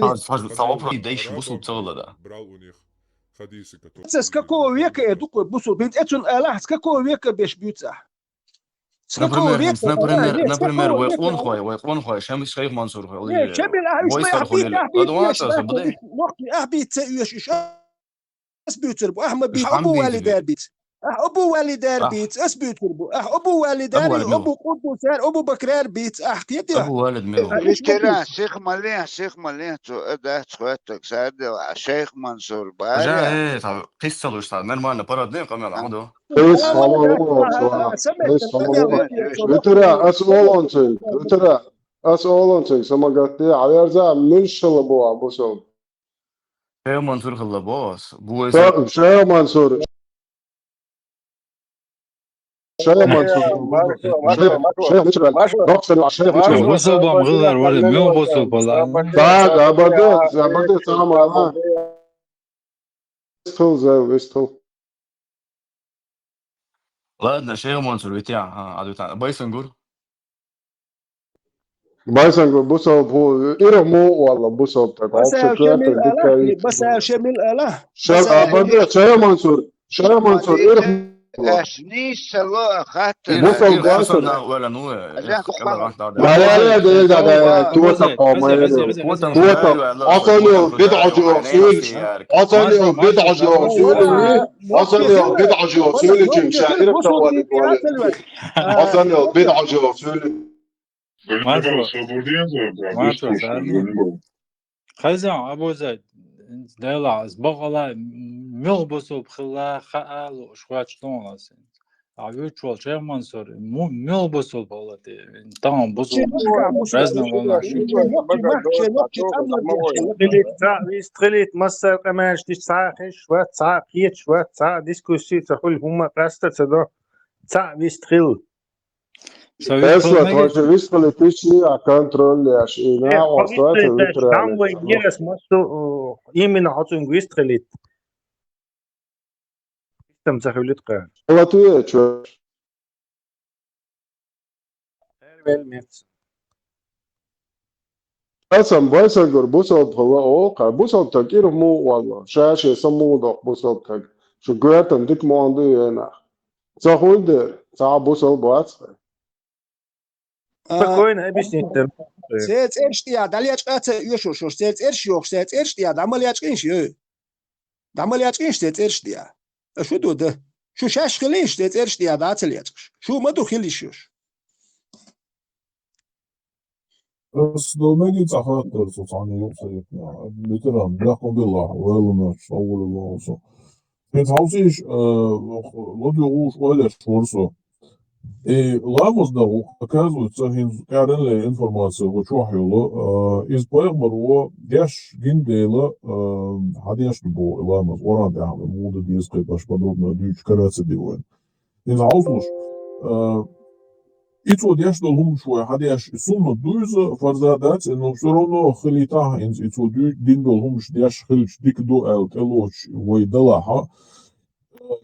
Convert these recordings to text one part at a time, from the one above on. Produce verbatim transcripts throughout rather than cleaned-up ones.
Хьажа, хьажа, цхьа вопрос, дайша бусулба ца хилла да. С какого века я дукха бусулба? Бин эцун алахь, с какого века беш бюцах? С какого Например, века? Например, вай къонхой, вай къонхой, Шамил, Шайх Мансур, хой, или Бойсар, хой, или. Ладугата, хабаде. Ас бюцар бу, ахма би, Абу Валидар биц. Ах Абу Валидар биц, ас бюцар бу. Ах Абу Валидар, Абу Къуддусар, Абу Бакрар биц, ах кете. Абу Валид мила. Витера, сих мале, сих мале, цо а дац хветтак сардила, а Шайх Мансур бара. Жа, э, та кисса луш та, нормально, парад не камера, худо. Витера, ас олонцинг, Витера, ас олонцинг, самагатти, аверза, милшала бу, а бусул. Шайх Мансур хилла бос. Бу вай Ша-, Шайх Мансур. Шайх Мансур. Шайх, Шайх Мансур. Шайх Мансур. Шайх Мансур. Бусулба хилар вара, мел бусулба бала. Так, абаде, абаде, самала. Стол, зал, стол. Ладно, Шайх Мансур, витя, а, адвитан. Байсангур. Байсангур, бусалб хӀу, иргъ му валла бусалб таг. Баса Шамил ала, баса Шамил ала. Шаг абада, Шайх Мансур, Шайх Мансур, иргъ. Эшни сало хатта. Бусалб Мансур. Маяла да да да туата къомай. Туата. Асал бидъа жо сюлч. Асал бидъа жо сюлч. Асал бидъа жо сюлч. Шаир тавали. Асанел бидъа жо сюлч. Маршо. Маршо, сарни. Хазан, Абузай, дела, аз бакъала, мел бусулб хилла, хаалу, швач тонласен. А вичвал Шайх Мансур, му-, мел бусулб хилла те, там бусулб. Разна волна. Вистрелит, масса къамаштиш, ца хиш, ва ца кич, ва ца дискуссия, ца хул хумма къаста, ца до, ца вистрел. Тесла, тхоша вистхилит иши а контроль яш, и нагӀо стойца витра. Там вай гирас массу, именно хацун вистхилит. Там захвилит ка. Латуя чё? Эрвел мец. Асан байсангур бусалб хала о, ка бусалб таг иргъ му валла. Шаши самудох бусалб таг. Шу гуятан дик муанду йена. Ца хуйдер, ца бусалб вац. Спокойно объяснить там. Се церш тия, дали ячкъа ца юшур шуш, се церш юш, се церш тия, дамал ячкъинш ю. Дамал ячкъинш се церш тия. Шу ду да. Шу шаш хилиш, се церш тия, дацал ячкъш. Шу маду хилиш юш. Ас долмеги цахаттар сусани юксаитна. Ветеран, бляху билла, вайлуна, саулуна. Хин хаусиш, э, лоби уш ойлеш ворсо. И ламаз да гу, оказывается, хин кяренле информация гу чуахюлу, э, из пайгмар во деш гиндейла, э, хадеш бу ламаз, оран да, муда дис кай баш подробно дюч караца диван. Из хаусуш, э, Ицо деш дол хӀумаш вай хьадеш суннат дуй иза, фарза дац, но всё равно хилита хӀинца ицо дуй, дин дол хӀумаш деш хилча дика ду аьлла тӀелоч вай далахьа.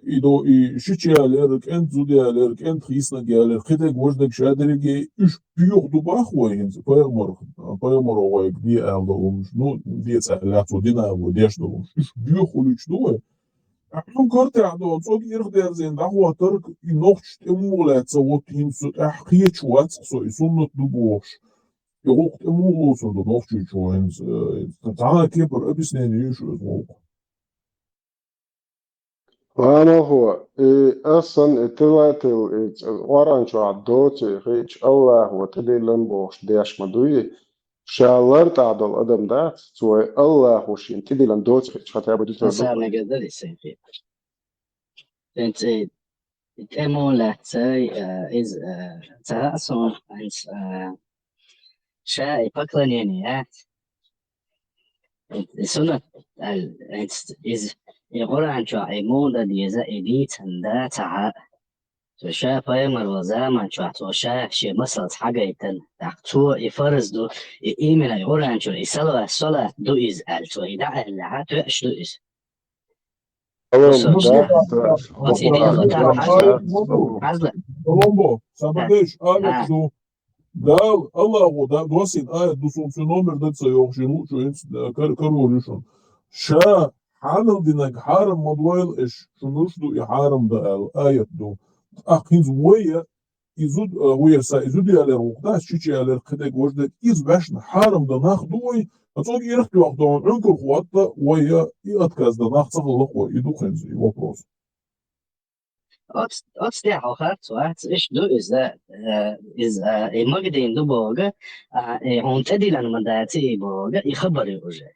И до и шича ялер, кӀент зуда ялер, кӀент хийснаг ялер, кхидег важдег шадерриге уьш буьйха ду бах вай хӀинца, пайгамар, пайгамаро вайга де аьлла дол хӀумаш, ну, де цӀа лаьцо дина вай деш дол хӀумаш. Уьш буьйха хулич ду вай. Ахьун картехь ду, цог ирхдерзин дӀахоттарг, и нохча тӀемугӀ лаьца, вот хӀинца тӀехь кхеча вац со, и суннат ду бохуш. И гӀуллакх тӀемугӀ лоцур ду нохчийчо хӀинца, э, цхьана кепара объяснение ю шу иза гӀуллакх. Ванахо, и асан, и тилатил, и Къуръан чохь доций хиъча, Аллахо тӀедиллина бохуш деш ма дуй, Ша лар тӀехь долу адам дац, цо вай Аллахо шен тӀедиллина доцу хиъча, хьатаба дуьтур ду. Аса мегар дара и сайн хеташ. ХӀинца и тӀе муха лаьццай, а, иза, а, ца хаьа суна, хӀинца, а, ша и поклонение яц. И суннат, а, хӀинца иза, и Къуръан чохь и муха дан деза, и дийцина да ца хаьа. Цо ша пайхамар ван заман чохь цо ша шен масалца хьагайтина, тӀаккха цо и фарз ду, и имина и Къуръан чуьра и салават, салат ду иза аьлла, цо и дӀа аьллехьа, тоьаш ду иза. Алло, Муса, да, да. Оцу и дина хӀума тӀехь хьажла. Хьажла. Коломбо, сабадеш, алеш ду. Дала, Аллахо, да, доссийна аят ду суна, цу номер даг ца йохуш, и луучу хӀинца, э, кар-, карор ю шуна. Ша хьанал динарг хьарам ма дойла аша, шу муьлш ду и хьарам дан аьлла, аят ду. ТӀаккха хӀинца вай, и зуда, э, вай са, и зуда ялар вукху дац, чичи ялар кхидерг, важа дерг, иза баьшна хьарам дан нах ду вай, а цӀога ирх тоьхна, Ӏункар хӀотта вай, и отказ дан нах ца хилла вай, и ду хӀинца и вопрос. Оц-, оцу тӀехь хьо харц вац, иштта ду иза, э, иза, э, и магадийна ду боху, а, и хьуна тӀедиллина ма дац и боху, и хабар ю уже.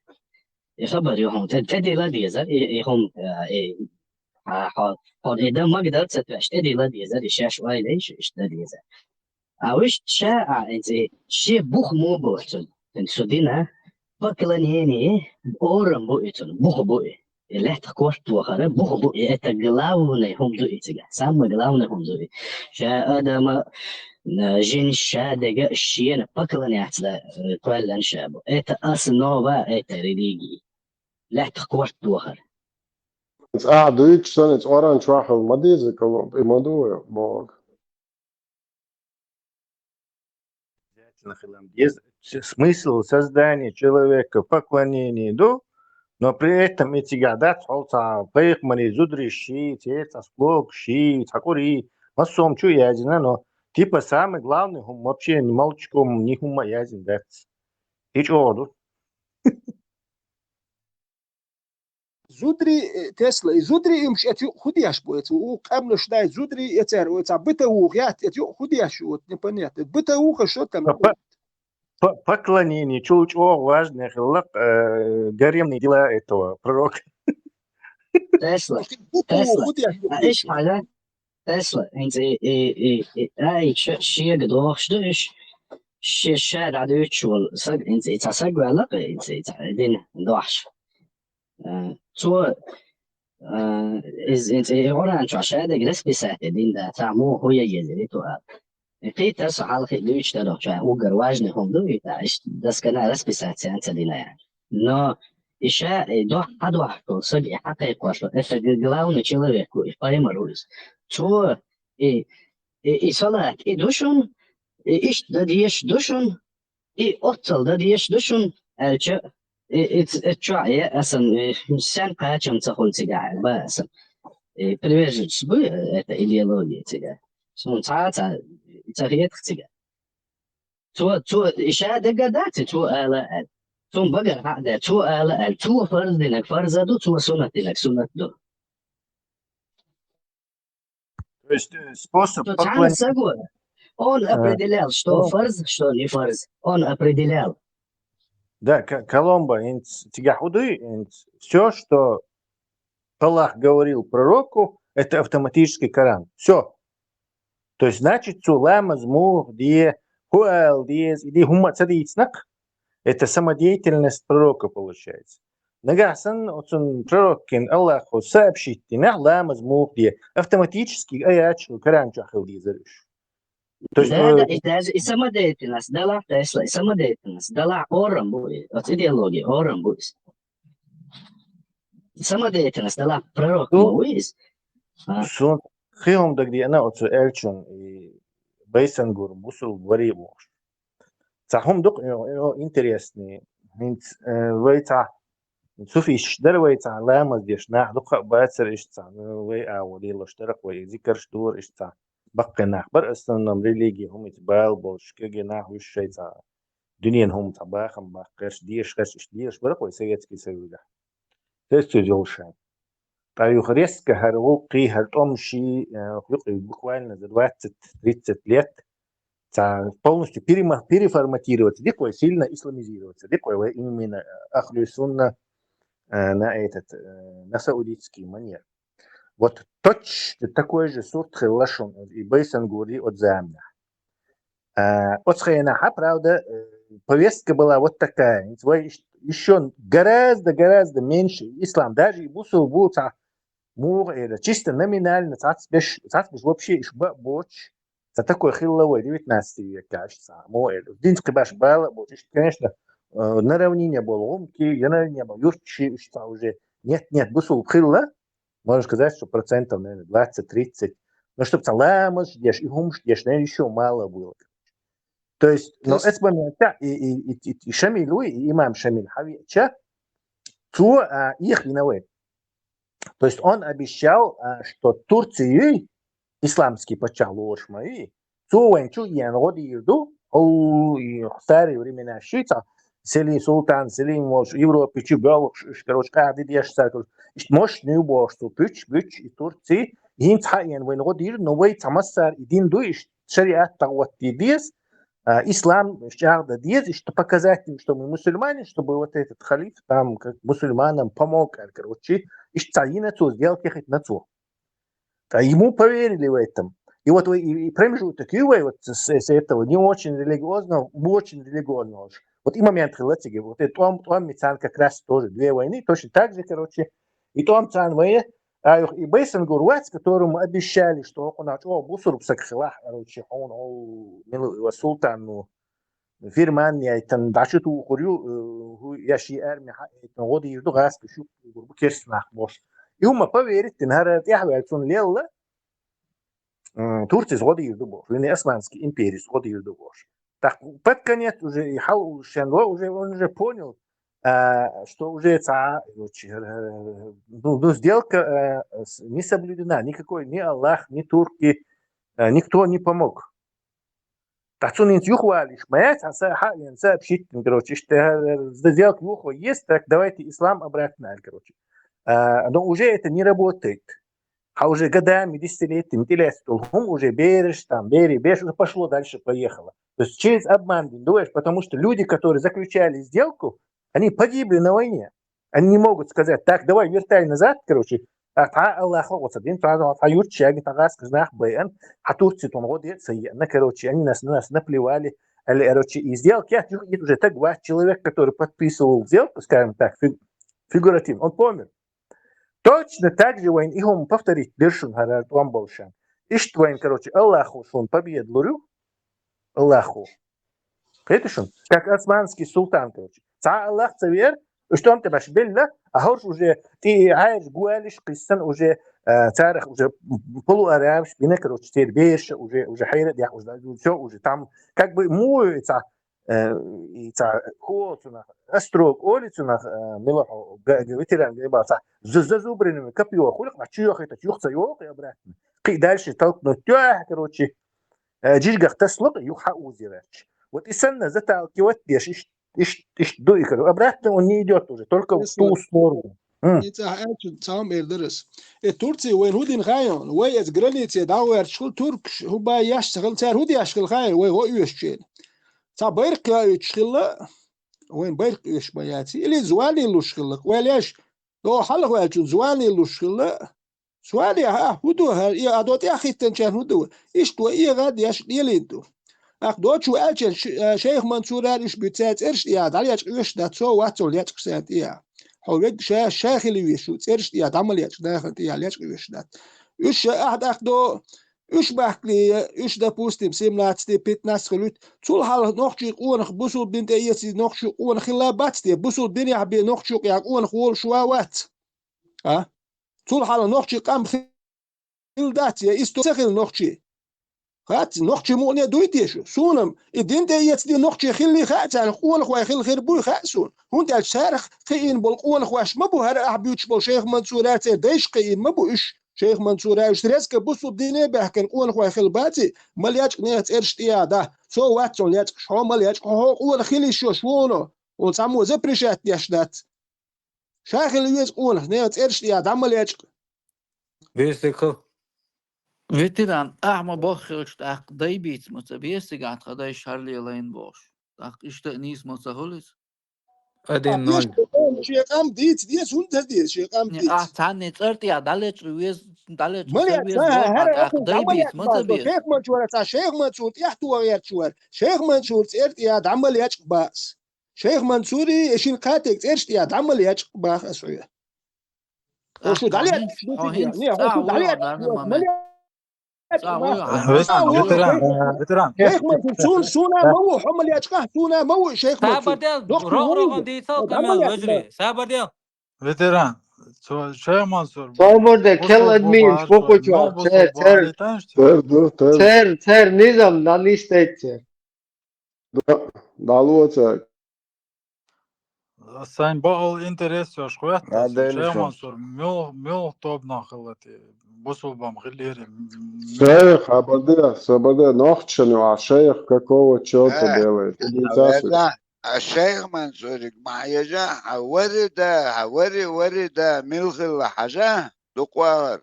И хабар ю хьуна тӀе-, тӀедилла дезар, и, и хӀума, э, и, а, хьо, хьо и дан магадал ца тоьаш, тӀедилла дезар, и шаьш ойла йиш, иштта дан дезар. А вуьшта ша, а, и, и, шен бух мо боху цунна, цу дина, поклонение, орам бу и цунна, бух бу и. И лаьттах корта вахара, бух бу и, это главный хӀума ду и цигахь. Самое главное хӀума ду и. Ша адама, э, жинаш ша дега шена поклоняться да, э, кхоьллина ша бу. Это основа этой религии. Лаьттах корта вахара. Цкъа а дуьйцуш санна, цкъа оран чохь хила ма деза, и ма ду вай боху. Обязательно хила ма деза. С-, смысл создания человека, поклонение ду, но при этом и цигахь дац хьо цхьа пайхамарийн зударий ши, церан цхьа слугаш ши, цхьа кӀури, массо а хӀума чу а яздина, но типа самый главный хӀума вообще ни молчком, ни хӀума а яздина дац. И чӀогӀа ду. Зударий, э, Тесла, и зударий уьмаш эца юкъа хӀун деш бу эца? У къаьмнаш дай зударий эцара, оцу бытовуха яц эца юкъа хӀун деш ю, вот непонятно. Бытовуха что там? По-, по-, по-, поклонение чул чӀогӀа важное хилла, э, гаремные дела этого пророка. Тесла, Тесла, хӀун деш ю? А, иш хьажа, Тесла, хӀинца и, и, и, и, ай, ш-, шега дохуш ду уьш, ше-, ша дӀадуьйцуш волу саг, хӀинца и цхьа саг ваьлла-кх, хӀинца и цхьа дина дохьуш. Э, цо, э, иза, хӀинца и Къуръан чохь ша дерг расписать дина дац, цхьа муха хӀун ян еза ду аьлла. И кхийтта со хьалха дуьйцуш дара, чохь уггар важный хӀума ду, и, а, иштта доскана расписать ца дина аьлла. Но и ша, и дохь-, хьадохьуш волу саг, и хьакхайкхош волу, это г-, главный человек ву, и пайхамар ву иза. Цо, и, и, и салат, и ду шуна, и иштта дан дезаш ду шуна, и оццал дан дезаш ду шуна, аьлча, и, и ц-, и чохь е асан, и сен кхачам ца хуьлу цигахь, аьлла, ба асан. И приверженец бу, э, это идеология цигахь. Суна цхьа а ца, ца хетах цигахь. Цо, цо, и ша дагар дац, и цо ала аьлла. Цунна багара хьаъ дац, цо ала аьлла. Цо фарз динарг фарз а ду, цо суннат динарг суннат ду. То есть, э, способ Цо цхьана поклонения. Саго, он Э, определял, что ну. Фарз, что не фарз. Он определял. Да, К-, Коломбо, хӀинца цигахь хӀун дуй, хӀинца всё, что Аллах говорил пророку, это автоматически Коран. Всё. То есть, значит, цо ламаз муха де, хӀу ала деза, и де хӀумма ца дийцинарг, это самодеятельность пророка получается. Нагахь санна оцунна пророккина Аллахо сообщить динехь, ламаз муха де, автоматически аяташ Коран чохь хила дезара уьш. То есть, Да, ну, да, и даже и самодеятельность, далахь Тесла, и самодеятельность, далахь орам бу и, оцу идеология орам бу иза. Самодеятельность, далахь пророк Ну, ма ву иза. А. Сон хи хӀума дагадеана оцу аьллачун и Байсангур бусулба варий бохуш. Цхьа хӀума ду-кх, э, э, интересный. ХӀинца, э, вай цхьа суфисташ дара, вай цхьа ламаз деш нах дукха а бацара иштта цхьа, ну, вай агӀо лелош дара-кх, вай зикарш дора иштта цхьа. Баккхий нах бара, в основном религия хӀумаца бала болуш, кегий нах вуьш шайн цхьа дуьненан хӀума цхьа бахам баккхарш, дешарш, иштта дешаш бара-кх вай Советский Союзехь. Союз йолуш шайн. Ткъа юха резко хӀара гӀуллакхий, хӀара тӀом ший, э, юкъе буквально за двадцать-тридцать лет цхьа полностью перема-, переформатироваться ди-кх вай, сильно исламизироваться ди-кх вай, вай именно ахлу сунна, э, на этот, э, на саудитский манер. Вот точно такой же сурт хилла шуна и Байсангури оцу заманахь. А, оцу хенахь, правда, э, повестка была вот такая. Ведь вай ещё гораздо, гораздо меньше ислам. Даже и бусулба бу цхьа муха эра, чисто номинально цхьацца беш, цхьацца беш вообще иш ба боч. Цхьа такой хилла вай девятнадцатый векахь, иш цхьа муха эра. Динца кхин баш бала а боч. Иш, конечно, э, на равнине болу гӀумкий, я на равнине болу юрташи, иш цхьа уже нет, нет, бусулба хилла. Можно сказать, что процентов, наверное, двадцать-тридцать. Но чтоб цхьа ламаз деш, и хӀумаш деш, наверное, ещё мало было. То есть, ну, это момент, да, и, и, и, и, и Шамиль, и имам Шамиль Хавича, то а, их виноват. То есть он обещал, а, что Турции исламский патшалык лош ма вий, цо вайна чу иен гӀо дийр ду, о, и старые времена шуьца, Селим Султан, Селим волчу Европе чу боьлхуш, уьш, короче, къахьди деш цара, короче, иштта мощный бохуш цо пуч, буч, и Турции, хӀинца хьаена вайна гӀо дийр, но вай цхьа массара и дин ду, иштта шариат тӀагӀоттий деза, а, ислам чӀагӀда деза, иштта показать им, что мы мусульмане, чтобы вот этот халиф там как мусульманам помог, короче, иштта цхьа йина цо, сделка яхийтина цо. А ему поверили в этом. И вот вы, и, и промежуток, и вы вот с, с этого не очень религиозного, в очень религиозного же. Вот и момент хилла цига, вот это тӀом, тӀом мицан как раз тоже две войны, точно так же, короче, и тӀом цан вай, а, и Бейсангур вац, которому обещали, что он, о, бусург саг хилахь, короче, он, о, милу, султан, ну, Фирман яйтан дӀачу тухур ю, э, хӀу, я ши арми хьаэйтан гӀо дийр ду, гӀаскаш ю, гурбу керс нах бош. И хӀума поверить дина, хӀара тӀехваьлла цунна лелла, м, Турцис гӀо дийр ду бош, вини Османский империс гӀо дийр ду бош. Так, под конец уже и хьал шен ло, уже, он уже понял, а, что уже ца, короче, э, ну, ну, сделка, э, с- не соблюдена, никакой, ни Аллах, ни турки, э, никто не помог. Ткъа цунна хӀинца юхавалийша ма яц, хьан са хьаъ вен сообщить, короче, иштта, э, сделка юха есть, так давайте ислам обратно, короче. А, но уже это не работает. Хьан уже годами, десятилетиями тӀелаьцна долу хӀума уже бераш, там, бери, бераш, уже пошло дальше, поехало. То есть через обман, думаешь, потому что люди, которые заключали сделку, они погибли на войне. Они не могут сказать: «Так, давай, вертай назад», короче, а, тхьа Аллахо оцу дин, тхьа, тхьа юрт шаги, тхьа гӀаскаш нах байан, тхьа Турци тон гӀо де ца еана, короче, они нас, на нас наплевали, или, короче, и сделки, я, это уже так ваш человек, который подписывал сделку, скажем так, фи- фигуративно, он помер. Точно так же вайн и хӀума повторить дершун хӀара тӀом болшан. Иштта вайн, короче, Аллахо шун победа лур ю, Аллахо. Кхеташ шуна? Как османский султан, короче. Цхьа Аллах ца вер, уьш тӀом тӀе баш белла, а хӀорш уже тӀе Ӏаьржа гуалиш кхиссан уже, э, царах уже полуарабаш бина, короче, церан бераша уже, уже хьайра дехьа уже, все уже там, как бы муй цхьа, э, и цхьа хӀо цунах, острог оли цунах, э, милахо, га- га- ветеран гайбал цхьа, за- зазубренными копьё хуьлу, а чу йохийтачу юха ца йоху обратно. Кхин дальше толкнуть тёх, короче, э, жижигах тасло, юха хьаузирач. Вот и санна заталкивать деш, иш, иш, иш дуй, короче. Обратно он не идёт уже, только в ту сторону. М. И цхьа аьлча, цхьа ам эр дарас. Э, Турция вайн хӀу дина хаьий, вай эца границе дӀагӀоьрташ хила туркаш, хӀу бай яш ца хила, цара хӀу деш хила хаьий, вай гӀо оьшуш чена. Цхьа байракх йоуьйтуш хилла, вайн байракх оьшуш ма яций, или звани луш хилла, вай леш, до хьалха ваьлчун звани луш хилла, Суале, хьа, хӀу ду, хӀара, и а до тӀехӀиттанчарна хӀу ду? Иштта вай эгӀа деш лелийна ду. Ах, дочу аьлча, ш- а, шайх Мансурара уьш буьйцу цераш тӀехьа, дӀалечкъа оьшуш дац, со вац цо лечкъаш церан тӀехьа. Хьо вег ша, ша хила веш шу, цераш тӀехьа, дӀа ма лечкъа, нахана тӀехьа лечкъа оьшуш дац. Уьш ша ахьа тӀаккха до, уьш бахкале, уьш, допустим, семнадцать, пятнадцать хилуьйту, цул хьалха нохчий къонах, бусулба дин тӀе эций нохчий къонах хилла бац те, бусулба динехь бен нохчий къонах волуш ва вац. А? Цул хьалха нохчий къам хилла дац, я исто ца хилла нохчий. Хац, нохчий мукъане дуй те шу? Суна-м и дин тӀе эцаде нохчий хилли хаьа царна, къонахой хилла хир буй хаьа суна. ХӀунда аьлча царах кхиийна болу къонахош ма бу, хӀара ахь буьйцуш болу шайх Мансура церан дайша кхиийна ма бу уьш. Шайх Мансура уьш резко бусулба дине баьхкина къонахой хилла баций, ма лечкъа нехан цӀераш тӀехьа да. Со вац цунна лечкъаш, хьо ма лечкъа, хьо, хьо къонах хила йиш йолуш воно. Оцу цхьаммо запрещать деш дац. Ша хила веза къонах, нехан цӀераш тӀехьа дӀа ма лечкъа. Весиг хила. Ветеран, ахьа ма боххуьйтуш тӀаккха дай бийца ма ца бесигахь тхан дайша хӀара лелайна бохуш. ТӀаккха иштта а нийса ма ца хуьлу иза? Один ноль. Шен къам дийца деза, хӀунда ца деза шен къам Не, дийца? Ахьа цхьанне цӀар тӀехьа дӀалечкъа веза, дӀалечкъа Ма лечкъа, веза, хӀара, хӀара, тӀаккха дай бийца ма ца беза? Шайх Мансура, цхьа Шайх Мансур тӀехь тухуш гӀерташ вара. Шайх Мансур цӀер тӀехьа дӀа ма лечкъа бац. Шайх Мансури, и шин кхатиг цӀераш тӀехьа дӀа ма лечкъа баха ас хьоьга. Хьо шу дӀалечкъа, хьо хӀинца не, хьо шу дӀалечкъа, ма лечкъа. Ветеран, ветеран. Шайх Мансур, сун, суна ма ву, хьо ма лечкъа, суна ма ву, Шайх Мансур. Сабар дел, рогӀ-рогӀан дийцал, къамел вежарий. Сабар дел. Ветеран, цо, Шайх Мансур. Сабар де, кел админ, спокойно, цер, цер, цер, цер, низам, на нистейт, цер. Да, дӀалоца. Сайн бакъал интерес йолаш хӀоттар. Шайх Мансур, муьлха, муьлха тобанах хилла те, бусулба хилар. Шайх, хабар де, хабар де, нохчашна ю а шайх какого чёрта делает? Шайх Мансурик ма хьежа, хьа варида, хьа вари, варида, мила хилла хьажа, дукха вахар.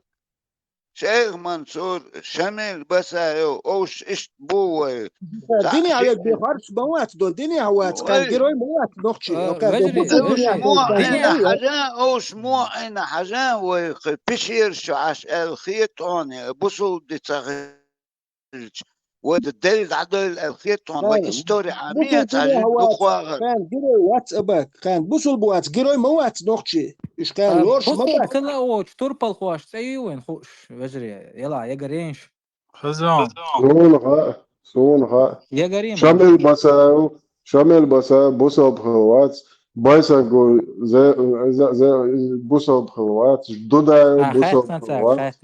Шайх Мансур, Шамил Басаев, овш иштта бу вай. Дини хьавед бе харц ма вац дон, дини хьавац, кхаьн герой ма вац нохчи. Овш мо айна хьажа, овш мо айна хьажа, вай пишер шу Ӏаш аьл хетта хьона, бусулба ди ца хилча. Вай да дел дӀадойла аьл хетта хьона, вай истори Ӏамия ца хилча дукха вахар. Кхаьн герой вац аба, кхаьн бусулба вац, герой ма вац нохчи. Уьш кхаьн лораш ма бац. Бусулба хила а воцу турпалхош цӀе ю вайн хууш, вежарий, яла, ягаренаш. Хазан. Суна хаьа, суна хаьа. Ягарин. Шамил Басаев, Шамил Басаев бусулба хила вац, Байсангу зе, зе, зе, бусулба хила вац, Дудаев бусулба хила вац.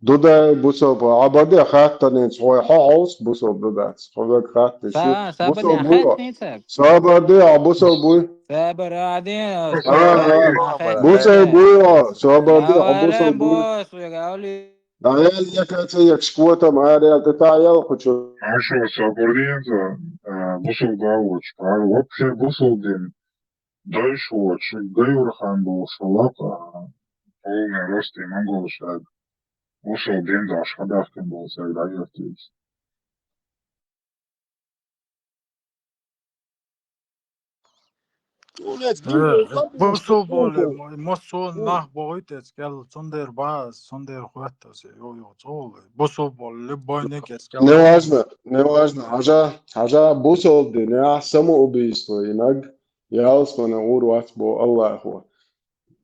Дудаев бусулба, а баде хаттанец, хьой хьо хьовс бусулба ду дац. Хьо вег хаттанец. Са, са бусулба бу. Сабар де, а бусулба буй. Сабар а де. Бусулба буй, а, сабар де, а бусулба буй. Давай, я как я шкотам, а реал ты та ял хочу. Ашо сабар динца, а, бусулба воч. А вообще бусулба дин. Дальше воч, Гаюрхан бу шалак, а, полный рост и монголшаг. Бусулба дин даш хадахтин болса, да, ёртись. Бусулба боли, мо-, мо сон нах богӀуьйту эцкел, цундер баз, цундер хӀоттазе, йо, йо, цо боли. Бусулба боли, любой нек эцкел. Неважно, неважно. Хьажа, хьажа, бусулба дин, я, самоубийство, инаг, ялсмана ур вац бо Аллахо.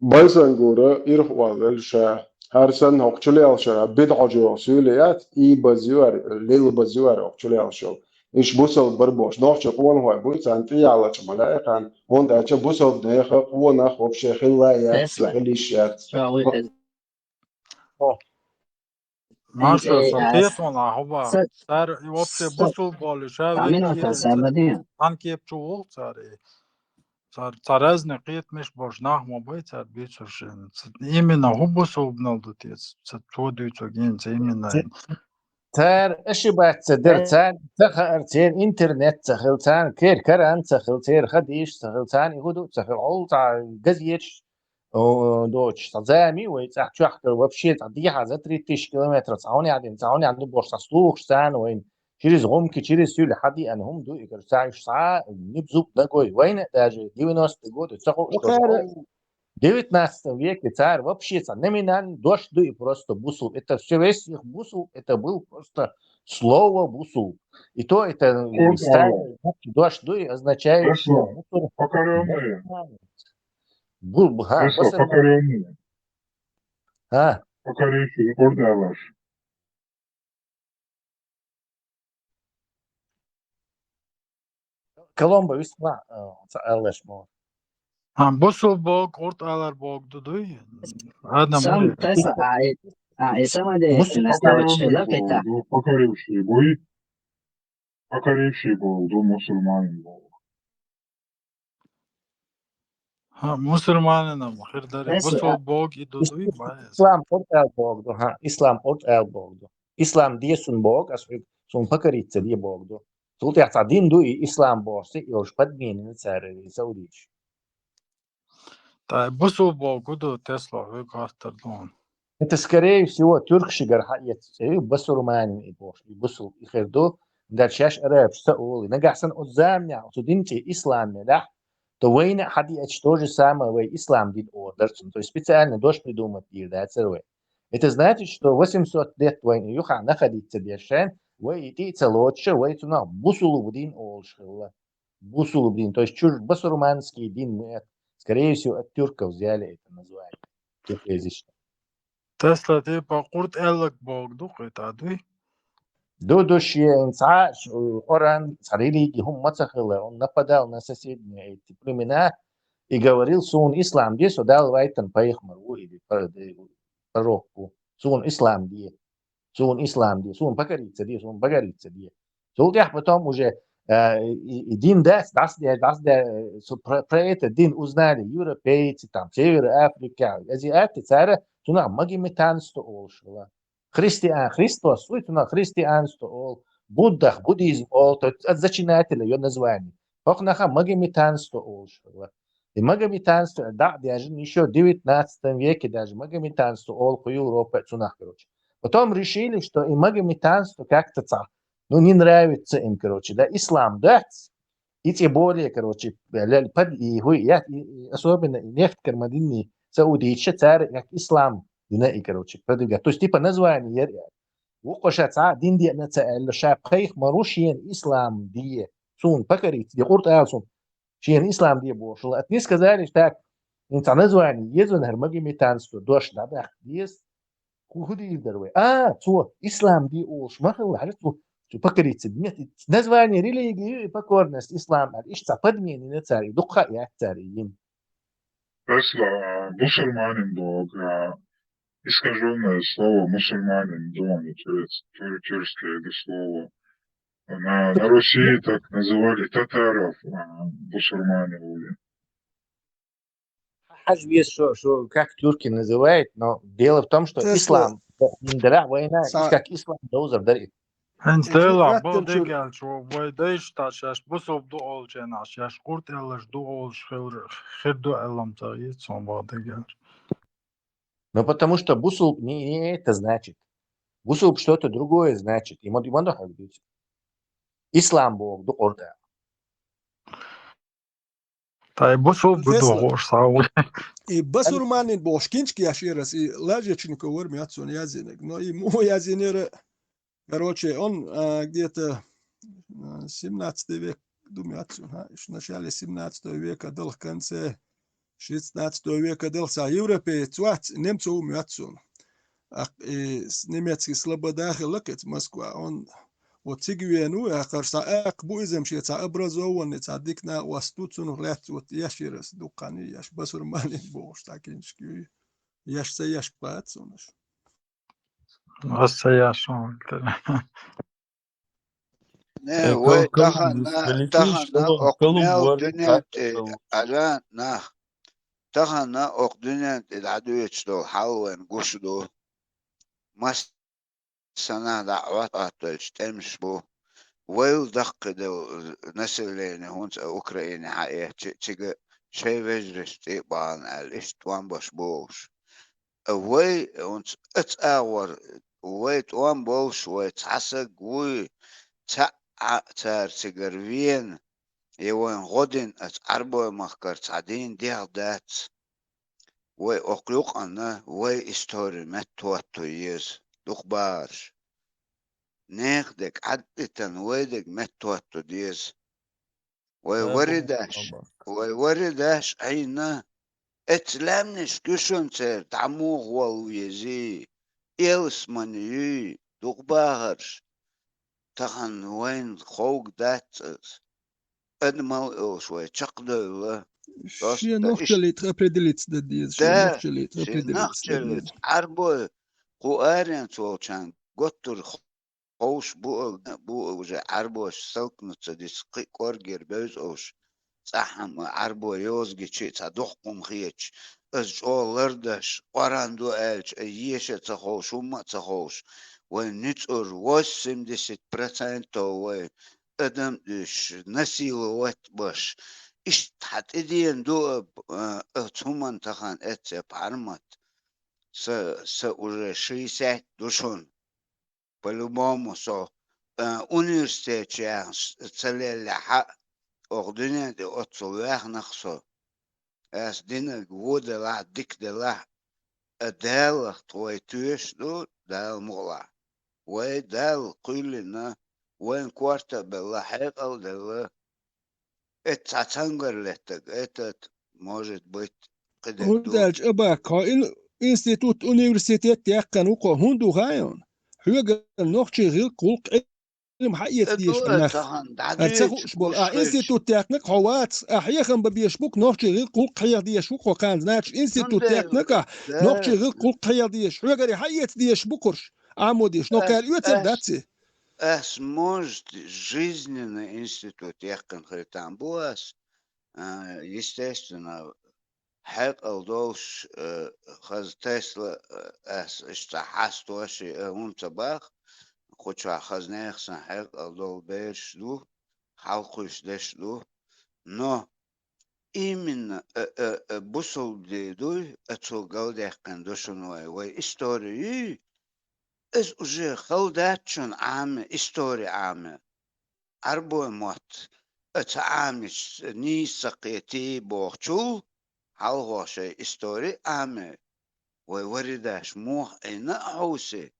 Байсангура ирхъ валлал ша, хӀара санна хӀокху чулелшара бидӀа хьожа йоху суьйле яц, и база ю ара, лила база ю ара хӀокху чулелшал. Иша бусалба бар бохуш, нохча къонахой буй, царна тӀеяллачу ма лаьа кхарна, хӀунда аьлча бусалба нехан къонах вообще хилла яц, хила йиш яц. Маша, со кхетон а хӀума. Цара и вообще бусалба болуш, а, веккхийра, цхьана кеп чу вогӀу цара и. Цара, цара разный кхетамаш болуш нах ма бай цара буьйцурш. Именно хӀун бусалбанал ду те, ца, цо дуьйцург ца именно. Цара аша бац ца дара, царна ца хаара, церан интернет ца хила, царна кер-, Коран ца хила, церан хадийш ца хила, царна и хӀун ду ца хила, хьол цхьа газеташ, о, доцуш, цхьа зама вай цӀахь чохь кара вообще цхьа дехьа за три тысячи километров цхьа хьуна яхьдина, цхьа хьуна яхьдина бохуш, цхьа слухаш царна вайна. Через гӀумки, через сюль хьадиъана хӀума ду и, короче, цхьа уьш цхьа а ниб-зуб дагой. Вайна а даже девяностые годы ца хууш, девятнадцатом веке цара вообще цхьа номинально дош ду и просто бусул. Это всё весь их бусул, это был просто слово бусул. И то это старое дош ду и означает, что бусул. Покорённые. Бу-, бу-, ха, Просто бусул. Покорённые. А? Покоряющие, ордалаш. Коломбо висла, э, ца аллаш мо. А, бусул бог, орд алар бог ду дуй? Адам Сам муре. Тайса, а, э, а, э, сама де, Бусул наставочка, да, покорённый кайта? Бог, покоряющий бой. Покоряющий бог, ду мусульманин бог. Ха, мусульманинам хир дари. Эс-, бусул а, бог и ду ис-, дуй, ис-, бай эс. Ислам орд эл бог ду, ха, ислам орд эл бог ду. Ислам де сун бог, ас хьуьг сун покориться де бог ду. Цул тӀехь цхьа дин ду и ислам бохуш, и йолуш подменина цара и саудиш. Тай бусул бог ду, Тесла, хьуьг хаттар ду. Это, скорее всего, тюркшигара хьаэца цӀе ю, басурманин и бохуш, и бусул, и хир ду, дара шаьш арабаш ца олу. Нагахь санна оцу заманехь, оцу дин цӀе ислам мелахь, то вайна а хьадиъача то же самое вай ислам дин олу дара цунна. То есть специально дош придумать дийр дацара вай. Это значит, что восемьсот лет вайна юххехь находиться деш шайн, вай и тӀе а ца лоцуша, вай цунах бусулба дин олуш хилла. Бусулба дин, то есть чуж-, басурманский дин мы это, скорее всего, от тюрков взяли это название. Тюркоязычное. Тесла типа къурт аьлларг бог ду, кхета дуй? Ду, ду, шен цхьа, ш-, Коран, цхьа религия хӀума ма ца хилла, он нападал на соседние эти племена и говорил, суна ислам де, со Дала вайтан пайхамар ву или пр-, де, пророк ву. Суна ислам де. Суна ислам де, суна покориться де, суна покориться де. Цул тӀехь потом уже, А, и, и дин дац, дац, дац, дац, э, со-, про, про этот дин узнали европейцы, там, Север Африка, азиаты, цара, цунах магометанство олуш хилла. Христиан, Христос, суй, цунах христианство ол, Буддах, буддизм ол, то есть от зачинателя её название. Хохнаха магометанство олуш хилла. И магометанство, да, даже ещё в девятнадцатом веке даже магометанство ол по Европе цунах, короче. Потом решили, что и магометанство как-то ца-, ну, не нравится им, короче, да, ислам, да, и тем более, короче, ля-, под, и, хуй, я, и, и особенно и нефть кармадинни саудийча цар, как ислам, дина и, короче, продвигать. То есть, типа, название, я, вукъа ша ца дин де на ца элла, ша пайхамара шен ислам де, сун, покорить, де, Къуръан сун, шен ислам де бошла. От них сказали, так, ин ца название, езун хар магометанство, дош да, да, ез, Ку-, хӀу дийр дара вай? А, цо ислам ди олуш ма хилла, хӀара цо, цо покориться. Нет, название религии и покорность ислам, а иштта подменина цари, дукха яц цари йин. Просто, а, бусурманин бог, а, искажённое слово мусульманин, думаю, турец-, тур-, тюркское это слово. На, на Руси так называли татаров, а, бусурмане были. Хьажа веза шо, шо как тюрки называет, но дело в том, что ислам, Индира война, как ислам дозар дари. ХӀинца Делахь бакъдерг аьлча, вай дайша шаьш бусулба ду олучу хенахь, шаьш къуртӀеллаш ду олуш хир, хир ду аьлла ца хета суна бакъдерг аьлча. Ну, потому что бусулба не, не это значит. Бусулба что-то другое значит. И ма, и ма дохьа дийца. Ислам боху ду къуртӀа. Тай бусулба ду гӀош схьа ву. И басурманин бохуш кинчка яш ярас, и Лажечников вар меца цунна язйинарг. Но и муха язйинера, короче, он, а, где-то, а, семнадцатый век ду меца цунна, ха, иш начале семнадцатого века дал, в конце шестнадцатого века дал, са европеец вац, немцов ву меца цунна. Ах, и с-, немецкий слобода хилла кхетта Москва. Он вот цига веана ву, яхар, сан акха бу иза, шен цхьа образованный, цхьа дика накъост ду, цунах лаьцна вот еш ярас дуккхани, еш басурманин бохуш, цхьа кинчка ю. Еш ца еш бац цунаш. Ас ца еш вон. Не, э, вай кал-, калум тахана, вели тахана тиштала, окху калум мел вар дуьнен тӀе, калум. Ара нах, тахана окху дуьнен тӀе дӀадоьдуш долу хьал вайн гуш ду. Мас- Санна дӀа а хӀоттойтуш тӀемаш бу. Вайл даккхийделла население хӀунца а Украине хьаэцча, цига шайн вежаршна тӀе а бахана аьлла, иштта тӀом беш бохуш. Вай хӀунца аца агӀор, вай тӀом болуш, вай цхьа саг вуй, цхьаъ а цара цигара вена, я вайн гӀо дина аца Ӏарбой махкара цхьа дийна дегӀ дац. Вай окху юкъанна вай истори меттахӀотто еза, дукха бахарш. Нехан дерг Ӏадитан вай дерг меттахӀотто деза. Вай вари даш, вай вари даш Ӏийна, эцу лаьмнаш гуьшан церан дӀа муха волла везий, элсмани юй, дукха бахарш. Тахана вайна ховга дац аса. Адамал а олуш вай чекхдевлла. Шен нохчаллийтах определиться дан деза, шен нохчаллийтах определиться дан деза. Ӏарбой кху аренца волчарна готтур ховш бу а, бу а уже Ӏарбоша салкна ца диц кхин а кӀоргера бевза олуш. ЦӀахь а Ӏарбой йоза гичи а цхьа дохкхум хеташ, аса чӀогӀа лардаш, Къуръан ду аьлча, а еша а ца ховш, хӀумма а ца ховш, вайн ницкъур восемьдесят процентов вай адам уьш насиловать беш. Иштта хьан тӀедена ду а, а, оцу хӀуманна тахана эццепхьармат. Са, са уже шестьдесят ду шуна. По-любому со, а, университет яхаш ца леллехь а, окху дуьнен тӀе оццул ваьхнах со. Ас динарг вон делахь, дика делахь, а Далах тхо вай тоьшуш ду, Дала мукъалахь. Вай Далла кхоьллина, вайн корта а белла, хьекъал а делла, эццахь цхьа цхьангара леттарг, этот, может быть, кхидерг ду. ХӀунда аьлча, Абак, хьо ин-, институт, университет яьккхина ву кхо, хӀунда ву хаьий хьуна? Хьоьгара нохчийн гӀиллакх-гӀуллакх, Ӏилма хьаэца дезаш хьуна нах. Ара ца хууш болу. Ахь институт яьккхина-кх хьо вац, ахь хьехам бан безаш бу-кх, нохчийн гӀиллакх-гӀуллакх хьеха дезаш ву-кх хьо кханна. Значит, институт яьккхина-кх ахь, нохчийн гӀиллакх-гӀуллакх хьеха дезаш, хьоьгара хьаэца дезаш бу-кх уьш, Ӏамо дезаш. Но кхара оьцур дац и. ас, может, жизненный институт яьккхина хетам бу ас, а, естественно, хьекъал долуш, э, хаза Тесла, э, ас иштта хьастош, э, хӀума ца бах, кху чохь хаза нехан сан хьекъал долу бераш ду, хьалкхуьйсу деш ду. Но именно, э, э, э, бусулба де дуй, а цо галдаьккхина ду шуна вай, вай истори юй, иза уже хала дац шуна Ӏама, истори Ӏама. Ӏарбой мотт, а ца Ӏамича нийса ца кхетий бохучул, хьалхо шайн истори Ӏама. Вай варидаш муха Ӏийна а хьовсе,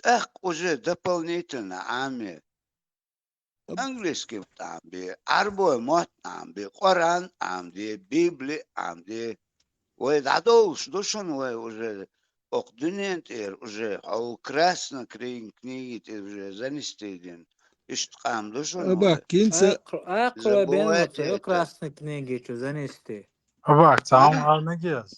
тӀаккха уже дополнительно Ӏама. Английский мотт Ӏамабе, Ӏарбой мотт Ӏамабе, Къуръан Ӏамаде, Библи Ӏамаде. Вай дӀадовлуш ду шуна вай уже, окху дуьнен тӀера уже, хьо красный книг-, книги тӀе уже занести дина. Иштта къам ду шуна вай. Абаккинца. Акхро-, акхро бен ма ца йо красный книги чу занести. Абак, цхьа хӀума ала мегий ас?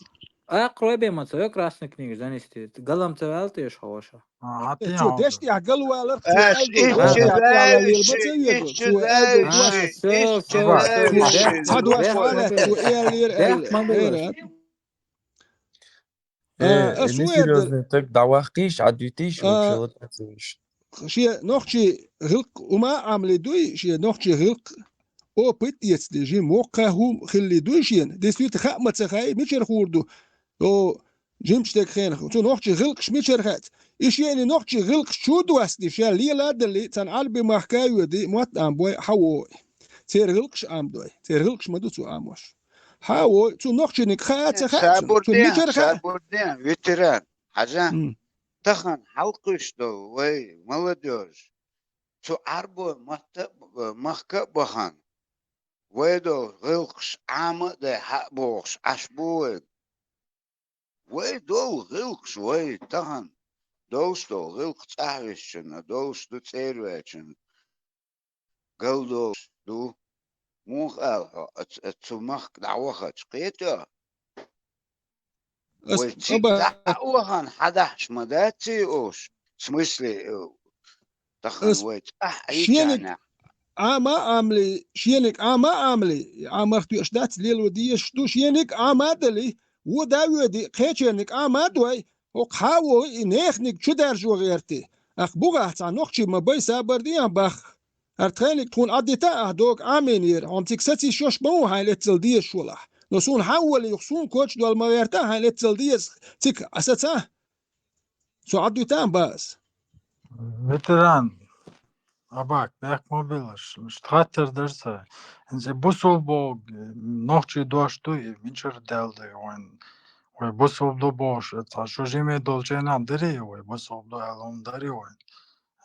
Акхро бен ма ца йо красный книги занести. Галам ца ваьлла теша хьо ваша. Ага, цо деш тӀехь галваларх, цо аьлла, ичча даьлчи, ичча даьлчи, цхьа дош хьалаьцна, цо аьллера, аьлла. Э, несерьёзный таг дӀавахкийша, Ӏадвитийша, вообще, вот это вещь. Шен нохчий гӀиллакх хӀума а Ӏамале дуй, шен нохчий гӀиллакх опыт эцале, жима воккха хӀума хилли дуй шена. Действительно, хаа ма ца хаьа, мичара хуур ду? О, жимачу дерг хенахь, цу нохчий гӀиллакхаш мичара хаьа? И шена нохчий гӀиллакхаш чу а доссаде, ша лела а даллий, цхьана Ӏарби махка а йоьдий, мотт Ӏамабой, хьан вогӀий? Церан гӀиллакхаш Ӏамадой, церан гӀиллакхаш ма ду цо Ӏамош. Хьан вогӀий, цу нохчийниг хаа а ца хаьа цунна? Цунна мичара хаьа? Сабурдин, ветеран, хьажа. Тахана хьалкхуьйсуш долу вай молодёжь, цу Ӏарбой матта а, махка а бахана, вай долу гӀиллакхаш Ӏама а дай хьа а бохуш Ӏаш бу вай. Вай долу гӀиллакхаш, вай тахана долуш долу гӀиллакх цӀахь висчунна, долуш ду цӀерваьчунна, галдолуш ду. Муха аьлла хьо, а ц-, а цу махка дӀавахача, кхетий? Вай цига дӀа а вахана, хьадахьаш ма дац ций уьш? В смысле, э, тахана вай цӀахь Ӏийча а нах. Ӏама а Ӏамале, шениг Ӏама а Ӏамале, Ӏамарх тоьаш дац, лело дезаш ду, шениг Ӏама а далий, вон да а воьдий, кхечерниг Ӏама а дой, хӀокху хьан а вогӀий, и неханиг чу даржо гӀерти. Ахь бугӀахь цхьа нохчий ма бай, сабар де ахь бах. ХӀара тхайниг тхуна Ӏаддита ахь догу Ӏамийнера, хьуна цига сацийсаш йолуш ма ву хьайн леццал дезаш волахь. Но суна хьан а волий, юха суна коча дол ма гӀерта хьайн леццал деза цига Ӏа саца? Со Ӏаддуьтан бан ас. Ветеран, Абак, бехк ма билаш, иштта хаттар дара сан. ХӀинца бусулба боху, нохчий дош ду и, мичара даьлла дара вайн? Вай бусулба ду бохуш, цхьа шу жиме долчу хенахь дарий вай, бусулба ду аьлла хӀума дарий вайн?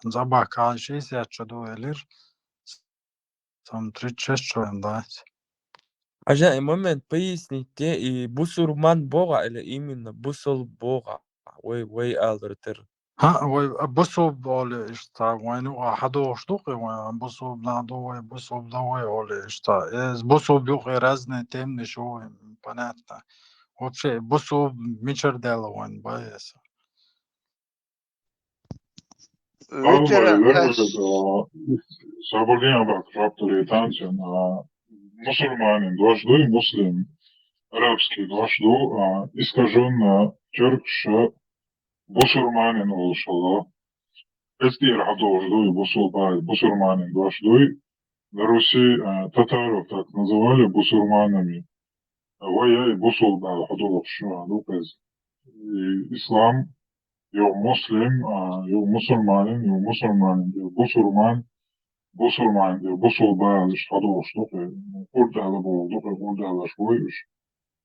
ХӀинца Абак, хьан шестьдесят чу ду элира. Сам тридцать шесть чу вайн дац. Хьажа, и момент поясните, и бусурман богӀа или именно бусулба богӀа? Вай, вай алар тера. ХӀаъ, вай, а, бусулба олу иштта, вайн юкъа хьадогӀуш ду кхи, вайн бусулба нах ду вай, бусулба ду вай олу иштта. Э, бусулба юкъе разные темнаш ю вайн, понятно. Вообще, бусулба мичара даьлла вайн бай эса? Алла, ветеран, вер ас веза, а, сабурдин Абак жоп далийтанчун, а, мусульманин дош дуй, муслим, арабский дош ду, а, искажённо, тюркша, бусурманин олуш хилла. Эцигера хьадогӀуш дуй, бусулба, бусурманин дош дуй. На Руси, а, татаров так называли бусурманами. Вай, ай, бусулба аьлла хьадогӀуш ду кхеза. И ислам, юха муслим, а, юха мусульманин, юха мусульманин, юха бусурман, бусурманин, юха бусулба аьлла иштта хьадогӀуш ду кхи. Курд аьлла боху ду кхи, курд аьлларш бу уьш.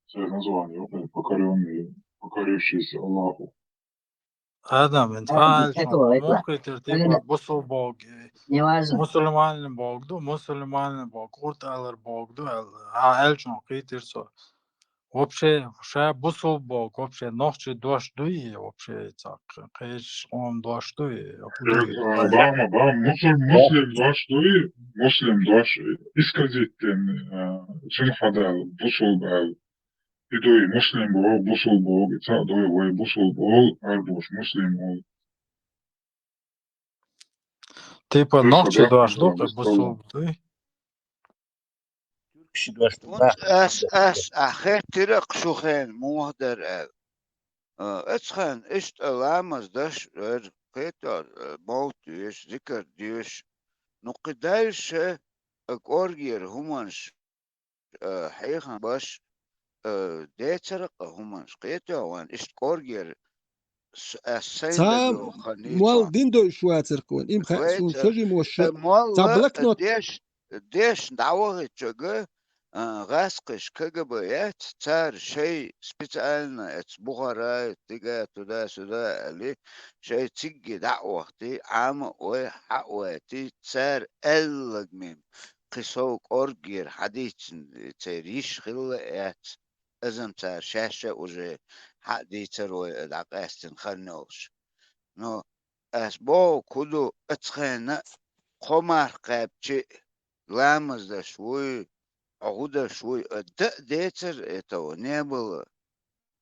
Церан название ю кхи, покорённые, покорившиеся Аллаху. Адам, ин цхьа аьлча, муха кхетар типа бусулба боху, мусульманин боху ду, мусульманин боху, курд алар боху ду аьлла. Хьан аьлча кхетира со. Вообще, ша бусулба боху, вообще, нохчий дош дуй, вообще, цхьа кхечу къоман дош дуй, вообще. Э, бама, бама, мусул-, муслим дош дуй, муслим дош, исказительный, э, цуьнан хьадал, бусулба аьлла. И дуй, муслим боху, бусулба боху, и цхьаъ дуй, вай бусулба олу, арбуш муслим олу. Типа, нохчий дош ду, кхы бусулба дуй? Туркши дош ду, да. Ас, ас, а хеттира-кх шу хен муха дара аьлла. А, оцу хенахь иштта ламаз деш вара, кхетор, а, мовт доьшу, зикар доьшу. Ну, кхы дальше, а, кӀоргера хӀуманаш, а, хьехам беш, а, децара-кх хӀуманаш, кхетор вайн, иштта кӀоргера с-, а, сайн Цхьа дан йолу хан молла йийцахь. Дин дойуш вацара-кх вайн, им хаьа суна, вайца, сожимоша, а, молла, цхьа блокнот. Деш, деш дӀавахийтчуьнга, а, гӀаскхиш КГБ яц, цара шай специально эца Бухара, тига, туда-сюда аьлла, шай цигга дӀа а вахийтий, Ӏама а вай, хьа а вайтий, цара аьлларг мимо, кхин сов кӀоргера хьадийцина церан йиш хилла а яц, азам цара шаьш а уже хьа а дийцара вай, а, дӀакъаьстина хан йолуш. Но ас бохург хӀун ду, оцу хенахь кхо марха кхаьбча а, ламаз деш вуй, хьо хӀун деш вуй, а, дан а децара этого не было.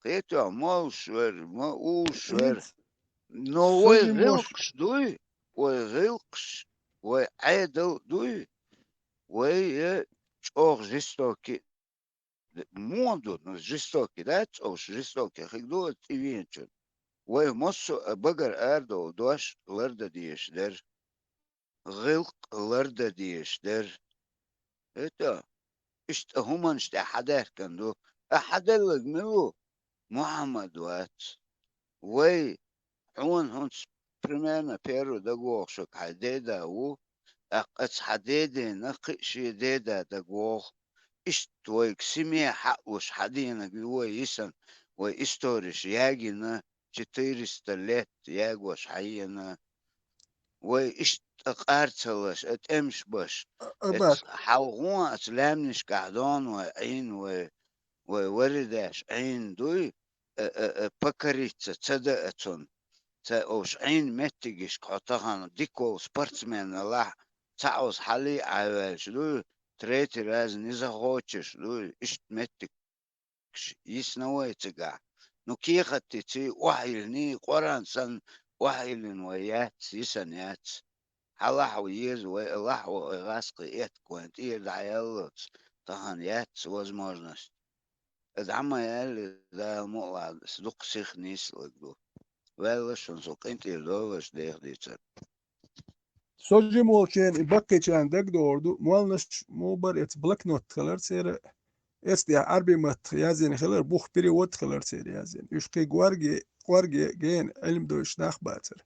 Кхетор, молуш вара, ма уьш вара. Но вай гӀиллакхаш дуй, вай гӀиллакхаш, вай Ӏедал а дуй, вай, э, чӀогӀа жестокий. Муха ду, ну, жестокий дац, уьш жестокий хиг ду оцу тӀевеанчун. Вай массо а багара арадовла дош лардан дезаш дара. ГӀиллакх лардан дезаш дара. ХӀета, иштта хӀуманаш тӀехь хьадаьхкина ду. Ахьа хьаделларг мила ву? Мухьаммад вац. Вай, хьуна хӀинца примерно первый дагавогӀуш хьайн деда ву, тӀаккха оцу хьан дедина кхин а шен деда дагавогӀу. Иштта вайга семья хьалуш хьадийнарг ю вай йисина, вай истореш ягийна, четыреста лет ягош хьаеана. Вай иштта къар ца лаш, а, тӀемаш баш. А, а, эц баш. Хьалха вон аца лаьмнашкахь дона вай Ӏийна вай, вай вари деш Ӏийна дуй, а, а, а, покориться ца дан а цунна. Ца уьш Ӏийна меттигашка хьо тахана дика волу спортсмен валахь, цхьаъ оцу хьалий а ваьлча дуй, третий раз не захочешь дуй, иштта меттиг йисна вай цигахь. Ну, кехат тиций, охьайиллиний, Къуръан санна охьайиллина вай яц, йисана яц. Хьалахь ву еза вай, лахь ву вай гӀаскхи этта вайн тӀера дӀаяллалц, тахана яц возможность. Иза дӀа ма яьлла, Дала мукъалахь, аса дукха сиха нийсалург ду. Ваьлла шуна со къинтӀера долаш деха дийцар. Сожим волчеран и баккхийчарна дагадогӀур ду, молланаш муха бара эца блокнот хилар церан, эцу тӀехь Ӏарбийн маттах язйина хилар, бух перевод хилар церан язйина. Уьш кхин горге, горге гена Ӏилма дойуш нах бацара.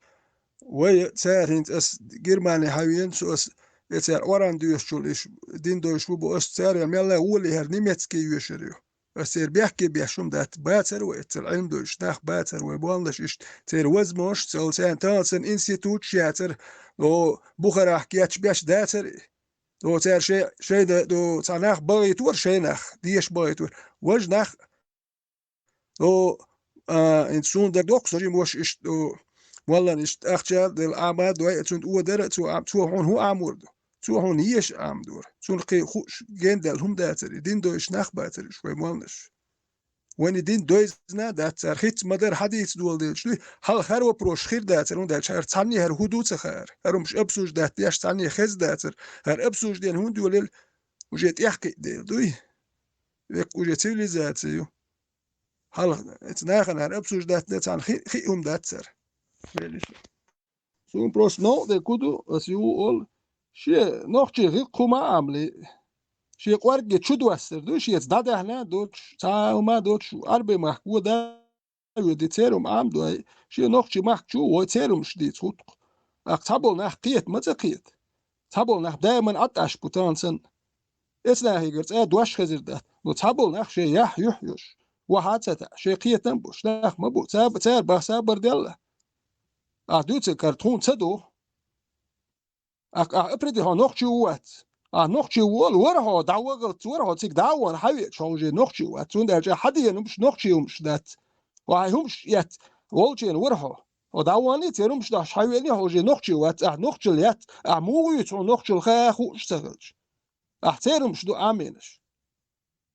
Вай цара хӀинца ас Германи хьан веана, цу ас эцара Къуръан доьшучул иш дин дойуш ву бу, ас цара мелла а волий хӀара немецкий йоьшур ю. Ас церан бехке беш хӀума дац, бацара вай, эццара Ӏилма дойуш нах бацара вай, боллаш иштта церан возможность, цал царна тахана санна институташ яцара, о, Бухарахь кечбеш дацара. О, цара шай, шайда, о, цхьа нах бахийтора, шай нах, деша бахийтора. Важа нах, о, а, хӀинца суна дагадоккху, сожим вош иштта, о, моллана иштта ахча а делла, Ӏама а дой, цунна одара, цо, цо хьуна хӀун Ӏамор ду? Цо хьуна еша Ӏамдора. Цунна кхин хууш гендаьлла хӀума дацара, и дин дойуш нах бацара уьш вай молланаш. Вайна и дин дойзна а дац цара, хица ма-дарра хьадийца доладелча дуй, хьалха хӀара вопрос хир дацара, хӀунда аьлча хӀара цхьанне хӀара хӀун ду ца хаьара. ХӀара хӀумаш обсуждать деш цхьанне хеза дацара. ХӀара обсуждена хӀунда йолийла, уже тӀехкхиъ дела дуй? Веккха уже цивилизация ю. Хьалха, эца нахана хӀара обсуждать дан цхьана хи-, хиъ хӀума дац цара. Велиш. Суна просто новкъа дерг хӀун ду, ас юха олу, шен нохчийн гӀиллакх хӀума а Ӏамале, шен кӀорге чу доссар ду, шеца дӀадаьхьна а доцуш, цхьа а хӀума а доцуш, Ӏарбийн махка вода а воьдий, церан хӀума Ӏамадой, шен нохчийн махка чу а вой, церан хӀумаш дийца гӀуллакх. ТӀаккха цхьаболу нах кхета, ма ца кхета. Цхьаболу нах даиман Ӏад Ӏаш бу тахана санна. Эцу нахигара цкъа а дош хезар дац. Ну, цхьаболу нах шайн яхь юьхь йолуш, вахьа а ца таьӀа, шайн кхетам а болуш нах ма бу. Ца-, цара бахса а бар делла. Ахь дуьйцург хӀара тхуна ца ду. Ахь, ахь апреди хьо нохчи ву вац. Ахь нохчи волу, вара хьо, дӀавахалц вара хьо, цига дӀа а вахана хьан веача хьо уже нохчи вац. Цундела аьлча хьан дена хӀумаш нохчи хӀумаш дац. Хьо хьайн хӀумаш эц, волчийн вара хьо. Хьо дӀа а ваханий, церан хӀумаш дахьаш хьан веаний, хьо уже нохчи вац. Ахь нохчалла яц. Ахь муха вуьйцу хьуна нохчалла ха а хууш ца хилча? Ахь церан хӀумаш ду Ӏамийнаш.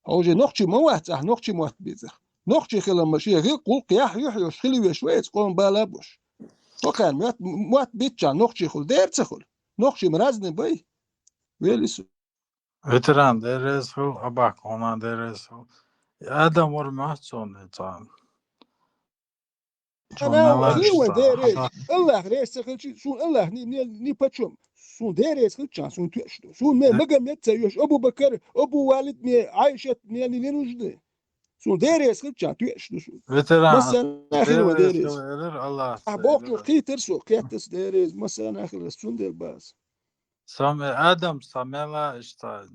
Хьо уже нохчи ма вац, ахь нохчи мотт бийцахь. Нохчи хилар ма шен гӀиллакх, гӀуллакх, яхь юьхь йолуш хила веш вай, эца къоман бала а беш. Хьо кхаьрна мотт, мотт бийцча нохчи хуьлу, дера ца хуьлу. Нохчий разный бай. Велис. Ветеран дерезу, абак она дерезу. Адам вар мацон цан. Ана хиван дерез. Аллах рез ца хилчи, сун Аллах ни, ни, ни почем. Сун дерез хилчан, сун туэш. Сун ме Магомед ца ёш, Абу Бакар, Абу Валид ме, Айшат ме, ни не нужны. Сун дерез хилчан, туэш. Ветеран. Масана хиван дерез. Аллах. А Бог ца ёх хитер со, кеттес дерез, масана хилес, сун дер баз. Саме Адам самела ишта,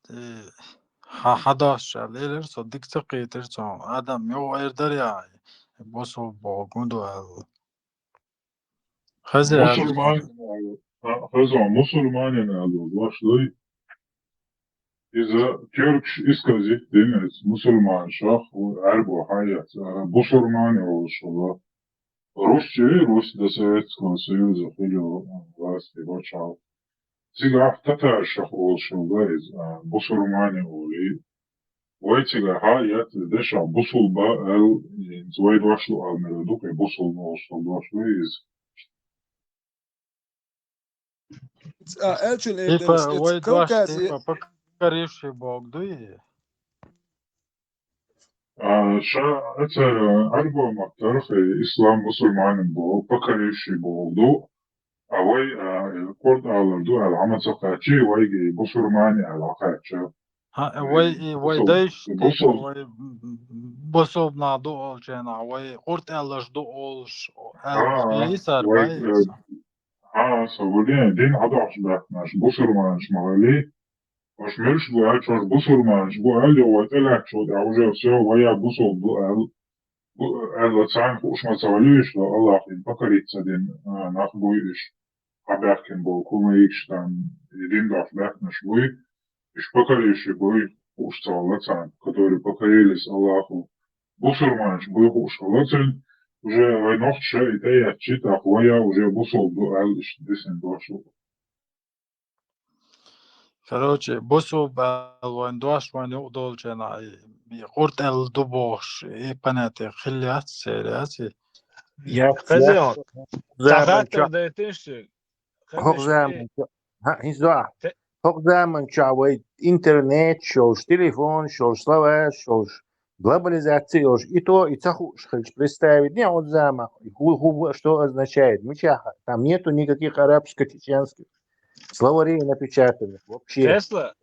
э, ха-, хадаш лелер со дикца китер со Адам ё эрдар я. Босо богунду ал. Хаза Мусульман, а, хаза мусульманин ал, башлай. Иза тюркш исказит динец, мусульман шах, арбо хаяц, а, бусурмане олшула. Русчи, Русь до Советского Союза хилио власти бачал. Цигахь татаршах олшула из, а, бусурмане оли. Вай цигахь яц дешах бусулба ал, вай дошлу ал мера дукхе бусулба олшула дошлу из. А, элчун Типа, эвденис, вай дош, Кавказе. Типа, покоривший Бог дуй? А, ша, это, арбо мактарх, э, ислам мусульманин бо, покоривший Бог ду. А вай, а, э, Курд алар ду, ал амацакачи, вайги бусурмани ал акача. Ха, э, вай, э, вай бусул-, дайш, бусул-, вай, м, м, бусулбна ду олчена, вай Курд алаш ду олш, а, алш, а, исар вай, вай. Э, а, со вудин, дин адаш бахнаш, бусурманш магали, Ош мирш бу аьлча, ош бусурманш бу аьлла, вай тӀелаьттачул тӀехьа уже всё, вай а бусул бу аьлла. Бу аьлла царна хууш ма ца валийша, Аллахьин покориться дина, а, нах буй уьш. Хьабаьхкина болу кумаикаш там, и дин дош баьхкинарш буй, уьш покоривший буй хууш ца вала царна, которые покорились Аллаху. Бусурманш буй хууш хала цуьнан, уже вай нохчаша и тӀеэцчи, тӀаккха вай а уже бусул бу аьлла, иштта дисина дош ду. Короче, бусул баьлла вайн дош вайн юкъа долчу хенахь, и, и Курд аьлла ду бохуш, и понятие хилла яц, церан яц и? Яц, яц. Хаза, хӀокху заман чохь, дайтина шуьга. ХӀокху заман чохь, хӀа, хӀинца до ахь. ХӀокху заман чохь вай интернет йолуш, телефон йолуш, словарь йолуш, глобализация йолуш, и то, и ца хууш хилча, представить не оцу заманахь, хӀу, хӀу, что означает, мичахь, там нету никаких арабско-чеченских словарей напечатанных вообще. Тесла,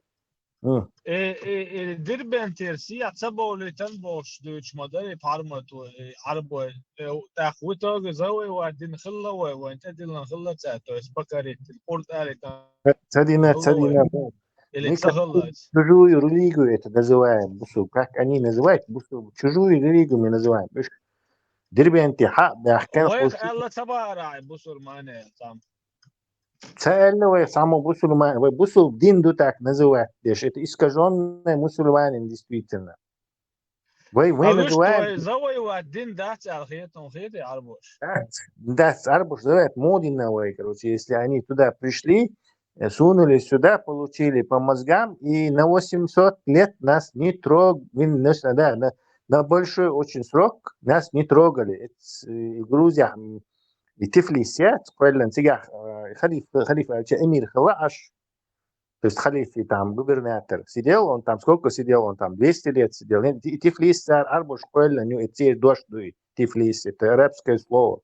М. э, э, э, Дербентера сехьа ца бовлийтан бохуш дуьйцуш ма дарий пхьармато, э, Ӏарбой, э, тӀаккха в итоге завоевать дина хилла вай, вайн тӀедиллина хилла цара, то есть покорить, Курд алийтан Ца дина, ца дина. Или ца хилла. Чужую религию это называем, бусул. Как они называют, бусул, чужую религию мы называем. Уьш Дербенте хьа баьхкина. Вайх аьлла ца бахара, бусурмане, там. Ца аьлла вай, саму бусурман, вай бусул дин ду так называть деш. Это искажённое мусульманин, действительно. Вай, вай называем. Завоевать дин дац аьлла хетам хетий Ӏарбош? Дац, дац, Ӏарбош завоевать мо дина вай, короче, если они туда пришли, э, сунули сюда, получили по мозгам, и на восемьсот лет нас не трог-, не, не, да, на, на большой очень срок нас не трогали. Это, э, Грузия, м, и Тифлис, я, кхоьллина цигахь, э, халиф, халиф, э, эмир хилла Аш. То есть халиф и там губернатор сидел, он там сколько сидел, он там двести лет сидел. И Тифлис цара Ӏарбош кхоьллина ю, и церан дош ду и Тифлис, это арабское слово.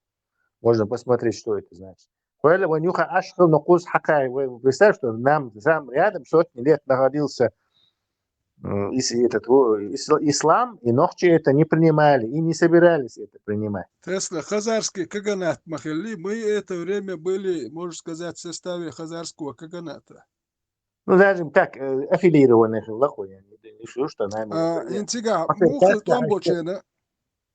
Можно посмотреть, что это значит. Кхоьллина вайн юха Аш хилла, но кхуза хьакхай. Вы представь, что нам, нам рядом сотни лет находился, м, ис-, этот, во, ис-, ислам, и нохчи это не принимали, и не собирались это принимать. Тесла, хазарский каганат ма хилли, мы это время были, можно сказать, в составе хазарского каганата. Ну, даже так, э, аффилированных лахой, я не, не шучу, что нами. А, ин цигахь, муха тӀом бочена.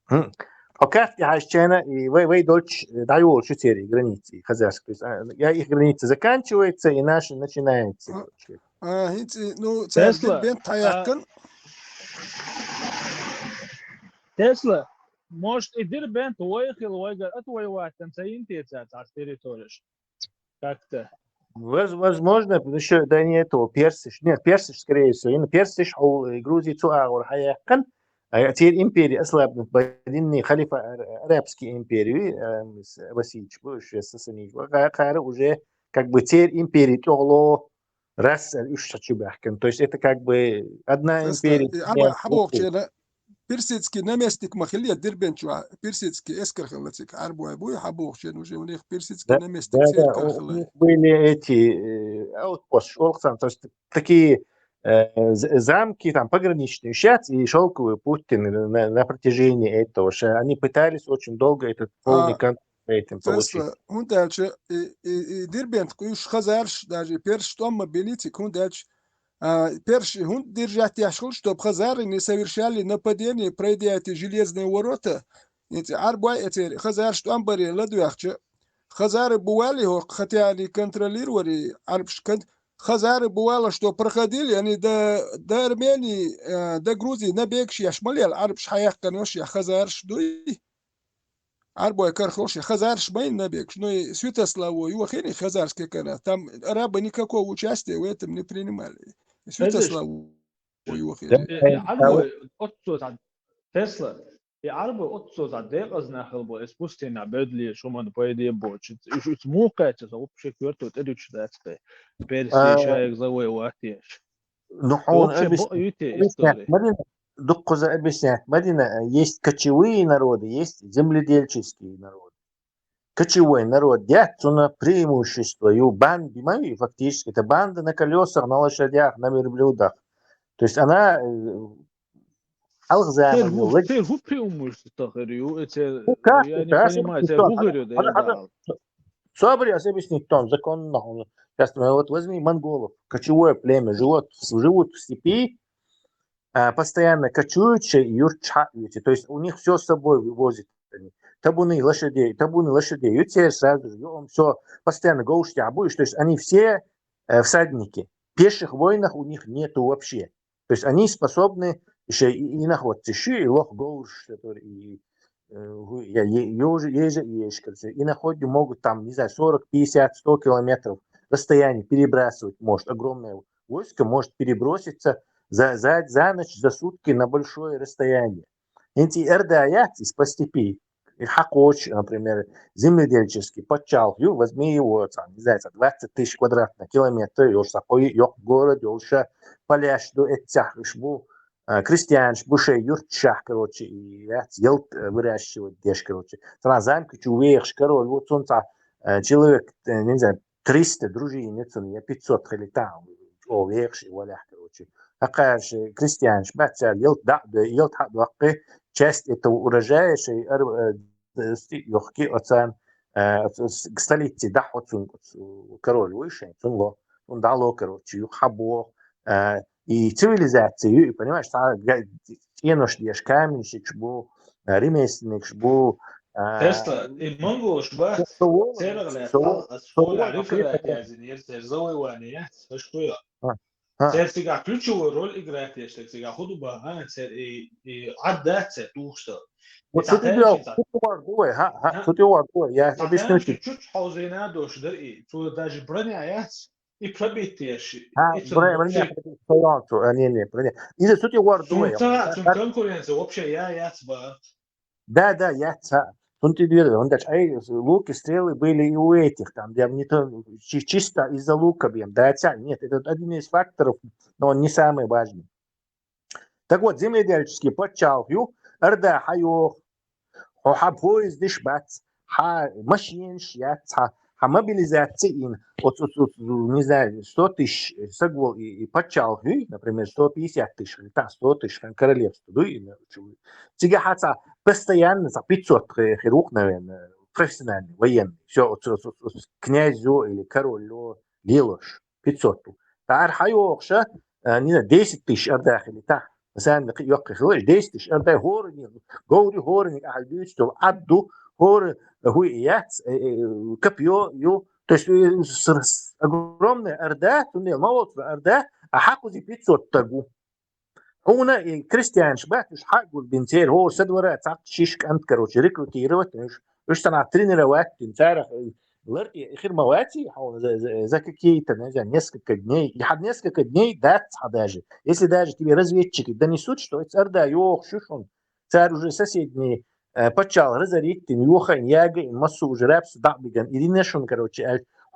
Хм. Хьо карте хьаьжчана, и вай, вай долчу, э, дӀайолуш ю церан граница, и хазарский. То есть, а, я их граница заканчивается, и наша начинается. А, короче. А, хӀинца, ну, церан Тесла, Дербент хьаяьккхина. Тесла, может, и Дербент вай хила, вайгара отвоевать ца йина те цара цхьацца территореш? Как-то. Воз-, возможно, потому что до этого персиш. Нет, персиш, скорее всего. Именно персиш, хьо, э, Грузия цу агӀор хьаяьккхина. А церан импери ослабнуть бадинни халифа ар-, арабский импери, э, с-, Васильевич, бу, уьш веса санийча. Ва ка-, кара уже как бы церан империя тӀехло, раз уж шачу бахкан. То есть это как бы одна империя. Хьабохчена персидский наместник ма хилла Дербент чу, персидский эскар хилла цига, Ӏарбой буй, хьабохчена уже у них персидский наместник церан кар хилла. У них были эти э, outpost, шолхсан, то есть такие э, замки там пограничные, сейчас и шелковый путь на, на протяжении этого. Они пытались очень долго этот полный контроль этим получить. ХӀунда аьлча и, и, и Дербент уж хазарш, даже перш тӀом ма биллицига, хӀунда аьлча а, перш хӀунда держать яхаш хул, чтоб хазары не совершали нападение, пройдя эти железные ворота. Эти Ӏарбой эцер хазарш тӀом баре ладоьгӀча, хазары бували хӀокху, хотя они контролировали Ӏарбаш кан, хазары бувала, что проходили они до, до Армении, э, до Грузии набегаш еш ма лела, Ӏарбаш хьаяьккхина йош я хазарш дуй. Ӏарбой кархалш я хазарш ма йина набегаш, ну и Святослав ву йохийна хазарский кара. Там арабы никакого участия в этом не принимали. Святослав ву йохийна. Ӏарбой оццо цхьа Тесла, и Ӏарбой оццо цхьа декъазна хилла бо, эс пустыня бедле, шуман пайде бочу. Уж уц мухкача, со вообще кверто тӀедучу дац кхе. Перси шайг завой ватеш. Ну, хьуна объяснять, дуккхуза объяснять ма дина, есть кочевые народы, есть земледельческие народы. Кочевой народ яц, цуна преимущество ю, банды ма ю, фактически. Это банда на колесах, на лошадях, на верблюдах. То есть она э, хьалха заман ю. Церан хӀу преимущество хир ю, церан, я не понимаю, церан хӀу хир ю, да. Собри, ас объяснить тон, законно. Сейчас, вот возьми монголов, кочевое племя, живут, живут в степи, а, постоянно кочуют, юрт чхьа юрте. То есть у них все с собой вывозят они. Табуны лошадей, табуны лошадей, ю церан сразу же, ю, он все, постоянно говш тӀехь буй, то есть они все э, всадники. В пеших войнах у них нету вообще. То есть они способны еще и, и находцы ши, и лох говш, который и э, я, е- ежи, ежи, ежи, короче, и находки могут там, не знаю, сорок, пятьдесят, сто километров расстояние перебрасывать может. Огромное войско может переброситься за, за, за ночь, за сутки на большое расстояние. Эти эрдаяц из по степи. И хьакхочу, например, земледельческий паччалх ю, возьми его, там, не знаю, там, двадцать тысяч квадратных километров, йолуш сан кхо йоккха город, йолуша поляш ду, эццех уж бу, а, крестьянаш бу шайн юрташахь, короче, и яц ялт э, выращивать деш, короче. Цхьана замка чу вехаш король, вот цунца э, человек, э, не знаю, триста дружин ю цунна, я пятьсот хили там, о, вехаш и валях, короче. Хакхарш крестьянаш бац, ялт да, ялт хьадоккхи, часть этого урожая шай ар э, э, сти- йохки оцан э, с- с- к столице дахьо цун король вышен, цун ло, он дало, короче, ю хабо, э, и цивилизация, ю, и понимаешь, та га- ценош деш каменщикаш бу, э, ремесленникаш бу, э, Тесла, и монголаш бац, церан лаьцна, ас хьола реферат язйинера, церан завоевание яц, аш хуя. Церан цигахь ключевой роль играть деш, цигахь хӀу ду баха, церан и, и Ӏад дац церан тухуш ца. Вот цу тӀе вар дуй, ха, ха, цу тӀе вар дуй, я объясню тебе. Чуть хьовзийна дош дар и, цо даже броня яц, и пробить еш. Ха, броня, броня, не, не, броня. Иза цу тӀе вар дуй. Цун конкуренция вообще я яц баха. Да, да, я ца. Цунна тӀе доьду, он даже, ай, луки, стрелы были и у этих, там, где не то, чи- чисто из-за лука бьем, да, ца, нет, это один из факторов, но он не самый важный. Так вот, земледельческий паччалх ю, арда хьайох, хьо хьа поездаш бац, хьа машинаш яц, хьа, хьа мобилизация ин, оц, оц, оц, не знаю, сто тысяч сагвол и, и паччалх ю, например, сто пятьдесят тысяч, или там сто тысяч, королевство, ду, и, ну, чу- Цига хьа ца постоянно ца пятьсот хи- хир ву-кх, наверное, профессиональный военный. Все, вот, вот, вот, вот, князь ю или король ю лелош, пятьсот ю. Тара хьайохуша, э, не знаю, десять тысяч арда хили та. Сан йоккхи хилаш, десять тысяч арда хӀораниг, говри хӀораниг ахьа дуьйцу, Ӏад ду, хӀора хӀуй яц, э, э, копьё ю. То есть э, с- с- огромная орда, цундела ма волчу арда, а хьакхузи пятьсот стаг ву. Хьуна и крестьянаш бац, уж хьа а гулбина церан, хӀора са двора цхьацца шиш кӀант, короче, рекрутировать, уж, уж санна тренировать дина, царах э, лар тӀе хир ма ваций, хьуна за, за, за какие-то, не знаю, несколько дней. И хьа несколько дней дац хьа даже. Если даже тебе разведчики донесут, что эца арда йохуш ю шуна, цара уже соседние э, паччалх разорить дина, йохайна, ягайна, массо уже рабство дӀа а биган, и дина шуна, короче, аьлла,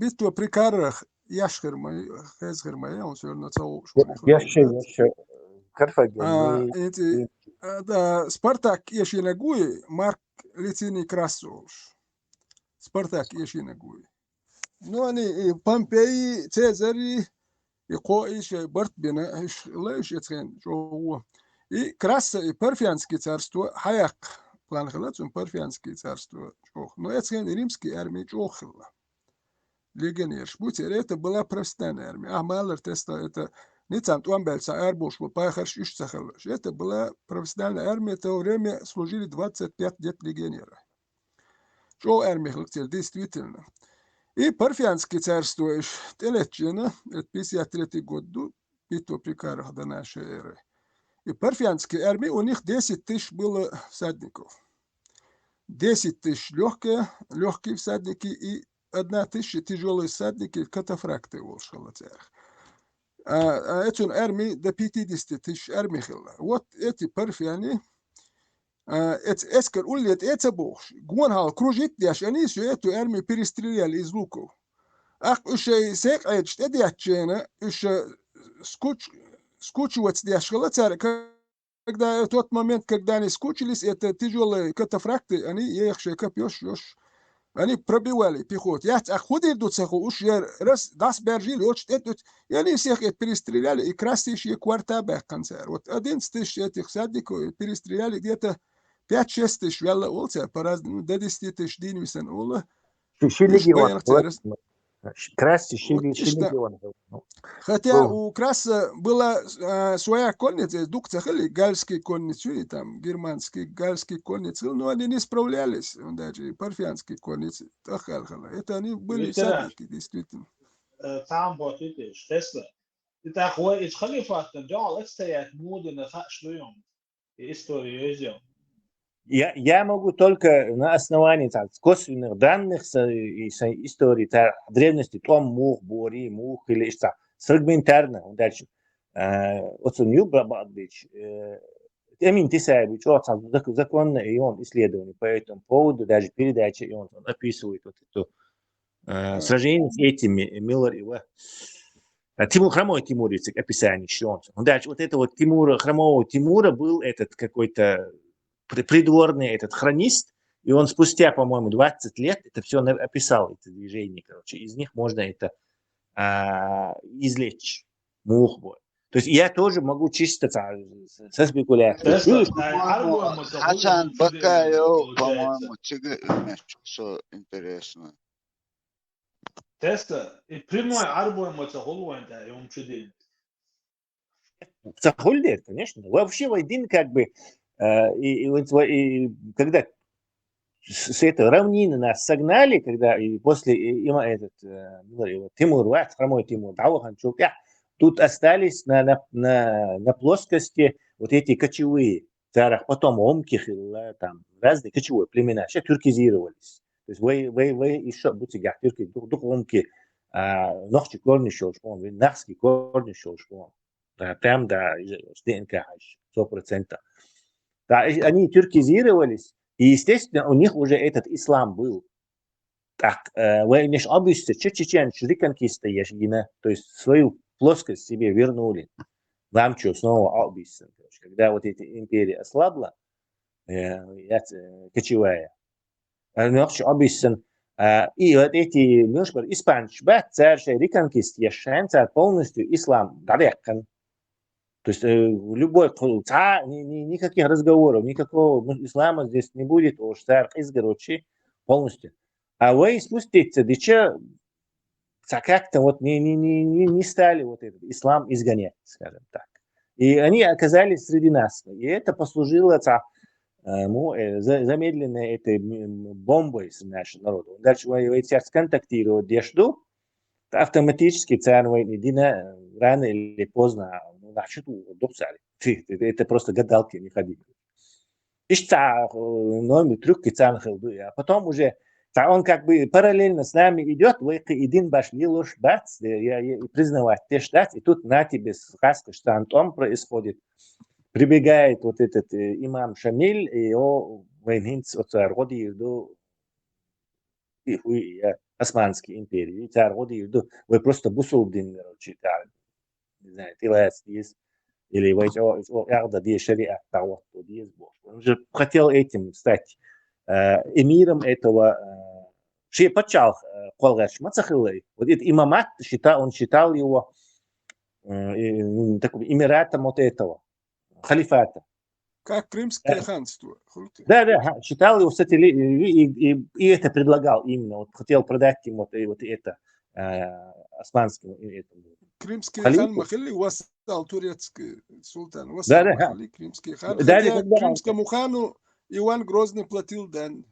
битто при Карах еш хир ма, хеза хир ма, я, он всё равно ца вовш Ешши, ешши. Карфаген. А, эти, а, да, Спартак эшинаг вуй, Марк Лициний Красса волуш. Спартак эшинаг вуй. Ну, они, и Помпеи, Цезари, и кхо и шай барт бина, иш лайш эцхен чӀогӀа. И Красса, и Парфянский царство, хьаяккха план хилла, цун Парфянский царство чӀогӀа. Но эцхен римский армия чӀогӀа хилла. Легионерш. Бу церан, это была профессиональная армия. А, малар теста, это не цам тӀом баьлча ца арбуш бу, пахарш уьш ца хилла. Это была профессиональная армия, в то время служили двадцать пять где-то легионеров. ЧӀогӀа армия хилла церан, действительно. И Парфянский царство иш тӀелетчена, это пятьдесят третий год ду, битто при Карах до нашей эры. И Парфянская армия, у них десять тысяч было всадников. Десять тысяч лёгкие, лёгкие всадники и одна тысяча тяжёлые всадники, катафракты волуш хилла церан. А, а эцун армия до пятидесяти тысяч армия хилла. Вот эти парфяне, а, эц-, эскар улле тӀе ца бохуш, гонахьал кружить деш, они всю эту армию перестреляли из луков. Ахь уьш шайн секъайчу тӀедеттачена, уьш скуч-, скучиваться деш хилла цара, когда, в тот момент, когда они скучились, это тяжёлые катафракты, они ехали шайн копьёш, ёш, они пробивали пехоту. Яц, ахь хӀун дийр ду ца хууш, я раз дас бержил, оч тӀе тут, и они всех это перестреляли, и Красса шен корта баьккхина цара. Вот одиннадцать тысяч этих всадников перестреляли, где-то пять-шесть тысяч ваьлла олу цара, по-разному, до десяти тысяч дийна висина олу. Ши, ши Иштта легион. вайнах церас. Красса ши, Вот ши иштта. Легион. Хотя О. у Красса была, а, своя конница, дукха ца хилла, гальский конница, и там германский, гальский конница, но они не справлялись, он даже парфянский конница, таххал хала. Это они были Виктор, всадники, действительно. э, там вот это, Тесла. И так вот, и халифат, там, да, это стоят, муды на хаш, что он. И историю езем. Я, я могу только на основании так, косвенных данных с, и с истории та, древности, тӀом мух, бори мух или что, с фрагментарно, удачи. Э, вот он Юбра Бадбич, э, Эмин Тисаевич, вот сам зак-, законно и он исследование по этому поводу, даже передача, и он, он описывает вот это э, сражение с этими, э, Миллер и Уэ-, э, Тимур, хромой Тимур, если описание ещё он. Ну, дальше вот это вот Тимура, хромого Тимура был этот какой-то при-, придворный этот хронист, и он спустя, по-моему, двадцать лет это всё на-, описал, это движение, короче. Из них можно это, а, извлечь. Мух бой. То есть я тоже могу чисто ца-, с-, со спекуляцией. Тесла, Слышь, а, аргуем, это Хьасан вот Бакаев, получается. По-моему, цига имеш, что интересно. Тесла, и прямой аргуем, это хулуэн, да, и он чудин. Ца хулдер, конечно. Вообще вай дин как бы, Э, и, и вот во- и когда с, с этой равнины нас согнали, когда и после и- има этот э, Тимур, вот, Тимур, вот, хромой Тимур, да, вот он чё, я, тут остались на, на, на, на плоскости вот эти кочевые, царах потом омки хилла, там разные кочевые племена, все тюркизировались. То есть вы, вы, вы еще будете тюрки, дух, дух омки, а, нохчи корни шоу шпон, вы нахски корни шоу шпон. Да, прям, да, из- с ДНК, сто процентов. Да, и они тюркизировались, и, естественно, у них уже этот ислам был. Так, э, вы не обычно чечен, реконкиста ешгина, то есть свою плоскость себе вернули. Вам что, снова обычно, короче, когда вот эта империя ослабла, э, я, э, кочевая, э, нохчи обычно, а, и вот эти мюшбар испанч, ба, царь шей реконкист ешен, царь полностью ислам, да, векан. То есть э, любой, ца, ни- ни- никаких разговоров, никакого ислама здесь не будет, уж царь изгородчи полностью. А вы спуститься, дича, ца как-то вот не, не, не, не, не стали вот этот ислам изгонять, скажем так. И они оказались среди нас. И это послужило ца, э, му- э, за- замедленной этой м, бомбой с нашим народом. Дальше вы, вы сейчас контактировать дешду, автоматически царь войны дина рано или поздно, ну, значит, удобцали. Это просто гадалки не ходи. Ишта, э, номер трюк кицан хилду, я. Потом уже, та он как бы параллельно с нами идет, вы к- идин баш лилуш бац, я, я признавать те ждать, и тут на тебе сказка, что антом происходит. Прибегает вот этот э, имам Шамиль, и о войнинц от царь годи иду, и хуй, я, Османской империи, и царь годи иду, вы просто бусул дин, короче, да, не знаю, тилац есть, или вы о, о, ягда ди шариат, та вот, то есть, бог. Он же хотел этим стать э, эмиром этого, э, ши пачал, э, колгач мацахилы. Вот этот имамат считал, он считал его э, и- м, таким эмиратом вот этого, халифата. Как крымское Да. ханство. Хурты. Да, да, ха, считал его, кстати, ли- и, и- и- и это предлагал именно, вот хотел продать ему вот, и вот это э, османскому и этому. Крымский Халифу? хан махали вассал турецкий султан. Да, Вассал да, ха. Махали крымский хан. Да, да, Хотя когда- крымскому хану Иван Грозный платил дань.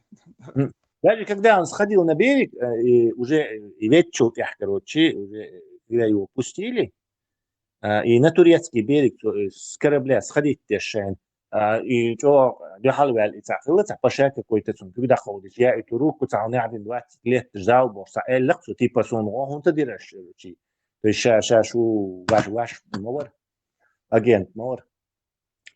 Даже когда он сходил на берег, э, и уже э, и ветчил, короче, уже э, когда его пустили, э, и на турецкий берег то, э, с корабля сходить дешен, э, и что, дюхал вял, и цахила, ца паша какой-то цун, когда ходишь, я эту руку, ца он один двадцать лет ждал, бо, ца эллак, что типа сон, о, он то дираш, короче. То есть ша, ша, шу, ваш, ваш, мовар, агент, мовар.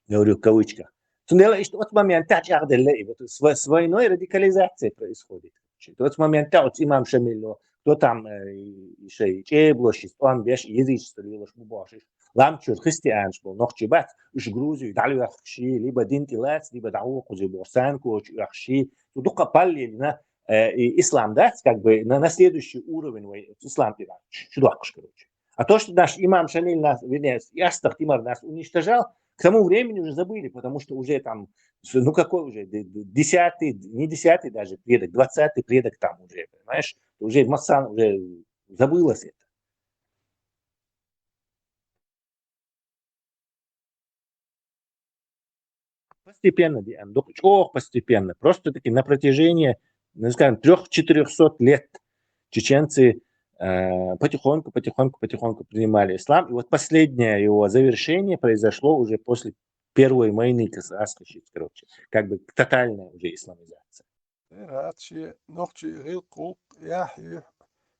Говорю в кавычках. Цундела, ишта от момента чагъдела, и вот с, с войной радикализация происходит. Вот с момента от имам Шамиль, кто там э, и- и шей, чебло, ши, он беш, язычество лилош, бу бошиш. Лам чур христианш был, нохчи бат, уж Грузию, дальвахши, либо дин тилац, либо дау кузи борсан, коч уахши. Ту дука палли на э, и ислам дац, как бы на, на следующий уровень вой- ислам тилац. Чудакш, короче. А то, что наш имам Шамиль нас, вернее, ястах Тимар нас уничтожал, к тому времени уже забыли, потому что уже там, с- ну какой уже, д- д- десятый, не десятый даже предок, двадцатый предок там уже, понимаешь? Уже Масан уже забылось это. Постепенно, ди андук, ох, постепенно. Просто-таки на протяжении, ну, скажем, трёх-четырёхсот лет чеченцы э, потихоньку, потихоньку, потихоньку принимали ислам. И вот последнее его завершение произошло уже после первой войны государственной, короче, как бы тотальная уже исламизация. Рад ши нохчи гил кул яхи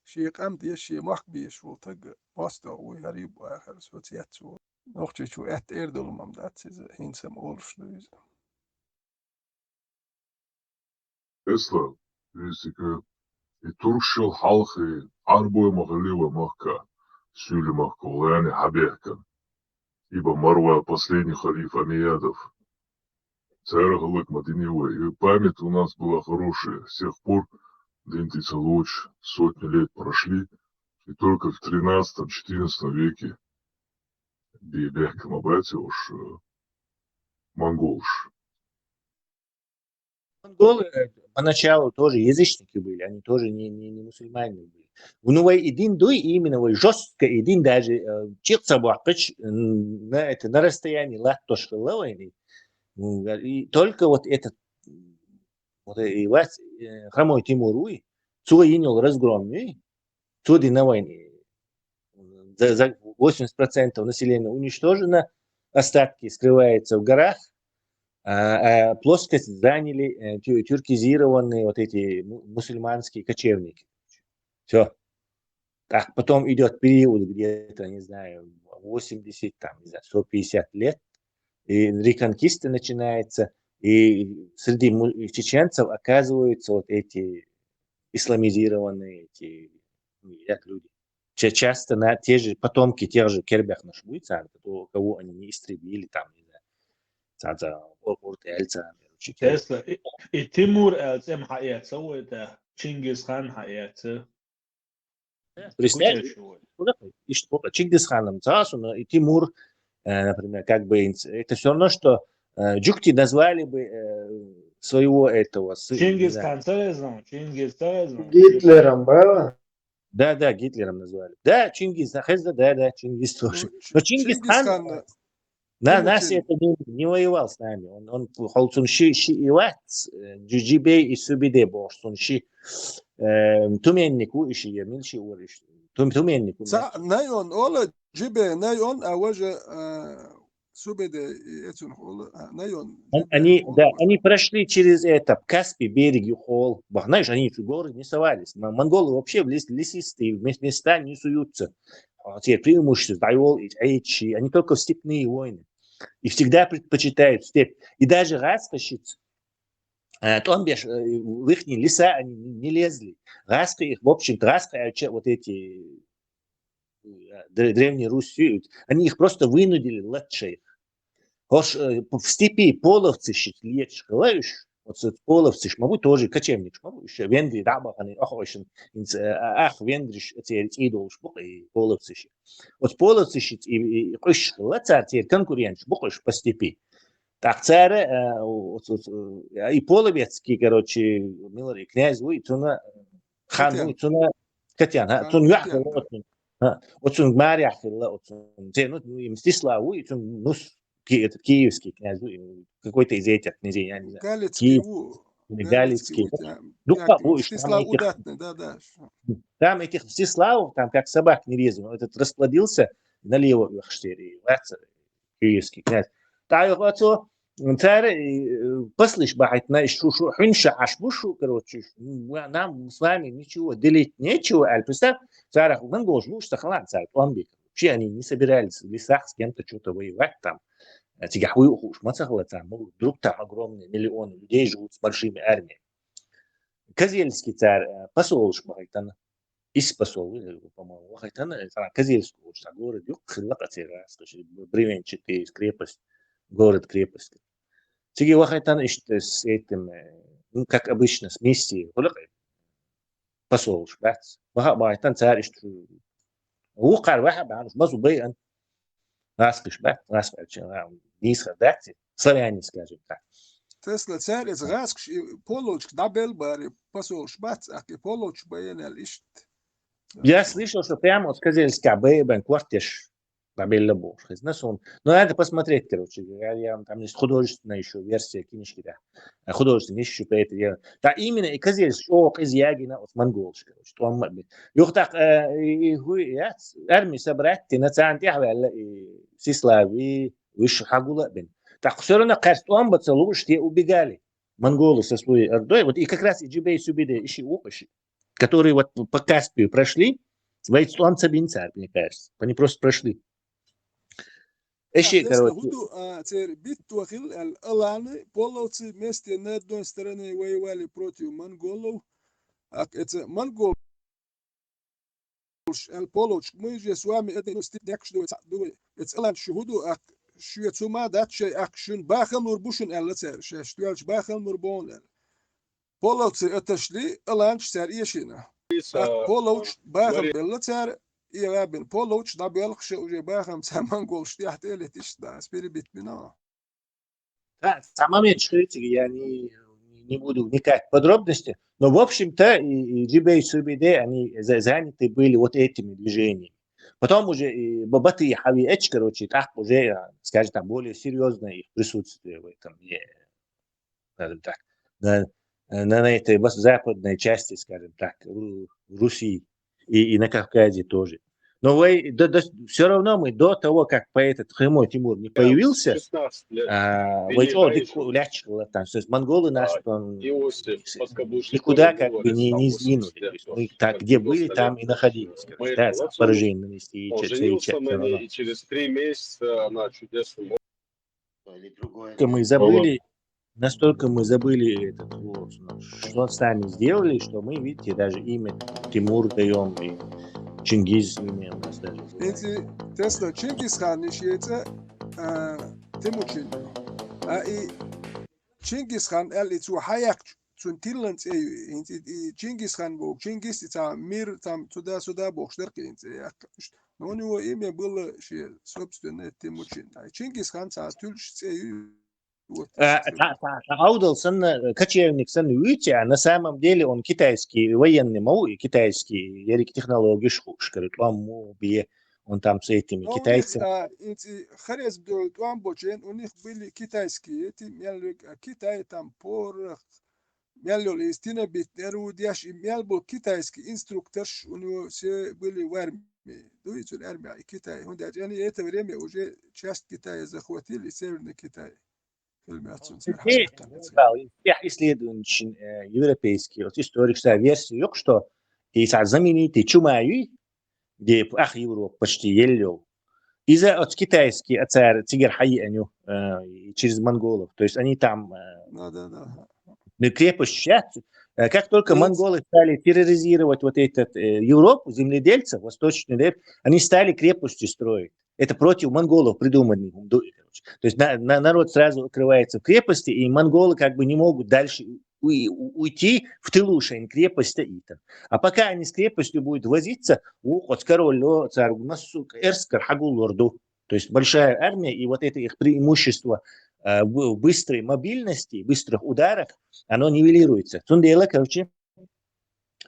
ши къам де ши мах би шул таг мастер уй гариб ахар социацу. Нохчи чу эт эрдулмам дат сиз хинсам олуш дуйз. Ислам, висика, и туркшил халхи, арбой махали ва махка, сюли махка, лани хабехкан. Ибо Марван, последний халиф Амиядов. Царахалык Мадинева. И память у нас была хорошая. С тех пор динти ца луч, сотни лет прошли, и только в тринадцатом-четырнадцатом веке бибехка мабати уж э, монголш. Монголы э, поначалу тоже язычники были, они тоже не, не, не мусульмане были. Ну, вай и дин дуй, и именно вай жестко и дин даже э, чирца бахкач, м, на, это, на расстоянии лат то шхылла вайны. М, и только вот этот, вот и вац, э, Хромой Тимур вуй, цо йинал разгром вуй, цо дина вайна, за, за восемьдесят процентов населения уничтожено, остатки скрываются в горах, а, а плоскость заняли, э, тю-, тюркизированные вот эти му-, мусульманские кочевники. Все. Так, потом идет период где-то, не знаю, восемьдесят, там, не знаю, сто пятьдесят лет, и реконкиста начинается, и среди му-, чеченцев оказываются вот эти исламизированные, эти, ну, як люди. Ча-, часто на те же потомки тех же кербяхнаш буй цар, кого, кого они не истребили, там, не знаю, цар, цар, ор-, орд эль цар, короче, керб. Тесла, и, и Тимур, э, цем хая, целый это Чингисхан хая, ц-, Представь, куча чего. Ишт бокъа Чингисханым цас, но и Тимур, э, например, как бы инс-, это все равно, что, э, джукти назвали бы, э, своего этого сы-, не знаю. Чингисхан, царезон, Чингис, царезон. Гитлером, правильно? Да, да, Гитлером назвали. Да, Чингис, хезда, да, да, Чингис тоже. Ну, Но Чи-, Чингисхан, Чингисхан, э, на, Тимур нас Чин. Это не, не воевал с нами. Он, он, хол цун ши, ши ивац, э, джи-, джибей и субиде бохш цун ши, э, туменник вуй иши, я милши вур иш. Тум-, туменник вуй. Ца-, най он, ола джибей, най он, а вожа, э, субиде, и эцун ола, а, най он, Ан-, джибей, они, хол да, вожа. Они прошли через это, Каспий берег и хол. Ба-, знаешь, они в горы не совались. М-, монголы вообще в лес-, лесистые мес-, места не суются. А те преимущества, дайвол и эйчи, они только в степные войны. И всегда предпочитают степь. И даже гъазкъашиц, э, тӀом беш, э, в ихние леса они не лезли. Гъазкъы их, в общем-то, гъазкъы, а, че-, вот эти, э, дре-, Древней Руси, они их просто вынудили латча их. Хош, э, в степи половцашиц лечкъалаш, вот с-, половцаш ма буй, тоже кочевникаш ма буй, ещё венгри дабахани, ах, ошин, инц-, э, ах, вендриш, эти, эти идолш бу, и половцаш. Вот половцашиц и, и, и къуш ла цар тер конкурентш бу къуш по степи. Так цар, э, вот, вот, э, и половецкий, короче, милари князь вуй, цуна хан Катян. Вуй, цуна Катян, ха, Хан цун Катян, яхла, да. Вот цун, ха, вот цун мар яхла, вот цун, те, ну, им Мстислав вуй, цун, ну, с-, ки-, этот киевский князь вуй, какой-то из этих князей, я не знаю. Галицкий Киев, вуй. Или Галицкий. Галицкий вуй, да. Ну, Яков, по-, уж там Мстислав этих, удатный, да, да. Там этих Мстиславов, там как собак не резано. Этот расплодился налево, эх, штери, ваца, киевский князь. Та йоха цо, цар, э, послыш бахайтна, шу, шу, хунша аш бушу, короче, ш-, м-, нам с вами ничего делить нечего, аль, представь, цар ах, монголш буш, сахалан, цар, тӀом бе. Вообще они не собирались в лесах с кем-то что-то воевать там. Э, тига хуй ухуш, ма сахала цар, ну, вдруг там огромные миллионы людей живут с большими армиями. Козельский цар, э, посолш бахайтана. Ис посол, э, по-моему, вахайтана, э, цар Козельского, что город, юк, хилла катера, скажи, бревенчатый крепость, город-крепость. Тиги вахайтана ишт с этим, э, ну, как обычно, с миссией, хулак, э, посолш, бац. Ваха бахайтан цар ишт, э, вукар ваха бануш, мазу бай ан. Гъазкъыш бац, гъазкъыш, а, нисха даци, славяне, скажем так. Тесла цар из гъазкъыш, и полочк дабел бари, посолш бац, а и полочк баян ал ишт. Я слышал, что прямо от Козельска бай бен квартеш дабел бу. Хиз на сон. Но надо посмотреть, короче. Я, я, там есть художественная ещё версия книжки, да. Э, художественный ещё поэт, я. Да, именно и Козельск, о, из Ягина, от монголш, короче. Там, э, юх так, э, и, и хуй, я, армия собрать, ты национ, я, вала, и Сислави, виш хагула бен. Так, всё равно кажется, он бы целуешь, те убегали. Монголы со своей ордой, вот и как раз и Джибей Субиде, ищи, о, ищи, которые вот по Каспию прошли, вайцлон цабин цар, мне кажется. Они просто прошли. Эши, короче. Худу, а, цер бит туахил, ал-, аланы, половцы вместе на одной стороне воевали против монголов, а это монгол, ал полочк, мы же с вами это степь дякш дуй, ца-, дуй. Эц алан шухуду, а шуя цума датшай, а шун бахам ур бушун, ал цер, шеш туялш бахам ур бон, ал. Половцы отошли, аланч цар ешина. А половч бахам белла цар, и рабин половч да белх ше уже бахам ца монголш тяхт элетиш да, спири бит мина. Да, сама меньше критики, я не, не буду вникать в подробности, но, в общем-то, и, и Джибей, и Субиде, они за-, заняты были вот этими движениями. Потом уже и б- баты хьавиача, короче, тӀаккха уже, а, скажем так, более серьёзное их присутствие в этом, э, скажем так, на, на, на этой вос- западной части, скажем так, Ру- Руси и, и на Кавказе тоже. Но вай, да, да, всё равно мы до того, как поэт этот Хрямо Тимур не появился, а, вай чё, дык лячкала там, то есть монголы нас там никуда как бы не, не сдвинули. То есть мы так, где были, там и находились, короче, да, поражение нанести и чё, и чё, всё равно. Только мы забыли, настолько мы забыли этот, вот, ну, что с нами сделали, что мы, видите, даже имя Тимур даём, и Чингиз имя у нас даже. Инзи Тесла Чингисхан ишеца, а, Тимучин. А и Чингисхан эл и цу хаяк цун тиллан цею, инзи и Чингисхан бог, Чингис и ца мир там туда-сюда бог, штырки инзи як. Но у него имя было ше собственное Тимучин. А Чингисхан ца тюльш цею. Вот. А, та, та, та аудал санна, кочевник санна витя, а на самом деле он китайский военный мау и китайский, ярик технологии шхуш, говорит, он му бе, он там с этими китайцами. А, инзи харез бдо туам бочен, у них были китайские эти, мелвик, а Китай там порох, мел из тина бит нерудяш, и мел был китайский инструктор, у него все были в армии. Дуицу армия и Китай. Он даже они это время уже часть Китая захватили, Северный Китай. Фильмацун. Теперь, да, из тех исследований, э, европейских, вот историк, да, версия, ёк, что и са знаменитый Чумаи, где ах Европа почти еллёл. Из-за от китайский ацар цигер хайи аню, э, и через монголов. То есть они там, э, Да, да, да. ну, крепость щас, э, как только монголы стали терроризировать вот этот, э, Европу, земледельцев, восточный лев, они стали крепости строить. Это против монголов придуманный. То есть на, на, народ сразу укрывается в крепости, и монголы как бы не могут дальше уй- у- уйти в тылу шайн крепость стоит. А пока они с крепостью будут возиться, у от король царь у нас, сука, эрскар хагул лорду. То есть большая армия, и вот это их преимущество, э, в в быстрой мобильности, быстрых ударах, оно нивелируется. Цундела, короче,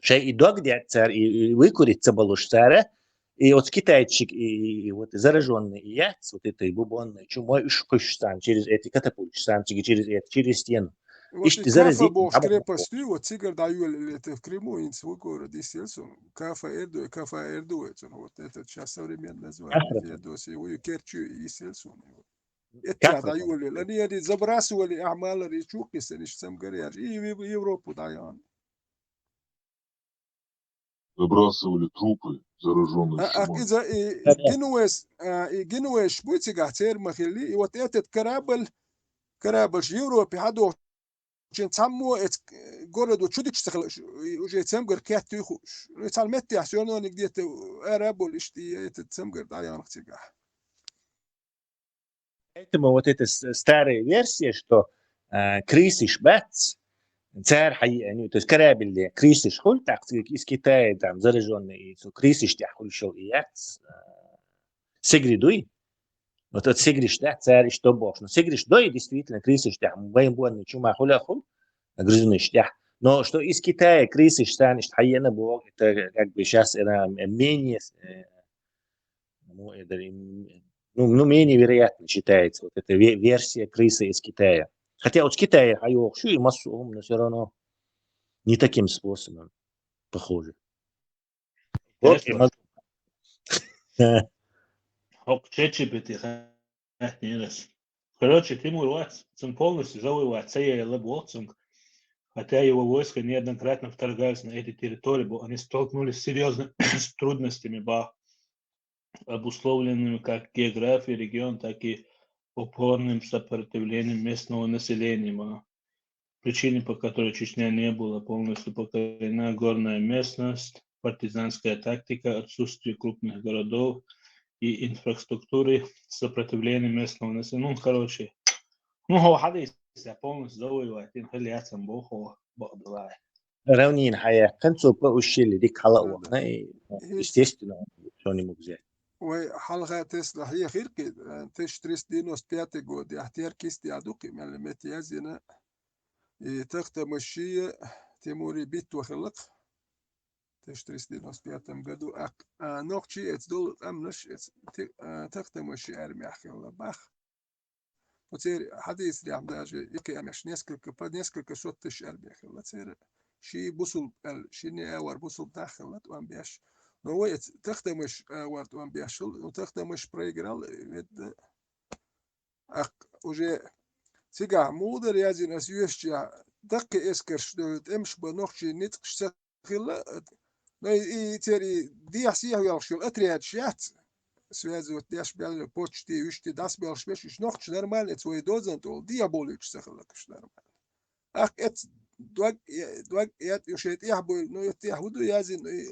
шай и дог дяд царь, и, и выкурит цабалуш цара, и вот китайчик, и, и вот заражённый и яц, вот этой бубонной чумой, уж кушсан через эти катапульт, сам через это, через стену. Вот ишти и заразит, кафа бог а вот крепостью, вот цигар даю это в Крыму, инц в город и сельсун. Кафа эрду, кафа эрду, это вот это сейчас современное название. Кафа. Феодосия, у Керчу и сельсун. Это Кафа. Даю, они, они забрасывали, а мало речуки, сениш сам горяж, и в Европу даян. Забрасывали трупы, заражённые А, а чумой. Из-за и, и Да, да. Генуэз, а, и Генуэз, будете гахтер махили, и вот этот корабль, корабль в Европе, хадо, чин цаммо, эт, э, городу чудик цахла, и уже цамгар кятты хуш. И цалметти, а всё равно они где-то, э, арабул ишти, этот цамгар, да, я нахтига. Поэтому вот эта с- старая версия, что, э, крысыш бац, царь хай, они, то есть корабль, крысыш хуль, так сказать, из Китая там заражённый, и цу крысыш тя хуль шёл и яц, э, сегридуй. Вот от сегриш тя, царь что бог. Но сегриш дой, действительно, крысыш тя, военный чума хуля хуль, грызуныш тя. Но что из Китая крысыш станешь хайена бог, это как бы сейчас это менее, э, ну, это, м, ну, ну, менее вероятно считается вот эта ве- версия крысы из Китая. Хотя вот с Китая хайохшу и массу, но всё равно не таким способом, похоже. Вот и Интересно. Маз- Ок, чечи бити ха-, ха-, не раз. Короче, Тимур вац, цун полностью завоевать, цея лаб волцунг. Хотя его войска неоднократно вторгались на эти территории, бо они столкнулись с серьёзными трудностями, ба, обусловленными как географией региона, так и упорным сопротивлением местного населения, ба. Причины, по которой Чечня не была полностью покорена, горная местность, партизанская тактика, отсутствие крупных городов и инфраструктуры, сопротивление местного населения. Ну, короче, ну, хо хадис, я полностью завоевать, им хали я сам бог, хо, бог дулай. Равнин хая, концу по ущелье, дик хала Ну, уакна, и, ну, Есть. естественно, что не мог взять. Вай, халха Тесла, я хирки, э, тысяча триста девяносто пятый год, я теркис, я дуки, миллиметр, я зина. И тахта машия, Тимури битва хилак. тысяча триста девяносто пятом году, а, а, нохчий эца долу къамнаш эца ти-, а, тахтамаши армехь хилла бах. Оцеран хьадисехь даже икхиамеш несколько, по несколько сот тысяч армехь хилла церан. Ши бусулба аьлла, шинне а вар бусулба нах хилла тӀом беш. Но вай эца тахтамаш а вар тӀом беш хилла, но тахтамаш проиграл, ведь, да. Аккха уже цигахь муха дара яздина ас йоьшучехь, даккхий эскарш долу тӀемаш бан нохчийн ницкъаш ца хилла, но и, и церан и дехьа-сехьа йоьлхуш йолу отрядаш яц, связывать деш мел йолу почти, уьш дӀасабоьлхуш беш, уьш нохчаш нормально, эца вай дозан тӀе волу, дехьа болуьйтуш ца хилла уьш нормально. Аккха эца дог, дог эцна, уьш шайн тӀехь буьйлу, ну, и тӀехь хӀун ду яздина, и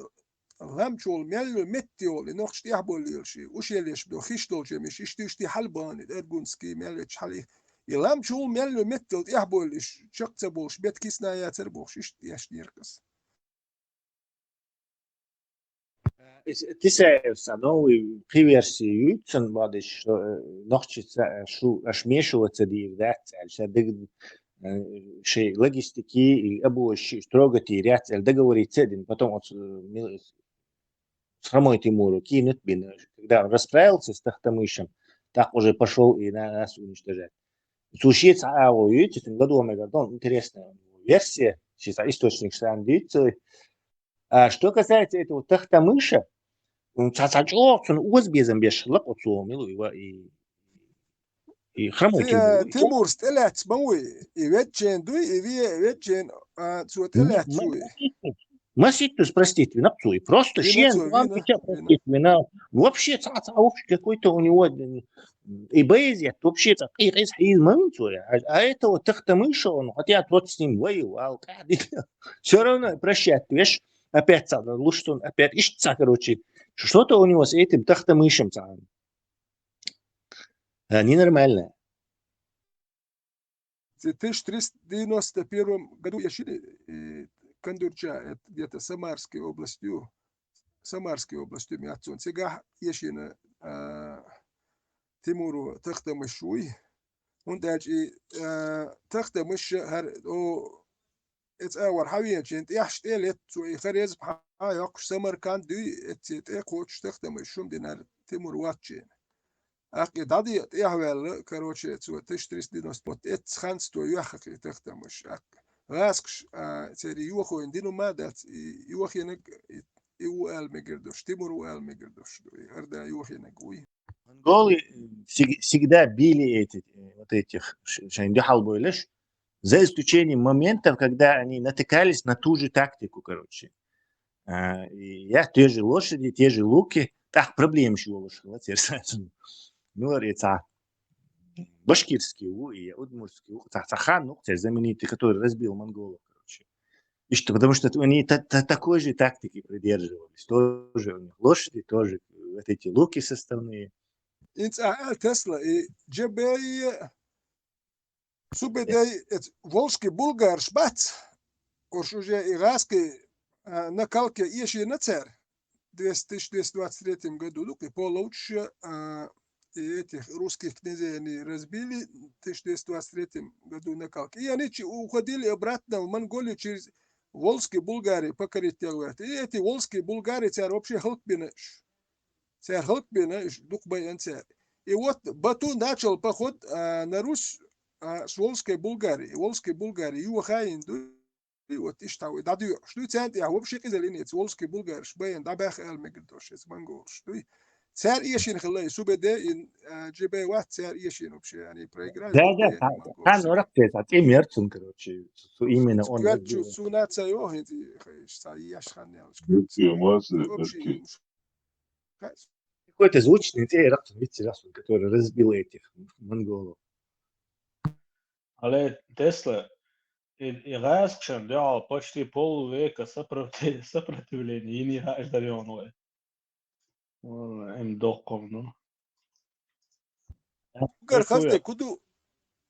лам чу волу мел йолу метта йолу, и нохчаш тӀехь буьйлуш, и ушелеш бу, хиш долчу миш, иштта, иштта хьалабахана, и Аргунский мел йолчу хьалий. И лам чу волу мел йолу метта йолу тӀехь буьйлуш, чекх ца болуш, бет кисна яцара бохуш, иштта деш дийриг ас. Э, Тисаевс а новый, кхин версия юьйцу сан бадиш, что, э, нохчица, э, шу, аш мешо ца дийр дац, аьлла, ша даг, э, шей логистики и обоз ши строго тиряц, аьлла, договориться дин, потом вот, э, мил-, с Хромой Тимуру кинут бин, когда он расправился с Тахтамышем, так уже пошёл и на-, нас уничтожать. Цу шеца а юьйцу, цун гадомегар дон, интересная у него версия, шеца источник сан дийцу. А что касается этого Тахтамыша, м, ца, ца чӀогӀа цунна оза безам беш хилла оцо мила и ва-, и, и Хромой Ти-, Тимур, э, и Тимурс тӀелаьцна ма вуй, и веддачен дуй, и ве-, веддачен, а, цо тӀелаьцна вуй. Маситтус простить вина цуй. Просто вина шен цо, вина, вина. Простить вина. Вообще, ца, ца, вообще какой-то у него, м, и боязет, вообще, ца, и, и, и, а, а этого Тахтамыша, он, хотя тот с ним воевал, всё равно прощать веш, опять ца, лучше он опять, ишь, ца, короче, что-то у него с этим Тахтамышем, ца, э, ненормальное. В тысяча триста девяносто первом году я шили, э, Кандурча, это где-то Самарской областью, Самарской областью ми аццун. Цигахь я шина, а, Тимуру Тахтамыш вуй. ХӀунда аьлча и, а, Тахтамыш хӀара, о, эца а вар хьавеначийн тӀехь тӀе летта цо и харезма хьа йоккхуш Самарканд дуй, эцци тӀе кхочуш Тахтамыш шум динар Тимур ваччийна. Аккха и дӀаде тӀехваьлла, короче, цо тысяча триста девяносто, вот эцца ханца то йоьхна и Тахтамыш. Аккха гӀазкхаш, а, церан йохойн дину ма дац, и йохийнарг, и, и ву аьлла мегар долуш, Тимур ву аьлла мегар долуш ду, и хӀара да йохийнарг вуй. Монголы, э, всег-, всегда били эти, э, вот этих ш-, шайн дуьхьал бойлаш, за исключением моментов, когда они натыкались на ту же тактику, короче. А, и я те же лошади, те же луки, тӀаккха проблемаш йолуш хилла церан сацун. Ну, и ца башкирский ву, и удмуртский ву, ца, ца хан, ну, ца знаменитый, который разбил монголов, короче. И что, потому что они та-, та-, такой же тактики придерживались. Тоже у них лошади, тоже вот эти луки составные. Инца а, а, Тесла, и Джебей, Субедей, эц волжский булгарш бац, уж уже и гӀазкхий, а, накалке эшийна цара. Двести, тысяча двести двадцать третьем году, ну, и половча, а, и этих русских князей они разбили в тысяча двести двадцать третьем году накалке. И они чи-, уходили обратно в Монголию через Волжские Булгарии покорить делать. И эти волжские Булгарии цара вообще хӀаллакбина. Цара хӀаллакбина, уж дукха байина цара. И вот Бату начал поход, а, на Русь, а, с Волжской Булгарии. Волжской Булгарии йохайна ду, и вот иштта вай дӀадоьӀуш ду, царна тӀехь вообще къизаллина эца волжский булгарш байина дӀабаьхна аьлла мегар долуш эца монголаш ду. Цара эшийна хилла и Субеде, и, а, Джебей вац, цара эшийна вообще, они проиграли. Да, да, Джебей, та-, монголаш. Хан орах те, та тӀемерцун, короче, су именно он Квет разбил. Чу су нация йохин, ти, хай, ша, еш хан ялш. Вообще, Какой-то звучный, те, рахтун, видите, раз он, который разбил этих монголов. Але Тесла, и, и гӀазкхашна дуьхьал почти полвека сопротив-, сопротивление йина яхаш дар йону вай. Валла, эм доккхам, ну. Угар хазде куду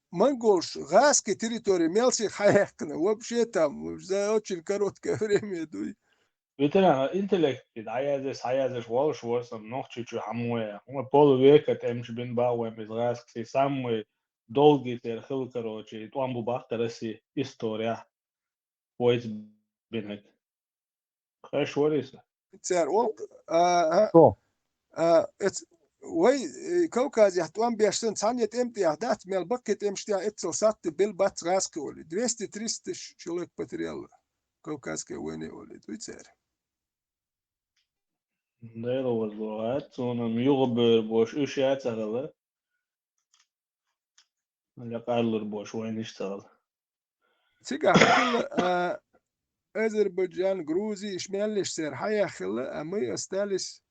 монголш гӀазкхи территори мел сиха хьаяьккхина. Вообще там, за очень короткое время дуй. Ветеран интеллект дӀаязеш, схьаязеш волуш вара сан Нохчийчу хьамоя. Хьуна полвека тӀемаш бин бан вайн беза гӀазкхий самый долгий тера хила, короче, и тӀом бу баккха Россия история. Вайца бинаг. Кхаш вариса. Цар олк, а, а, О, а, эц-, вай, э, Кавказехь тӀом беш санна, цхьанне тӀем тӀех дац, мел баккхи тӀемаш тӀех эццал сатти бел бац гӀазкхи оли. Двести-триста тысяч человек потерял Кавказская война оли. Дуй цар. Дела возлугӀац, цунам юха бер бош уьш яцахала. Лекъарлур бош вайнаш цахала. Цигахь хилла, а, Азербайджан, Грузи, иш меллиш цер хьаяххилла, а мы остались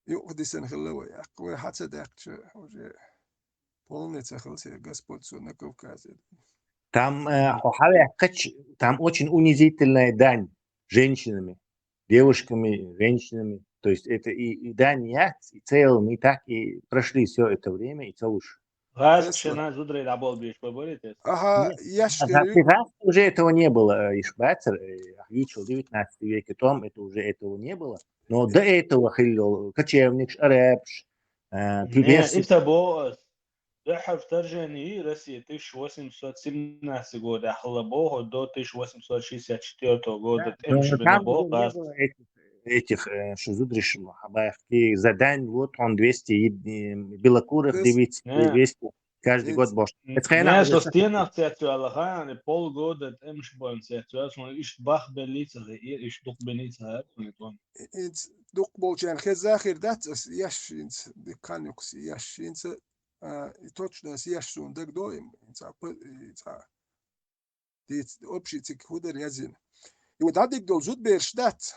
юкъ дисан хилла вай. Аккха вай хьа ца даьккхача, уже полный ца хилла цер господство на Кавказе. Там, э, хьо хьаваьккхача, там очень унизительная дань женщинами, девушками, женщинами. То есть это и, и дань яц, и целом, и так, и прошли все это время, и целуш. ГӀазкхи шина зударий дӀаболбеш бабаритес. Аха, Нет, яш А за- хилла. Раз уже этого не было, э, иш бацар, э, ючил девятнадцатый веке том, это уже этого не было. Но до этого хилла кочевникаш, арабаш, э, Не, персы. ита бо ас. Дуьххьара вторжение России тысяча восемьсот семнадцатый год ахла бо, до тысяча восемьсот шестьдесят четвёртого года Ну, тӀемаш бина там бо, уже не гӀазкхи. было этих, этих, э, что зудариш хьабаьхки, за дань вот он двести, э, белокурых Дес- девиц, Не. двести каждый Эц- год бош. М. Это хрена Не, уже со стенах цецвала хан, и полгода тӀемаш бан цецвала, сон иш бах беллица, и иш дух беллица, сон и тон. Инц дукх болчарна хеза хир дац, ас еш инц, дикхан юкс еш инц, а, и точно ас еш сун даг доим, инц а п-, инц а. Диц общий цик худар язин. И вот дадик дол зуд берш дац.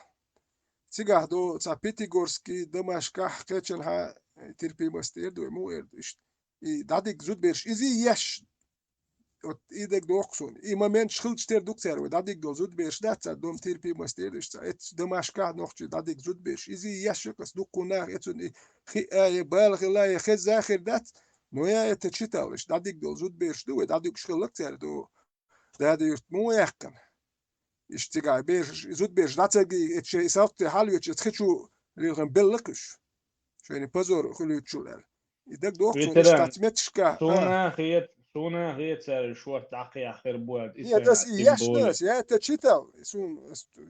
Цигах до ца Пятигорский, Дамашках, кечен ха, терпимость эрду, му эрду, ишт. И дадик зуд берш, изи еш, вот и даг дохсун. И момент шхилч тер дук цер, вот дадик дол зуд берш дац, ца дом терпимость эрду, ишт, ца эц Дамашках нохчи дадик зуд берш. Изи еш, кас дуккунах, эцун и хи, а, е бал хила, е хеза хир дац. Но я это читал, ишт, дадик дол зуд берш ду, вот дадик шхилак цер ду. Дада юрт му яхкан. Иш цигай берш, зуд берш, дацаги, эт шей савтте хьалвеча, цхичу лилхан беллакуш. Шейни позор хулючул эр. И даг дохсун, иш тац метшка. Суна хет, суна хет цар шорт дакъя хер буад. Я дас и яшнас, я это читал. Сун,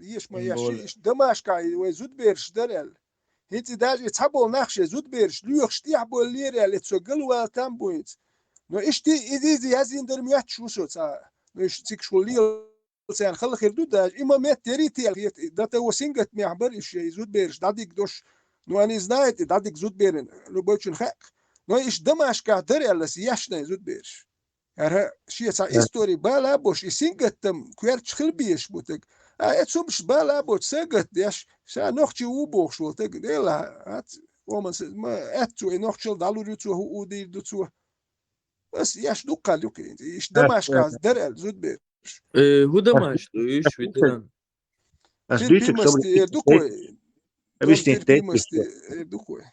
еш ма яши, иш Дамашка, и вай зуд берш дарел. Хинц и даже и цхьабол нахше зуд берш, луьхш тӀехь бол лерел, эт со галвал там буйц. Но ишти и дизи язин дар мячу со ца. Но иш цик шул лел цен хал хир ду даже. И момент тери тел хет, да того сингат мях бар иш, и зуд берш, дадик дош. Но они знают, и дадик зуд берен, любой чун хак. Но иш Дамашка дарел, яшнай зуд берш. Ара, шеца истори бала бош, и сингаттам кверч хил биеш бутак. А эцумш бала бош, сагат деш, ша нохчи у бохш волтак. Дела, ац, оман се, ма, эцу, и нохчил далур юцу, ху удир дуцу. Ас яш дуккал юки. Иш Дамашка дарел, зуд бе. Э, ху Дамаш, дуйш, ветеран. Ас дюйчик, Терпимости эр дукой. Объясни, Терпимости эр дукой.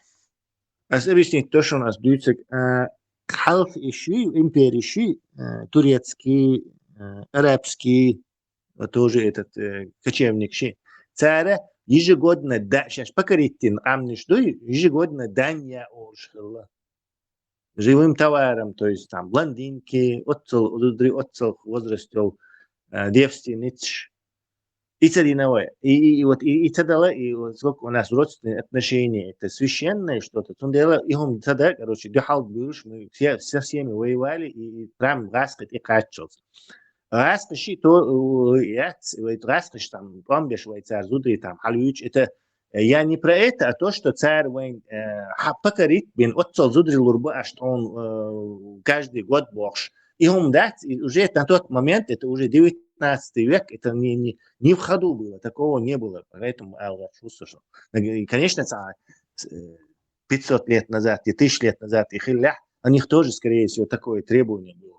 Ас объяснить то, что у нас дюйцик, э, халх иши, империя иши, э, турецкий, э, арабский, вот тоже этот, э, кочевник ши. Цара ежегодно, да, щас покорить тин, амниш дуй, ежегодно дань я оршхилла. Живым товаром, то есть там блондинки, отцел, удри отцел возрастел, э, девственниц. И цариновая. И, и, и вот и, и цадала, и вот сколько у нас родственные отношения, это священное что-то. Тундела и хум цада, короче, дюхал бюрш, мы все, со всеми воевали, и, и прям раскрыть и качался. Раскрыщи то, э, яц, вот раскрыщ там, помнишь, вай цар зудри там, халюч, это, э, я не про это, а то, что царь вайн, э, ха-, покорить бен, отцел зудри лурба, а что он, э, каждый год бохш. И хум дац, и уже на тот момент, это уже девятнадцатый век, это не, не, не в ходу было, такого не было. Поэтому, а, вот, слушай, что, э, конечно, ца-, э, пятьсот лет назад и тысячу лет назад и хиллях, у них тоже, скорее всего, такое требование было.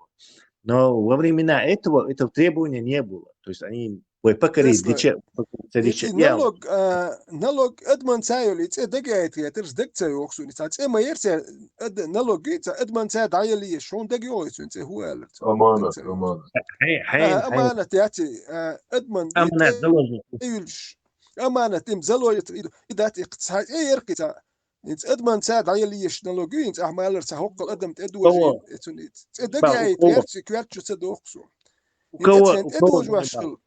Но во времена этого этого требования не было. То есть они, ой, покорить Ясно. дича-, покорить И, дича-, и я. налог, а, налог адман цайоли, це дагайт, я, терс даг цай оксуни, ца, це ма ерце, ад-, налог, ца, адман цай дайли, шон даг йой, цун, це хуэлер, ца, Аманат, даг цай. аманат. Хай, хай, А, хай. Аманат, я, це, а, адман, Аманат, це, заложник. Юльш. Аманат им залоит, и, и дат их ца, э, ерки ца. Инц адман ца дайли еш налоги, инц ахмалер ца хоккал адам те Кого? дожи, эцун иц. Це дагайт, Кого? Верци, Кверчу ца дохсу. У кого, Инц у це кого, дожи ваш Ганнибал? хил.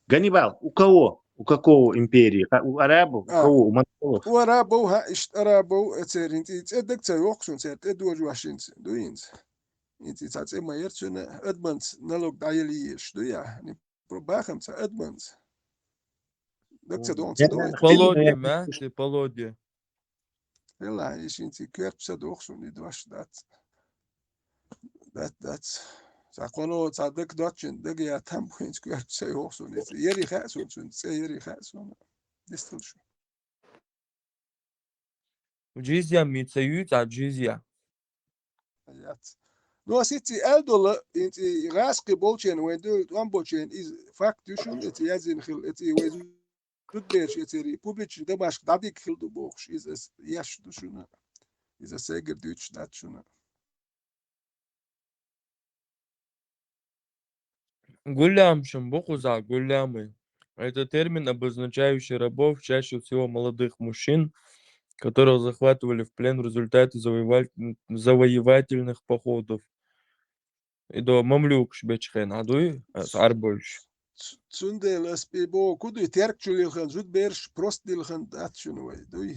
Ганнибал, у кого? У какого империи? Ха-, у арабов? У А. кого? У монголов? У арабов, хӀаъ, иштта арабов, э, церан цӀи, цӀе даг ца йоккху цунна, церан тӀе дожош инца ду инца. Инца цхьа цӀе ма яра цуьнан, адаманца налог дӀаяла езаш ду я, не про-, бахам цхьа адаманца. Даг ца догӀу, ца догӀу. Типология, ма? Типология. Хила, и шин ци коьрта са доху суна, и дош дац. Дац, дац. Цхьа кхоно, цхьа даг доцчун, даг я там бу хӀинца коьрта са йоху суна. Яри хаьа суна, цуьнан цӀе яри хаьа суна. Дистал шу. Джизья ми ца юй, цхьа джизья. Яц. Ну, а сици аьл дола, инци гӀаскхи болчен, вайн дуй тӀом болчен, из факт ю шуна, эци язин хил, эци вай зудберш, эцери публичный домашка дӀадик хил ду бохуш, из ас еш ду шуна. Из ас сегар дуьйцуш дац шуна. Гуллям шун бу кхузахь, гуллямы. Это термин, обозначающий рабов, чаще всего молодых мужчин, которых захватывали в плен в результате завоеваль-, завоевательных походов. И до мамлюкаш бечхен, а дуй, а, с арбойш. Ц-, цундела ас бе бо, ку дуй, терк чу лилхан, зудберш, прост лилхан, дац шуна вай, дуй.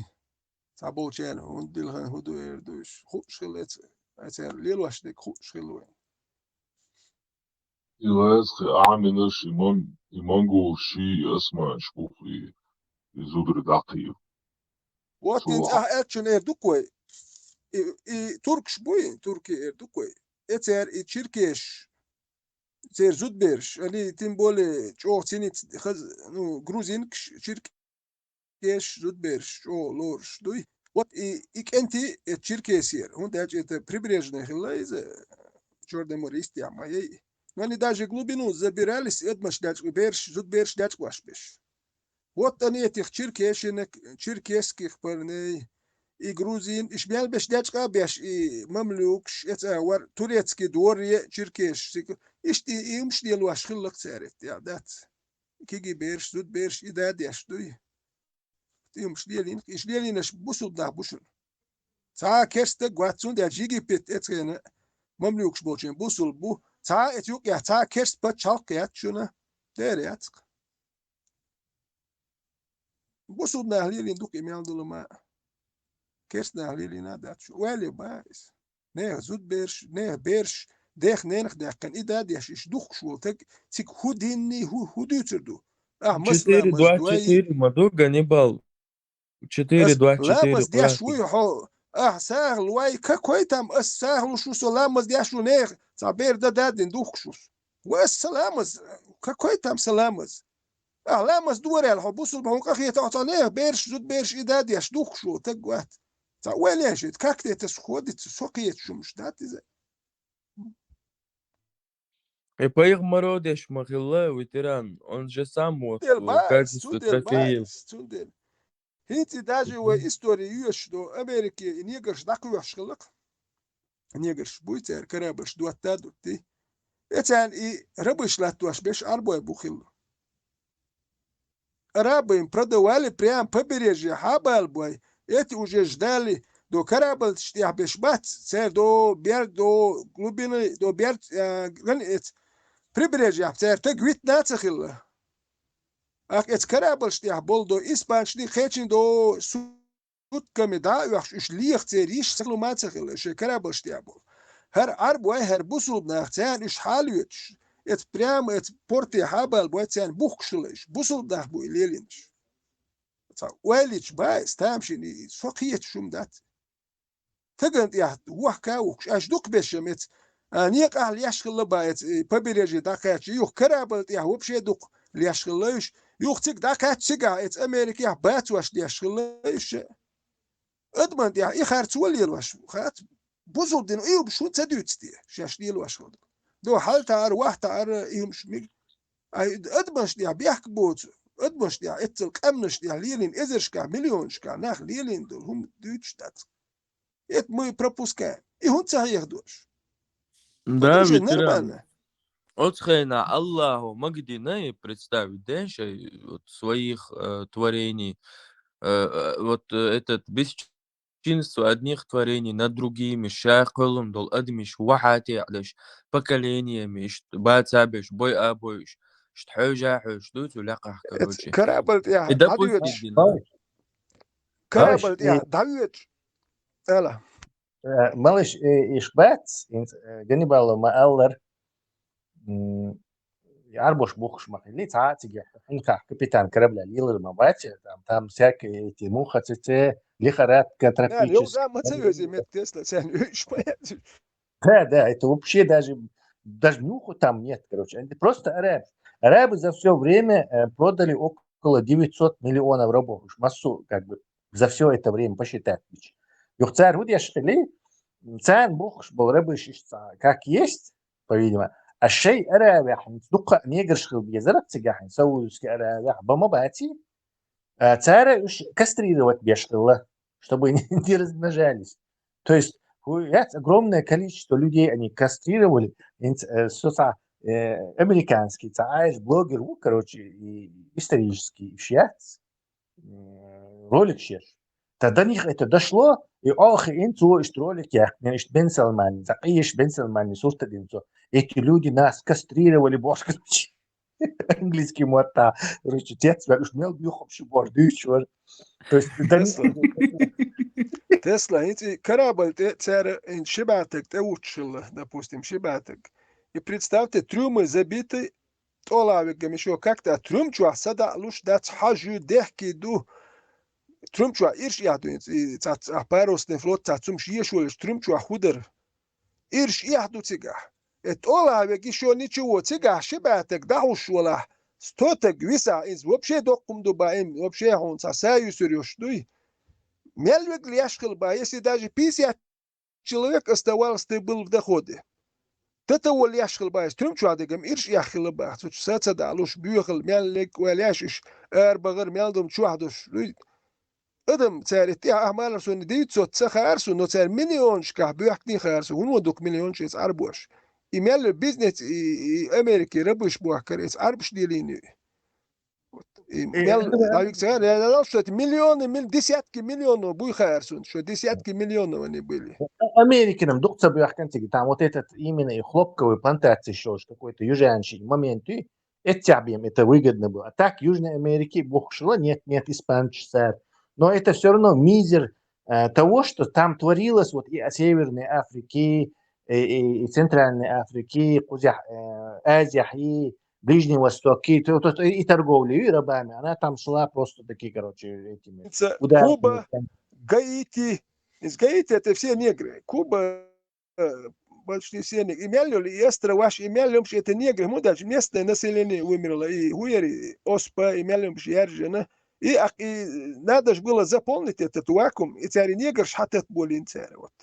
Цхьаболчарна хӀунда дилхина, хӀун ду эр ду уьш? Хууш хила эца, эцара лелош дерг хууш хила вайн. И лаьцкъи Ӏаминаш, и мон-, и монголаш, и османаш бу, и, и зударий дӀакхийра. Вот Цо тин цӀахь аьлчун эр ду-кх вай. И, и туркаш буй, турки эр ду-кх вай. Эцара и чиркеш, церан зудберш, али тем более чӀогӀа цинит хаз-, ну, грузинкаш, чиркеш, зудберш, чӀогӀа лоруш дуй. Вот и, и кӀентий, э, Черкесера, хӀунда аьлча это прибрежная хилла иза, Чёрное море истехь ма яй. Но они даже глубину забирались, эдмаш дечкъ-, берш, зудберш дечкъош беш. Вот они этих черкешенок, черкесских парней, и грузин, иш мел беш дечкъа а беш, и мамлюкаш, эца вар, турецкий дворе, черкеш, сик-, ишти, и умш лелош хиллак цаьрет, я, дац. Киги берш, зудберш, и да деш дуй. Тимаш лелин, иш лелинаш бусулба нах бу шуна. Цхьа а керста гват, цундела Египет эцхена мамлюкаш болчун бусулба бу. Цхьа а эца юкъехь, цхьа а керста пачхьалкх яц шуна. Дера яцкъ. Бусулба нах лелин ду-кх и мел долу ма. Керста нах лелина а дац шу. Ваьле ба иза. Нехан зудберш, нехан берш, дех ненах даьккхина, и да деш, иш духкуш волу таг, цига хӀу динний, хӀу, хӀу дуьйцур ду? Ахьа мас Четыре, ламаз два, дой? четыре ма ду, Ганнибал. Четыре, Ас два, четыре, ламаз деш кхоьллина. Вуй хьо? Ахьа сагӀа лой, какой там ас сагӀа луш ву со ламаз деш ву неха? Цхьа бер дан дадина духкуш ву со. Ва ас са ламаз, какой там са ламаз? Ахьа ламаз дораьлла хьо бусулба, хьуна къахета хьо цхьа неха берш, зудберш и да деш духкуш ву таг вац. Цхьа ойла еш, как это сходится, со кхеташ хӀумаш дац иза. И пайхамаро деш ма хилла, ветеран, он же сам вот, Цундела э, бац, качество цундела трофеев. Бац, цундела. ХӀинца и даже вай истори йоьшуш ду, Америке и негрш дӀакхоьхьуш хилла-кх. Негрш буй цара, карабаш дотта а дутти. Эцарна и рабыш латтош беш арбой бу хилла. Арабы им продавали прямо побережье хьабалбой. Эти уже ждали, до корабльш тӀехь беш бац, цара до бер, до глубины, до бер, а, границ, прибережье цара таг витна а ца хилла. Ах эц корабльш тӀехь болу до испанчни кхечни до сутками дӀа а оьхуш, уьш леха церан йиш ца лума а ца хилла, шайн корабльш тӀехь болу. ХӀара арбой, хӀара бусулба нах, царна уьш хьалоьцуш, эц прямо эц порте хьабалбой, царна бухкуш хилла уьш. Бусулба нах бу и лелинаш. Цхьа ойлича бац, тамашийна и со кхеташ хӀума дац. Таган тӀехь вохка а вухкуш, аш дукха беш а меца. А, некъахь леш хилла бац, э, побережье дӀакхаьчча, юха корабль тӀехь вообще дукха леш хилла уьш. Юха цига дӀакхаьчча, цигахь эца Америкехь бацош леш хилла уьш. Адаман тӀехь и харцо лелош хац, бусулба дин и хӀумаш хӀун ца дуьйцу те, шаьш лелош хилла. До хьал таӀара, вахь таӀара и хӀумаш миг. Ай, адамаш тӀехь бехк боцу, адамаш тӀехь, эццал къаьмнаш тӀехь лелийна, эзаршкахь, миллионашкахь нах лелийна долу хӀума дуьйцуш дац. Это мы пропускаем. И хӀунда ца хьехадо уьш? Да, Потому что ветеран. Нормально. Оцу хенахь Аллахо магадина и представить ден шайн вот своих, э, творений, э, э, вот, э, этот бесчинство одних творений над другими, ша кхоьллина долу адамаш вахьа а теӀдеш, поколениями иштта баца а беш, бой а бойуш, Иштта хьоьжа, хьоьжуш ду цу лакхахь, короче. Корабль тӀехь И допустим дӀавоьдуш. дина. Корабль тӀехь дӀавоьдуш. Ала. Э, малыш, э, иш бац, инц, э, Ганнибало ма аллар, м, арбош бухуш ма хилли, цхьа а цига хьинхахь капитан корабля лелар ма бац, там, там всякие эти муха цеце, лихорадка Да, тропическая. Йовза ма ца везий мет Тесла, царна уьш ма яц. Да, да, это вообще даже, даже нюха там нет, короче. Это просто араб. Арабы за все время э, продали около девятьсот миллионов рабов. Уж массу, как бы, за все это время посчитать. Юх цар хӀу деш хили, царна бухуш бол рабыш ишца, как есть, по-видимому. А шей Аравия, дукха негрш хил безарах цигахин, Саудовский Аравия, бама баци, а, цара уж кастрировать беш хилла, чтобы не размножались. То есть, ху-, яц, огромное количество людей они кастрировали, инц-, э, со ца, э, американский, ца, а, блогер, ну, короче, и исторический, иш яц, м, ролик шеш. Тогда до них это дошло, и ох, и инцу, ишт ролик яхне, ишт Бен Салман, за иш Бен Салман, сурта динцу. Эти люди нас кастрировали, бошка. Английский мотта. Короче, тец, уж мел бьюхом ши бор, дючур. То есть, да, Тесла. Тесла, инц и корабль тӀе цара, ин шибатак тӀе учила, допустим, шибатак. И представьте, трюмы забиты, тӀолавигам ещё как-то, а трюм чохь садаӀлуш дац, хьажу, дехкий ду. Трюм чохь ирш яхь ду, инц, и ца, ца, парусный флот, ца цумаш ешолаш, трюм чохь ху дара. Ирш эхь ду цигахь. Э, тӀолахь вег ишо ничего, цигахь ши баьтаг дӀахьуш валахь, сто таг висахь, иза вообще доккхум ду баим, вообще хьуна цхьа са юсур йош дуй. Мел вег леш хила ба, если даже пятьдесят человек оставалось ты был в доходе. Тата вол леш хила ба, иза трюм чохь дегам ирш эхь хила ба, цу чу са ца далуш, боьхал, мел лег ваьлеш иш, ара багӀар, мел дум чохь душ дуй. Адам цаьрга тӀехь ахьа малар суна девятьсот ца хаар су, но цаьрга миллионашкахь боьхкний хаар су, хӀуно дукха миллионаш эца Ӏарбош. И мел бизнес, и, и Америке рабыш бохкар эца Ӏарбаш делийна ю. И мел дӀавиг ца хаар, я дал, что это миллионы, мил-, десятки миллионов буй хаар су, что десятки миллионов они были. Америкином дукха ца боьхкан цига, там вот этот именно и хлопковый плантации шош какой-то южанщий момент, и это тябем, это выгодно было. А так Южной Америки бухшила, нет, нет, испанцы царь. Но это все равно мизер э, того, что там творилось вот и о Северной Африке, и, и, и Центральной Африке, кузя, э, Азия, и Ближний Восток, и, то- то- и торговля и рабами. Она там шла просто такие, короче, этими. Ца- Куда Куба, Гаити, из Гаити это все негры. Куба, э, почти все негры. И мел ли, и острова, и мел ли, это негры. Ну, даже местное население вымерло. И Хуяри, и Оспа, и мел ли, Яржина. И, ак- и надо же было заполнить этот вакуум. И цари негр шхатат болин цари. Вот.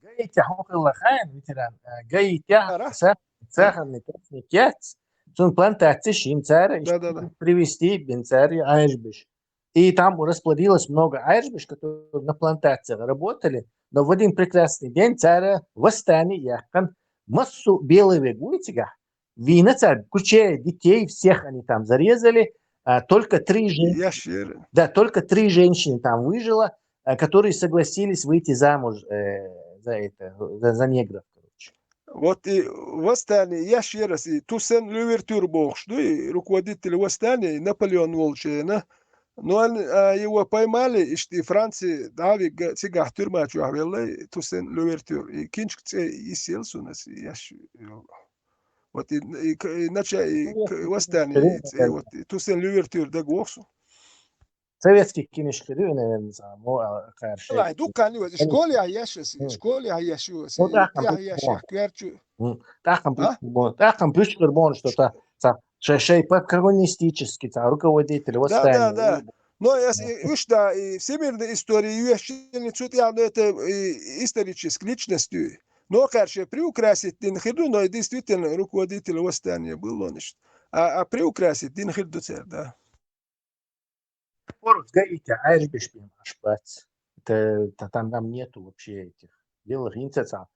Гаити хьо хилла хайн, ветеран. Э, Гаити Ара? са- сахарный тростник яц, цун плантаци шин цара, Да, да, да. Привезти бин цара айжбиш. И там расплодилось много айжбиш, которые на плантациях работали, но в один прекрасный день цара восстание яххан массу белый вег уйцига. Вина цар, включая детей, всех они там зарезали, а, только три женщины, Ящеры. да, только три женщины там выжило, а, которые согласились выйти замуж э, за это, за, за негров, короче. Вот и восстание, я ещё раз, и Туссен Лувертюр бохш, ну и руководитель восстания, и Наполеон Волчена. Но он, а, его поймали, и что Франции, да, ви га- цигах тюрьма чуах веллай, Туссен Лувертюр. И кинчк це и сел сунас, и я щ- Вот и, и, к- и нача-, и к- восстание, и, ц- и вот и Туссен Лувертюр да гохсу. Советский кинишка, наверное, само, а, карши. Ай, дуккан ю, школе а яшас, Мгм. школе а яшас, Ну, да, там я прикол. яшас, кверчу. Тахам А? пусть, тахам пусть карбон, что-то, ца- ше- шей пап-, коммунистический, ца, руководитель восстания. Да, да. Но я с- и уж да, и всемирной истории, и вообще не цут, я, но это и исторической личностью. Но, короче, приукрасить не хиду, но и действительно руководитель восстания был он, значит. А, а приукрасить не хиду цер, да. Спор с Гаити, айжбиш бим ашбац. Это, та- там, там нету вообще этих белых инцеца,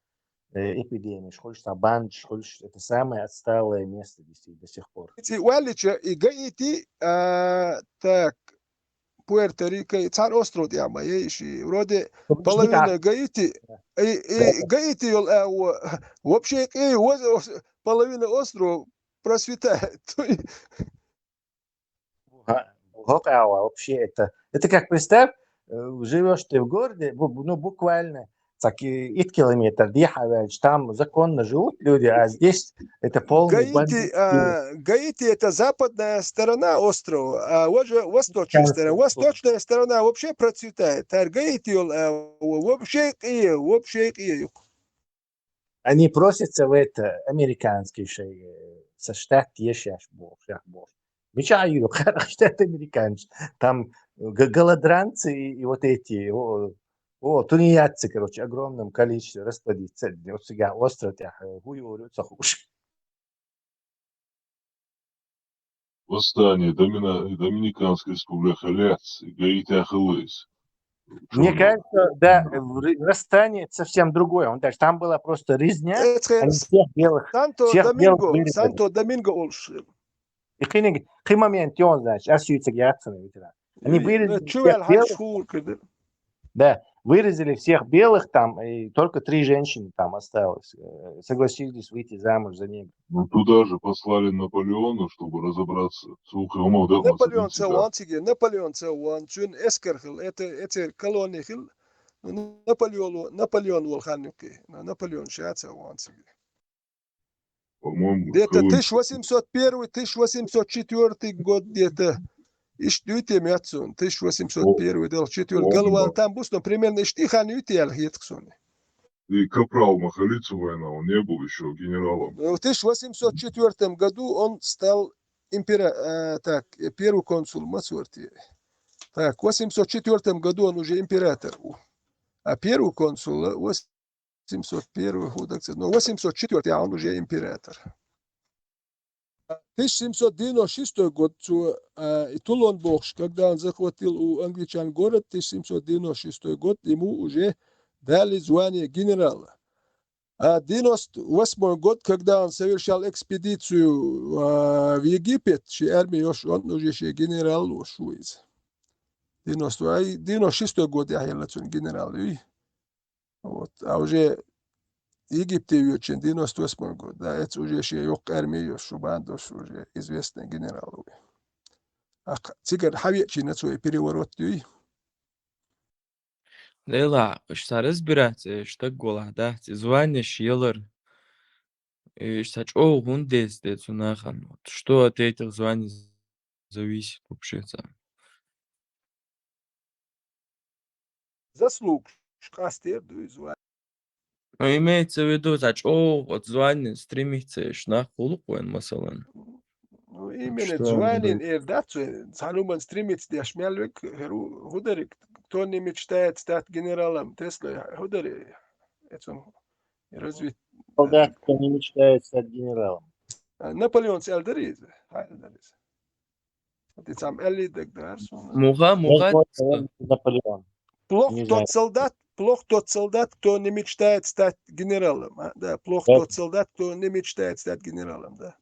э, эпидемий, хочешь, там, банч, хочешь, это самое отсталое место здесь до сих пор. Эти Уалича и Гаити, а, так, Пуэрто-Рико, и цар остров, я моей, и вроде половина Гаити, и, и Гаити, ел, а, во- вообще, и воз- половина острова процветает. Ха, вообще это. Это как, представь, э, живёшь ты в городе, бу-, ну, буквально, так и ит километр, дехавель, там законно живут люди, а здесь это полный Гаити, бандитский а, Гаити — это западная сторона острова, а вот же восточная сторона. Восточная сторона вообще процветает. А Гаити, а, вообще, и вообще, и Они просятся в это, американский шей, э, со штат ешаш бо, шах бо. Мича ю, штат американец. Там г-, голодранцы и, и вот эти, о, о, тунеядцы, короче, огромном количестве расплодиться. Вот сега остров, э, хуй, говорю, сахуш. Восстание Домина-, Доминиканской Республики Лец, Гаити Ахиллес. Мне кажется, да, в р-, расстание совсем другое. Он даже, там была просто резня, Это они всех белых, Санто всех белых Доминго, вырезали. Санто Доминго олуш. И кхиниг-, кхин момент, он, значит, ас юйцег яцана ветеран. Они вырезали всех белых. Да, вырезали всех белых там, и только три женщины там осталось. Э, согласились выйти замуж за негров. Ну, туда же послали Наполеона, чтобы разобраться. Слухай, он мог, да, Наполеон це ван циге, Наполеон це ван, цун эскер хил, это, это колония хил. Ну, Наполеон, Наполеон вол хан юкъе. Ну, Наполеон ша це ван циге. По-моему, где-то тысяча восемьсот первый, тысяча восемьсот четвёртый год где-то. Ишт юйте мятцун, тысяча восемьсот первый, дал четвёртый. Галван там бус, но примерно ишти хан юйте ял хетхсуни. И капрал Махалицу война, он не был ещё генералом. Э, В тысяча восемьсот четвёртом году он стал импера-, э, так, э, первый консул Мацуарти. Так, в восемьсот четвёртом году он уже император. А первый консул, э, восемьсот первый год, но восемьсот четвёртый, а он уже император. Тысяча семьсот девяносто шестой год, цу, а, и Тулон бохш, когда он захватил у англичан город, тысяча семьсот девяносто шестой год, ему уже дали звание генерала. А девяносто восьмой год, когда он совершал экспедицию, а, в Египет, ши армия, он уже ши генерал, шуиз. Девяносто, ай, девяносто шестой год я хелацун генерал, и Вот. А уже Египте вёчен девяносто восьмой год, да, это уже ещё ёк армия, шубандош уже известный генерал. А к-, цигар хавечи на свой переворот юй. Дела, ш-, са разбираться, ш-, так гола, да, ц-, звание шелар. И ш-, са чо гундес де цунахан. Вот. Что от этих званий зависит вообще-то? Заслуг, ш-, къастер дуй звание. Ну, имеется в виду, за чо от звание стремится, ш-, на хулук вен, масалан. Ну, именно звание, эр, да, ц-, цалуман стремится, деш мялвек, херу, хударик, кто не мечтает стать генералом, Тесла, худари, это он, разве... Солдат, кто не мечтает стать генералом. А, Наполеон сялдариз, хайлдариз. Ти цам элли дег дарсун. Муха, муха. Наполеон. Плох тот солдат, плох тот солдат, кто не мечтает стать генералом. А? Да, плох тот солдат, кто не мечтает стать генералом, да.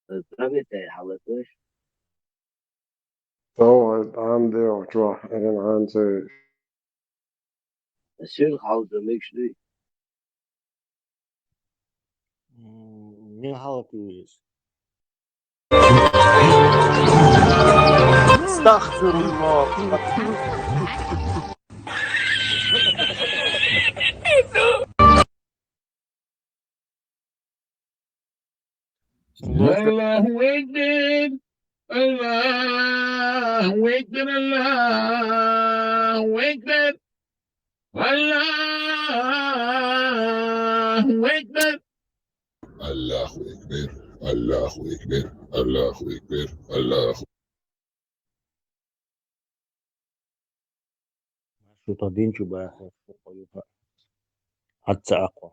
Здравствуйте, Халатыш. Тау, ан де, чё, эрен анцы. Сир халды микшли. М, не халатыш. Астагфируллах. Аллаху акбар. Аллаху акбар. Аллаху акбар. Аллаху акбар. Аллаху акбар. Аллаху акбар. Аллаху акбар. Аллаху. Маршрута динчу баха, хо юха. Хатца акъо.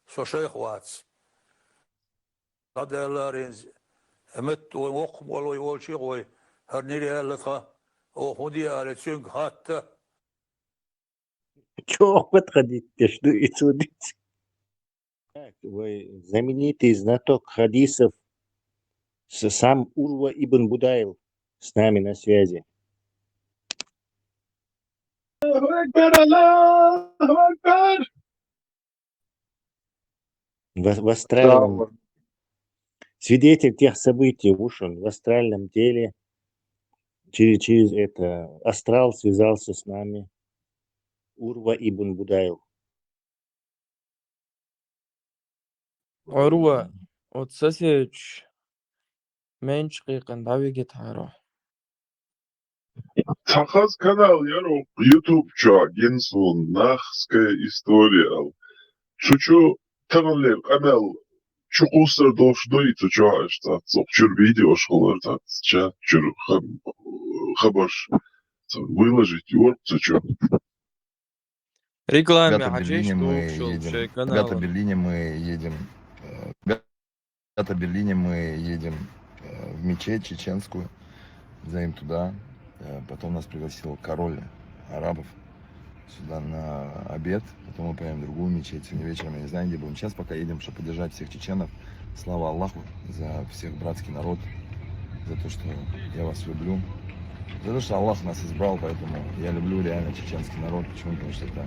Со шайх вац. Кадаларин эмет вохм олой олчи гой. Харнир яллаха. О худи але цюнг хатта. Чё, опыт ходить, ты что, и судить? Так, вы знаменитый знаток хадисов, с-, сам Урва ибн Будайл с нами на связи. Аллаху акбар, Аллаху акбар. Вос-, восстраиваем. Свидетель тех событий вышел в астральном теле, через, через это астрал связался с нами Урва ибн Будайл. Урва, вот соседи меньше кыкан давигит харо. Цхьа хаза канал яр укх YouTube чу, гинсун нахская история ал. Цу чу таханлера къамел чу кхуссар долуш дуй, цу чу хьаьжча, цхьацца укх чуьра видеош хилар, цхьацца чат чуьра хаб-, хабарш выложить йора цу чу. Реклама Ребята, в Берлине мы едем. Ребята, в Берлине мы едем. Э, ребята, в Берлине мы едем э, в мечеть чеченскую. Заим туда. Э, Потом нас пригласил король арабов сюда на обед. Потом мы поедем в другую мечеть. Сегодня вечером я не знаю, где будем. Сейчас пока едем, чтобы поддержать всех чеченов. Слава Аллаху за всех братский народ, за то, что я вас люблю, за то, что Аллах нас избрал, поэтому я люблю реально чеченский народ. Почему? Потому что это,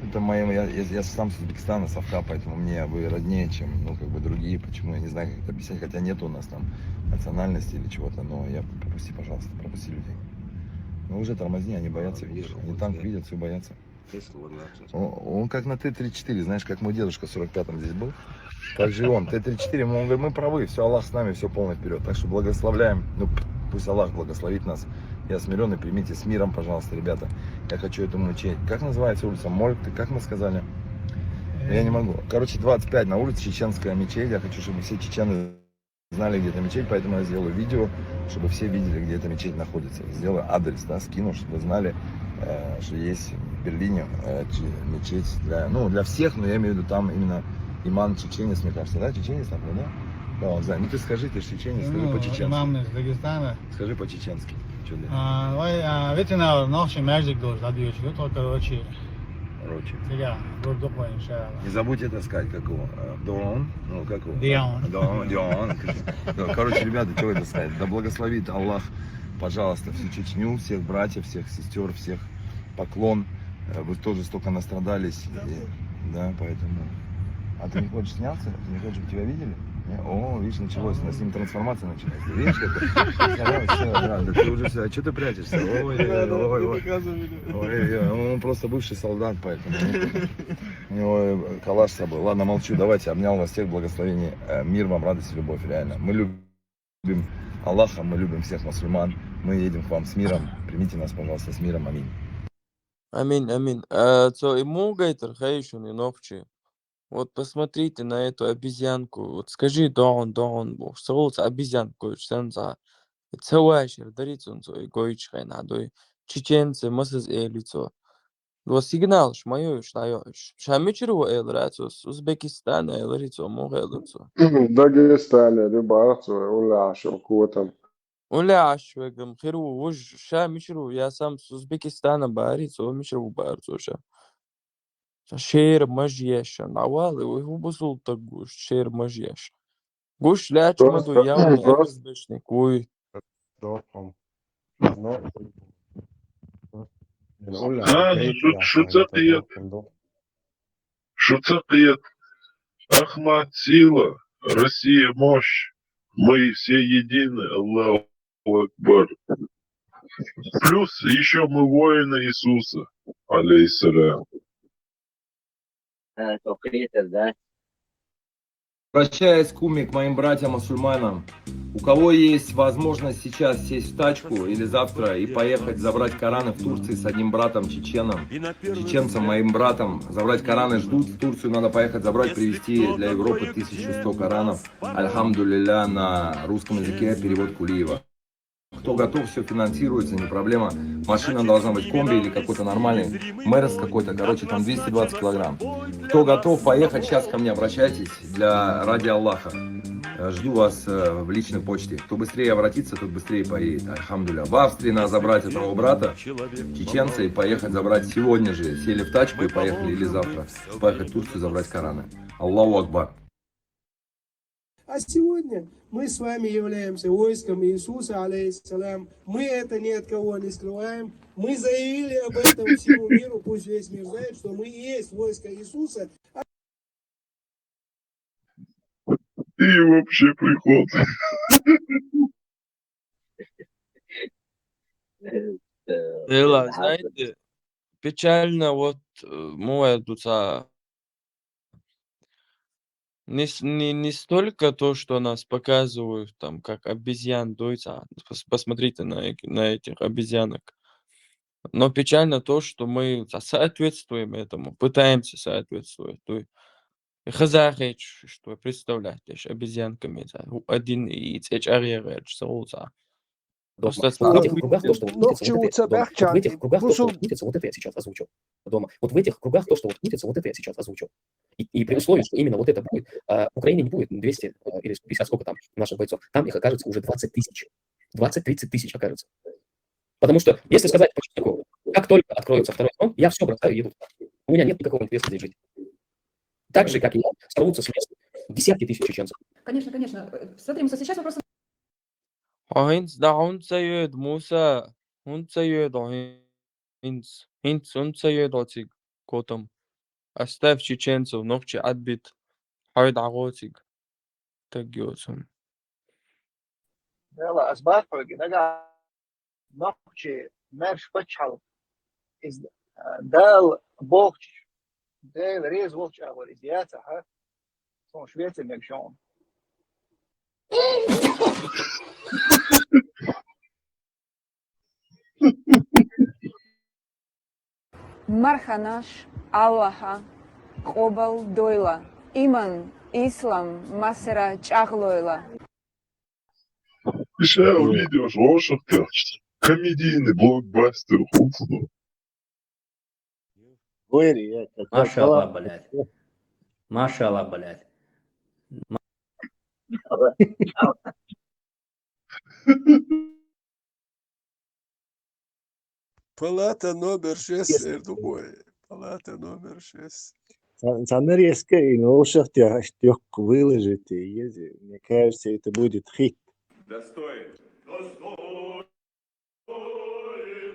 это моя, я, я, я сам с Узбекистана, с Авха, поэтому мне вы роднее, чем, ну, как бы другие. Почему? Я не знаю, как это объяснять, хотя нет у нас там национальности или чего-то, но я пропусти, пожалуйста, пропусти людей. Ну, уже тормозни, они боятся, видишь, они танк видят, все боятся. Он, он как на Т тридцать четыре, знаешь, как мой дедушка в сорок пятом здесь был. Так же и он, Т тридцать четыре, ему, он говорит, мы правы, все, Аллах с нами, все, полный вперед. Так что благословляем, ну, п- пусть Аллах благословит нас. Я смиренный, примите с миром, пожалуйста, ребята. Я хочу эту мечеть. Как называется улица? Мольк, ты как мы сказали? Я не могу. Короче, двадцать пять на улице Чеченская мечеть. Я хочу, чтобы все чечены знали, где эта мечеть, поэтому я сделаю видео, чтобы все видели, где эта мечеть находится. Сделаю адрес, да, скину, чтобы вы знали, э, что есть в Берлине э, че- мечеть для, ну, для всех, но я имею в виду там именно имам чеченец, мне кажется, да, чеченец, например, да? Да, он знает. Ну, ты скажи, ты же чеченец, скажи по-чеченски. Имам из Дагестана. Скажи по-чеченски. Чё ты? А, ой, а, ведь на ночи между должен, да, дочь, вот, короче. Короче. Сега, бурдук, иншаллах. Не забудь это сказать, как его. э, Дон, ну, как его? Дион. Дон, Дион. Да, короче, ребята, что это сказать? Да благословит Аллах, пожалуйста, всю Чечню, всех братьев, всех сестер, всех поклон. Э, Вы тоже столько настрадались. И- да, поэтому. А ты не хочешь сняться? Ты не хочешь, чтобы тебя видели? Не? О, видишь, началось. У нас с ним трансформация началась. Ты видишь, как? Всё, всё, да, да ты уже все. А что ты прячешься? Ой, ой, ой, ой, ой. Ой, ой, он просто бывший солдат, поэтому. У него калаш с собой. Ладно, молчу. Давайте, обнял вас всех, благословений. Э, Мир вам, радость и любовь, реально. Мы любим Аллаха, мы любим всех мусульман. Мы едем к вам с миром. Примите нас, пожалуйста, с миром. Аминь. Аминь, аминь. А, цо и мугайтер хайшун и нохчи. Вот посмотрите на эту обезьянку. Вот скажи, дон, дон, бо. Саулца обезьянка, сенца. Цавашер, дарицун цо и гойч хайна дой. Чеченцы, масыз элицо. Во сигнал, шмайо, шнайо. Шамичру эл рацус, Узбекистан эл рицо, муг эл рицо. Дагестане, рибарцо, уляшо, кутам. Уляш вегам, хиру, уж, шамичру, я сам с Узбекистана бари, цо мичру барцо ша. Ша шер мажьяша, навал, и ху бусул так гуш, шер мажьяш. Гуш ляч маду явно, просто СБшник, уй. Дохом. Но. А, ну, шу ца кхет. Шу ца кхет. Ахмат сила, Россия мощь. Мы все едины, Аллаху Акбар. Плюс еще мы воины Иисуса, алейхиссалям. Э, то кхетар, да? Обращаясь к уме, к моим братьям мусульманам, у кого есть возможность сейчас сесть в тачку или завтра и поехать забрать Кораны в Турции с одним братом чеченом, чеченцем, моим братом, забрать Кораны ждут в Турцию, надо поехать забрать, привезти для Европы тысячу сто Коранов. Альхамдулилля на русском языке, перевод Кулиева. Кто готов, все финансируется, не проблема. Машина должна быть комби или какой-то нормальный, Мерс какой-то, короче, там двести двадцать килограмм. Кто готов поехать, сейчас ко мне обращайтесь для ради Аллаха. Э, Жду вас э, в личной почте. Кто быстрее обратится, тот быстрее поедет. Альхамдулилля. В Австрии надо забрать одного брата, чеченца, и поехать забрать сегодня же. Сели в тачку и поехали, или завтра. Поехать в Турцию забрать Кораны. Аллаху Акбар. А сегодня мы с вами являемся войском Иисуса, алейхиссалям. Мы это ни от кого не скрываем. Мы заявили об этом всему миру, пусть весь мир знает, что мы и есть войско Иисуса. И вообще приход. Дела, знаете, печально, вот э, моя душа. Не, с- не, не столько то, что нас показывают там как обезьян, дойца. Пос- Посмотрите на, эк- на этих обезьянок. Но печально то, что мы со- соответствуем этому, пытаемся соответствовать. То есть хазахеч, что представлять, лишь обезьянками, да, у- один и цечарья, что Дома. Просто вот в этих кругах то, что вот крутится, вот это, дома. Вот в этих кругах то, что вот крутится, вот это я сейчас озвучу. Дома. Вот в этих кругах то, что вот крутится, вот это я сейчас озвучу. И, и при условии, что именно вот это будет, а, Украине не будет двести а, или пятьдесят, сколько там наших бойцов, там их окажется уже двадцать тысяч. двадцать-тридцать тысяч окажется. Потому что, если сказать по чесноку, как только откроется второй фронт, я все бросаю и еду туда. У меня нет никакого интереса здесь жить. Так же, как и я, сорвутся с мест десятки тысяч чеченцев. Конечно, конечно. Э, Смотри, Муса, сейчас вопрос Хьо хӀинц дӀа хӀунца йоьду, Муса? ХӀунца йоьду хьо хӀинц? ХӀинц хӀунца йоьду хьо цига, котам? Оставь чеченцев, нохчий Ӏадбит. Хьой дӀагӀо цига. Таг йоцун. Дела, ас бац хьоьга, нагахь нохчий маьрша паччахьалкхе. Иза, а, Дала бохучу, Дела реза волчу агӀор иза яцахь, суна Швеци мегаш ю. Марханаш, Аллахьа къобал дойла, иман, ислам масера чӀагӀлойла. Ишаев видео вовшах комедийный блокбастер хулцу. Гойри, я как Машалла, блядь. Машалла, блядь. Палата номер шесть, эрдугой. Палата номер шесть. Цанарескай, ну, ушах тебя аж лёг выложить, и если, мне кажется, это будет хит. Достой, достой,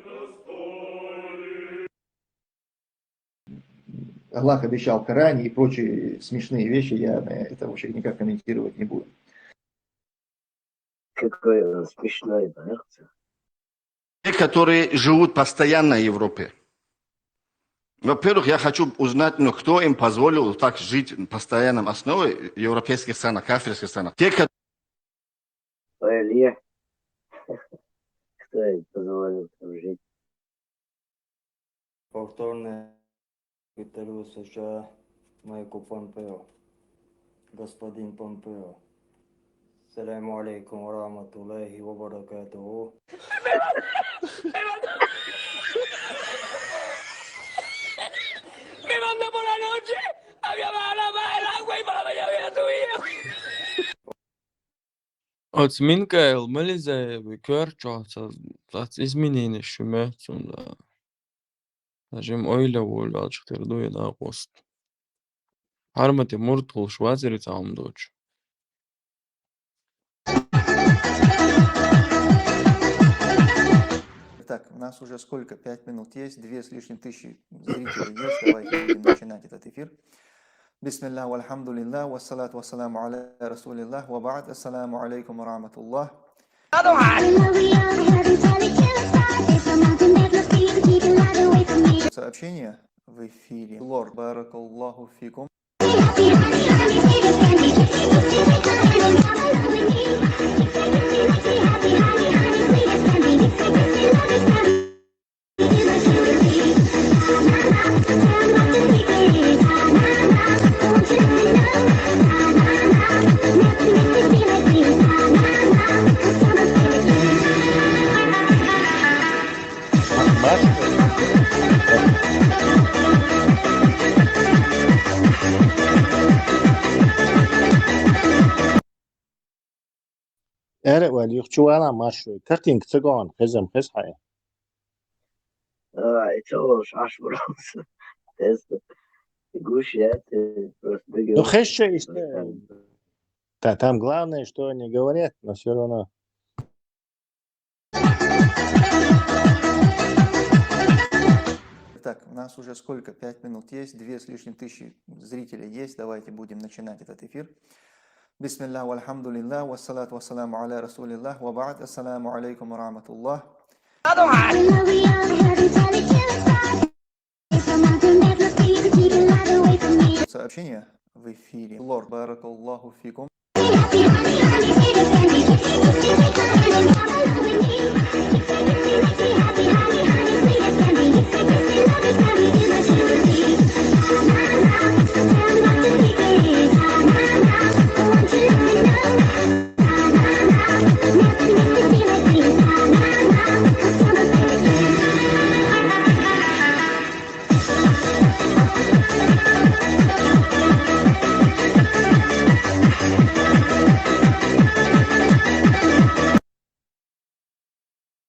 достой. Аллах обещал в Коране и прочие смешные вещи, я на это вообще никак комментировать не буду. Какой он смешной, да? Те, которые живут постоянно в Европе. Во-первых, я хочу узнать, ну, кто им позволил так жить в постоянном основе в европейских странах, кафирских странах. Те, ко- Ой, Илья. Кто им позволил там жить? Повторно повторю, сначала Майку Помпео. Господин Помпео. Саламу алейкум ва рахматуллахи ва баракатуху. Оцу Минкаил Мализаеви коьртачохь ца, цац измененеш шу моьтту цунна. Жим ойла волавелча тера ду и накъост. Хьармате мурд хулаш вацари цхьа хӀума доцуш. Так, у нас уже сколько? Пять минут есть, две с лишним тысячи зрителей есть. Давайте будем начинать этот эфир. بسم الله والحمد لله والصلاة والسلام على رسول الله وبعد. السلام عليكم ورحمة الله. Сообщение в эфире. Лорд, баракаллаху фикум. Ара валли, юха чу вала маршо. Такинг ца гоан, хезам хез хьай. А, это уж аж просто. Тест. Гуш, я ты просто Ну, хезча иштта. Да, там главное, что они говорят, но все равно. Так, у нас уже сколько? Пять минут есть, две с лишним тысячи зрителей есть. Давайте будем начинать этот эфир. بسم الله والحمد لله والصلاة والسلام على رسول الله وبعد. السلام عليكم ورحمة الله. Сообщение в эфире. Лор, баракаллаху фикум.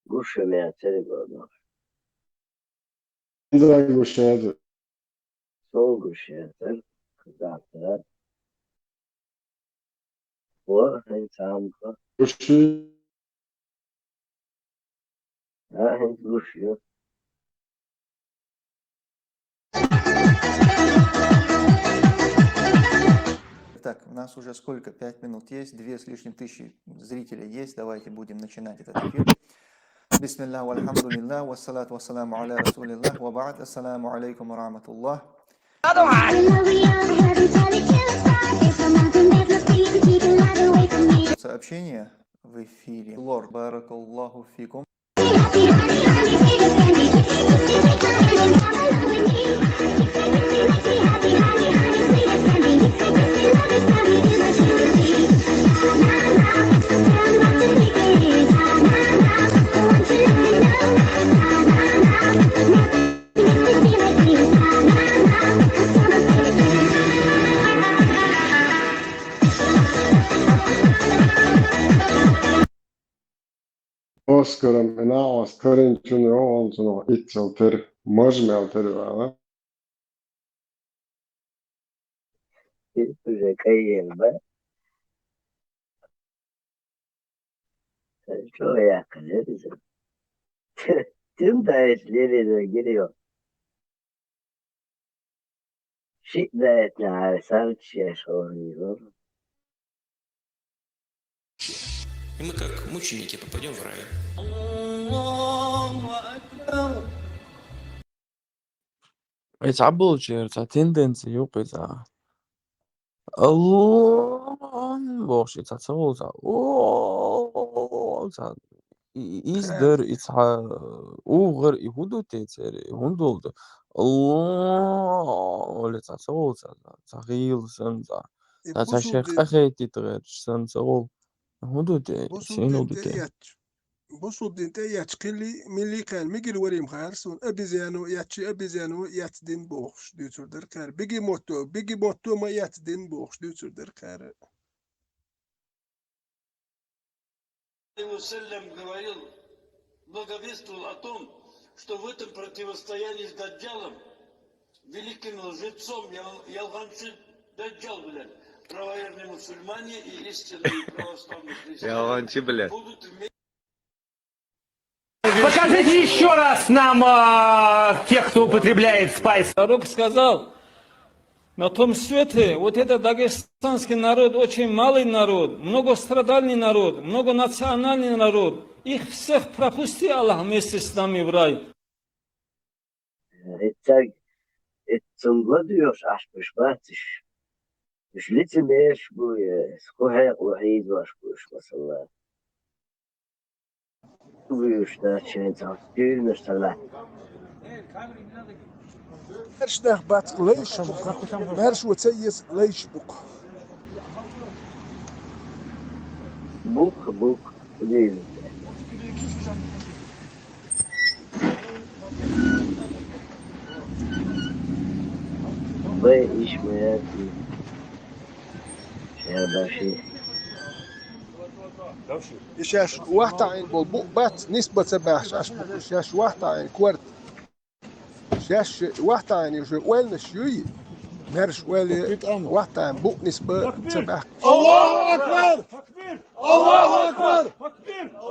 Гуш ма яцар, гӀо. Инза гуш яц. Сол гуш яцар, кхы дӀа. О, хӀанз цамха. Гуш я. А, хӀанз гуш я. Так, у нас уже сколько? Пять минут есть, две с лишним тысячи зрителей есть. Давайте будем начинать этот эфир. بسم الله والحمد لله والصلاة والسلام على رسول الله وبعد. السلام عليكم ورحمة الله. Сообщение в эфире. Лор, баракаллаху фикум. Оскаром и наӀо, Оскаринчун йоӀонцунах иццал тера, маж мел тера вала. Уже кайен ба. Чо яхъа лериза? Тим даьш лериза гирио. Шиъ даьтна гӀай сарчеш хьо вийру. И мы, как мученики, попадём в рай. Ай, цхьаболчеран цхьа тенденция юкъе цхьа. Алло, бохуш, и цхьа ца волу цхьа. О, цхьа. И, и, иза дара, и цхьа угӀар, и хӀун ду те церан, и хӀун долу ду? Алло, оле цхьа ца волу цхьа, цхьа гӀийла санна цхьа. Цхьа, цхьа шех къахетийта гӀерташ санна ца волу. ХӀун ду те? Сенал ду те? Бусулба дин тӀе а етташ, кхин милли кхаьрна мигира варим хаьара суна, обезьяно а етташ, обезьяно а еттадина бохуш дуьйцур дара кхаьра. Бегемотто, бегемотто ма еттадина бохуш дуьйцур дара кхаьра. Алейхи ва саллям говорил, благовествовал о том, что в этом противостоянии с Даджалом, великим лжецом, ял-, ялганчи Даджал, блядь, правоверные мусульмане и истинные православные христиане будут вместе. Покажите ещё раз нам, а, тех, кто употребляет спайс. Пророк сказал: «На том свете вот этот дагестанский народ, очень малый народ, многострадальный народ, многонациональный народ. Их всех пропусти, Аллах, вместе с нами в рай». Эццаг, эццунга ладуьйгӀуш Ӏаш буш бац уьш. Уьш лицемерш бу, э, кху хьекъало хьийзош бу уьш, масала. Вуьйш дац шайн цхьа тюрьмаш ца лаьтта. Маьрша нах бац лайш бу-кх. Маьршо ца еза лайш бу-кх. Бу-кх, бу-кх, лийна. Вай иш ма яц и. Шен баши. И шаьш вахтаӀийна болу букъ бац, нисба ца баьхча, аш бу-кх шаьш вахтаӀийна корта. Шаьш вахтаӀийна ю шайн ойланаш юй, маьрша ойла, вахтаӀийна букъ нисба ца баьхча. Аллаху акбар! Аллаху акбар!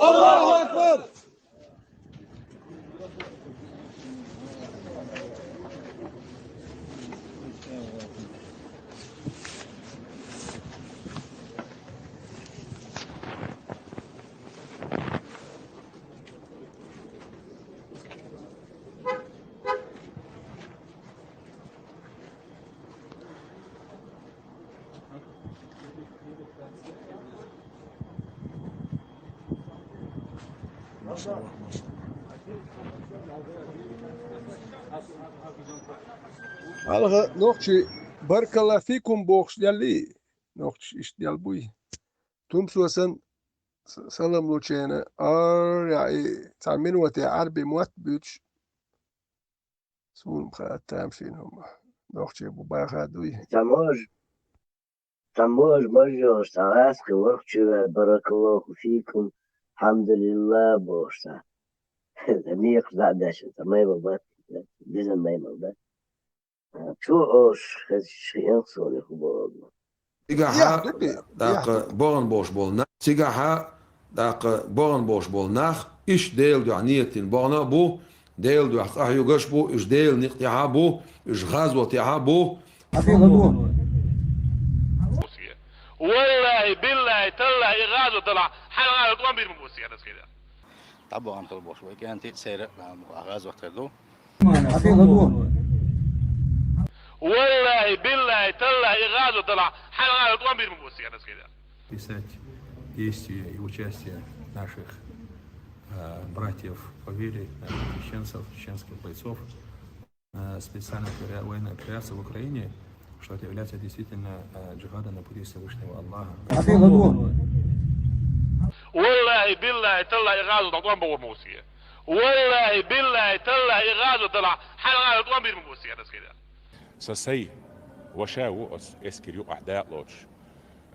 Аллаху акбар! Хьалха нохчий баркалла фикум бохуш делли, нохчий иштта дел буй. Тумсо сан с-, салам лучена, ар яи цхьа минуте Ӏарби мотт буьтуш, суна хаьа тамашийна хӀума. Нохчий бу баха дуй. Тамаш. Тамаш, мажош, тагӀаскхи ворхчуве, баракаллаху фикум, хьамдулилла, бохуш ца. Мекх дӀа а дешна, ца май ма бат, диза май ма бат. Чу ош хезчи хиэн соли ху богу. Цигахьа Яхь ду те, тӀаккха яхь ду. БогӀан болуш болу нах, цигахьа тӀаккха богӀан болуш болу нах, иштта Делан дуьхьа нийятдина богӀана а бу, Делан дуьхьа къахьоьгуш а бу, уьш Делан некъа тӀехьа а бу, уьш гӀазот тӀехьа а бу. Валлахьи, биллахьи, таллахьи, и гӀазот далахь, хьайн гӀазот тӀом бийр ма бу, сиха дас хилар. ДӀабогӀан хила бохуш вай кӀентий, церан а гӀазот хир ду. Валлахьи, биллахьи, таллахьи, и гӀазот далахь, хьайн гӀазот тӀом бийр ма бу, сиха дас хилар. Писать действия и участие наших, э, братьев по вере, наших чеченцев, чеченских бойцов, э, специальной опера-, военной операции в Украине, что это является действительно, э, джихадом на пути Всевышнего Аллаха. Валлахьи, биллахьи, таллахьи, и гӀазот тӀом бийр ма бу, сиха. Валлахьи, биллахьи, таллахьи, и гӀазот далахь, хьайн гӀазот тӀом бийр ма бу, сиха дас хилар. Сан сай ваша ву оцу эскар юкъахь дакъа лоцуш.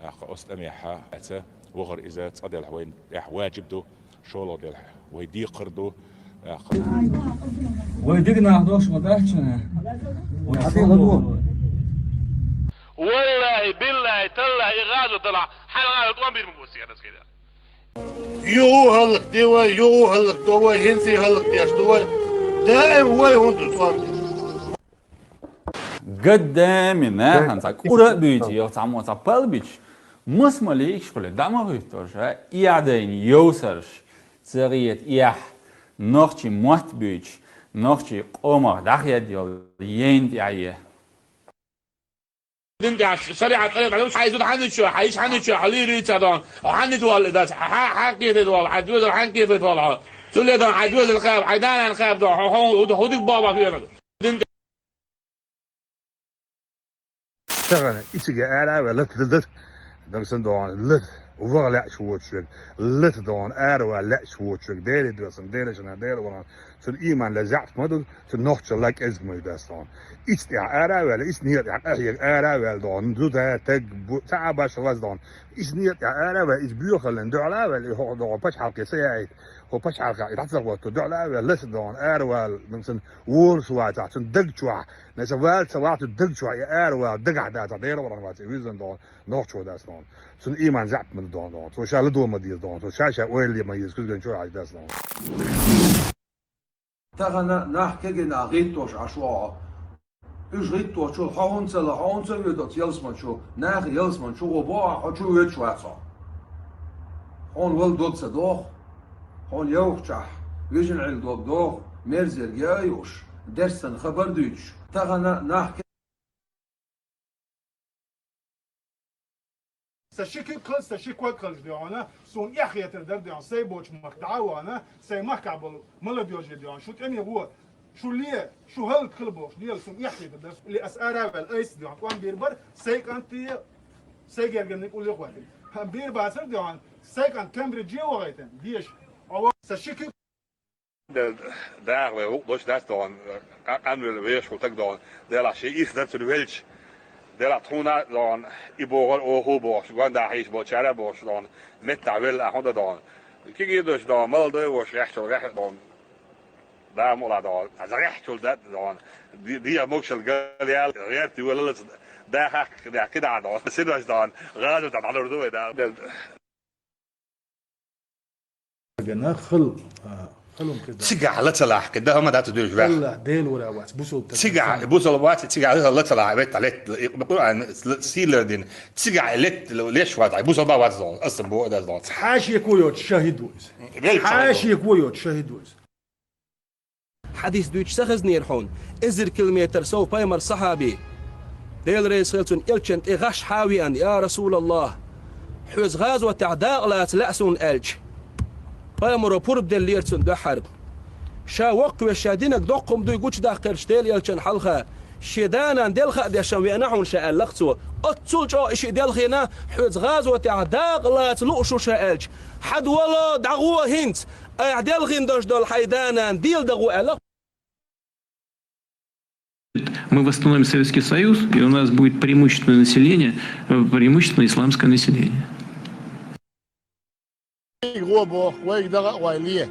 ТӀаккха оцу тӀамехьа эца вахар иза цкъа делахь вайн тӀехь ваджиб ду, шолгӀа делахь вай декхар ду. ТӀаккха вай дика нах дохуш ма дац шуна. Вай хьатӀе ладогӀа. Валлахьи, биллахьи, таллахьи, и гӀазот далахь, хьайн гӀазот тӀом бийр ма бу, сиха дас хилар. Юха хӀаллакде вай, юха хӀаллакдо вай, хӀинца а хӀаллакдеш ду вай. Даим вай хӀунда ду тӀом. Гаддами нахана цхьа кӀура а буьйцу, йо, цхьаммо цхьа пал бича, маса ма лийгаш хуьлу, дӀа ма хӀуьттуш, а, эхь дайна йовсарш, ца гӀета эхь, нохчий мотт буьйцуш, нохчий къомах дӀахедда йолу яйна тӀехь е. Дин тӀехь шариӀат тӀарикъат ду, хьайн зуда хьанна чу, хьайн йиша хьанна чу, хьо лийр йийца дон, хьо хьанна тӀе валла дац, хьан, хьан кхетийта валла, хьайн доьзал хьан кхетийта валла хьо. Цуьнан дон хьайн доьзал кхаба, хьайн да-нана кхаба дон, хьо, хьо, хьо, хьо дика боху бахвенаг. Дин тӀе. Тахана и цига ара а ваьлла, лата дан дара. Дагсан дон, лата, ваха лаьаш воцуш верг, лата дон, ара вала лаьаш воцуш верг, Деле доьзна, Деле шана, Деле варна. Цуьнан ийман ле заьӀап ма ду, цуьнан нохчалла кӀезиг ма ю дац дон. Иштта тӀехь ара а ваьлла, иштта некъа тӀехь къахьега ара а ваьлла дон. Зуда, таг, бу-, ца а башха ваз дон. Иштта некъа тӀехь ара а ваьлла, иштта боьхаллин дуьхьал а ваьлла, и хьо дон пачхьалкхе ца яийта. Хьо пачхьалкхе и дӀа ца хӀотто, дуьхьал а ваьлла, лата дон, ара вала, цуьнан волуш вацахь, цуьнан даг чохь, наса вала ца вахь, цуьнан даг чохь и ара вала, дагахь дацахь, Дела варна вац, и виззина дон, нохчо дац дон. Цуьнан ийман заьӀап ма ду дон, дон. Цо ша ладо ма деза дон. Цо ша-ша ойла ма еза, куьзган чу Ӏаш дац дон. Тахана нах кегина гӀиттош Ӏаш вогӀу. Уьш гӀитточул хьо хӀунца ла, хьо хӀунца воьду оцу ялсаман чу, наха ялсаман чу гӀо боху, хьо чу воьдуш вац хьо. Хьуна вала дог ца доху, хьуна йовхачохь, вижина Ӏилла дог доху, мерзерг яа юуш, дерстан хабар дуьйцуш. Тахана нах Сан ши куьг хилча, сан ши ког хилча дуьхьана, суна эхь хетар дара дуьхьана, сайн боцу махка дӀа а вахана, сайн махкахь болу молодёжь дуьхьана, шу тӀеме гӀо, шу ле, шу хӀаллакьхила бохуш, лела, суна эхь хетар дара. Ле, ас ара а ваьлла, айса дуьхьана, тӀом бийр бара, сайн кӀанте, сайн гергарниг уллехь хӀоьттина. ХӀан бийр бацара дуьхьана, сайн кӀант Кембридже а вахийтина, деша, Ӏо ва-, сан ши куьг ДагӀа вай гӀуллакх долуш дац догӀун, къа-, къанвелла вешахула таг догӀун. Делахь шен ирс дан цуьнан велча, делахь тхуна а догӀун, и бохура оха а бохуш, гонда хьийзаш болчара а бохуш догӀун, меттахь велла ахьа дан догӀун. Кегий а долуш догӀун, молодой волуш гӀехьчул гӀехьа догӀун. Да мукъалахь догӀун, аса гӀехьчул дан догӀун. Ди-, дегӀан могушалла гал ял, гӀерта йолаллаца да хьаккха кхидӀа догӀун. Синош догӀун, гӀазотехь дӀалур ду вай да. Гана хал, а, халун кхидӀа. Цигахь ла ца лахь, кхидӀа хӀума дац дуьйш ваьхьа. Аллах, Дела вара вац, бусалба таг. Цигахь, бусалба вац, цигахь ла ца лахь, веттахь летта, и Къуръан сийлар дина. Цигахь летта леш вац, бусалба вац догӀун, аса бу а дац догӀун. Хьашико йоцу шахид ву иза. Велча Хьашико йоцу шахид ву иза. Хьадис дуьйцуш ца хезнера хьуна, эзар километр сов пайхамар сахьаби, Дела реза хила цунна, элчан тӀе гӀаш хьа а веана: «Я Расулаллах, хьоьца гӀазотехь дакъа лаца лаьа суна», – аьлча, Пайхамаро пурба деллера цунна дуьххьара. Ша воккхавеш, ша динарг доккха хӀума дуй гучадаккхарца Делан элчанна хьалха, шен да-нана делха а дешна веана хьуна ша, аьлла-кх цо. Оццул чӀоагӀа и шиъ делхийна, хьоьца гӀазотехь дакъа лаца лууш ву ша аьлча, хьада вало, дӀагӀо хӀинца, айхьа делхийна долуш долу хьайн да-нана дийла дан гӀо, аьлла-кх. Мы восстановим Советский Союз, и у нас будет преимущественное население, э, преимущественно исламское население. Вайга гӀо боху, вайга дагӀа а гӀой ле.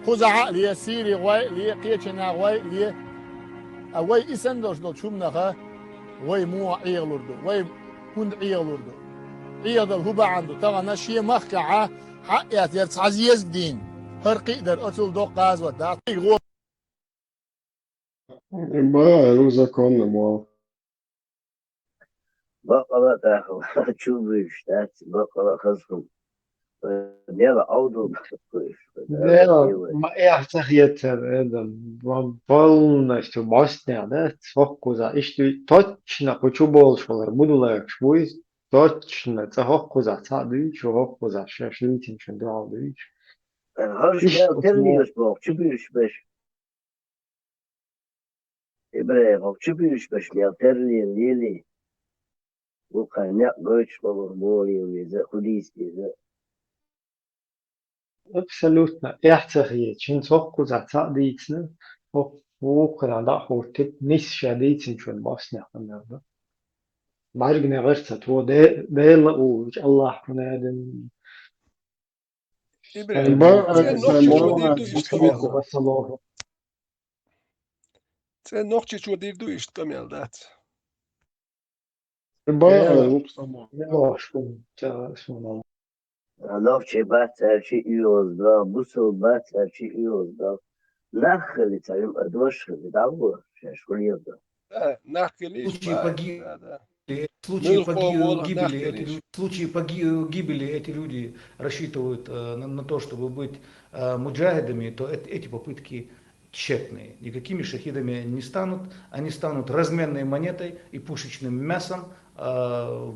Кхузахь а ле, Сири гӀой а ле, кхечанхьа гӀой а ле. А вай и санна долуш долчу хӀуманах вай муха Ӏехалур ду? Вай хӀунда Ӏехалур ду? Ӏехадала хӀун бахьана ду? Тахана шен махкахь хьаэцнера цхьа зезаг дийна. ХӀара кхин а дара, оцул доккха гӀазот дац. Вайга гӀо Бакъала, законно мо. Бакъала тӀехула чу буьйцуш дац, бакъала хаза хӀума. Дела Ӏовдал ма хуьйш. Дела, ма эхь ца хетар, эда, ма полностью бӀостанехь дац, хӀокхузахь иштта точно кху чу болуш валар, будулаьккхуш буй, точно, цкъа хӀокхузахь цхьаъ дуьйцу, хӀокхузахь шаьш лийцинчун дуьхьал дуьйцу. ХӀорш мел терлийгаш боху, чу буьйцуш берш. ИбрахӀим, хӀокху чу буьйцуш берш мел терлийна лелий? Вукхара некъ гойтуш болу муха лела веза, хӀун дийца деза? Абсолютно. Эхь ца хеташ, хӀинца хӀокхузахь цхьаъ дийцина, хӀокху вукхарна дӀа а хӀуттуьйту, нийса ша дийцинчунна бӀостанехь хӀума ду. БӀаьргане гӀар ца тхо, Де-, Дела а ву, Аллахь хӀун а дина. ИбрахӀим, цӀен нохчочо дийр ду иштта къамел? ЦӀен нохчочо дийр ду иштта къамел, дац? Нохчий бац аьлча, оьгӀаздо, бусалба бац аьлча, оьгӀаздо. Нах хили ца вим, а дош хили, дӀагӀо, шаьш хӀун леладо. Да, нах хили, случай погиб-, да, да. Случай поги-, гибели эти лю-, случай поги-, гибели эти люди рассчитывают, э, на, на то, чтобы быть, э, муджахидами, то эт-, эти попытки тщетные. Никакими шахидами они не станут, они станут разменной монетой и пушечным мясом, э,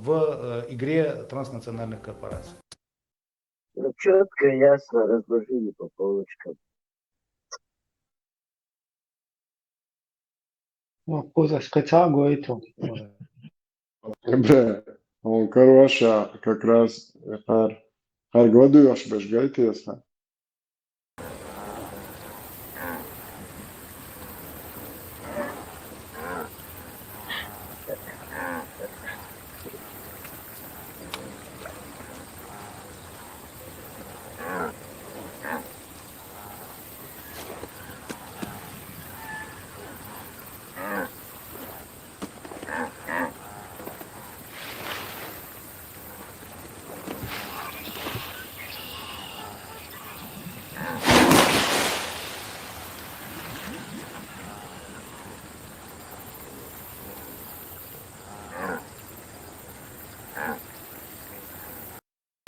в, э, игре транснациональных корпораций. Ну, чётко и ясно разложили по полочкам. Ну, кхузахь кхин цхьаъ гойту. Бре, он карваша как раз хар, хар году аш беш гайтеса.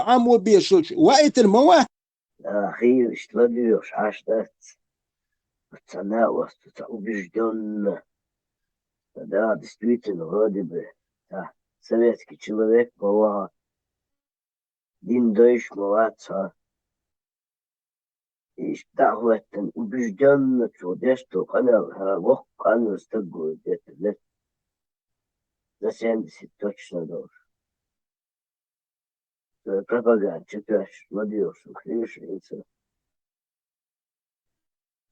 Ӏамо бешалча ваийтина ма вац? А, хийла иштта ладоьгӀуш Ӏаш дац. Ца накъост, ца убеждённо. Да, действительно, вроде бы, ца советский человек ма вац хьо. Дин дойш ма вац хьо. Иштта дӀа а хӀоьттина, убеждённо цо деш долу къамел, хьан воккха къанвар стаг ву, деттар лет. За семьдесят точно долуш. Пропаганда чу тоьшна ма доьху шуна, хьийзаш хӀинца.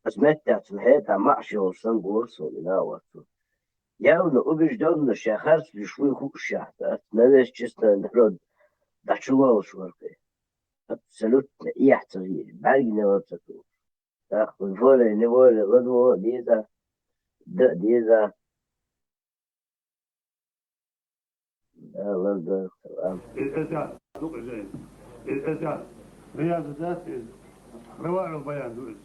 Аса меттехь цунна хьетахь маӀаш йолуш санна гора суна и накъост. Явно убеждённо шен харц луьйш вуй хууш шахьца, аса навес честной народ дӀачу лолуш вара кхин. Абсолютно эхь ца хеташ, бӀаьргане вара ца тухуш. ТӀаккха волей, неволей, ладогӀа а деза, дан а деза. Иза, иза, ду иза. Иза, иза. Рияз дац иза. РаваӀил баян ду иза.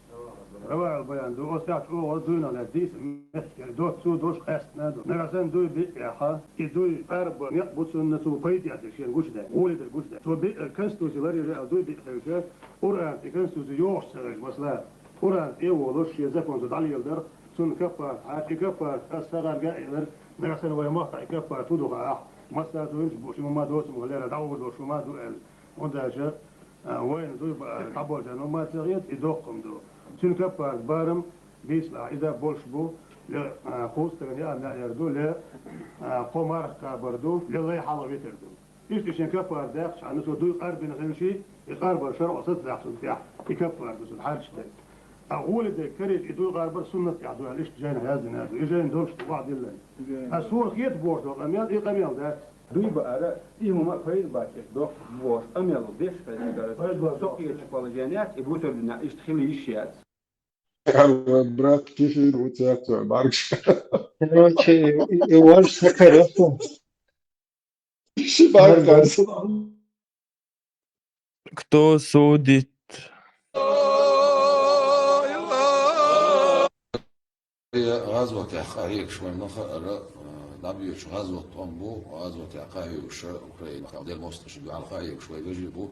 РаваӀил баян ду. Оцу тӀехь чӀогӀа дуьйна лаьа дийца меттиг. Доццу дош къаьстина ду. Нагахь санна дуй биъ яхьа. И дуй къарба некъ бу цунна, цо пайда эцна шена гучудаьлла. ГӀоле дерг гучудаьлла. Цо биъ конституци ларъяра а дуй биъ хилча, Къуръан тӀе конституци йохуш ца хилча, масала, Къуръан тӀе а волуш, шен законца дӀалеладар, цунна каффарат хьаьжча, и каффарат аса сагӀарга а элира, нагахь санна вайн махкахь и каффарат хӀун ду хаахь, массара а дуьйна бу, ши хӀума доцу ма лера, дӀагӀур долуш хӀума ду аьлла. ХӀунда аьлча, А, вайна дуй баара дӀаболча, ну, ма ца гӀерта, и доккха ду. Цуьнан каппарат барам бийцалахь, иза болуш бу, ле, а, кхузткъа стагана яа маьӀар ду, ле, а, кхо марха кхабар ду, ле, лай хьалха витар ду. Иштта и шен каппарат даьккхича, хьан цо дуй къарбина хилчий, и къарбар шарӀо сацадахь цунна тӀехь, и каппарат ду цунна хьарчаш дерг. А гӀоле дерг карийча, и дуй къарбар суннат тӀехь ду аьлла, иштта жайнахь яздина ду. И жайна долуш ду охьадиллина. А суна хета бохуш долу къамел, и къамел дац. Дуй баара, и хӀума пайда бац, доккха бохуш, къамел деш хилча, со кхетачу положениехь, и бусурдина иштта хила йиш яц. Брат, кефир у тебя, маркш. Короче, и, и ваш сакарасу. Ши маркш. Кто судит? ГӀазотехь къахьоьгуш вайн ма хаара, а, дӀабоьдуш гӀазот тӀом бу, гӀазотехь къахьоьгуш Украинехь, Делан мостагӀашна дуьхьал къахьоьгуш вайн вежарий бу.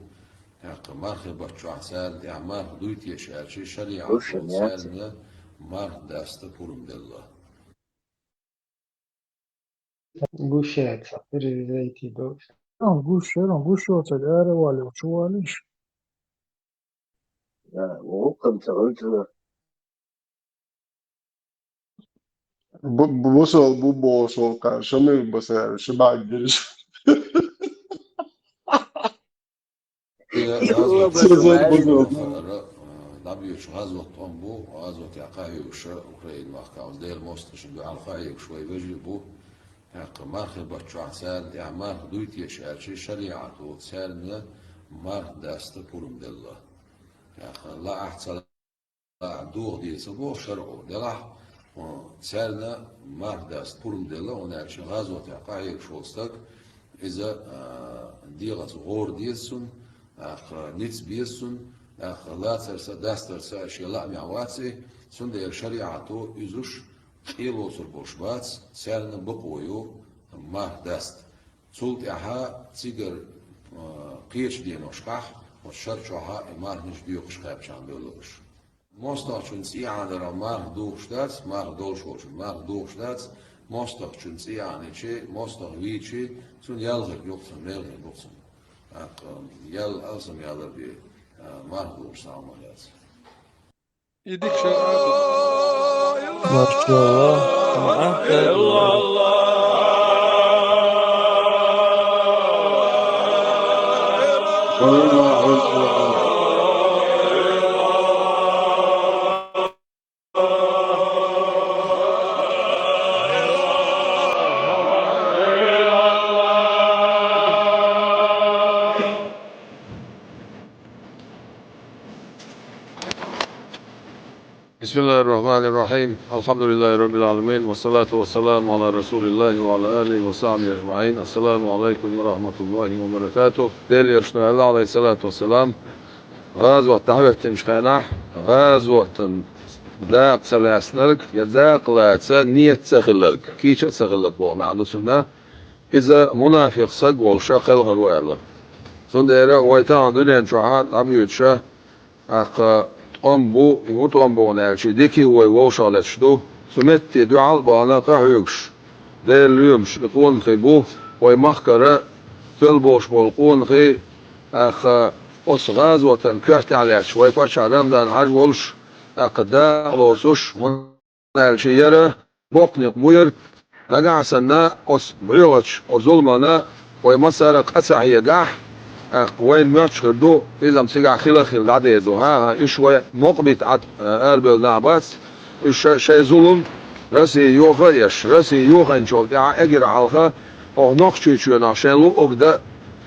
ТӀаккха мархи баттахь царна тӀехь марха дуй теша аьлча, шариӀат царна марха даста пурам делла. Гуш яц, переведите, докс. А, гуш яра, гуш йоцург ара вале, чу валиш? Да, вукхам ца гӀуьлчуна. Бу-, бу-, бусал бу бохуш волу кхара, шамил баса, ши бӀаьрг дерш. ДӀабоьдуш гӀазот тӀом бу, гӀазотехь къахьоьгуш Украинехь, Делан мостагӀашна дуьхьал къахьоьгуш вайн вежарий бу. ТӀаккха мархи баттахь царна тӀехь марха дуй теша аьлча, шариӀато царна марха даста пурам делла. ТӀаккха лаахь ца лаахь дохо деза ца боху шарӀо делахь, царна марха даста пурам делла, хӀунда аьлча гӀазотехь къахьоьгуш волу стаг, иза, а, дегӀаца гӀора деза цунна, тӀаккха ницкъ беза цунна, тӀаккха лацарца, дастарца шен лаамехь вац и, цундела шариӀато уьзуш къен лоцур болуш бац, царна бакъо ю марха даста. Цул тӀаьхьа цигара, а, кхечу деношкахь, оцу шарчохь и марханаш доькъуш кхаьбчахьана бевлла уьш. МостагӀчун цӀий Ӏадарал марха духуш дац, марха долуш волчун марха духуш дац, мостагӀчун цӀий Ӏанийча, мостагӀа вийча, цунна ял хир ю-кх цунна, мел хир бу-кх цунна. ТӀаккха ял алсам ялар бен, а, марха духуш схьа ма яц. И дика шарӀа ду. Машалла. بسم الله الرحمن الرحيم. الحمد لله رب العالمين. والصلاة والسلام على رسول الله وعلى آله وصحبه أجمعين. السلام عليكم ورحمة الله وبركاته. Делан Элчано аьлла, عليه الصلاة والسلام, гӀазот дӀахӀоьттинчу хенахь, гӀазотан дакъа ца лаьцнарг я дакъа лаца нийят ца хилларг, кийча а ца хилларг боху маьӀна ду цуьнан, иза мунафикъ стаг волуш кхелхина ву аьлла. Цундела вай тахана дуьнен чохь дӀабоьдуш, тӀаккха тӀом бу, и хӀун тӀом бу аьлча, дика вай вовшах леташ ду, цу метте дуьхьал а бахана къахьоьгуш, Делан лоьмаш и къонахий бу, вай махкара тоьлла болуш болу къонахий, тӀаккха оцу гӀазотан коьртехь лаьтташ вай паччахь Рамзан-Хьаьжа волуш, тӀаккха дакъа лоцуш, хӀунда аьлча яра боккха некъ бу яра, нагахь санна оцу бӀоьгӀачу оцу зуламана вай массара а къа ца хьегахь, тӀаккха вайна моьттуш хир ду, иза-м цигахь хила а хилла дӀадер ду. ХӀан-хӀа, уьш вай мукъабитта Ӏад-, арабевлла нах бац, уьш ша-, шайн зулам Россия йоха а еш, Россия йохийначул тӀаьхьа эггара хьалха оха Нохчийчоьнах шайн луъург дан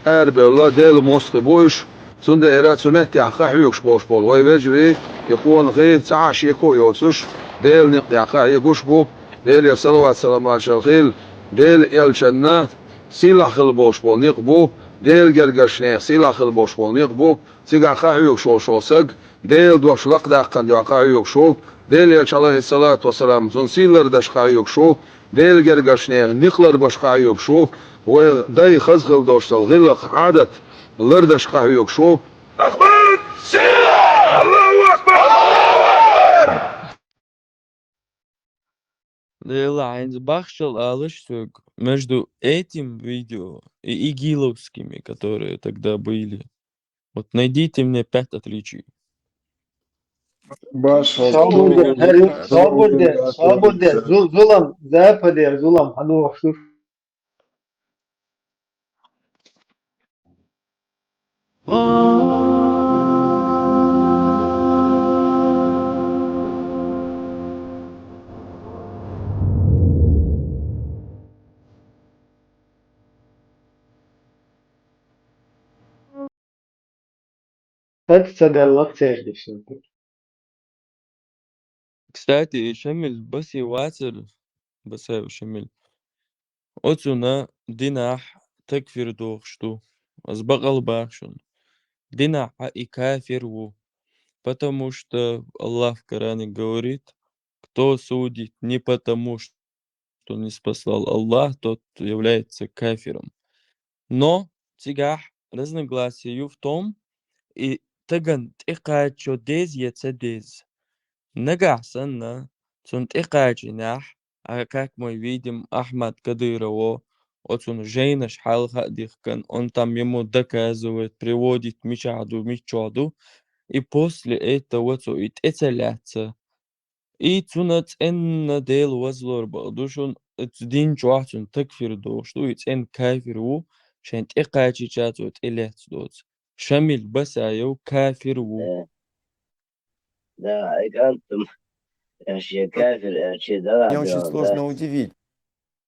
арабевлла Делан мостагӀий бу уьш. Цундела цу меттехь къахьоьгуш болуш болу вай вежарий, и къонахий цхьа а шеко а йоцуш, Делан некъа тӀехь къахьоьгуш бу, Делера салават-салам маршалла хила, Делан Элчанна сийлахь хила болуш болу некъ бу, Делан гергарчу нехан сийлахь хила болуш болу некъ бу, цигахь къахьоьгуш волуш волу стаг, Делан дош лакхадаккхана дуьхьа къахьоьгуш ву, Делан Элча, алейхиссалату вассалам, цунна сий лардеш къахьоьгуш ву, Делан гергарчу нехан некъ ларбеш къахьоьгуш ву, вай дай хаза хила долуш долу гӀиллакх, Ӏадат лардеш къахьоьгуш ву. Ахмад! Сила! Аллаху акбар! Делан, хӀинца бахчал алаш соьга, между этим видео и игиловскими, которые тогда были. Вот найдите мне пять отличий. Баш, Соболде, хӀер, Соболде, Соболде, зу-, зулам, Западер зулам, хьан вохуш ду? Сац ца деллах цердиш. Кстати, и Шамил баси вацар, басаев Шамил. Оцуна динахь такфир дохуш ду. Аз бакъал бахшун. Динахь и кафир ву. Потому что Аллах в Коране говорит, кто судит не потому, что не спаслал Аллах, тот является кафиром. Но цигахь разногласие ю в том, и таган тӀекхачо деза я ца деза. Нагахь санна, цунна тӀекхачийнехь, а как мы видим, Ахмад Кадырово, оцун жайнаш хьалха а дихкан, он там ему доказывает, приводит, мичахь ду, миччохь ду, и после этого цо и тӀе ца лаьцна, и цунна цӀенна Дела вазлор бакъ ду шуна, оцу дин чохь цунна такфир дохуш ду, и цӀенна кафир ву, шайн тӀекхачийча цо тӀе лаьцна доцу. Шамил Басаев кафир ву. Да, и кантум. Шен кафир, шен дала. Меня очень сложно удивить.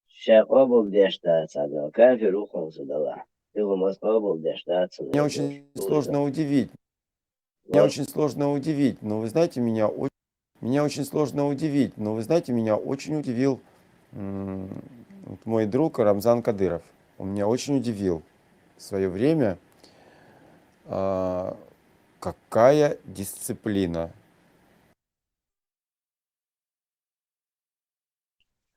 Ша къобал деш дац, а дала. Кафир ву хьуна ца дала. Юха мас къобал деш дац. Меня очень сложно удивить. Меня очень сложно удивить, но вы знаете, меня очень меня очень сложно удивить, но вы знаете, меня очень удивил м, вот мой друг Рамзан Кадыров. Он меня очень удивил в свое время. А, какая дисциплина?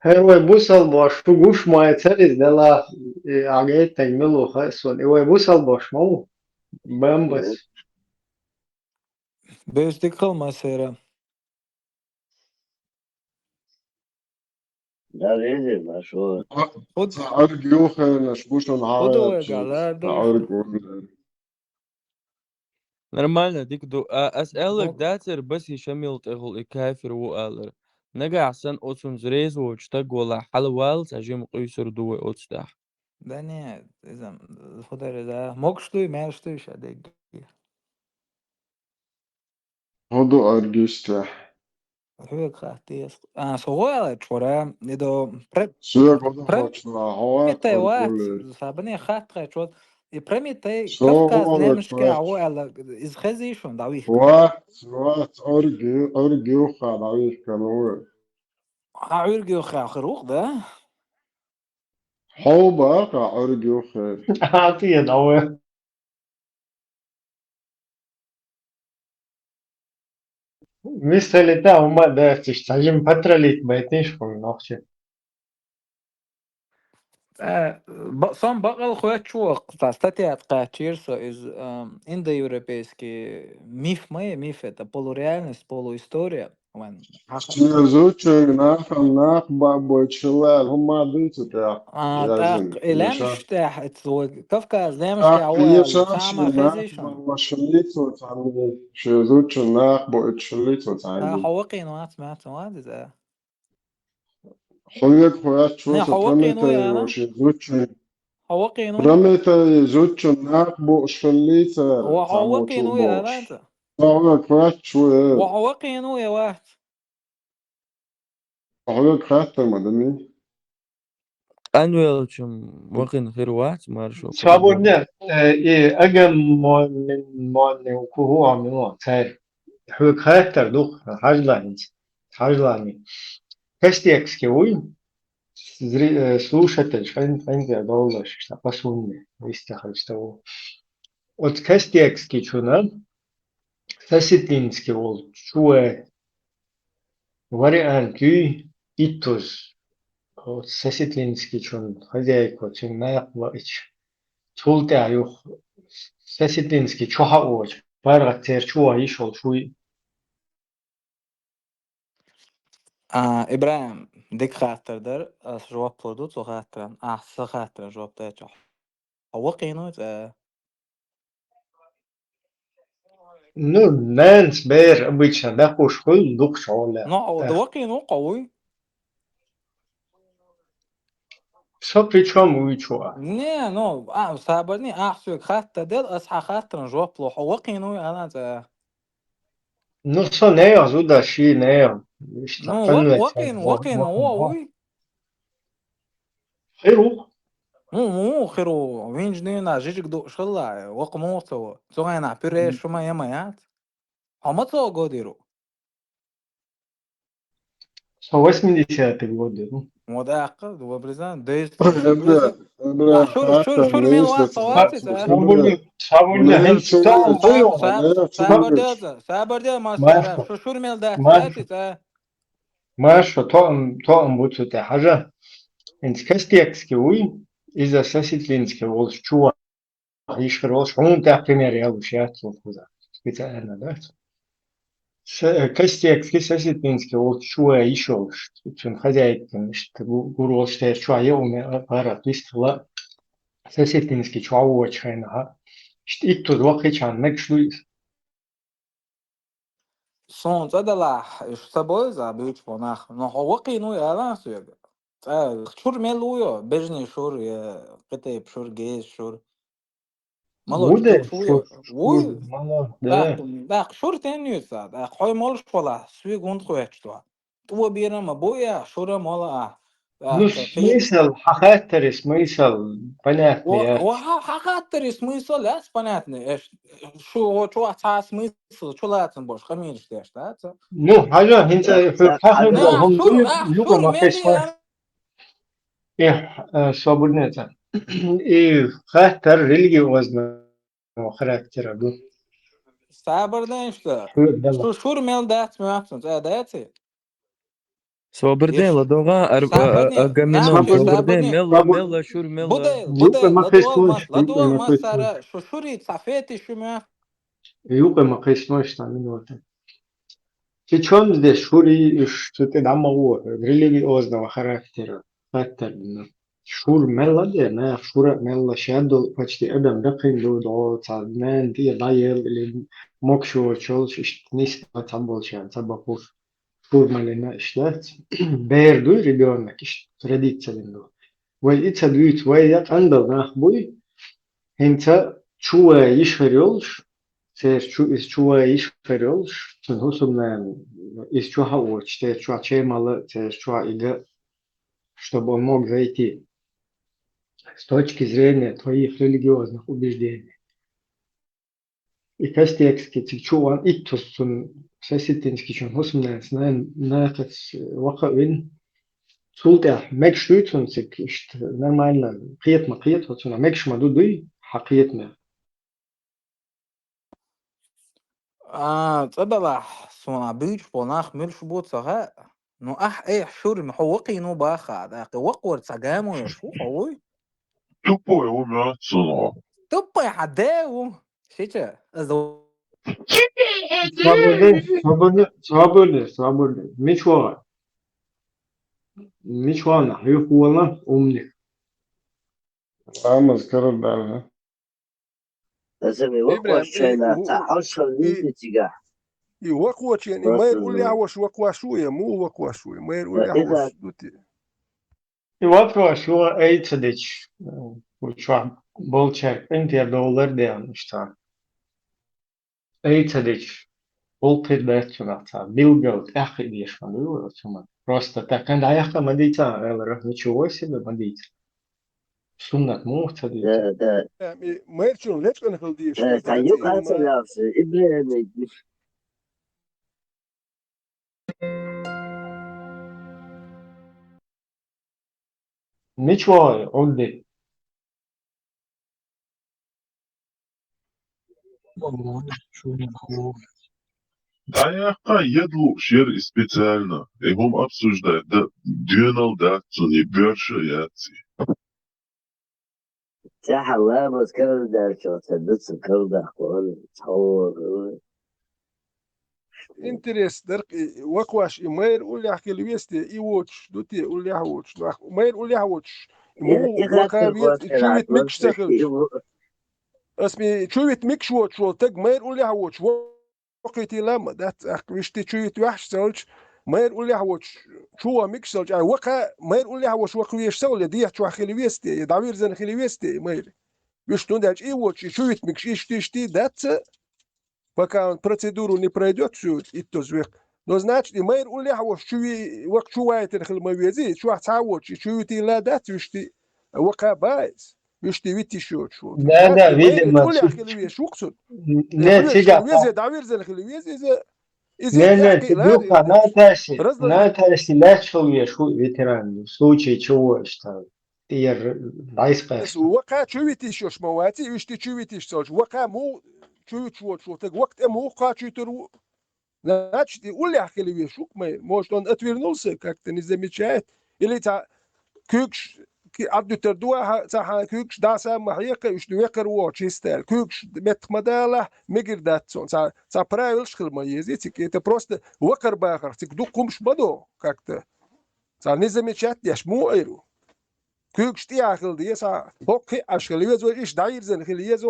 ХӀара вай бусалбаш, шу гуш ма ю цариз дела, и Ӏагайтанга мила ву хаьа суна. И вай бусалбаш ма ву? Бамбас. Беш дика хила ма сера. Да, везде, ма шу. Худ- Ца Ӏург юххернаш бу шуна Худ хьан вай гала ду. Ӏург уллера. Нормально, дика ду. А, ас аьлларг Бо- дацара, Баси Шамил тӀехула и кафир ву алар. Нагахь санна оцунца реза воцу стаг валахь, хьалаваллалц, а жима къуьйсур ду вай оцу тӀехь. Да не, иза, худариза. Могуш дуй, маьрша дуй ша дегги. ХӀун ду Ӏург юьстехь? Хьоьга хатта деза. А, со гӀо аьлла чура, и до пре- Соьга хӀун ду Пром- хьочула, хьо вац Прометей вац, уллера. Сабане хатта чура. И Прометей Со Кавказ гӀо аьлла немнашка чура. гӀо аьлла, из хезий шуна, да вих. Вац, вац, Ӏург ю-, Ӏург юхха дӀавихкана ву. А Ӏург юхха хир вух, да? Хьо баха Ӏург юххера. Хьан тӀе дӀаве. Мисали тӀа хӀума даьрцаш, цхьа жима патралит байтинаш хӀума нохчи. Э, ба-, сон бакъал хоьттуш ву, цхьа статья кхачийра со, иза, ам, индоевропейский миф ма е, миф это, полуреальность, полуистория. Вайн хьаха- Шен зудчуьнга нахана нах баъ бойтуш хилла аьлла, хӀума ма дуй цу тӀехь. А, Яздина. тӀаккха и лаьмнаш тӀехь, это вот Кавказ лаьмнаш ТӀаккха тӀехь гӀо аьлла, еша цхьа шен ма хезий нах шуна? баъ бойтуш хилла цо цхьаьна, шен зудчуьнга нах бойтуш хилла цо цхьаьна. А, хьо вакъийна вац, маьрша вац иза? Хьоьга хоьттуш ву Не, со хьо вакъийна ву Прометей яла? ву шен зудчуьнга. Хьо вакъийна ву? Прометей зудчуьнга нах бууш хилла цара, Ва хьо цхьаммо вакъийна чу ву я бохуш. вац? Со хьоьга хоьттуш ву, э. Ва хьо вакъийна ву я вац? Хьоьга хаттар ма ду, ми? Къанвелчун вакъийна хир вац, маршо. Свободне, э, и агам мон-, мон-, ку хӀу а мило, цаьр. Хьоьга хаттар ду, хьажла хӀинца. Хьажла ми. Костекский вуй? Зри-, э, слушатель, хайн, хайн, я доллаш, что посунне, вистахаль, что ву. От Костекский чуна, Сосетлинский волчу вариант юй иттуз. Вот Сосетлинский чун хозяйка, цуьнан накъа ваича. Цул тӀаьхьа юха Сосетлинский чу хьаочу, паргӀат церан чу ваха йиш волуш вуй. А, ИбрахӀим, дика хаттар дара, ас жоп лур ду цу хаттаран. Ахьа сан хаттаран жоп дайча. Хьо вакъийна ву цӀа? Ну, нанас бер обычно дакъуш хуьлу дукхачу гӀоле. Ну, вакхийна ву-кх хьо, вуй? Со при чём вуй чу а? Не, ну, а, сабарни, ахь соьга хаттар дел, ас хьан хаттарна жоп ло, хьо вакхийна вуй, ала цӀа. Ну, со нехан зуда ши нехан. Иштта Ну, ва-, къанве вакхийна, вакхийна ву, вуй? Хир ву. Муха, муха хир ву, винчу дийнахь жижиг дууш хилла, вакха муха ца ву. Цу хенахь пюре шу ма я ма яц. Хьо ма цо годир ву? Со восьмидесятый годир ву. Вот аккха, добрый зан, дайс. Бля, бля, Ма шур, шур, хаттар шур мел вац, вац, вац, вац. Сабур, сабур, хӀинца со, со, сабар де, сабар де, ма сара, шу шур мел дац, Маша. Вац, а? Маша, тоам, тоам бу цу тӀе хьажа. ХӀинца Костекский вуй, иза Сосетлинский волчу чу ваха йиш хир волуш, хьуна тӀехь пример ялуш яц цо кхуза. Специально, да? С-, Костекский, Сосетлинский волчу чу ваха йиш йолуш, цуьнан хозяйкин, иштта гу-, гур волуш тера чохь йа уна а, пара, пистала. Сосетлинский чохь вочу хенахь. Иштта иттуза вакхийчхьана мегаш ду иза. Суна цӀа далахь, уьш ца бойза буьйцу хьо нах. Но хьо вакхийна вуй, ала соьга. ЦӀа шур мел ву йо, бежанийн шур, я кхин тайпа шур, геза шур. Мало Ву де, чу ву йо? Шур, Вуй? Шур, мало, да. ТӀаккха, тӀаккха шур тен юьйца, тӀаккха хьой молуш валахь, соьга хӀунда хоьттуш ду? ТӀо бийр ма бу я, шура мала а. Ну, смысл, хьан хаттаре смысл, понятно яц. Ва хьан хаттаре смысл яц, понятно, эш, шу, чохь цхьа смысл, чу лацам бош, къамелаш деш, да, ца? Ну, хьажа, хӀинца хьо хьахуьлу хӀума ду, юкъа ма кхайсса. Э, э, свободнее ца. И хаттар религиозного характера ду. Сабар дайна шу. Шу шур мел дац моьтту, цӀа даци? Собар де, ладогӀа, ар-, а-, а-, Агамемнон, собар де, мелла, мелла, шур мелла. Будел, будел, ладогӀа, ладогӀа, сара, шу шури цхьа фетиш ю моьтту. Юкъа ма кхайсса, ша минута. Ши чомдеш шури, уьш цу тӀе дӀа ма гӀо, религиозного характера, хаттар дина. Шур мелла де, наха шура мелла шаддул почти адам дакхина ду, догӀо цхьа нана тӀе дӀаелла, или мокшочалш, иштта нисла цхьаболчарна ца бакъуш. Шур малина иштта дац. Бер дуй, ребёнок, иштта традиция дина ду. Вай и ца дуьйцу, вай я къандал нах буй, хӀинца чу вай йиш хир йолуш, церан чу, иза чу вай йиш хир йолуш, цуьнан хӀусамнана иза чу хьаочуш, церан чохь чемала, церан чохь ига, чтобы он мог зайти с точки зрения твоих религиозных убеждений. И Костекский цига чу ван иттус цунна Сосетлинский чун хӀусамнанас нана нахаца ваха а вина. Цул тӀаьхьа мегаш дуй цунна цига иштта нормально кхета ма кхета, цунна мегаш ма ду дуй, хьан кхетаме. А, цӀа далахь, суна буьйцуш болу нах муьлш бу ца хаьа. Ну, ахь, эй, шура, хьо вакхийна ву баха, тӀаккха вакхор цхьа гамо йолуш ву, хьо вуй? Тупой ву моьтту суна. Тупой хьан де ву? Шича, аз Свободный, свободный, свободный, свободный. Мича вогӀу? Мича вогӀу нах? Юха вала, умник. Ламаз карардаьлла. Аса ме вакхош чайна, цхьа хьалшал вийна цигахь. И вакхочен, и майра уллехь вош вакхош ву, я муха вакхош ву, и майра уллехь вош ду те. И вакхош ву, ай ца дича, ву чохь болчаьрга къинтӀера довлар дехна иштта. Ай ца дича, гӀуллакх хир дац цунах цхьа. Билггал тӀаьххе дезаш ма ду оцу хӀуманна. Просто так, кхин дӀаяхха ма дийца, аьлла, ничего себе ма дийца. Суннат муха ца дийца? Да, да. Эм, и майрачун лечкъана хила дезаш. Э, ца ю хьан ца ваьлча, Ибрахим. Мича вогӀу Ӏудди? ДӀаяьккхай, яд лууш яра и специально. И хӀума обсуждать дан доьналла дац цунна, и боьрша яц и. ТӀаьхьа ламаз карардаьлча, ца дуцу карардаккха вара, цхьа вогӀу. Интерес дара-кх и, вакхош и майра уллехь хила веза те, и воцуш ду те, уллехь воцуш. Нах майра уллехь воцуш, и муха ваха веза, и чу вита мегаш ца хилча. Ас ме чу вита мегаш воцуш волу таг майра уллехь воцуш, вокхуьйтийла а ма дац, тӀаккха вуьшта чу юьту ваьхьаш ца хилча, майра уллехь воцуш чу ваха мегаш ца хилча, ай, вакха, майра уллехь воцуш ваха везаш ца хилча, я дехьа чохь хила веза те, я дӀавирзина хила веза те и майра. Вуьшта хӀунда аьлча и воцуш, и чу юьту мегаш, иштта, иштта дац, пока он процедуру не пройдёт, всю иттаза векха. Но, значит, и майра уллехь а воцуш чу ви-, вакха чу вайтина хила ма везий, чохь цхьа а воцуш, и чу юьтийла а дац, вуьшта вакха бац. Вуьшта вита йиш йоцуш ву. Да, да, видимо, уллехь хила везаш ву-кх цунна. Не, цигахь веза, дӀавирзина хила веза, иза, иза не, не, цигахь кхин а лара, Наташи, Наташи лаьтташ хила везаш ву ветеран, в случае чего, что тӀера дӀайса кхаьчна. Вакха чу вита йиш йолуш ма ваций, вуьшта чу вита йиш ца хилча, вакха муха чу вуьтуш воцуш волу стаг, вакха тӀе муха кхачуьйтур ву? Значит, и уллехь хила везаш ву-кх майра. Может, он отвернулся, как-то не замечает. Или цхьа куьйгаш ки-, Ӏаддуьтур ду ахьа, цхьа хьан куьйгаш дӀаса а ма хьекха, уьш векхар ву чисто аьлла. Куьйгаш меттах ма далахь, мегар дац цунна. Цхьа, цхьа правилаш хила ма еза цига. Это просто вакхар бахарх цига дукха хӀумаш ма до, как-то. Цхьа не замечать деш муха Ӏийр ву? Куьйгаш тӀехьа хила деза, хӀокху кхин а Ӏаш хила веза, вай иштта дӀайирзина хила еза,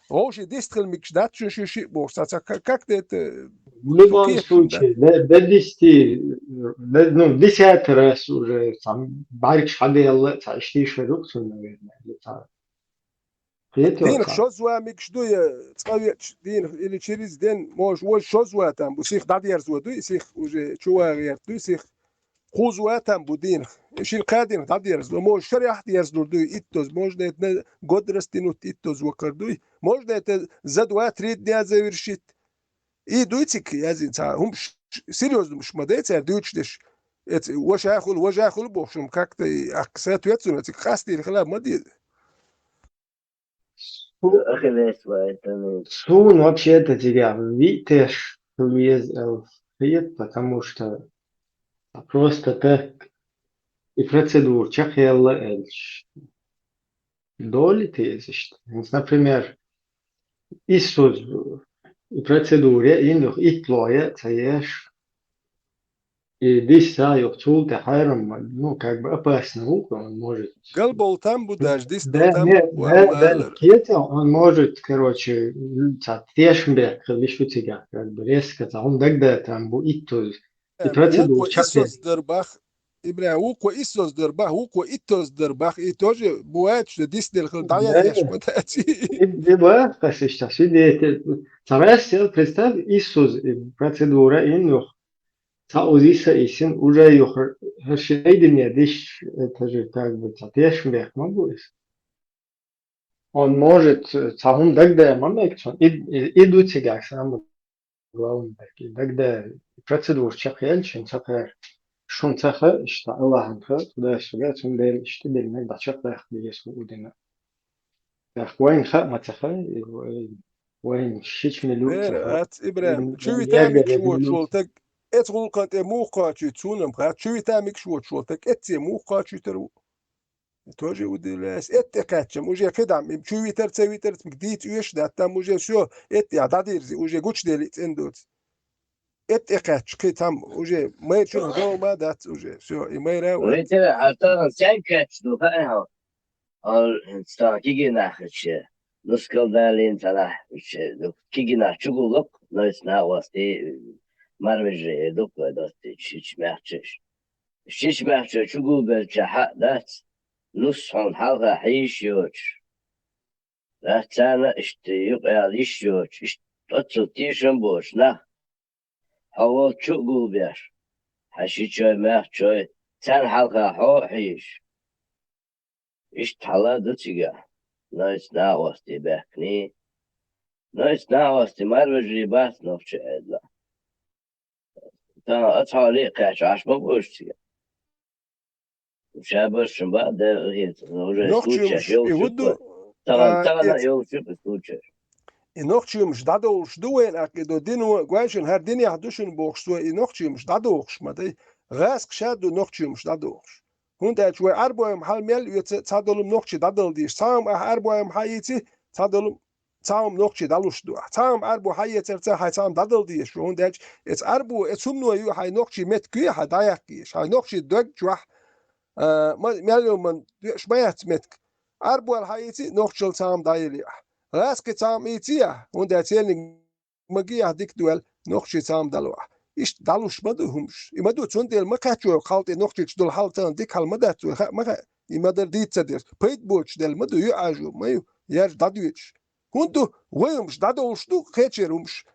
вовшийн дист хила мегаш дац шуна ши-шиъ бохуш. Цхьа, цхьа ка-, как-то это, в любом случае, до, до десяти, до, ну, десятый раз уже, там, бӀаьргаш хьаделла, цхьа иштта йиш хир ю-кх цунна, наверное, или цхьа. Кхетий, дийнах шозза ван мегаш ду я цкъа веча дийнах или через день, может, важа шозза ван там бу, сиха дӀадерзо дуй, сиха уже чу ван гӀерта дуй, сиха кхузза ван там бу дийнах. Шина-кхаа дийнах дӀадерзо, может, шарахь а дерзалур дуй, иттаза, можно это на год растянуть, иттаза вакхар дуй. Можно это за два-три дня завершить. И дуй цига яздина цхьа хӀумаш, серьёзно хӀумаш ма дай цара дуьйцуш деш. Эца ваша хуьлу, важа хуьлу бохуш, хӀума как-то и соответственно цига къастийна хила ма деза. Ахиллес вайтамин. Суна вообще-то цигахь виъ теш хила веза аьлла хета, потому что просто так и процедура чекхъяьлла аьлча, доли те иза иштта. Например, иссуз и процедура яа йина юха, итталгӀа яа ца еш, и дисса юха цул тӀе хьерам, ну, как бы опасно ву, он может. Галбол там бу даже, дис да, там не, бу, да, да, алар. Кхетий, он может, короче, цхьа тешам бехк хила йиш ю цигахь, как бы резко цхьа хӀума дагадоуьйтур бу иттаза. И процедура вукхо чекхъяьлла. Иссуз дар бах, Ибрахим, вукхо иссуз дар бах, вукхо иттаза дар бах, и тоже бывает, что дис делла хила дӀаян еш ма дац. И, и бах, хасишта, свидетель. Цхьа раз сел, представь, иссуз, и процедура йина юха. Цхьа узиса йисина, уже юха хӀара ши айдине диш, это же как бы цхьа тешам бехк ма бу иза. Он может, цхьа хӀума дагадоуьйтур ма мега цунна, и, и, и ду цигахь самое главное, и дагадоуьйтур, и процедура чекхъяьлча, шуна ца хаьа, шуна ца хаьа, иштта Аллахьан хаьа, тудаш суга, цундела иштта дерг дӀачекхдаккха деза хӀу дина. ТӀаккха вайна хаьа ма ца хаьа, и вай-, вайна шича мила ю ца хаьа. Вера, ац, Ибрахим, чу вита мегаш воцуш волу стаг, эцу гӀуллакхана тӀе муха кхачуьйту, суна-м хаьа, чу вита мегаш воцуш волу стаг, эцце муха кхачуьйтур ву? Тоже удивляюсь. Эт тӀе кхаьчча-м, уже кхидӀа-м, чу витар, ца витар, дийца оьшуш дац, там уже всё, эт тӀехь дӀадирзи, уже гучудели цӀена доцу. Эт тӀе кхаьчча, кхин там уже майра чуьра дома дац уже. Всё, и майра а вац. Витар, а тахана сен кхаьчча ду, хаьий хьо? Ол, стаг кигинахь хилча, нускал далийна цхьанахь, кигинахь чугуллакх, нойс накъостий, марвижи дукха вай доттийча, шича маьхчаш. Шича маьхча чугулбелча хьаъ дац, нус хьуна хьалха хьийзаш йоцуш. Дац царна иштта юкъаяла йиш йоцуш, иштта оццул тешам боцуш нах. Хьо волчу а гулбеш, хьан шичой, маьхчой, царна хьалха хьо а хьийзаш. Иштта хьала ду цигахь, нойс накъостий баьхкиний. Нойс накъостий марвижий бац нохчи Ӏедалахь. Тахана ацхьале а кхаьчча Ӏаш ма бу уьш цига. Ша баршин баа, Дела хетар, уже случаеш йолуш ю-кх. Тахана, тахана а йолуш ю-кх случаеш. И нохчий хӀумаш дӀадовлуш ду вайна, аккхий ду дино, гой шуна, хӀара динехь ду шуна бохуш, цо и нохчий хӀумаш дӀадохуш ма дай. ГӀаскхаша ду нохчий хӀумаш дӀадохуш. ХӀунда аьлча вай Ӏарбой-м хьал мел а оьцу, цхьа долу-м нохчий дӀадала дезаш, цхьа хӀума ахь Ӏарбой-м хьаийци, цхьа долу-м цхьа хӀума нохчий дӀалуш ду ахь. Цхьа хӀума Ӏарбо хьаэцарца хьайн цхьа хӀума дӀадала дезаш ву, хӀунда аьлча эца Ӏарбо, эца хӀумано ю хьайн нохчий меттиг, хьайн дӀаяккха езаш, хьайн нохчий дог чохь, а, ма-, мел йолу ма доьаш ма яц меттиг. Ӏарбол хьаийци, нохчалла цхьа хӀума дӀаелли ахь. ГӀаскхи цхьа хӀума ийци ахь, хӀунда аьлча церниг ма гий ахь дика ду аьлла, нохчий цхьа хӀума дӀалохь. Иштта дӀалуш ма ду хӀумаш. И ма ду, цундела ма кхаьччо хьал тӀе нохчийчу долу хьал царна дика хьал ма дац вай, хаа ма хаьа. И ма дара дийца дерг. Пайда боцуш делла ма ду, ю Ӏажо, ма ю, яржа дӀадоьдуш. ХӀунда ду, вай хӀумаш дӀадовлуш ду, кхечеран хӀумаш.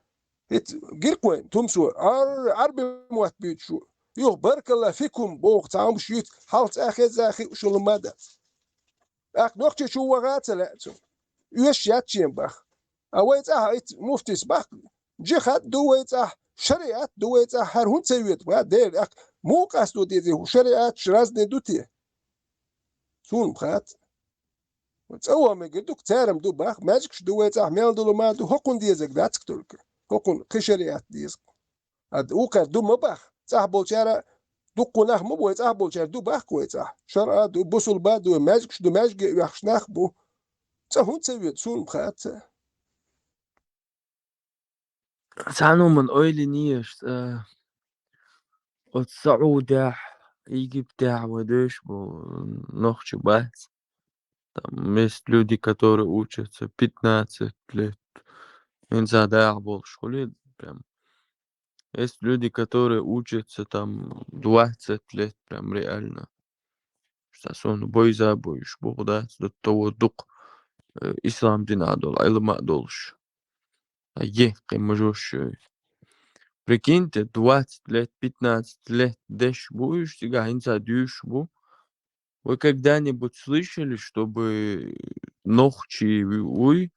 ХӀинца гиркхойн тумсо, ар-, Ӏарби мотт буьйцуш ву. Юха баркалла фикум боху цхьа хӀумаш юьйцу, хьалха цӀа хеза хиъ шула ма дац. ТӀаккха нохчийчу ваха а ца лаьа цунна. Оьшуш яц шен бах. А вай цӀахь иц муфтис бах, джихад ду вай цӀахь, шариат ду вай цӀахь, хӀара хӀунда ца йоьду, ва Дела, тӀаккха муха къасто дезий, хӀу шариаташ разный ду те? Суна хац. ЦӀа ван мегар ду, церам ду бах, маьжгаш ду вай цӀахь, мел долу ма ду, хӀокхунна дезаг дац-кх только. ХӀокхунна кхин шариат деза-кх. Ад укхар ду ма бах, цӀахь болчара, дуккха нах ма бу вай цӀахь болчара, ду бах-кх вай цӀахь. Шаръа ду, бусулба ду, маьжгаш ду, маьжге а оьхуш нах бу. ЦӀа хӀунда ца воьду, суна хац. Цхьана хӀуманна ойла йина еш, э, оцу Саудехь, Египтехь вай доьшуш бу нохчий бац. Там есть люди, которые учатся пятнадцать лет. ХӀинца дагӀа болуш хуьлий прям. Есть люди, которые учатся там двадцать лет, прям реально. Ша суна бойза буйш боху дац, до того дукха, э, ислам дина а долу, Ӏилма а долуш. А е, кхин мажош шоьй. Прикиньте, двадцать лет, пятнадцать лет деш бу уьш, цигахь хӀинца дуьйш бу. Вы когда-нибудь слышали, чтобы нохчий вуй,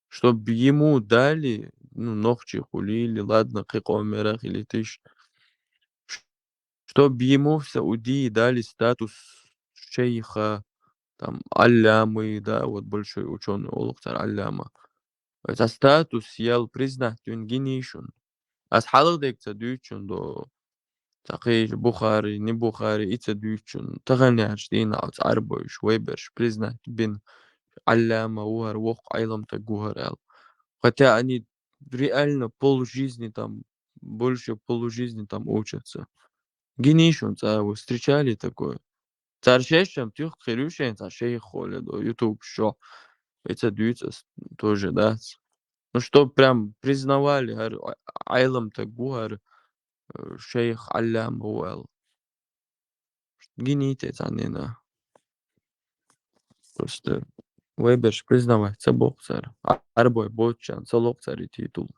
чтобы ему дали, ну, нохчий хуьлийла, ладно, кхин къомерах или тиш, чтобы ему в Саудии дали статус шейха, там, аллямы, да, вот большой учёный олу цара алляма. Цхьа статус ял признать вина гиний шуна. Ас хьалха дерг ца дуьйцу шуна до. Цхьа кхечу Бухари, не Бухари, и ца дуьйцу шуна. Тахана яьлча дийнахь оцу Ӏарбойш, вай берш признать бина алляма ву хӀара, воккха Ӏеламстаг ву хӀара аьлла. Хотя они реально полжизни там, больше полужизни там учатся. Гиний шуна цӀа, вы встречали такое? Цара шаьшшам туьхка хир ю шайна цхьа шейх хьоле до, YouTube чохь. И ца дуьйцу ас тоже, дац. Ну, чтоб прям признавали, хӀара Ӏеламстаг ву хӀара, э, шейх, алляма ву аьлла. Гиний те цхьаннена. Просто вай берш признавать ца боху цара. Ӏарбой боцучарна ца лоху цара и титул.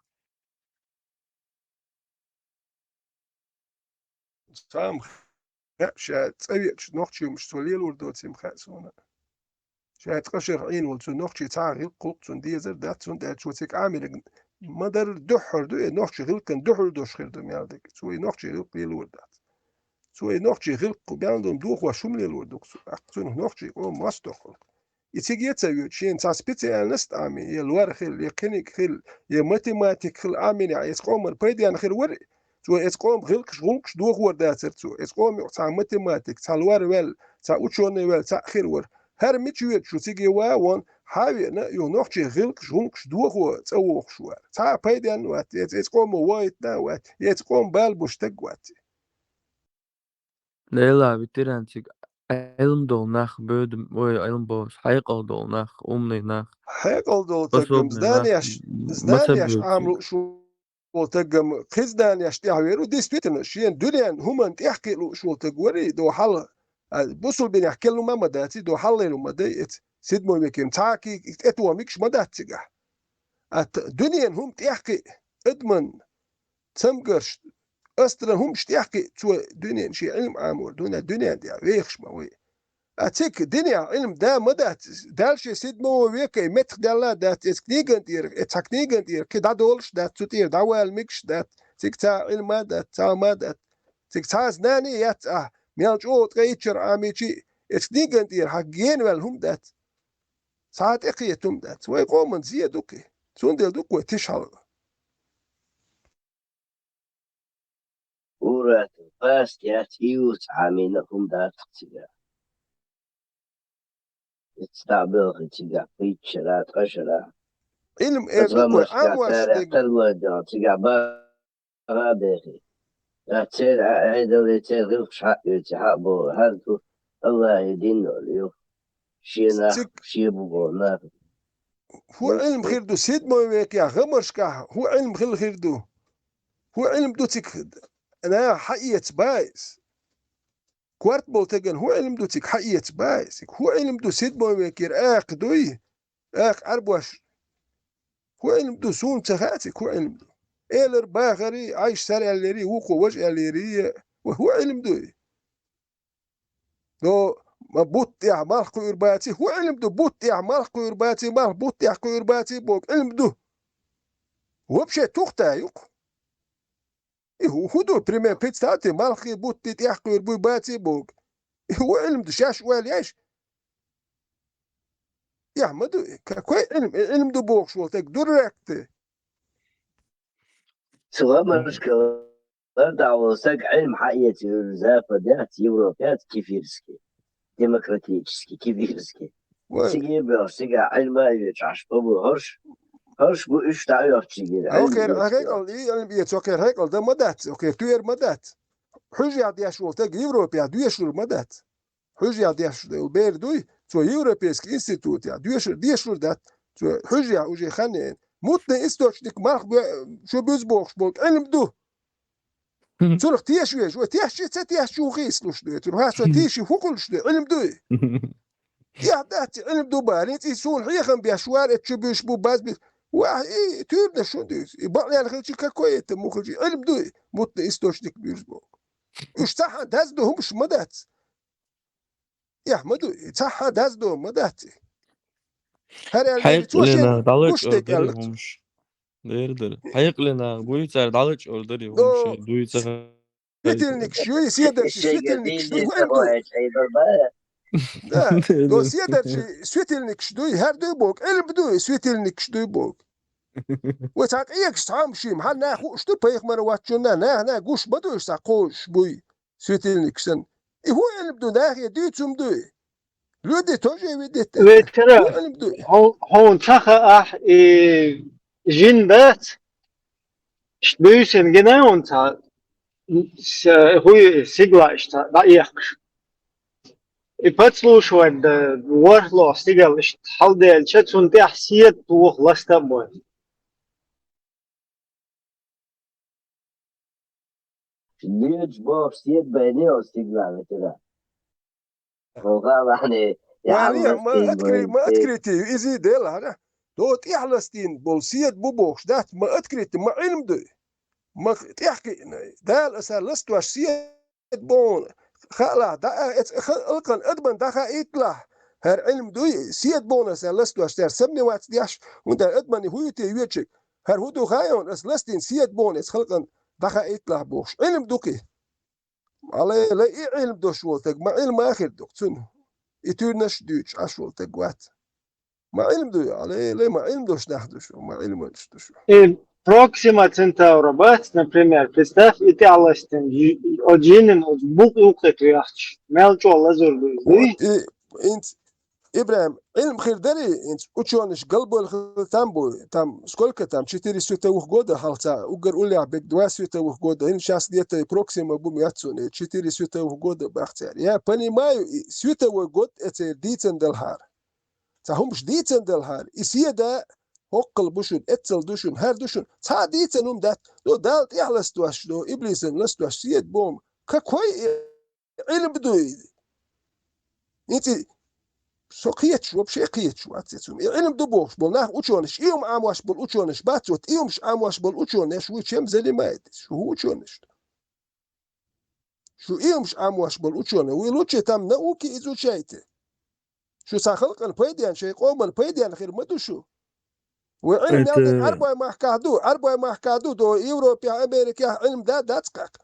Цхьа-м хаьа, ша цӀа веача нохчий хӀумаш цо лелор доций-м хаьа суна. Ша цкъа шарахь Ӏийна волу цу нохчий цхьа а гӀиллакх-гӀуллакх цунна дезар дац, цунна аьлча цо цига Ӏамийнарг ма-дарра дуьххьара ду, и нохчий гӀиллакхан дуьхьал долуш хир ду мел дерг. Цо и нохчий гӀиллакх лелор дац. Цо и нохчий гӀиллакх, мел ду-м дохош хӀума лелор ду-кх цо. ТӀаккха цунах нохчий къоман мостагӀ хуьлу. И цига е ца воьдуш, шена цхьа специальность Ӏамий, е лор хила, е кхиниг хила, е математик хила Ӏамийнехь, эцу къоман пайденна хир вара. Цо эцу къоман гӀиллакхаш, гӀуллакхаш дохор дацара цо. Эцу къоман юкъа цхьа математик, цхьа лор ваьлла, цхьа учёный ваьлла, цхьаъ хир вара. ХӀара мича воьду шу цига ван, вон, хьан а веана, юха нохчий гӀиллакхаш, гӀуллакхаш дохо цӀа вогӀуш вара. Цхьа а пайденна вац, эцу, эцу къоман вайтина а вац, эцу къоман бала беш стаг вац. Делахь, ветеран, цига Ӏилма долу нах боьду, ой, Ӏилма боху, хьекъал долу нах, умный нах, хьекъал долу таг-м, способный нах, зданиеш, м-, зданиеш мацабоьду Ӏама цига. Лууш волу таг-м, кхин зданиеш тӀехь вер ву, действительно, шена дуьненан хӀуманна тӀехь кхиа лууш волу таг варий, до хьал, а, бусулбанехь керла хӀума ма дац и, до хьаллера хӀума дай эца, седьмой веке-м, цхьа а кхин тӀетоха мегаш ма дац цигахь. А т-, дуьненан хӀума тӀехь кхиа, адаман цамгарш, астра хӀумаш тӀехь кхиа, цо дуьненан шен Ӏилма Ӏамор, дуьнен, дуьнен тӀехь вехаш ма вай. А цига динехь Ӏилма да ма дац, Дала шен седьмого века и меттах даьлла а дац, эцу книган тӀера, эцу цхьа книган тӀера кхин дӀадолуш а дац, цу тӀера дӀавала мегаш а дац, цига цхьа а Ӏилма а дац, цхьа а хӀума а дац. Цига цхьа а знание яц ахь, мел чӀогӀа ткъе итт шарахь Ӏамийча а, эцу книган тӀера хьан генаваьлла хӀума дац. Цхьа а тӀекхета хӀума дац. Вай къоман зе ду кхин. Цундела ду-кх вай тиша хьалха. Урат, паст яц, июль цхьа а мина хӀума дац цигахь. Эцу дӀа а белхи цигахь, пхийтта шара, ткъа шара. Ӏилма эр ду-кх вай, Ӏамош дерг. Цигахь бага а бехи. Ткъа церан Ӏедале, церан гӀиллакхаш хьаоьцу, хьаболу, хӀара ду АллахӀе дина долу ю. Шен нах, цига шен буго нах. ХӀун Ӏилма хир ду? Седьмой векехь гӀамаршкахь хӀун Ӏилма хила хир ду? ХӀун Ӏилма ду цига? Наха хьаэца ба иза. Корта болу стеган хӀун Ӏилма ду цига? Хьаэца ба иза. ХӀун Ӏилма ду, седьмой векера акха дуй? Акха Ӏарбош. ХӀун Ӏилма ду, суна ца хаьа цига, хӀун Ӏилма ду? Элар бахарий, Ӏайша сар аьлларий, вукхо важа аьлларий, ва хӀун Ӏилма дуй? Но ма бутт тӀехь малх кхуьур баций, хӀун Ӏилма ду, бутт тӀехь малх кхуьур баций, малх бутт тӀехь кхуьур баций боху Ӏилма ду? Вообще тухта юкъ. И хӀу-, хӀун ду, пример, представьте, малхий бутти тӀехь кхуьур буй баций боху. И хӀун Ӏилма ду, шаьш ойла еш? Эхь ма ду, какой Ӏилма? И Ӏилма ду бохуш волу стаг дурак ты. Цу гӀамаршкара дӀа волу стаг Ӏилма хьаэца йолу Западехь, Европехь кефирский, демократический, кефирский. Вай. Цига бехаш, цига Ӏилма а йоьцуш Ӏаш бу хӀорш, хӀорш бу уьш дӀа а йоьхчигира. Хьо Ӏилма хер, хьо йоьцуш хекъал, и Ӏилма эца, хьо хер хьекъал дан ма дац, хьо хер туьйр ма дац. Хьуьжехь деш волу стаг Европехь доьшур ма дац. Хьуьжехь деш долу бер дуй, цо европейский институтехь доьшур, дешур дац. Цо хьуьжехь уже хан яйна. Мутный источник малх бе-, чу буьза бохуш болу Ӏилма ду. Цунах теша веза, вай тешча а ца тешча а хийцалуш ду. Цунах хьан со тийши хӀун хуьлуш ду, Ӏилма дуй? Эхь дац и Ӏилма ду бара, хӀинца и суна хьехам беш вара, эцу чу буьйш бу баз бу. Вахь, и туьйранаш шун дуьйцу. И бакъ лена хилчи, какой это мухалчи, Ӏилма дуй, мутный источник буьза боху. Уьш цхьаъ даз ду хӀумаш ма дац. Эхь ма ду, и цхьаъ даз ду ма дац и. ХӀара аьлла, цо шен Хьекъале нах гуш дӀалачкъор дерг дарий аьлла. ХӀумаш. Дер дара. Хьекъале нах буй, цара дӀалачкъор дарий хӀумаш, Но, дуй ца ха-, светильникаш юй, седарчий светильникаш дуй, хӀун Ӏилма ду? Да, но седарчий светильникаш дуй, хӀара дуй боху, Ӏилма дуй, светильникаш дуй боху. Вай цхьа къегаш цхьа а ма шима, хьан нах хууш ду, пайхамар вачунна, нах, нах гуш ма дуй, цхьа кхочуш буй. Светильникаш санна. И хӀун Ӏилма ду, нахе дуьйцу хӀума дуй? Люди тоже видят это. Ветера, хӀун Ӏилма дуй? Хьо-, хьуна ца хаахь, и жин дац, иштта буьйсина гина хьуна ца, с-, хӀуй сигла иштта дӀаэхкаш. И подслушивать дан ворхӀлох стигала иштта хьалделча, цунна тӀехь седа туху ласта а бой. Лоьцуш бохуш седа байна оцу стигала ветера. Хьо гӀалахьне, Вале, ма откры-, ма открытие, иза делахьара. До тӀехь ластийна болу седа бу бохуш дац, ма открытие, ма Ӏилма дуй. Ма тӀехь кхиъна. Дала аса ластош седа бохуна. Хаалахь, дӀа а эца халкъан адаман дӀахаийталахь. ХӀара Ӏилма дуй, седа бохуна аса ластош, цара сомневаться деш, хӀунда адаман хӀуьйте йоьчуьг. ХӀара хӀун ду хаайон, аса ластийна седа бохуна эца халкъан дӀахаийталахь бохуш. Ӏилма ду кхи. Алай, лай и Ӏилма дош волу стаг, ма Ӏилма а хир ду-кх цунна. И туьйранаш а дуьйцуш Ӏаш волу стаг вац. Ма Ӏилма дуй, алай, лай, ма Ӏилма дош нах ду шу, ма Ӏилманчаш ду шу. И Проксима Центавра бац, например, представь, и тӀехь ластина, и, и, оцу жинан оцу букъ юккъе тоьхча, мел чӀогӀа лазар ду иза, дуй? Вот, и, инц, ИбрахӀим, Ӏилма хир дарий, хӀинца учёныш галбойла хила там бу, там, сколько там, четыре световых года хьалха ца, уггар уллехь берг два световых года, хӀинца щас где-то и Проксима бу моьтту суна, и четыре световых года бах цара. Я понимаю, и световой год эцеран дийцан далхьара. Цхьа хӀумаш дийцан далхьара, и седа хӀоккхул бу шуна, эццал ду шуна, хӀара ду шуна, цхьа а дийцан хӀума дац, но Далла тӀехь ластош, но иблисан ластош седа боху. Какой Ӏилма дуй? ХӀинца со кхеташ, вообще кхеташ вац цунна. И Ӏилма ду бохуш болу нах учёныш, и хӀума Ӏамош болу учёныш бац, вот и хӀумаш Ӏамош болу учёныш вуй, чем занимаетесь? Шу хӀун учёныш ду? Шу и хӀумаш Ӏамош болу учёный вуй, лучше там науки изучайте. Шу цхьа халкъан пайден, шайн къоман пайден хир ма ду шу. Вай Ӏилма мел дерг Ӏарбой махкахь ду, Ӏарбой махкахь ду, до Европехь, Америкехь Ӏилма да, дац кхакха.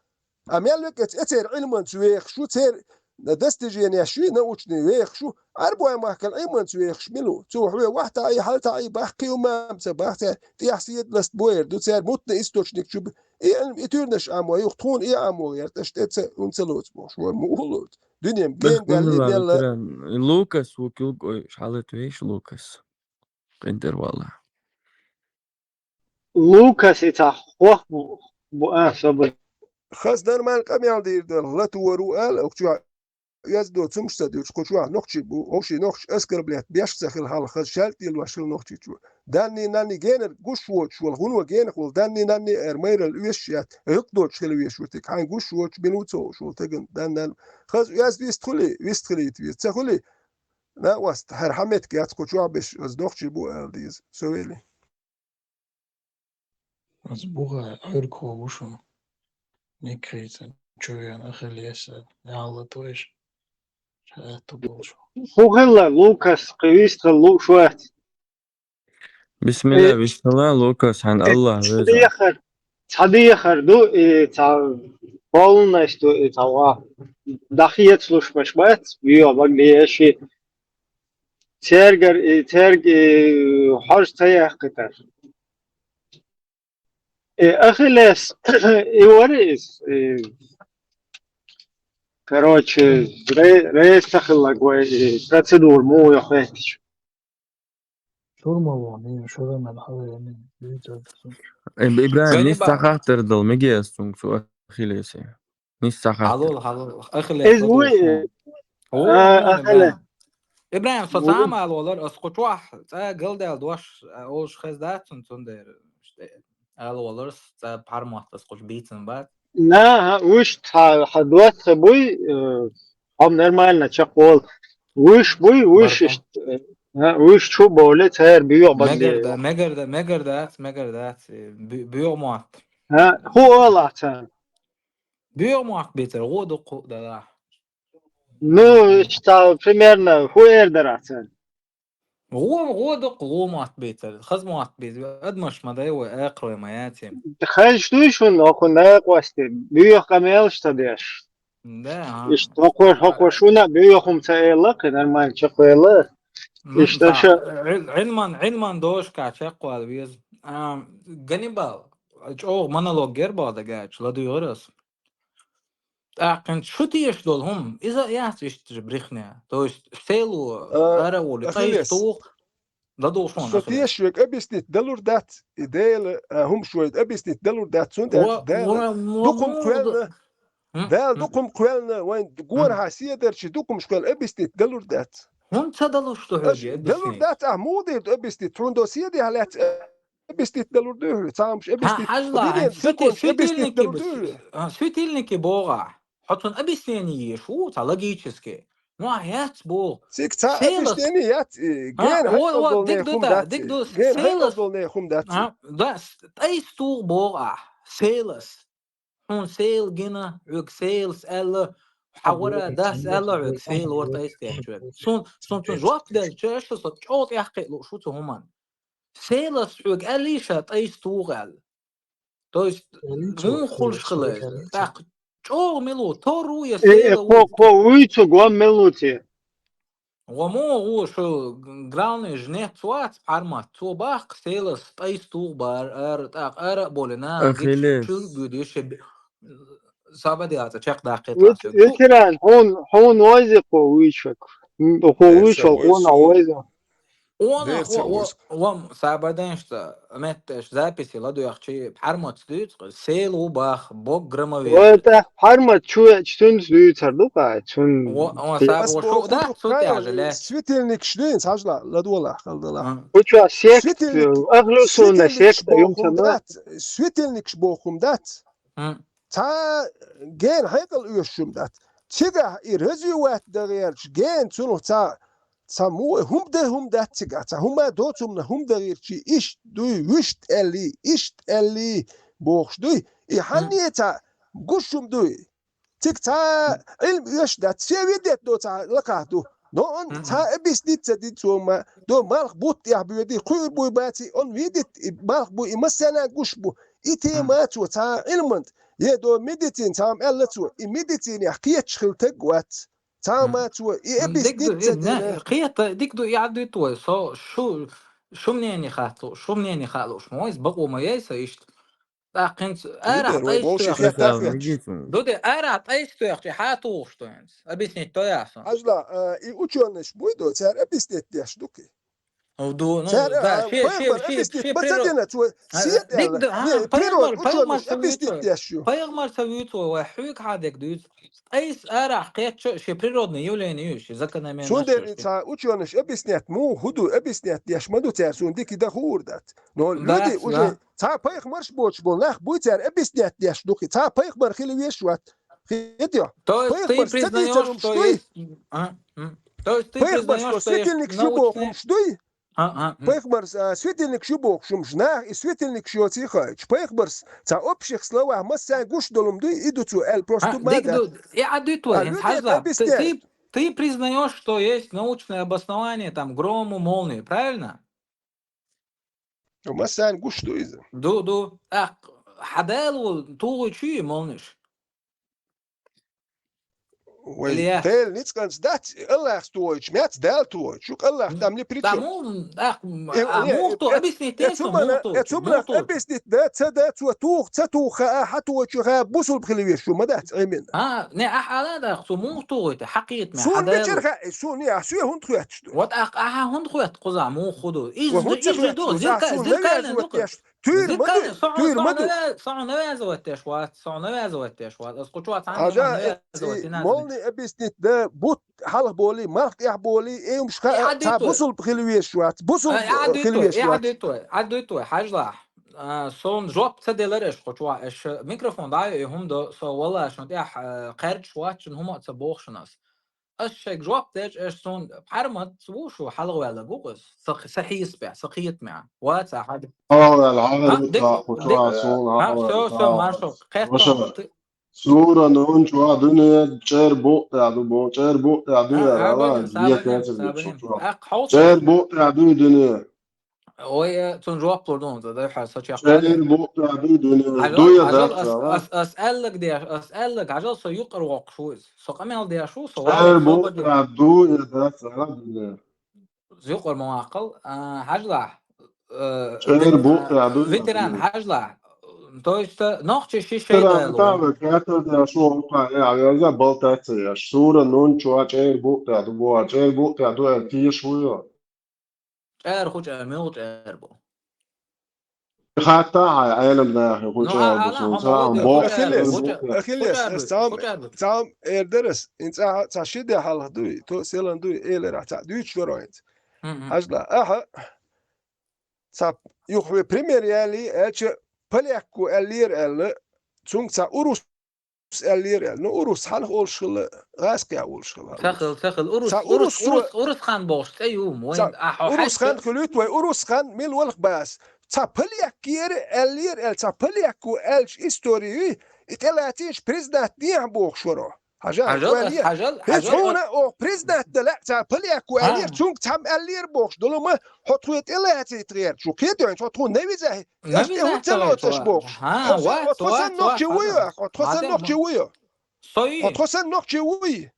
А мел век эц-, эцеран Ӏилманца вехаш ву, церан достижениеш ву, научный вехаш ву, Ӏарбой махкал Ӏилманца вехаш мила ву? Цо хьоьга вахь таӀий, хьал таӀий бахкхий ву мамца бах цара, тӀехь седа ласт боер ду, цара мутный источник чу б-, и Ӏилма, и туьйранаш Ӏамо, юха тхуна и Ӏамо гӀерта, аша тӀе ца, хӀунда ца лоцу бохуш, вай муха лоцу? Дуьне Бах бен даьлли, муха делла. Лутеран, Лукас ву килгой, хьалат веш Лукас. КъинтӀера валла. Лукас и цхьа хох бу, бу, а, собар. Хаза нормально къамел дийр дара, латур ву ала, оха чохь оьзда доцумаш ца дуьтуш, кху чохь нохчий бу, вовшийн нохчий оскорблять беш ца хила хьалха, шаьлта лелош хила нохчий чу. Данний, нанний генара гуш воцуш волу, хӀунда генах волу данний, нанний эр майралла оьшуш яц, гӀиллакх доцуш хила везаш ву тика, хьайн гуш воцуш, бина ву ца хууш волу тагана, даннан. Хаза оьзда вист хуьлий, вист хилийта веза. Ца хуьлий? Накъост, хӀара хьан меттиг яц кху чохь беш, аса нохчий бу ала деза. Со велий. Аса бухахь Ӏуьргахо ву шуна. Никхица чувена Ахиллеса, яла тойш. Шаьтта болуш. ХӀун хилла, Лукас, кхин вист хилла лууш вац? Бисмилла, э, вист хилла, Лукас, хьан э, Аллах веза. Цхьа дехар, цхьа дехар ду, и цхьа полнаш ду, и цхьа ва. Дахьецлуш баш бац, вио баглиеши. Цергар, и церг, и хьож ца яхкатар. И Ахиллес, и вара иза, и, короче, ре-, рейс ца хилла гой, и процедура муха йо хетташ. Шурмалони, шурамал хьалаеми, вицар. Э, Ибрахим, нис ца хаттар дал, мегес цунг цу Ахиллесе. Нис ца хаттар. Хьалол, хьалол. Ахиллес. Иза вуй, а, Ахиллес. Ибрахим, со цхьа а ма алалар, ас кху чохь цӀа галдаьлла дош, а, олуш хеза дац цунна, цундела. Алалар, цӀа пхьармотт ас кху чу бийцина бац. На, хьан уьш цхьа, хьан доцхе буй, э, хьо нормально чекхволу. Вуьш буй, вуьш иштта, э, хьан уьш чу боле, цара боьгӀу бан мегар де. Да, мегар да, мегар дац, мегар дац, э, бу-, боьгӀу мотт. ХӀан, хӀун олахь царна? БоьгӀу мотт бийцар, гӀо дуккху далахь. Ну, иштта, примерно, хӀун эр дара царна? ГӀо, гӀо дуккху, гӀо мотт бийцар, хаза мотт бийцар, адамаш ма дай вай, акхарой ма яций. Хазаш дуй шуна, хӀокху накъосте, боьгӀу къамелаш ца деш? Да, а. Иштта, хӀокхо, хӀокхо шуна боьгӀу хӀума ца элла, кхин нормально чекхвелла. Ну, иштта ша Ӏил-, Ӏилман, Ӏилман дошка чекхвала веза. А, Ганнибал, чӀогӀа монолог яр боху дагачу, ладуьйгӀира ас. ТӀаккха шу тешаш долу хӀума, иза а яц иштта же брехня. То есть, село, а, ара а волу, Ахиллес. Тайс туху, ладугӀу шуна. Со тешаш верг объяснить далур дац, и Дела, а, хӀума шойтта объяснить далур дац, цундела Дала дукхум кхоьллина, Дала дукхум кхоьллина, вайн горахьа седарчий дукхумаш кхоьллина объяснить далур дац. ХӀунда ца далуш ду хьоьга объяснить? Далур дац, ахь муха дийр ду объяснить, хьуна до седехь лаьцна объяснить далур ду хьоьга, цхьа хӀумаш объяснить. Хьажал, хьайн светильники бу-, а, светильники боху ахь. Хьо цунна объяснение еш ву, цхьа логически. Ну, ахь яц боху. Цига цхьа объяснение яц, э, гена хьакъал долу нехан хӀума дац, гена хьакъал долу нехан хӀума дац. А, да, тайс туху боху ахь, селас. Хьуна села гина, хьоьга селас аьлла, хьан вара дас аьлла, хьоьга села вара тайс кечве. Сун, сун цунна жоп делча, аша со чӀогӀа тӀехь кхиа лууш ву цу хӀуманна. Селас хьоьга аьллий ша тайс туху аьлла. То есть, муха хуьлуш хила иза? ТӀаккха чӀогӀа мила ву, тор ву я села ву? Кхо, кхо вуй цу гом мила ву те? Ва муха ву шу, главный жнец вац, пхьармат, цо баккха селас тӀайс туху бара, ара, тӀаккха ара а болина, гича чу гуьдуьйш, саба де аца, чекхдаккхийта. Ветеран, хьуна, хьуна вайзи кхо вуьйчуьк. Кхо вуьйчуьк, хьуна вайзи. Вон, вон, сабаденшца метташ записи ладоьгӀчи, пхьармац дуьйцу, сел ву бах, бог громовей. Ва тӀаккха пхьармац чу веача, цуьнца дуьйцар ду кхай, цуьнан. Ва, ва, саба, ва, шу да, цу тяжеле. Светильникаш дуьйна, хьажла, ладола, халдала. Хуча секта, ахлу сунна секта, юм сама. Светильникаш бохум дац. Цхьа гена хьекъал оьшуш хӀума дац. Цигахь и развивать дан гӀерташ гена цунах цхьа, цхьа мо хӀума дан хӀума дац цигахь. Цхьа хӀума доцу хӀуманах хӀума дан гӀерташ, иштта дуй, вуьшта аьллий, иштта аьллий бохуш дуй. И хьанне цхьа гуш хӀума дуй. Цига цхьа Ӏилма оьшуш дац. Се вен детта до цхьа лакхахь ду. Но он цхьа объяснить ца дина цо ма, до малх бутт тӀехь боьди, кхуьур буй баций, он видит, и малх бу, и массарна гуш бу. И тема цо цхьа Ӏилманца, е до медицина цхьа аьлла цо, и медицинехь кхеташ хила таг вац. Цхьа ма цо, и объяснить ца дина. Кхета, дика ду, я дуьту вай, со шу, шу мнение хац лууш, шу мнение хаалуш, ма вайса бакъо ма яй сан иштта. ТӀаккха хӀинца арахь тӀайс тоьхча. Дуде, арахь тӀайс тоьхча, хьан тухуш ду хӀинца? Объяснить то яхь сан. Хьажла, а, и учёныйш буй до, цара объяснить деш ду кхи. Ду, ну, цара, да, а, ши, ши, пайхамар ши, объяснить ши ба ца природа. Дина, цо а, сет дик аьлла. Да, а, не, пайхамар, природа пайхамар учёный ца объяснить вуьйцу, деш ю. Пайхамар ца вуьйцу, вай хьуьга хьа дег дуьйцу. Айс арахь кхетча, ши природный явление ю, ши закономерность. Цундела ца учёныш объяснять му, хӀу ду объяснять деш ма ду цара, цун дики да хуур дац. Но люди уже ца пайхамарш боч бол нах буй цара объяснять деш духи. Ца пайхамар хили веш ват. Хетё? То есть ты признаёшь, что есть, а, м. То есть ты признаёшь, что есть научная. Пайхамарш бо светильник шу бохумш дуй? А, а, м. Пайхамарс, а, светильник шу бохушумш нах, и светильник шу ци хайч. Пайхамарс ца общих словах масса гуш долум дуй, и ду цу эл просто. А, дик ма да. Ду, и а дуй твой, а, люди хазла, ты, объясняют. Ты, ты признаёшь, что есть научное обоснование там грому, молнии, правильно? Масса гуш ду иза. Ду, ду. А, хьадалу тугъу чуй молниш. Вай, Ильяс. Дел ницкъанц дац, Аллахс тугъу чу, мяц дал тугъу чу, Аллах там не при чём. Таму, а, э, а, э, мух ту, э, объяснить э, те, цу мух ту, э, цу мух ту. Объяснить да, ца да, цу тух, ца тух, а, хьа тугъу чу, ха, бусулб хили веш шу, ма дац, именно. А, не, а, хьала да, цу мух тугъу те, хьакъит ме, сун хьадалу. Вечер ха, э, сун, я, су, я, хун тхует, что ли? Вот, а, а, хун тхует, куза, мух худу. Из, вот из, из, зеркально, зеркально, зеркально, со, со, со, со, навязывать теш ват, со, навязывать теш ват. Аз кучу ват, а, навязывать, и молни объяснить да, бут, халх боли, малх тях боли, э, умш ха, ца бусулб хили веш ват, бусулб хили веш ват. А, дуй твой, а, дуй твой, хьажла. А, сон жоп ца делар эш кучу ва, эш микрофон да, и хум до, со, валла, шун тях, а, кхерч ват, шун хума ца бохшунас. Аш шайг жоп деш, аш сон пхьармат ву шу хьалгӀваьлла гу къус, са, са хьийс бя, са кхет мя. Ва ца хьад. ХьалгӀваьлла, хьалгӀваьлла, а, дик, ва, дик, ва, сон, а, хьалгӀваьлла, со, со, ва, маршо, ва, кхет ва, ва, ва. Сура нун чу ва дуне, чер бу, я ду бу, чер бу, я ду, а, я, а, ала, бадин, я, сабанин, кхет сабанин. Чу ва. А, хьо чер бу, я ду дуне. Ой, э, цун жоп лур дун, за дай хьа, са чакх. Шайр бу, да, ду, ду, ду, ду, я, да, ас, ас, ас аьллаг деш, ас аьллаг, хьажал, со юкъар воккхуш ву из. Со къамел деш ву, со валла, шайр бу, да, ду, я, да, ду, я. Юкъар ма ваккхал, а, хьажла, э, шайр бу, да, ду, я, ветеран, ду, я. Хьажла. То есть, э, нохчи ши шай ветеран, да, да, ветеран, да, шо, я, я, я, болтаться, я. Сура нун чу ва, шайр бу, да, ду, бу, шайр бу, да, ду, я, тиеш ву, я. ЧӀер ху чӀер, мел чӀер бу. Хатта хьай, Ӏелам нахи ху чӀер бу, сун цаам боху. Ахиллес, Ахиллес, ас цаам, цаам эрдерас, ин цӀа, цӀа ши де хьалха дуй, то селан дуй, элера, цӀа дуьйч вароинц. Хьажла, аха, цӀа юхве пример яли, элча полякку эллир элла, цунг цӀа урус аьллера аьлла. Ну, урус хьалха олуш хилла, гӀаскхи а олуш хилла. Ца хил, ца хил. Урус, ца урус, урус, урус, урус хан бохуш, цӀе ю, вайн, ца а, хьо урус хан хилуьйту вай, урус хан мила валх баас. Ца поляккера аьллера аьлла, ца полякку аьллачу истори ю, и тӀелацийша признать дехьа бохуш варо. Хьажал, хьажал, хьажал, хьажал, хьажал, хьуна оха признать дала, ца полякку аьллера, цунга цхьам аьллера бохуш, долу ма, хьо тхуе тӀелаций тхера, шу кхетойн, хьо тхуна навизахь, Аш тӀе хӀун ца лоцуш бохуш? Хьо сан нохчи вуй, хьо тхо сан нохчи вуй. Хьо тхо сан нохчи вуй.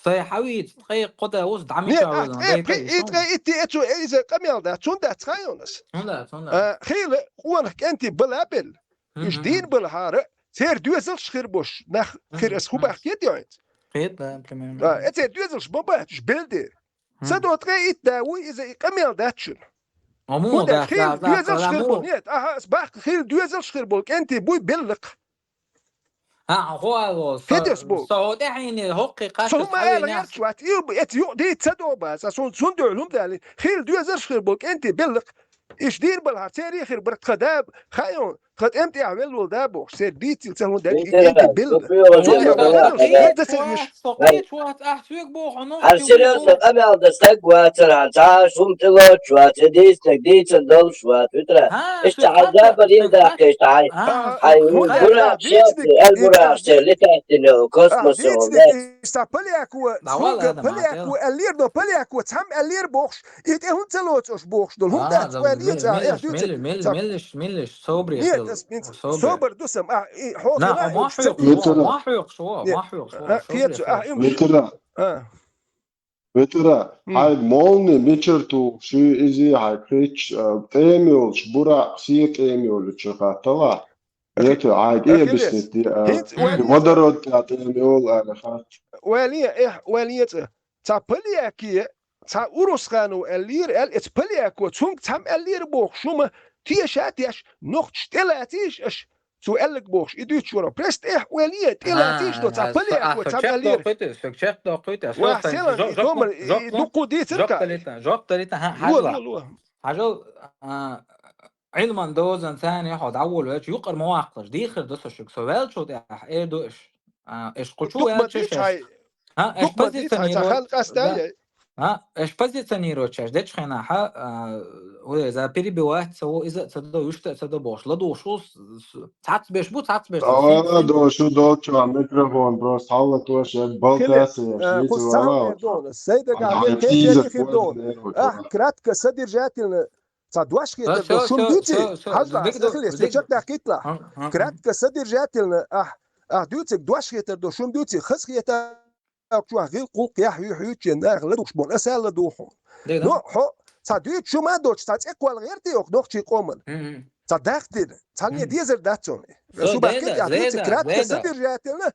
Сай хьавийца, ткъе кхо да вуз дӀа мича валан, ткъе, и ткъе итти эцу, иза къамел дац, цун дац хайонас. Цун дац, цун дац. А, хийла къонах кӀентий бала бел. Уьш дийна балахьара, церан доьзалш хир бош, нах хир ас хӀу бахкийта йоинца. Кхета, примерно. А, э, церан доьзалш ма бац, уьш бел дер. Ца до ткъе итт да вуй, иза и къамел дац шуна. ХӀунда хила доьзалш хир болу? Нет, аха, ас бахка хила доьзалш хир болу кӀентий буй беллакх. А, хӀо ало, со, со хӀо тӀаьхьийне хӀоккхий кхаччалц хьавийна яц. Со хӀума ала гӀерташ вац, и бу, эца юкъ дийца ца до бац, аса сун, сун дуьхьал хӀума дали. Хила доьзалш хир болу кӀентий беллакх. Иш дийр балахьа, церий хир бара тха да, хаьий хьуна, тха тӀем тӀехь велла волу да бохуш, церан дийццийла ца хӀума даьлла, и кӀентий белла. Со кхета, со кхета, со кхета, со кхета, со кхета, Ахь серьёзно къамел дан стаг вацара, цхьа шун тӀелоцуш вац, я дийцинарг дийцина долуш вац, витра. Иштта хьан забар йина даккхийша хьайн, хьайн бурах шелти, эл бурах шел, летать дина космосе. Иштта полякво, цунга полякво аьллера, но полякво цхьамма аьллера бохуш, и тӀе хӀунда ца лоцуш бохуш долу? ХӀунда дац вайн еза, эх, дуьйцу. Меллиш, меллиш, меллиш, собаре хила. Нет, собар ду сам, а, и хьо хила, ма хьоькхуш, ма хьоькхуш, ма хьоькхуш, собаре. Кхета, а, Ветера, хьайга молни мичара тухуш ю иза, хьайга хеташ, а, тӀема йолуш, буракъ, сера тӀема йолучу хаттала. Ветера, хьайга и объяснить де, а, водород тӀе тӀема йолу аьлла хатта. Вале, эхь, вале цӀа. Цхьа полякке, цхьа Урусханов аьллера, аьлла, эца поляко, цунга цхьамма аьллера бохуш, шу ма теша а теш, нохчаш тӀелацийша аша, цо аьлларг бохуш, и дуьйцуш вара. Пресс тӀехь оле, тӀелацийша до, цхьа поляко, цхьамма аьллера. Вах, селан, и томар, и дуккхо дийцар жоп кхаъ. Далита, жоп далита, хьажал. Ло, ло, ло. Хьажал, а, Ӏилман дозан царна хьо дӀаволавелча, юкъара ма ваккхалаш, дехар ду со шуьга, со ваьллачул тӀехьа эр ду иш. А, иш кху чу ваьлча иш. ХӀа, иш позиционировать. ХӀа, иш позиционировать шаьш дечу хенахь, а, вай, за перебивать ца во, иза а ца до, вуьшта а ца до бохуш, ладугӀуш ву, цхьацца беш бу, цхьацца беш ца. ЛадугӀуш ву, долчу микрофон просто хьаллатош, я болтаса, я шлиц вала. Сайн дагахь дерг кечъян хир ду. Ахь кратко содержательно Цхьа дош хетар до шуна дуьйций? Хьажал, ахь сахилеш, чекхдаккхийталахь. Кратко содержательно, ахь, ахь дуьйцург дош хетар до шуна дуьйций? Хазахетар чохь гӀиллакх-гӀуллакх яхь юьхь юьйцучу наха ладугӀуш болу, аса а ладугӀу хьуна. Но хьо цхьа дуьйцу шу ма доцуш, цхьа цӀе кхолла гӀерти оха нохчийн къоман. Цхьа дахтира, цхьанне дезар дац цунна. Шу баккхийта, ахь дуьйцург кратко содержательно,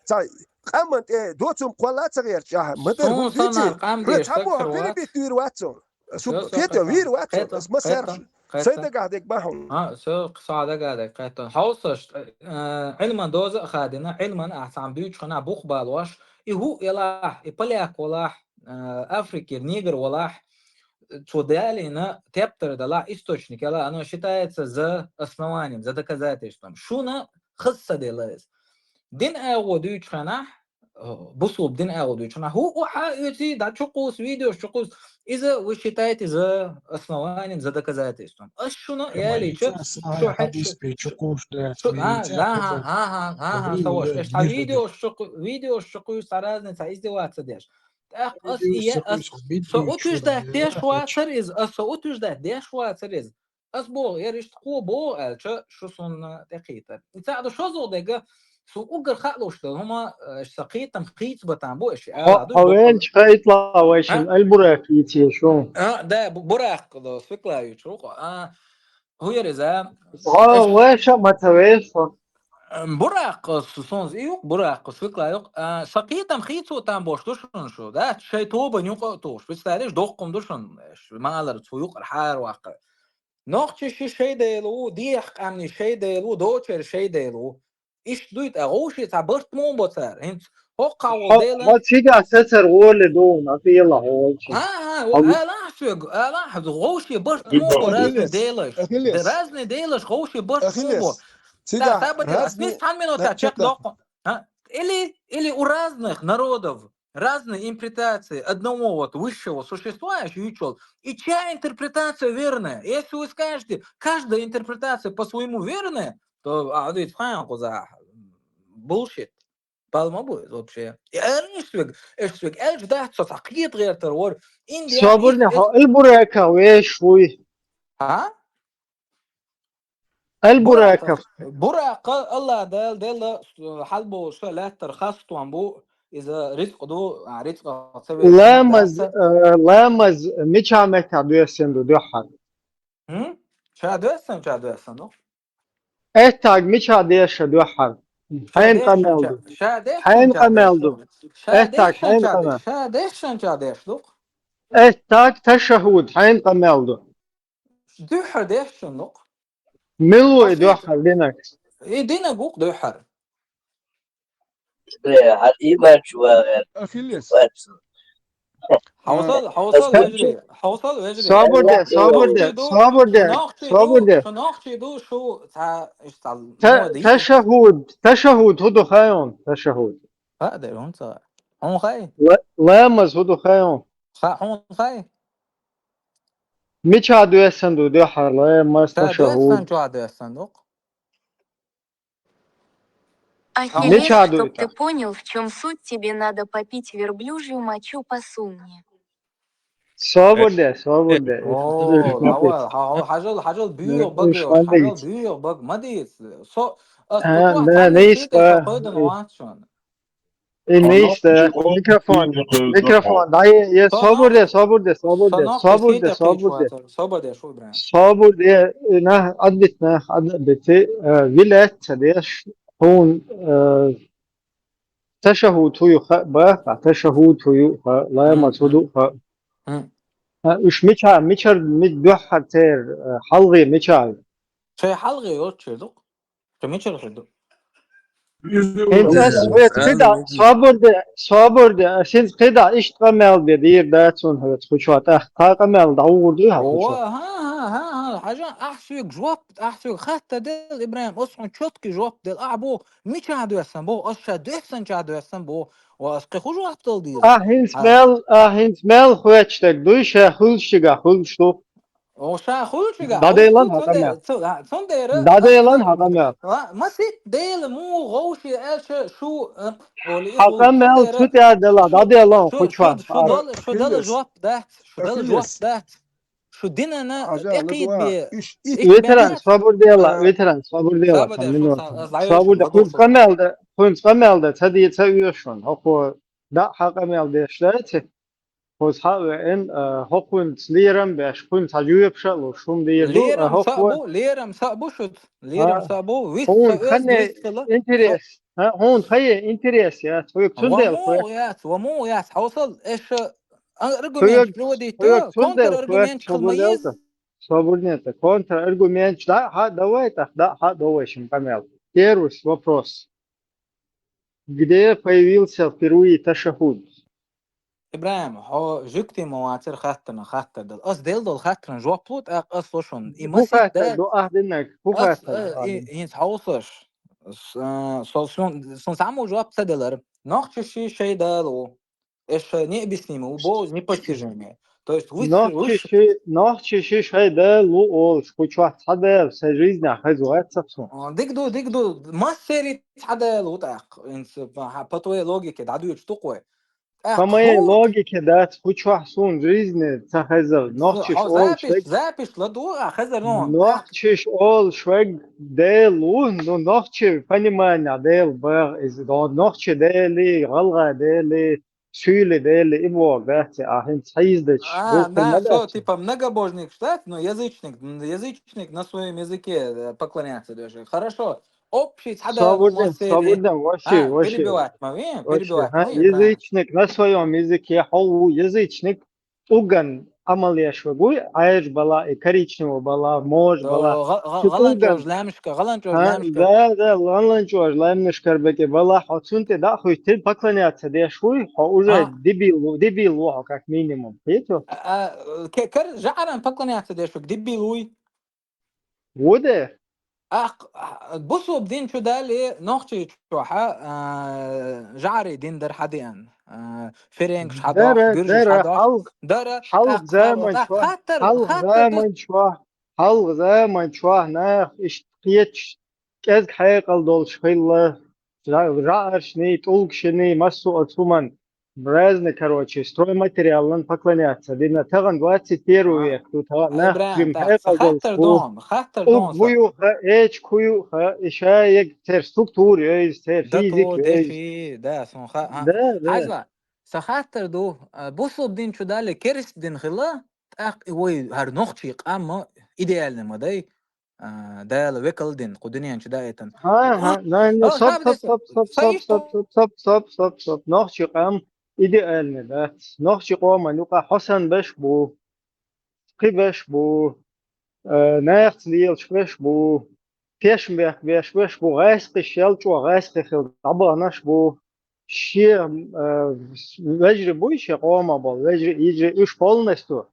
цхьа къаман тӀе доцург кхолла а ца гӀерташ, ахь ма дара хӀума дуьйций? Хьо цхьа боху перебить вийр вац цунна. Шу кхета вийр вац, ас ма саьрхьа. Сайн дагахь дерг бахьана. А, со, со дагахь дерг кхетта. Хьовсаш, э, Ӏилман доза а хадийна, Ӏилман ахь цхьаьна буьйцуш хана бух балош, и хӀуъа елахь, и поляк валахь, э, Африкера негр валахь, цо далийна тептар далахь, источник елахь, оно считается за основанием, за доказательством. Шуна хаза ца делла иза. Дин агӀо дуьйцу хенахь, э, бусулба дин агӀо дуьйцу хенахь, хӀуъа хьа а оьций, дӀа чу кхуссу, видеош чу кхуссу, иза вы считаете за основанием, за доказательством. Ас шуна ялийча, шу хье-, шу, шу, а, ага, ага, ага, ага, сан ваша. Аш цхьа видеош чу кху-, видеош чу кхуссу, цхьа разница, издеваться деш. ТӀаккха ас и е-, ас, со утверждать деш вацара иза, ас со утверждать деш вацара иза. Ас боху, яра иштта кхо боху аьлча, шу суна тӀекхийтар. И цхьаъ ду шозлагӀа дерг, суна уггар хаалуш долу хӀума, э, сан кхетам хийца батан бу, аш ала ду. Хьо велча хайтла вайшин, аль Бурак йийций шу. А, да, Бу-, Бурак ду, свекла йийцу, а, хӀу яра иза? Хьо вайша ма ца вешо. Ам, Бурак, су-, суна и юкъ, Бурак, свекла юкъ. А, сан кхетам хийца там бош ду шуна шу, да? Шайн тобан юкъа а тухуш, представляешь, доккхум ду шуна, аш, малар цу юкъара хьара ваккха. Нохчий ши шайн дела ву, дехьа къаьмнийн шайн дела ву, дочеран шайн дела ву. Иштта дуй тӀа, гӀовший цхьа барт муха бо цара? ХӀинца хӀокху хьан волу дела? Хьо цигахь сацар гӀоле ду, на тӀела хьо волчу. ХӀан, хӀан, алахь соьга, алахь, гӀовший барт муха бо разный делаш? Разный делаш, гӀовший барт муха бо? Цигахь разный, ас мис цхьана минута чекхдоккху. А? Или, или у разных народов разные интерпретации одного вот высшего существа, я ещё учёл, и чья интерпретация верная? Если вы скажете, каждая интерпретация по-своему верная, то, а, вот видите, хан куза, bullshit. Палма будет вообще. И эр ишвиг, ишвиг, эр ждать, что так кит гертер вор. Индия. Соборный, ха, ил бурека веш вуй. А? Аль Бураков. Бураков. Бураков, Аллах Дала делла, э, хьалболуш лаьттара хастон бу, иза рицкъ ду, а, рицкъа ца веш. Ламаз, э, ламаз мича меттехь доьссина ду дуьххьара? Хм? Ша доьссина, ша доьссина ду? Эттаг мича деша дуьххьара? Хьайна къамел ду. Хьайна къамел ду. Эттаг хьайна къамел. Ша дешшан ша деш ду? Эттаг ташахуд хьайна къамел ду. Дуьххьара дешшан ду-кх. Мила ву и дуьххьара динарг? И динарг ву-кх дуьххьара. Э, хьан иман чу вагӀар. Ахиллес. Хьовсал, хьовсал, вежарий, хьовсал, вежарий. Собар де, собар де, собар де, собар де. Шу нохчий ду, шу нохчий ду, шу цхьа, иш цхьа, ну, дийца. Ташахуд, ташахуд хӀу ду хайон, ташахуд. Ха, де, хӀун ца. Хьун хай? Ла-, ламаз хӀу ду хайон. Ха, хьун хай? Мича доьссина ду дуьххьара ламаз, ташахуд? Ша доьссина чохь доьссина ду-кх. Ахиллес, чтоб ты понял, в чём суть, тебе надо попить верблюжью мочу по сунне. Собар де, собар де. О, давай, хьа-, хьажал, хьажал буьйгӀа бага, хьажал буьйгӀа бага, ма дийца. Со, ас, а, да, нейс, да. Э, микрофон, микрофон, да, е, е, собар де, собар де, собар де, собар де, собар де. Собар де, шу, Ибрахим. Собар де, э, на, адбит, на, адбит, э, вилет, ца деш, хун, э, ташахуд хӀу ю ха, ба, а, ташахуд хӀу ю ха, ламаз хӀу ду ха. Уьш мича, мичар, ми дуьххьар церан, э, хьалхе мича ю? Шай хьалхе йолчу ду. Шо мичара хир ду? ХӀинца ас хьоьца кхидӀа, собар де, собар де, ас хӀинца кхидӀа иштта къамел бе дийр дац хьуна хьоьца кху чохь, тӀаккха кхаа къамел дӀавугӀур дуй хьан кху чохь? Хьажа, ахь соьга жоп, ахь соьга хаттар делла, ИбрахӀим, ас хьуна чоткий жоп делла, ахь боху, мичахь доьссан боху, ас ша доьссанчахь доьссан боху, ва ас кхин хӀун жоп дала деза? Ахь хӀинца мел, ахь хӀинца мел хоьттуш дерг дуй, ша хуьлуш чигахь хуьлуш ду. О, ша хуьлуш чигахь хуьлуш ду, цундела, цундела, цундела хьан къамел. Масит Дела муха гӀовши аьлча шу, э, оли хьан къамел цу тӀера дела, дӀадела кху чохь. Шу дала, шу дала жоп дац, шу дала жоп дац. Шу динана тӀекхийда бе. Ветеран, собар дела, ветеран, собар дела, собар де, хӀинца къамел да, хӀинца къамел да, ца де, ца оьшу шуна, хӀокхо дӀа хьан къамел деш дац. Кхуза хьа а веана, а, хӀокхуьнца лерам а беш, кхуьнца хьан жоьпаш а луш, хӀума дийр ду, а, лерам са а хӀокхо бу, лерам са а бу шуьца, лерам са а бу, вист са хӀуна оьзда, хӀан вист са ла. Интерес, хӀан, хӀуна хьан е интерес яц, хьоьга цундела хӀоьга яц, ва муха яц, хьовсал, эш, а, аргументаш хьоьга приводить хьоьга до, цундела контраргументаш хила ма еза. Собурнета, контраргументаш дӀа а хьа а дан вай, тӀаккха дӀа а хьа а до вай шун къамел. Первый вопрос. Где появился впервые ташаххуд? ИбрахӀим, хьо жуьгти ма вацара хаттарна хаттар дала. Ас делла долу хаттарна жоп лу, тӀаккха ас ло шуна. И масийтта хаттар ду ахь динарг? ХӀун хаттар ду ахь динарг? ХӀинца хьовсаш. Со, со, сон, сон саму жоп ца делара. Нохчаши шай дала ву. Эш необъяснимо ву, бо непостижимое. То есть высший, высший. Нохчаши, нохчаши шай дала ву олуш, кху чохь цхьа дала, сан жизнь хеза вац сан. Диг ду, диг ду, массери цхьа дала ву тӀаккха. По твоей логике, дӀадуьйцуш ду кхой. По моей логике дац, кху чохь суна жизни ца хезар. Нохчаш олуш вег. Запись ладу, а хезар, ну. Нохчаш олуш вег Дела ву, ну, нохчи понимание Дела баха иза. Нохчи Дели, гӀалгӀа Дели, суьйли Дели, и боху дац, а хӀинца хьийзадачу. А, да, что, типа многобожник, что ли? Ну, язычник, язычник на своем языке, э, поклоняться даже. Хорошо. Общий цхьа дала ву массери. Свободен, ваши, ваши. Перебивать ма вен, перебивать ма вен. Язычник на своем языке, хьо ву язычник, уган Ӏамал еш вагуй, Ӏаьржа бала, и коричневый бала, можа бала. ГӀаланчожа лаьмнашка, гӀаланчожа лаьмнашка. Да, да, гӀаланчожа лаьмнашкара бекӀе бала, хьо цунна тӀе дӀа а хуьттина, поклоняться деш вуй, хьо уже дебил ву, дебил ву хьо как минимум. Кхету? Кер жаӀаран поклоняться деш вуй, дебил вуй. Ву де? Ах, бусулба дин чу дале, нохчий чохьа, а, жаӀарий дин дара хьадеана. А, ференкаш хьадоху, гуьржаш хьадоху. Дара, хьалха заман чохь, хьалха заман чохь, хьалха заман чохь нах иштта кхеташ, кӀезиг хьекъал долуш хилла, жа-, жаӀаршний, тӀулгашний, массо а оцу хӀуман разный, короче, стройматериалан поклоняться дина. Тахана двадцать первый век ду, тахана нах жима хьекъал долуш бу. ТӀулг ву юха, эчиг хӀу юха, и ша ег церан структура йойза, церан физика йойза. Да, да. Хьажа, сан хаттар ду, а, бусулба дин чу дале, керста дин хила, тӀаккха и вай хӀара нохчий къам идеальный ма дай. А, Дала векал дина, кху дуьнен чу даийтина. ХӀан, хӀан, найн, стоп, стоп, стоп, стоп, стоп, стоп, стоп, стоп, стоп, стоп. Нохчий къам идеальный дац. Нохчий къоман юкъа хьо санна беш бу, кхин беш бу, а, нахаца лелаш беш бу, тешнабехк беш беш бу, гӀаьскхий шел чӀогӀа гӀаьскхий хила дӀабаханаш бу. Шен, а, вежарий буй шен къоман болу, вежарий, йижарий, уьш полностью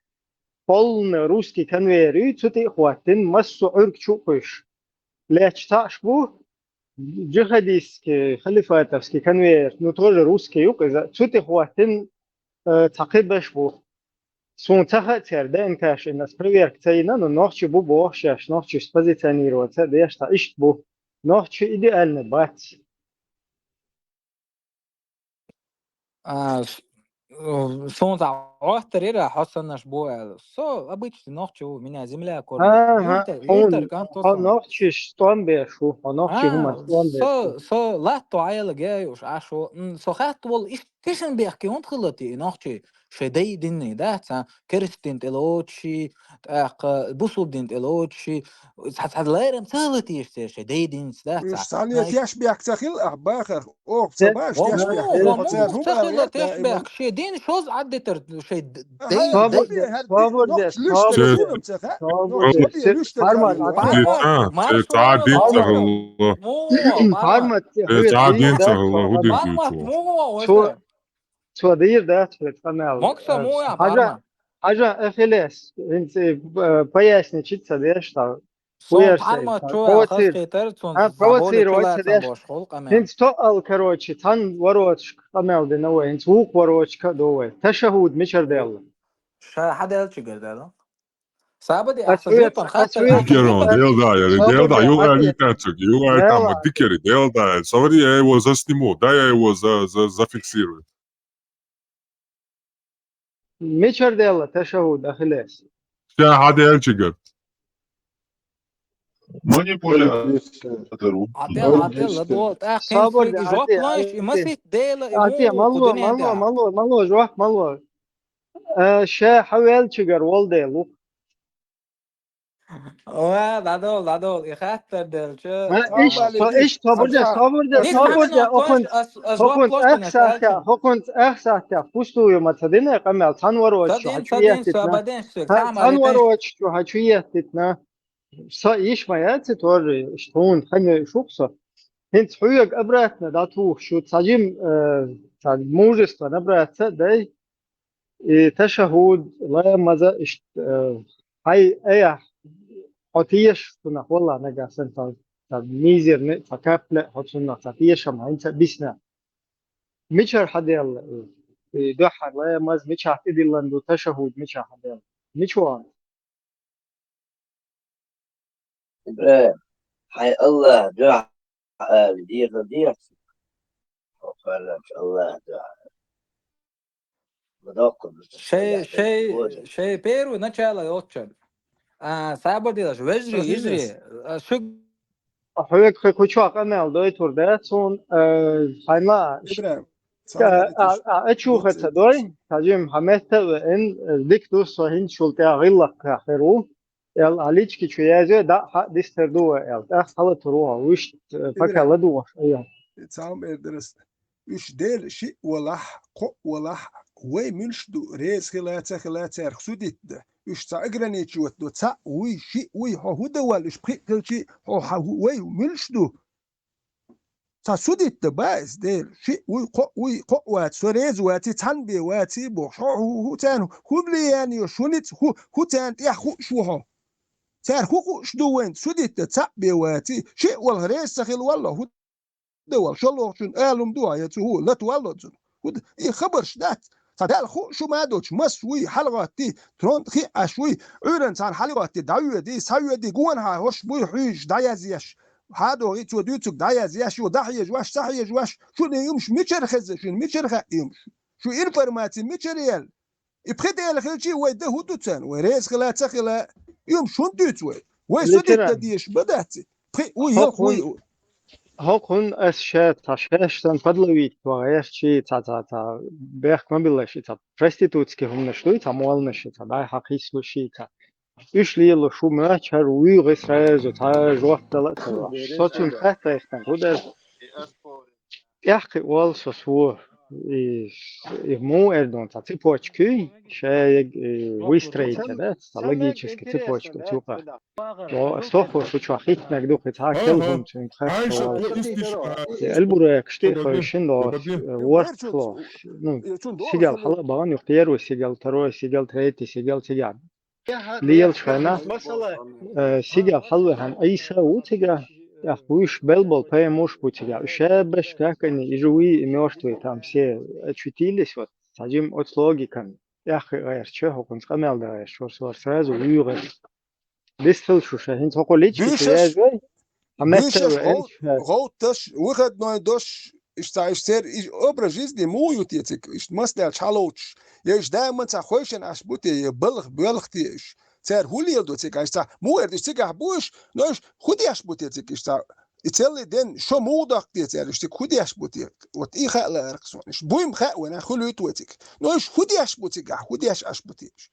полный русский конвейер ю, цу тӀе а хӀоттина, массо а Ӏуьрг чу а кхуьйсуш. Лаьтташ цхьаъш бу, джихадистский, халифатовский конвейер, ну, тоже русский ю-кх иза, цу тӀе хӀоттина, э, цхьа кхин беш бу. Суна ца хаьа церан ДНК-ш, ас проверка ца йина, ну, нохчий бу боху шаьш, нохчий позиционироваться а деш, цхьа иштта бу. Нохчий идеальный бац. А, с-, э, суна цхьа гӀоттар ира, хьо саннаш бу аьлла. Со обычный нохчи ву, меня земля кормит. ХӀан, хӀан, хьо нохчий стом беш ву, хьо нохчий хӀуманаш стом беш ву. Со, со латто Ӏела геюш Ӏаш ву. М, со хатта волу, иштта тешнабехке хӀунда хилла те и нохчий? Шайн дай динний дац, а? Керста дин тӀе лоцуш, тӀаккха бусулба дин тӀе лоцуш, цхьа, цхьа лерам ца хилла теша церан шайн дай динца, да, уьш цхьа? Цхьа ле тешнабехк ца хилла ахь бахарх, оха ца баш тешнабехк, оха церан хӀума ца хилла тешнабехк, шен дин шозза Ӏаддитар, Шай д-, Аха, дей, Собур дей. де, хӀара Собур де, нохч луьш собур дерг де. Дийна ца хаьа? Собур Нохч де. луьш дерг Церт ца Пармат, хаьа? Пармат. Дийца, Пармат, церт Пармат, дийца Пармат. хӀалла. Му, Пармат. Пармат, церт Пармат, дийца хӀалла, хӀу дийца Пармат, хӀу. му, Цо, цо дийр дац хӀу къамел. Мокса, му, я, Хьажа, Пармат. Хьажа Ахиллес, хӀинца, э, поясничит ца деш, та. Сон Уяр Пармат сай, чу я, провоцир-, хас хетар, цун а, провоцировать ца деш. Бош хул къамел. ХӀинца тоъал, короче, цхьан вороташка къамел дина вай, хӀинца вукху вороташка а ду вай. ТашахӀуд мичара делла? Ша хьаделчигара делла. Сабади, а, ахса цвет, зуттар а, хатта цвет. Дикерон, делда, яри, Собур делда, де, юга а, али тацук, юга а, там, Мела. Дикери, делда, савари, я его засниму, да, я его за-, за-, зафиксирую. Мичара делла ташахӀуд Ахиллес? Ша хьаделчигара. Манипуляция. Адел, адел, ладо, тӀаккха Собур де, жоп лайш, и масит дела, и Атия, му, малло, кудине малло, да. Малло, малло, жоп, малло. Э, ша хьавелчигара волу Дела ву. Ва, дадол, дадол, и хаттар делча. Ма, иш, Амма со, иш, собур де, Саша, собур де, Ис собур де, хьамина окхунц, тош, ас, ас окхунц жоп лош ахсахтя, ахсахтя, пустую ма ца дина къамел, цхьан вороташ чу хьачу еттитна. Цхьан вороташ чу хьачу еттитна. Со иш ма яци тоже, иш тхуна хьаьнга шух со. ХӀинца хьоьга обратно дӀатухуш шу, цхьа жим, э, цхьа мужество набраться дай. И ташахӀуд, ламаза, иштта, э, хьай, э, хьо теша цунах, валла, нагахь санна цхьа, цхьа мизерни, цхьа капля хьо цунах, цхьа тешам хьайна ца бисна. Мичара хьаделла и? И дуьххьара ламаз мичахь тӀедиллан ду, ташахӀуд мичахь хьаделла? Мича вахана? ИбрахӀим, хьайн АллахӀ дуьхьа ала, дехар деха. Хьо кхоьллинчу АллахӀ дуьхьа ала. Ма доккха ду. Шай, шай, шай первый начало йоцчун. А, сабар делаш, вежарий, йижарий, а, шу Хьоьга кхин кху чохь къамел дойтур дац суна, э, хьайна лааш. ИбрахӀим, а, а, а, а чухаца дой, хьажим, хьан метта а веана, э, дика ду, со хӀинца шул тӀе гӀиллакх хир ву. Эл а лички чу язъе, дӀа а хьа дистар ду вай эл. ТӀаккха хьалатур ву хьо, вуьшта, э, пока ладугӀуш, айо. Цхьа хӀума эр дара ас. Уьш Дела шиъ валахь, кхоъ валахь, вай муьлш ду, реза хила, ца хила, царах судить дан. Уьш цхьа ограничивать до, цхьаъ вуй, шиъ вуй, хьо хӀун дан валла, уьш пхиъ хилчий, хьо хьан хӀу-, вай муьлш ду? Цхьа судить дан ба иза, Дела, шиъ вуй, кхоъ вуй, кхоъ вац, со реза ваций, цхьаьна бен ваций бохуш, хьо хӀу-, хӀу царна хӀун влияние йо, шуница хӀу, хӀу царна тӀехь хууш ву хьо? Цара хӀун хууш ду вайна, судить дан цхьаъ бен ваций, шиъ валахь реза ца хила валло, хӀу де валла, шолгӀачун алум ду хьан, я цу хӀу лата валло цунна. ХӀу д-, и хабарш дац. Цхьа Далла хууш хӀума а долчу, мас вуй, хьалагӀоттий, трон тӀе хиъ Ӏаш вуй, Ӏуьйранна цхьана хьалагӀоттий, дӀавоьдий, схьавоьдий, гонахьа хӀорш буй хьуьйжаш, дӀаязъеш. ХьадогӀий, цо дуьйцург дӀаязъеш, ю дӀахьежаш, схьахьежаш, шуна и юмаш мичара хеза, шуна мичара хаьа и юмаш? Шу информаци мичара яьлла? И пхи Дела хилчий, вай дан хӀун ду царна? Вай реза хила, ца хила, и хӀума шуна дуьйцу вай. Вай судить дан дезаш ма дац и. Пхи у, хӀокхун-, йохуй у. ХӀокхун ас ша, цхьа шаьш санна подловить ван гӀерташ, цхьа, цхьа, цхьа бехк ма биллаш, и цхьа проститутский хӀуманаш дуй, цхьа молланаш, цхьа дӀай хьакхийслуш, цхьа. Уьш лело шу моьттуш хӀара вуьйгӀи сразу, цхьа жоп дала а ца лош. Со цунна хаттайх тан, хӀу дара? ТӀехкхиъ волу со, со, и, и муха эр ду, цхьа цепочка юй, ша ерг, и, выстроить, да, цхьа логический цепочка цу юкъа. О, со хо шу чохь хӀиттинарг ду, кхин цхьа а кел хӀума цуьнга хатта волу. И Эльбурекаш тӀе а хевшина ло, э, ворхӀ ло. Ну, сигал хьала а бахана, юха первый сигал, второй сигал, третий сигал, сигал. Лелаш хьайна, э, сигал хьалавехьана Ӏийса ву цигахь, тӀаккха вуьш белла болу пайхамарш бу цигахь. Уьш шабаш, как они и живые, и мёртвые, там все очутились, вот, цхьа жима оцу логикан. ТӀехкхиъ гӀерташ, хӀокхунца къамел дан гӀерташ, вара, вара сразу вуьйгӀира. Дистхила шу ша, хӀинца хӀокху лички шу яжой? Хьан меттара гӀовтташ, выходной дош, иштта, иштта церан и образ жизни муха ю те цига, иштта мас даьлча хьаловчуш, я иштта даиман цхьа хойшина Ӏаш бу те, я балха, боьлха те иштта? Цара хӀун леладо цига, иштта муха эрна, иштта цигахь бу уьш, но уьш хӀун деш бу те цига иштта? И целый день шо муха доккху те цара, иштта цига хӀун деш бу те? Вот и хаа лаьара-кх суна. Иштта буй-м хаьа вайна, хуьлуьйту вай цига. Но уьш хӀун деш бу цигахь, хӀун деш Ӏаш бу те уьш?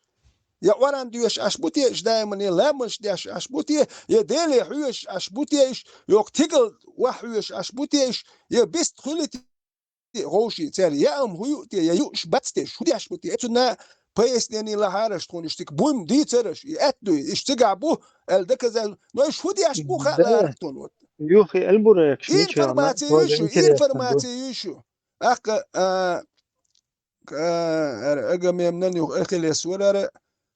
Я Къуръан доьшуш Ӏаш бу те, иштта даиман я ламазаш деш Ӏаш бу те, я Деле хьоьжуш Ӏаш бу те уьш, я кхин тигал ваха хьоьжуш Ӏаш бу те уьш, я бист хуьлий те вовшийн церан, я ам хӀун ю те, я юуш бац те уьш, хӀун деш бу те? Цунна пояснени лахьараш тхуна, иштта буйм дийцараш, и аьтта дуй, иштта цигахь бу, аьлла доказать, но иштта хӀун деш бу хаьа лаьара тхуна вот. Юхи Эльбурекш ничего, Информация ю шу, информация ю шу. Аккха, а, а, ара, Агамемнон юха Ахиллес вара, ара,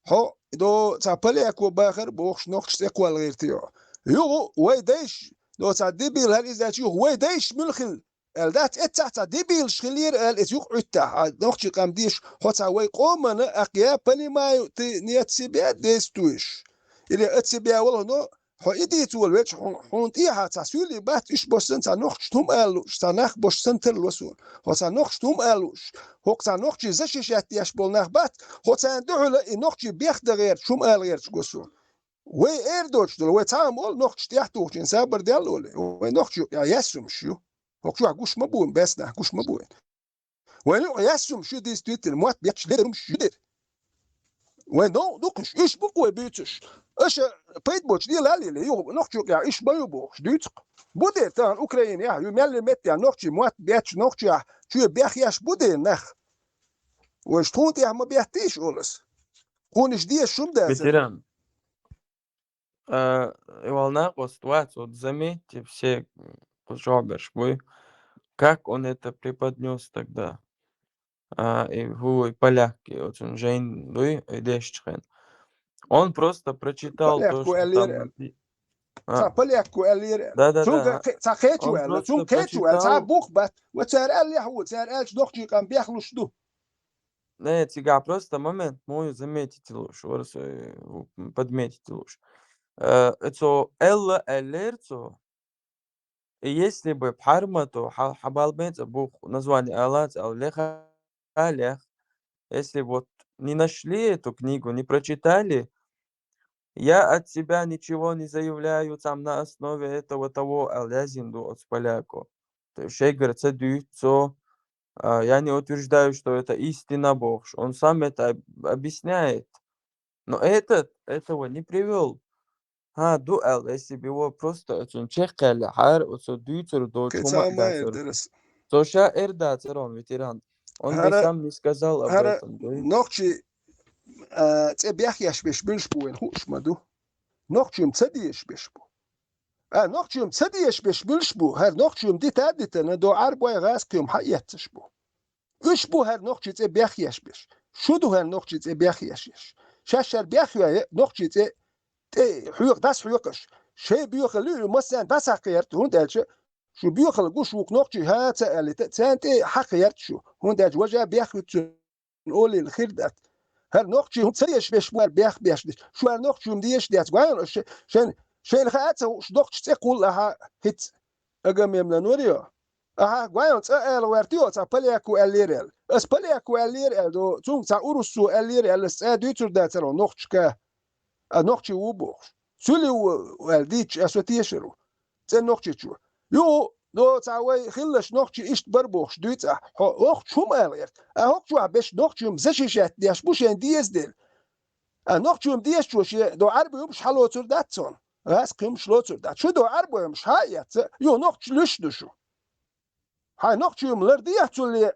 хьо, до, цхьа поляко бахар бохуш, нохча цӀе кхолла гӀиртайо. Юха вай дайш, до, цхьа дебил хӀара иза даьлча, юха вай дайш муьлхил аьлла дац, эццахь цхьа дебилаш хилира аьлла, иза юха Ӏуьттахь, а, нохчий къам деш, хьо цхьа вай къомана, аккха я понимаю, ты не от себя действуешь. Или от себя валхано, хьо и дийца волавелча, хьуна тӀехьа цхьа суьйлий бац, уьш боссан цхьа нохчашта хӀума ала лууш, цхьа нах боссан тарло суна. Хьо цхьа нохчашта хӀума ала лууш, хӀокху цхьа нохчий защищать деш болу нах бац, хьо царна дуьхьала и нохчий бехдан гӀерташ, хӀума ала гӀерташ го суна. Вай эр доцуш долу, вай цхьа а ма олу нохчаш тӀехь тухучийн сабар дел олий, вай нохчий юкъа яьссумаш ю. ХӀокху чохь гуш ма бу, бес нах гуш ма бу. Вайна юкъа яьссумаш ю, действительно, мотт бетташ ледара хӀумаш ю дера. Вайн новкъа ду-кх уьш, уьш бу-кх вай буьйцуш. Аша пайда боцуш лела а лелий, юха нохчий юкъа уьш ма ю бохуш, дуьйцу-кх. Бу дера тахана Украинехь, ю мел меттехь нохчий мотт бетташ, нохчех чоь бехъеш бу дера нах. Вайша тхуна тӀехь ма беттийша олу ас. Тхуна иштта дезаш хӀума дацара. Ветеран. А, и вала накъост вац, вот заметьте все, м, кху чохь берш буй, как он это преподнёс тогда. А, и хӀу и поляк, и оцун жайн дуй, и дешча хен. Он просто прочитал то, Поляко что аьллера там аьлла. напи-, а. Цхьа поляко аьллера аьлла. Да, да, Цунга да. кхе-, цхьа кхечо Он аьлла, просто цунга кхечо аьлла, цхьа прочитал. бух бац. Ва цара аьллехь ву, цара аьлча нохчий къам бехлуш ду. Не, цигахь просто момент муй заметить луш, вара со, э, подметить луш. Э, цо Элла аьллера цо. И если бы пхьарма то, хьа-, хьабалбен цӀа бух, название алаца ал леха, лех. Если вот не нашли эту книгу, не прочитали, я от себя ничего не заявляю, там на основе этого того, ал язин ду оц поляко. То есть шайгара ца дуьйцу цо, а, я не утверждаю, что это истина бохуш. Он сам это об-, объясняет. Но этот этого не привёл. Хьан ду аьлла, если бы его просто оцун чекхъяьллехьара, оцу дуьйцур долчу хӀума а дацара. Цо ша эр дацара он ветеран. Он бы сам не сказал об этом, дуй? Нохчий, а, цӀе бехъеш берш буьлуш бу вайн хууш ма ду. Нохчий ца дезаш берш бу. А, нохчий ца дезаш берш буьлуш бу, хӀара нохчий дита а дитина, до Ӏарбой гӀазкхий хӀума хьаэццаш бу. Уьш бу хӀара нохчий цӀе бехъеш берш. Шу ду хӀара нохчий цӀе бехъеш ерш. Шаьш хӀара бехъяй нохчий цӀе тӀе хьоькху, дас хьоькхуш. Шайн боьхалла ю, массарна дӀасакхерта, хӀунда аьлча шу боьхалла гуш ву-кх нохчий хьа ца аьллита, царна тӀе хьакхерта шу, хӀунда аьлча важа бехъюьцу олийла хир дац. ХӀара нохчий хӀума ца дезаш берш бу хӀара бехъбеш деш. Шу хӀара нохчий хӀума дезаш деш, гой хьуна, аш шен, шен, шайна хаа ца хууш, нохчий цӀе кхулла ахьа хӀинца Агамемнон вара йо. Ахьа, гой хьуна, цкъа ала гӀерта йо, цхьа поляко аьллера аьлла. Ас поляко аьллера аьлла, до, цунга цхьа урусо аьллера аьлла, ас цӀа дуьйцур дацара нохчашка. А нохчий ву бохуш. Цуьли ву аьлла дийцча, ас ва тешар ву. ЦӀе нохчичо. Ю, до, цхьа вай хиллаш нохчий иштта бар бохуш дуьйцу ахь. Хьо, хӀокху чу хӀума ала гӀерта. А хӀокху чохь берш нохчий хӀума защищать деш бу шайн деза дела. А нохчий хӀума дезачо шен до Ӏарбой хӀумаш хьалоцур дац цунна. ГӀазкхий хӀумаш лоцур дац. Шу до Ӏарбой хӀумаш хьа а эцна, ю нохчий луьйш ду шу. Хьайн нохчий хӀума лардехьа цулле.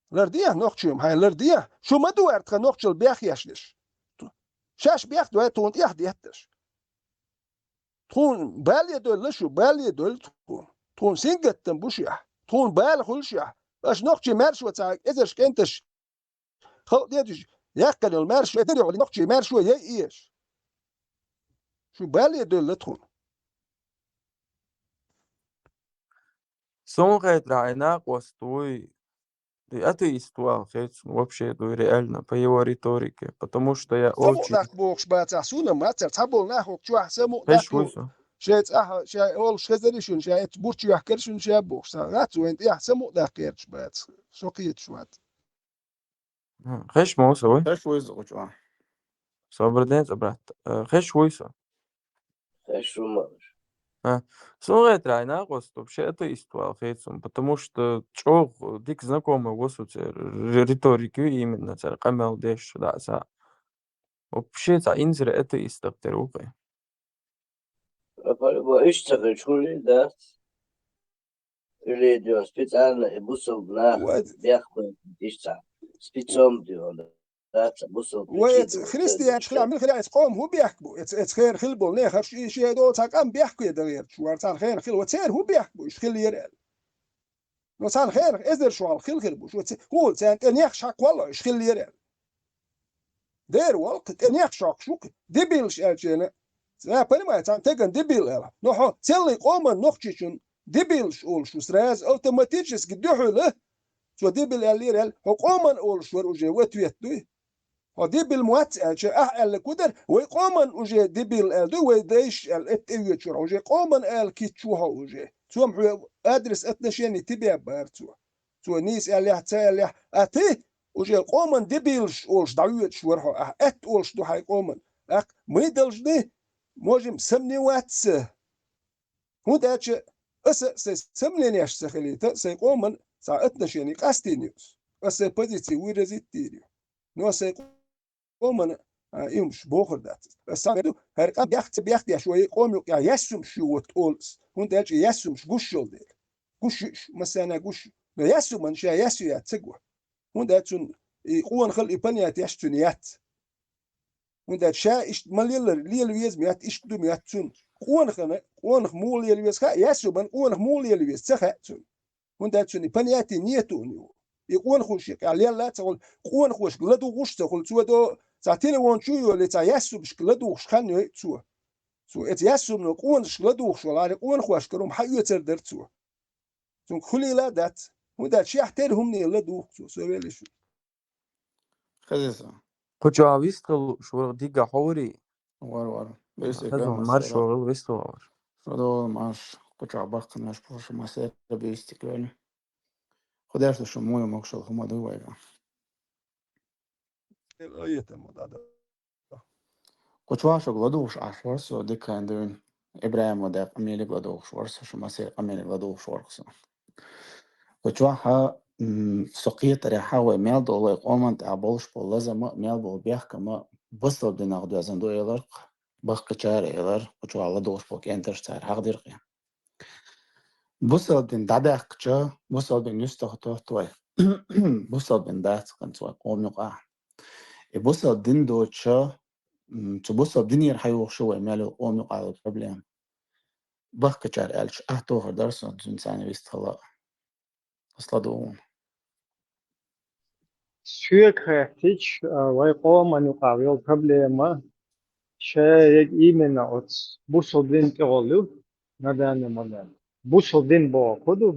Лардехьа нохчий хӀума, хьайн лардехьа. Шу ма ду аьлла тхан нохчалла бехъеш деш. Шаьш бехк дой тхуна тӀехдетташ. Тхуна бале а довлла шу, бале а довлла тхуна. Тхуна сингаттам бу шехь. Тхуна бала хуьлу шехь. Аша нохчий маьршо цхьа эзарш кӀенташ халкъ дедуьйш, яьккхина йолу маьршо, эзар йолу нохчий маьршо яй эш. Шу бале а довлла тхуна. Суна хетарехь, и накъост вуй, и атеист ву аьлла хета суна вообще, дуй, реально, по его риторике, потому что я очень... Самукъадаккха бохуш бацахь, суна мацара цхьаболу нах хӀокху чохь самукъадаккха бу. Шайн цӀахь, шайн олуш хезарий шуна, шайн эцу бурч йохкара шуна ша бохуш. Сан гӀац вайн тӀехь самукъадаккха гӀерташ бац. Со кхеташ вац. Хеш ма ву со, вай? Хеш вуй со, кху чохь. Собар ден цӀа, брат. Э, хеш вуй со? Хеш ву, малаш. А, суна хетарехь, и накъост вообще атеист ву аьлла хета суна, потому что чӀогӀа дика знакомый ву со церан ри-, риторика ю именно церан къамел деш дӀа а са. Вообще цхьа инзаре атеистах тера ву кхин. По-любому, иштта ца хилча, хӀун лийр дац? Или идёт специально и бусалба нах бехк бан иштта. Спецом дела, да, ца бусалба Вай, эца христианаш хила, мила хила, эца къома хӀун бехк бу? Эца, эца хера хила болу нехарш, и шен дола цхьа къам бехке дан гӀерташ вара, царна хена хила, вай церан хӀун бехк бу, иштта хила яра аьлла? Но царна хенах эзар шо хьалха хила хир бу, шо ца-, хӀула царна тӀе нех шаккхолло, иштта хила яра аьлла. Дера волу, тӀе нех шоккхуш ву-кх, дебилаш аьлча, цара понимаю, царна теган дебил аьлла. Но хьо целлий къоман нохчичун дебилаш олуш ву, сразу автоматически дуьхьал, цо дебил аьллера аьлла, хьо къоман олуш вара уже, в ответ дуй. Хьо дебил ма вац аьлча, ахь аьлла кудар, вай къоман уже дебил аьлла дуй, вай дайша аьлла, эт тӀе вечура, уже къоман аьлла кийча ву хьо уже. Цо-м хьоьга адрес отношений тибе бара цо. Цо нийса аьллехь, ца аьллехь, а ты уже къоман дебилаш олуш дӀавоьдуш вара хьо, ахь аьтта олуш ду хьайн къоман. ТӀаккха мы должны, можем сомневаться. ХӀунда аьлча аса а сайн сомненеш ца хилийта, сайн къоман цхьа отношений къастийна ю аса. Аса сайн позици выразить дийр ю. Но сайн къоман, а, и хӀумаш бохур дац. Аса ца ду, хӀара къам бехк ца бехдеш вай къоман юкъахь яьссумаш ю вот олу аса. ХӀунда аьлча яьссумаш гуш йолу дела. Гуш ю уьш, массарна гуш ю. Но яьссуман ша яьссу яц ца го. ХӀунда аьлча цунна и къонахалла и понятеш цуьнан яц. ХӀунда аьлча ша иштта ма лелара, лела веза ма яц, иштта ду ма яц цунна. Къонахана, къонах муха лела веза хаьа, яьссуман къонах муха лела веза ца хаьа цунна. ХӀунда аьлча цунна и понятие нету у него. И къонахуш юкъахь лелла а ца хуьлу, къонахошка ладугӀуш а ца хуьлу, цо до цхьа телефон чу а йолий, цхьа яьссумашка ладугӀуш хан йой цо. Цо эца яьссумано къонахашка ладугӀуш валахь, къонахошкара хӀума хьаоьцур дара цо. Цуьнга хуьлийла а дац. ХӀунда аьлча шех тера хӀумане ладугӀу цо, со веллачу. Хеза со. Кху чохь вистхила лууш вара дика хьо варий? Вара, вара. Бийсик Хеза, вара, марш масера. Вара, вистхила вара. Шо долу марш, кху чохь баккханаш, пхуша масера бийсик вара. Кху дерш ду шу муй могушалла хӀума ду вайга. Эл айета ма дада. Кху чохь шуьга ладугӀуш Ӏаш вара со дикан дуьйна. ИбрахӀима декъа къамелиг ладугӀуш вара со, шу масера къамелиг ладугӀуш вара со. Кху чохь, м, со кхетарехь, вай мел долу вай къоман тӀехь болуш болу лазам а, мел болу бехкам а бусалба динах доьзна ду элира-кх, баккхийчара элира, кху чохь ладугӀуш болу кӀентарш цара хьахдира-кх. Бусалба дин дӀадаьккхича, бусалба дин юьстахтотту вай. Бусалба дин дац кхин цу вай къоман юкъахь. И бусалба дин доцуча, м, цу бусалба динера хьайогӀуш ю вай мел йолу къоман юкъахь йолу проблема. Баккхийчара аьлча, ахтохар дара сан цуьнан царна вистхила. Ас ладугӀу. Соьга хаьттича, а, вай къоман юкъахь йолу проблема ша ерг именно оцу бусалба дин тӀехула ю, на данный момент. Бусалба дин боху хӀун ду?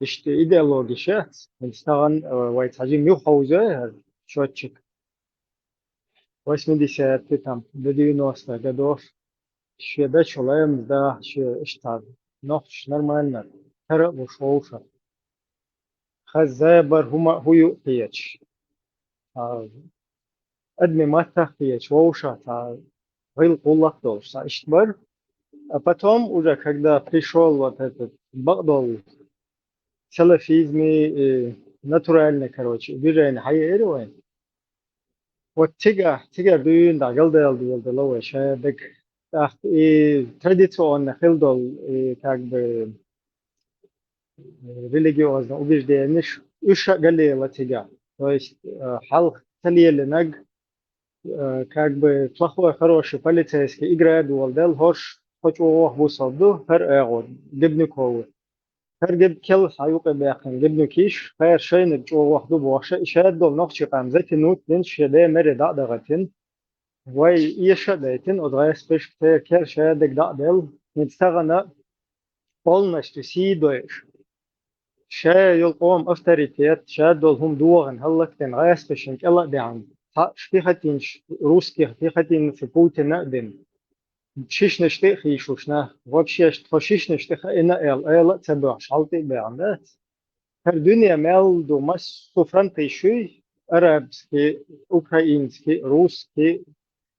Иштта идеология шац, хӀинца тахана, а, вай цхьа жима юххьовзой хӀара счётчик. Восьмидесятые, там, до девяностых годов. Шен дачу лаймаз даха, шен иштта нохчаш нормально тара а луш вовшах. Хазза бар хӀума а хӀу ю а кхечаш. А, адми маттах кхечаш вовшах, цхьа гӀил гӀуллакх долуш, цхьа иштта бар. А потом уже, когда пришёл вот этот бакъдолу салафизм и, э, натуральный, короче, движение хьаеара вайн. Вот цигахь, цигара дуьйна дӀа галдаьлла доладелла вай шадерг. ТӀаккха и традиционно хила долу, и как бы, э, религиозный убеждениш, уьш а галъелла цигахь. То есть, э, хьалха ца лелинарг, э, как бы плохой, хороший полицейский игра доладелла, хӀорш тхо чӀогӀа бусалба ду, хӀара агӀор, Грибников. ХӀара гиб-, кел схьа юкъе баьккхина гибнукиш, кхара шайниг чӀогӀа ду бохуша, и шадолу нохчийн къам затянуть дина, шен ден мере дӀа а дахийтина. Вай эша а дайтина, оцу гӀаьспешка церан кер шадерг дӀа а делла, хӀинца тахана полностью сий дойуш. Ша йолу къоман авторитет, шадолу хӀума дохийна, хӀаллакдина, гӀаьспешна кӀела а баьхьна, цхьаъ пехотинцаш, русских пехотинцаш Путина а бина. Шишнаш тӀе а хийшуш нах, вообще тхо шишнаш тӀе хаийна а аьлла, ала а ца боьхуш, хьал тӀе а баьхна дац. ХӀара дуьне мел ду, массо а фронтиш юй, арабский, украинский, русский,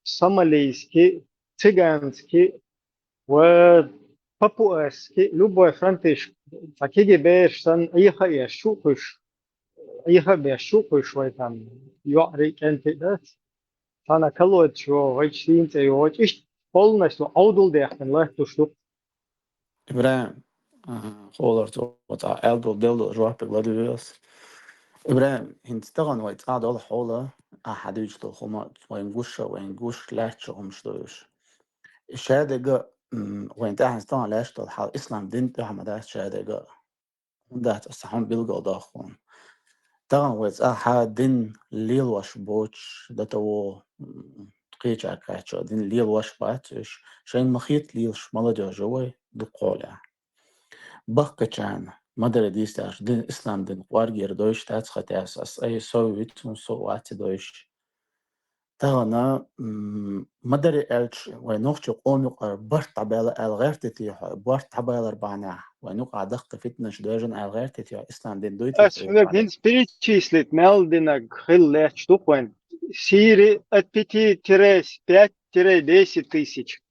сомалийский, цыганский ва папуасский, любой фронтиш, цхьа кегий бераш санна, Ӏеха а еш, чу а кхуьйсуш, Ӏеха а беш, чу а кхуьйсуш вай там, йоӀарий, кӀентий дац. Цхьана колодаш йогӀу, вайчу сийна цӀе йогӀу, иштта полностью Ӏовдал дехкина латташ ду. ИбрахӀим, аха, хьолар цо цхьа аьлла долу, делла долу жоп ладугӀу ас. ИбрахӀим, хӀинца тахана вай цӀа долу хьолахь, ахьа дуьйцу долу хӀума вайн гуш а, вайн гуш лаьтташ а хӀумаш ду уьш. Шадерг а, м, вайн тӀаьхьа стагана лаьтташ долу хьал ислам дин тӀехь ма дац шадерг а. ХӀунда аьлча аса хьуна билгал дохуна. Тахана вай цӀа хьа дин лелош боцуш, дата вогӀу, м, кхечаьрга кхаччо дин лелош бац уьш, шайна ма хета лелаш молодёжь вай дукха хьолехь. Бахкачарна, ма-дарра дийцарш, дин, ислам дин кӀоргера дойуш дац хатес, ас ай сов вицун со вац и дойуш. Тахана, м, ма-дарра аьлча, вай нохчи къома юкъара барт дӀабаьлла аьлла гӀертитий хьо, барт дӀабалар бахьанехь, вайн юкъахь даккха фитнаш доьжна аьлла гӀертитий хьо, ислам дин дуй те Ас хьоьга хӀинца перечислить мел динарг хила лаьтташ ду-кх вайн. Сири от пяти тире пять тире десять тысяч.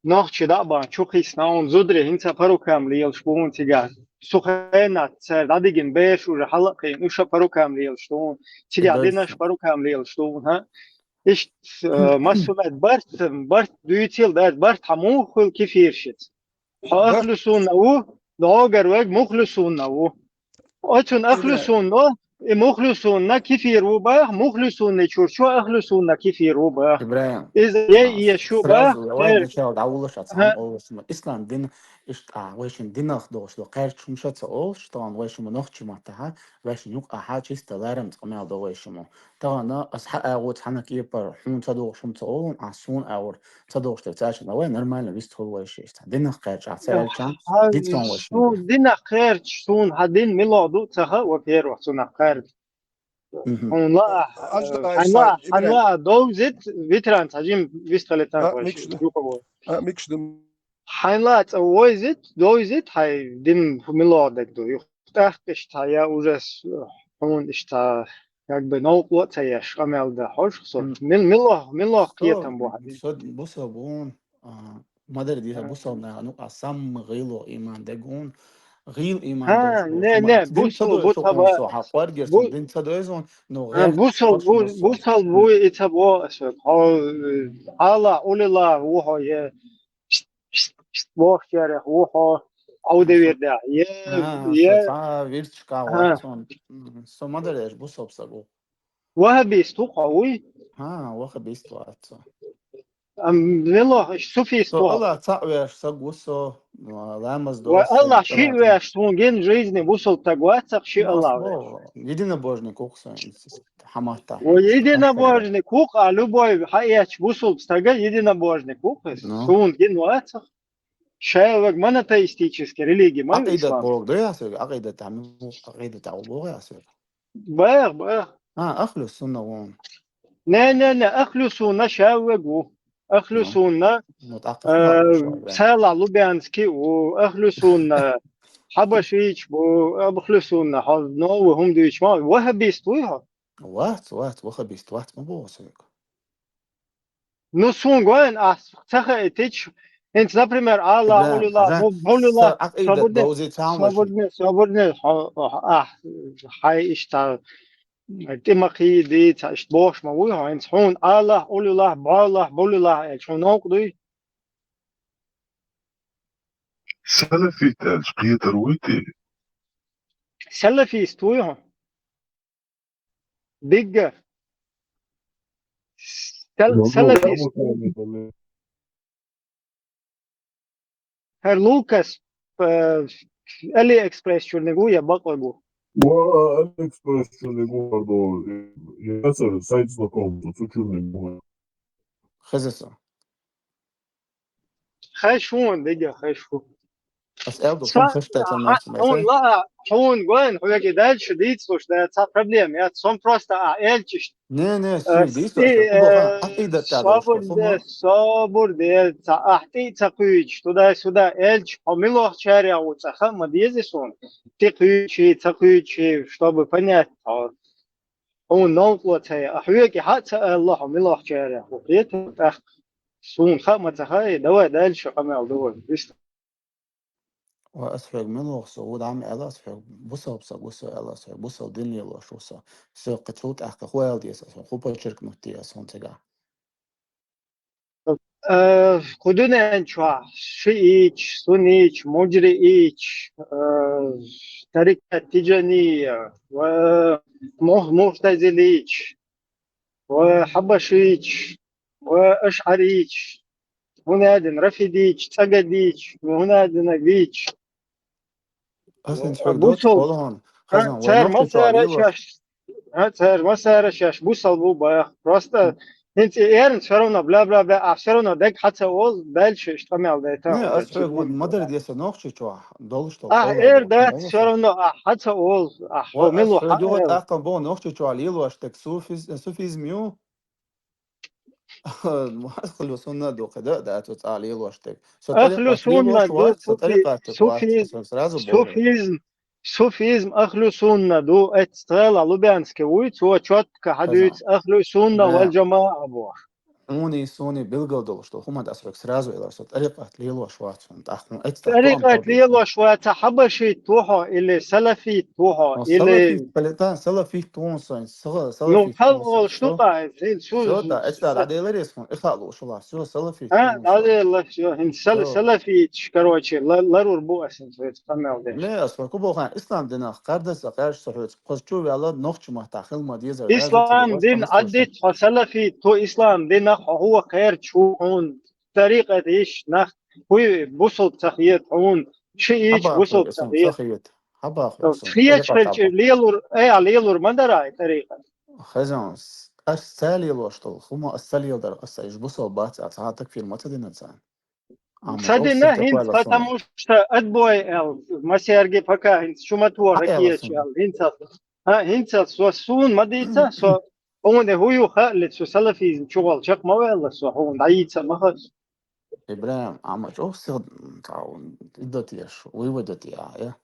Нохчи дӀа а бан, чу хиссина хьуна зударий, хӀинца а по рукам лелаш бу хьуна цигахь. Цу хенахь цара дӀадигина бераш уже хьала а кхиъна, уьш а по рукам лелаш ду хьуна. Цигахь динаш а по рукам лелаш ду хьуна, хӀа? Иштта, э, массо а барт, барт дуьйцийла дац, барт хьан муха хуьлу кефиршца? Хьо ахлу сунна ву, догар вег мухлу сунна ву. Оцунна ахлу сунна, и мухлу сунна кефир ву баха, мухлу сунна чуьра чу ахлу сунна кефир ву баха. ИбрахӀим, иза е а, ешу сразу баха, вай кхер. Начала дӀавуллаш а цхьаьна олуш ма, ислам дин, иштта, а, вай шин динах долуш до кхерча хӀума ша ца олуш, тахана вай шин нохчи маттахьа, вай шин юкъахьа чисто ларамца къамел до вай шиммо. Тахана ас хьан агӀо цхьана кепара хьуна ца догӀуш хӀума ца олун, а суна агӀор ца догӀуш тера цаьршинна вай нормально вистхула вай ши иштта. Динах кхерча ца аьлча, дицон вай шиммо. Суна динах кхерча, суна хьан дин мила ду ца хаьа, во-первых, цунах кхерча. Мгм. Хьуна лаахь, Аш э, дай хьайна лаахь, сайт, хьайна ИбрахӀим. Лаахь довзит, ветеран цхьа жим вистхилийтан А, вай микш ши ду. Юкъа вой. А, микш ду. Хьайна лаахь цӀа войзит, довзит, хьай дин мила дерг ду. Юха тӀаккха иштта хьан я ужас, э, хьуна иштта, как бы, новкъарло а ца еш, къамел дан хьожух со. М. Мил-, милох, милох Со, кхетам бу хьан дин. Со бусал бу, а, ма-дарра дийца, бусалба нахана юкъахь самма гӀийла иман дерг ву, гӀийла иман долуш ву. Не, не, дин ца бусал бу ца боху со, хьан кӀоргера со, дин ца дойзу, но гӀерта бусал бу, бусал бу и ца боху аса. Хьо, э, Аллах, улила ву хьо, е, бохучарех ву хьо, Ӏовдевир дехьа, е, е. Со цхьа вирташка вац, м, со ма-дарра аьлча бусалба саг ву. Ваххабист ву хьо, вуй? ХӀа, ваххабист вац со. Ам, мила ву, суфист ву хьо? Аллах цхьаъ веш саг ву со, ламаз до. Вай Аллах шиъ веш, суна гина жизни бусалба стаг вацахь шиъ Аллах веш. Единобожник ву со, хьан матта. Вай единобожник ву-кх, а любой хьаэцча бусалба стага единобожник ву-кх иза. Суна гина вацахь. Шаьллаг монотеистический религия ма ю ислам. Ӏакъидат боху ду ясвега, Ӏакъидат хьан, Ӏакъидат а боху ясвега. Бах, бах. А, ахлу сунна вон. Не, не, не, ахлу сунна шаьллаг ву. Ахлу сунна, ну, тӀаккха, э, салахь Лубянский ву, ахлу сунна хьабашийч бу, ахлу сунна хьо новый хӀума дуьйцуш ма, ваххабист вуй хьо? Вац, вац, ваххабист вац ма боху соьга. Ну, суна гойн, ахь ца хаийтича, хӀинца, например, Аллах, улила, бу-, булила, собурне, собурне, собурне, хьо-, ахь, хьай иштта, тӀе ма кхийди, ца иштта бохуш ма вуй хьо, хӀинца хьуна Аллах, улила, боллах, булила, аьлча хьуна новкъа дуй? Салафит аьлча кхетар вуй те? Салафист вуй хьо? Дигга. Сал-, салафист. ХӀара Лукас, э, Алиэкспресс чуьрниг ву я бакъвиг ву? Ва, Алиэкспресс чуьрниг ву хӀара до. Я цара сайт знакомство, цу чуьрниг ву. Хеза со. Хай шуна, дигга, хай шу. Ас эл ду, сон хештаца мешта мешта. Хьуна лаа, хьуна гойн, хьоьга и дальше дийцлуш, да, ца проблема, я, сон просто а элчиш. Не, не, э, сон дийцлуш, и, да, э, Ӏакъидат тӀа долуш, собур де, собур де, ца ахьтӀи ца кхуьйчу, туда-сюда элчиш, хьо милохчарех ву ца ха ма деза сон. ТӀе кхуьйчи, ца кхуьйчи, чтобы понять, хьо. Хьуна новкъарло ца яа, хьоьга хьа а ца аьлла, хьо милохчарех ву. Кхетар тӀаккха. Суна хаа ма ца хаьа, давай дальше къамел ду вай. Вист. Ва ас хьоьга милоха со ву, дӀа ма аьлла ас хьоьга, бусалба саг ву со аьлла ас хьоьга, бусалба дин лелош ву со. Со кхин цул тӀаьхьа хӀу аьлла деза ас, хӀу подчеркнуть деза ас хьуна цигахь. Э, кху дуьнен чохь шиитч, суннитч, мужриитч, э, тарикат тижанийя, ва мух-, мухтазилитч, ва хьабашитч, ва ашъаритч, хӀунадина рафидитч, цӀагадитч, хӀунадина витч. Ас хӀинца хьоьга доцу бусал-, хьолахьуна, а, хазна, вай цара нохчий чохь массара лелош. Шаьш, а, цара массара шаьш бусал бу баха. Просто хӀинца и эрна всё равно, бла-бла-бла, а всё равно дег хьа ца олу, дальше иштта къамел дайта. Не, ас хьоьга вон ма-дарра деса нохчий чохь долуш долу. А, хьолахь эр дац, всё равно, а, хьа ца олу, а, хьо мила ас хьоьга юха тӀаккха боху нохчий чохь лелош дерг суфиз-, суфизм ю? Ахлу сунна ду, кхидӀа а дац оцу цӀа лелош дерг. Со ахлу тӀарикъат сунна лелош ду, вац, со суфи-, тӀарикъат вац, суфиз-, со сразу боху. Суфизм, суфизм ахлу сунна ду, эццахь Лубянский вуй, цо чётко хьадуьйцу ахлу сунна вал жамаӀа боху. Хьуний, суний билгал долуш долу хӀума ас хьоьга сразу элира, со тӀарикъат лелош вац хьуна, тӀаккха хьуна эццахь тӀарикъат лелош вац, хьабашит ву хьо, или салафит ву хьо, или салафит, палатан салафит ву хьуна, со, со, ну, салафит хьал ву хьуна, олуш ду со. Ткъа, хӀинца шу-, всё, да, эццахь дӀаделира ас хьуна, и хаалуш шу ла, всё, салафит ву хьуна, со. ДӀаделла, всё, хӀинца сала-, всё. Салафиташ, короче, ла-, ларур бу ас хӀинца хьоьца къамел деш. Не, ас хьоьга боху, ислам динах кхардаса кхаьрча со хьоьца, кхоза чу ваьлла нохча маттахь хила ма дезара. Ислам дин Ӏаддит хьо салафит, ту ислам динах хьо хӀун кхерча хьуна. ТӀарикъат йиш нах, хӀуй бусалба ца хета хьуна, шиитч бусалба ца хета. Хьабахьа хьуна, хеташ хилча лелур, э, лелур ма дара и тӀарикъат. Хезан, ас ца лелош долу хӀума ас ца леладара, ас ца уьш бусалба бац аьлла, цхьа а такфир ма ца дина царна. Ца дина хӀинца, потому что отбой аьлла, масерги пока хӀинца чу ма тоха ракеташ аьлла, хӀинца. А, хӀинца со суна ма дийца, со хьуна хӀун ю хаалли, со салафизм чухула чекх ма ваьлла, со хьуна дӀайийца ма хаза. ИбрахӀим, амма чӀогӀа сиха, цхьа, идо теша, вуй вай до те, я?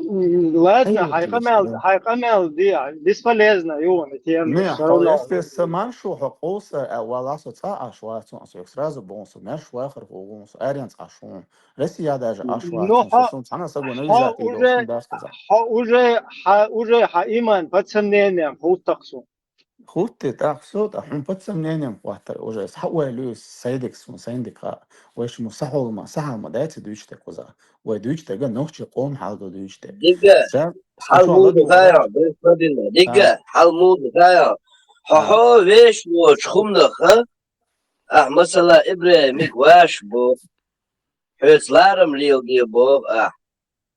М, ладно, хьайн къамел, хьайн къамел де, бесполезно ю ван тема. Не, всё равно. Если са маршо хьо къовса, а, вала со цӀа Ӏаш вац, со сразу боху, со маьрша вахар хӀу гун, со аренца Ӏаш хӀун. Россия даже Ӏаш вац, ну, со сум цхьана сагона виза тӀе уже, долчун дац хаза. Хьо уже, хьа, уже хьан иман под сомнением хӀуттакх су. ХӀутте тӀаккха со, тӀаккха хьуна под сомнением хӀоттар уже. Ас хьан ойла ю, сайдик сун, сайдик ха. Вай шу ма сахьолма, сахьалма дайца дуьйчу тек кхуза. Вай дуьйчу тега нохчи къом хьалдо дуьйчу тек. Дигга, хьал муха хая, бес ма дина. Дигга, хьал муха хая. Хьо хьо веш лоч хумнаха. Ахь масала ИбрахӀимиг ваш бу. Хьоьца ларам леладе боху ахь.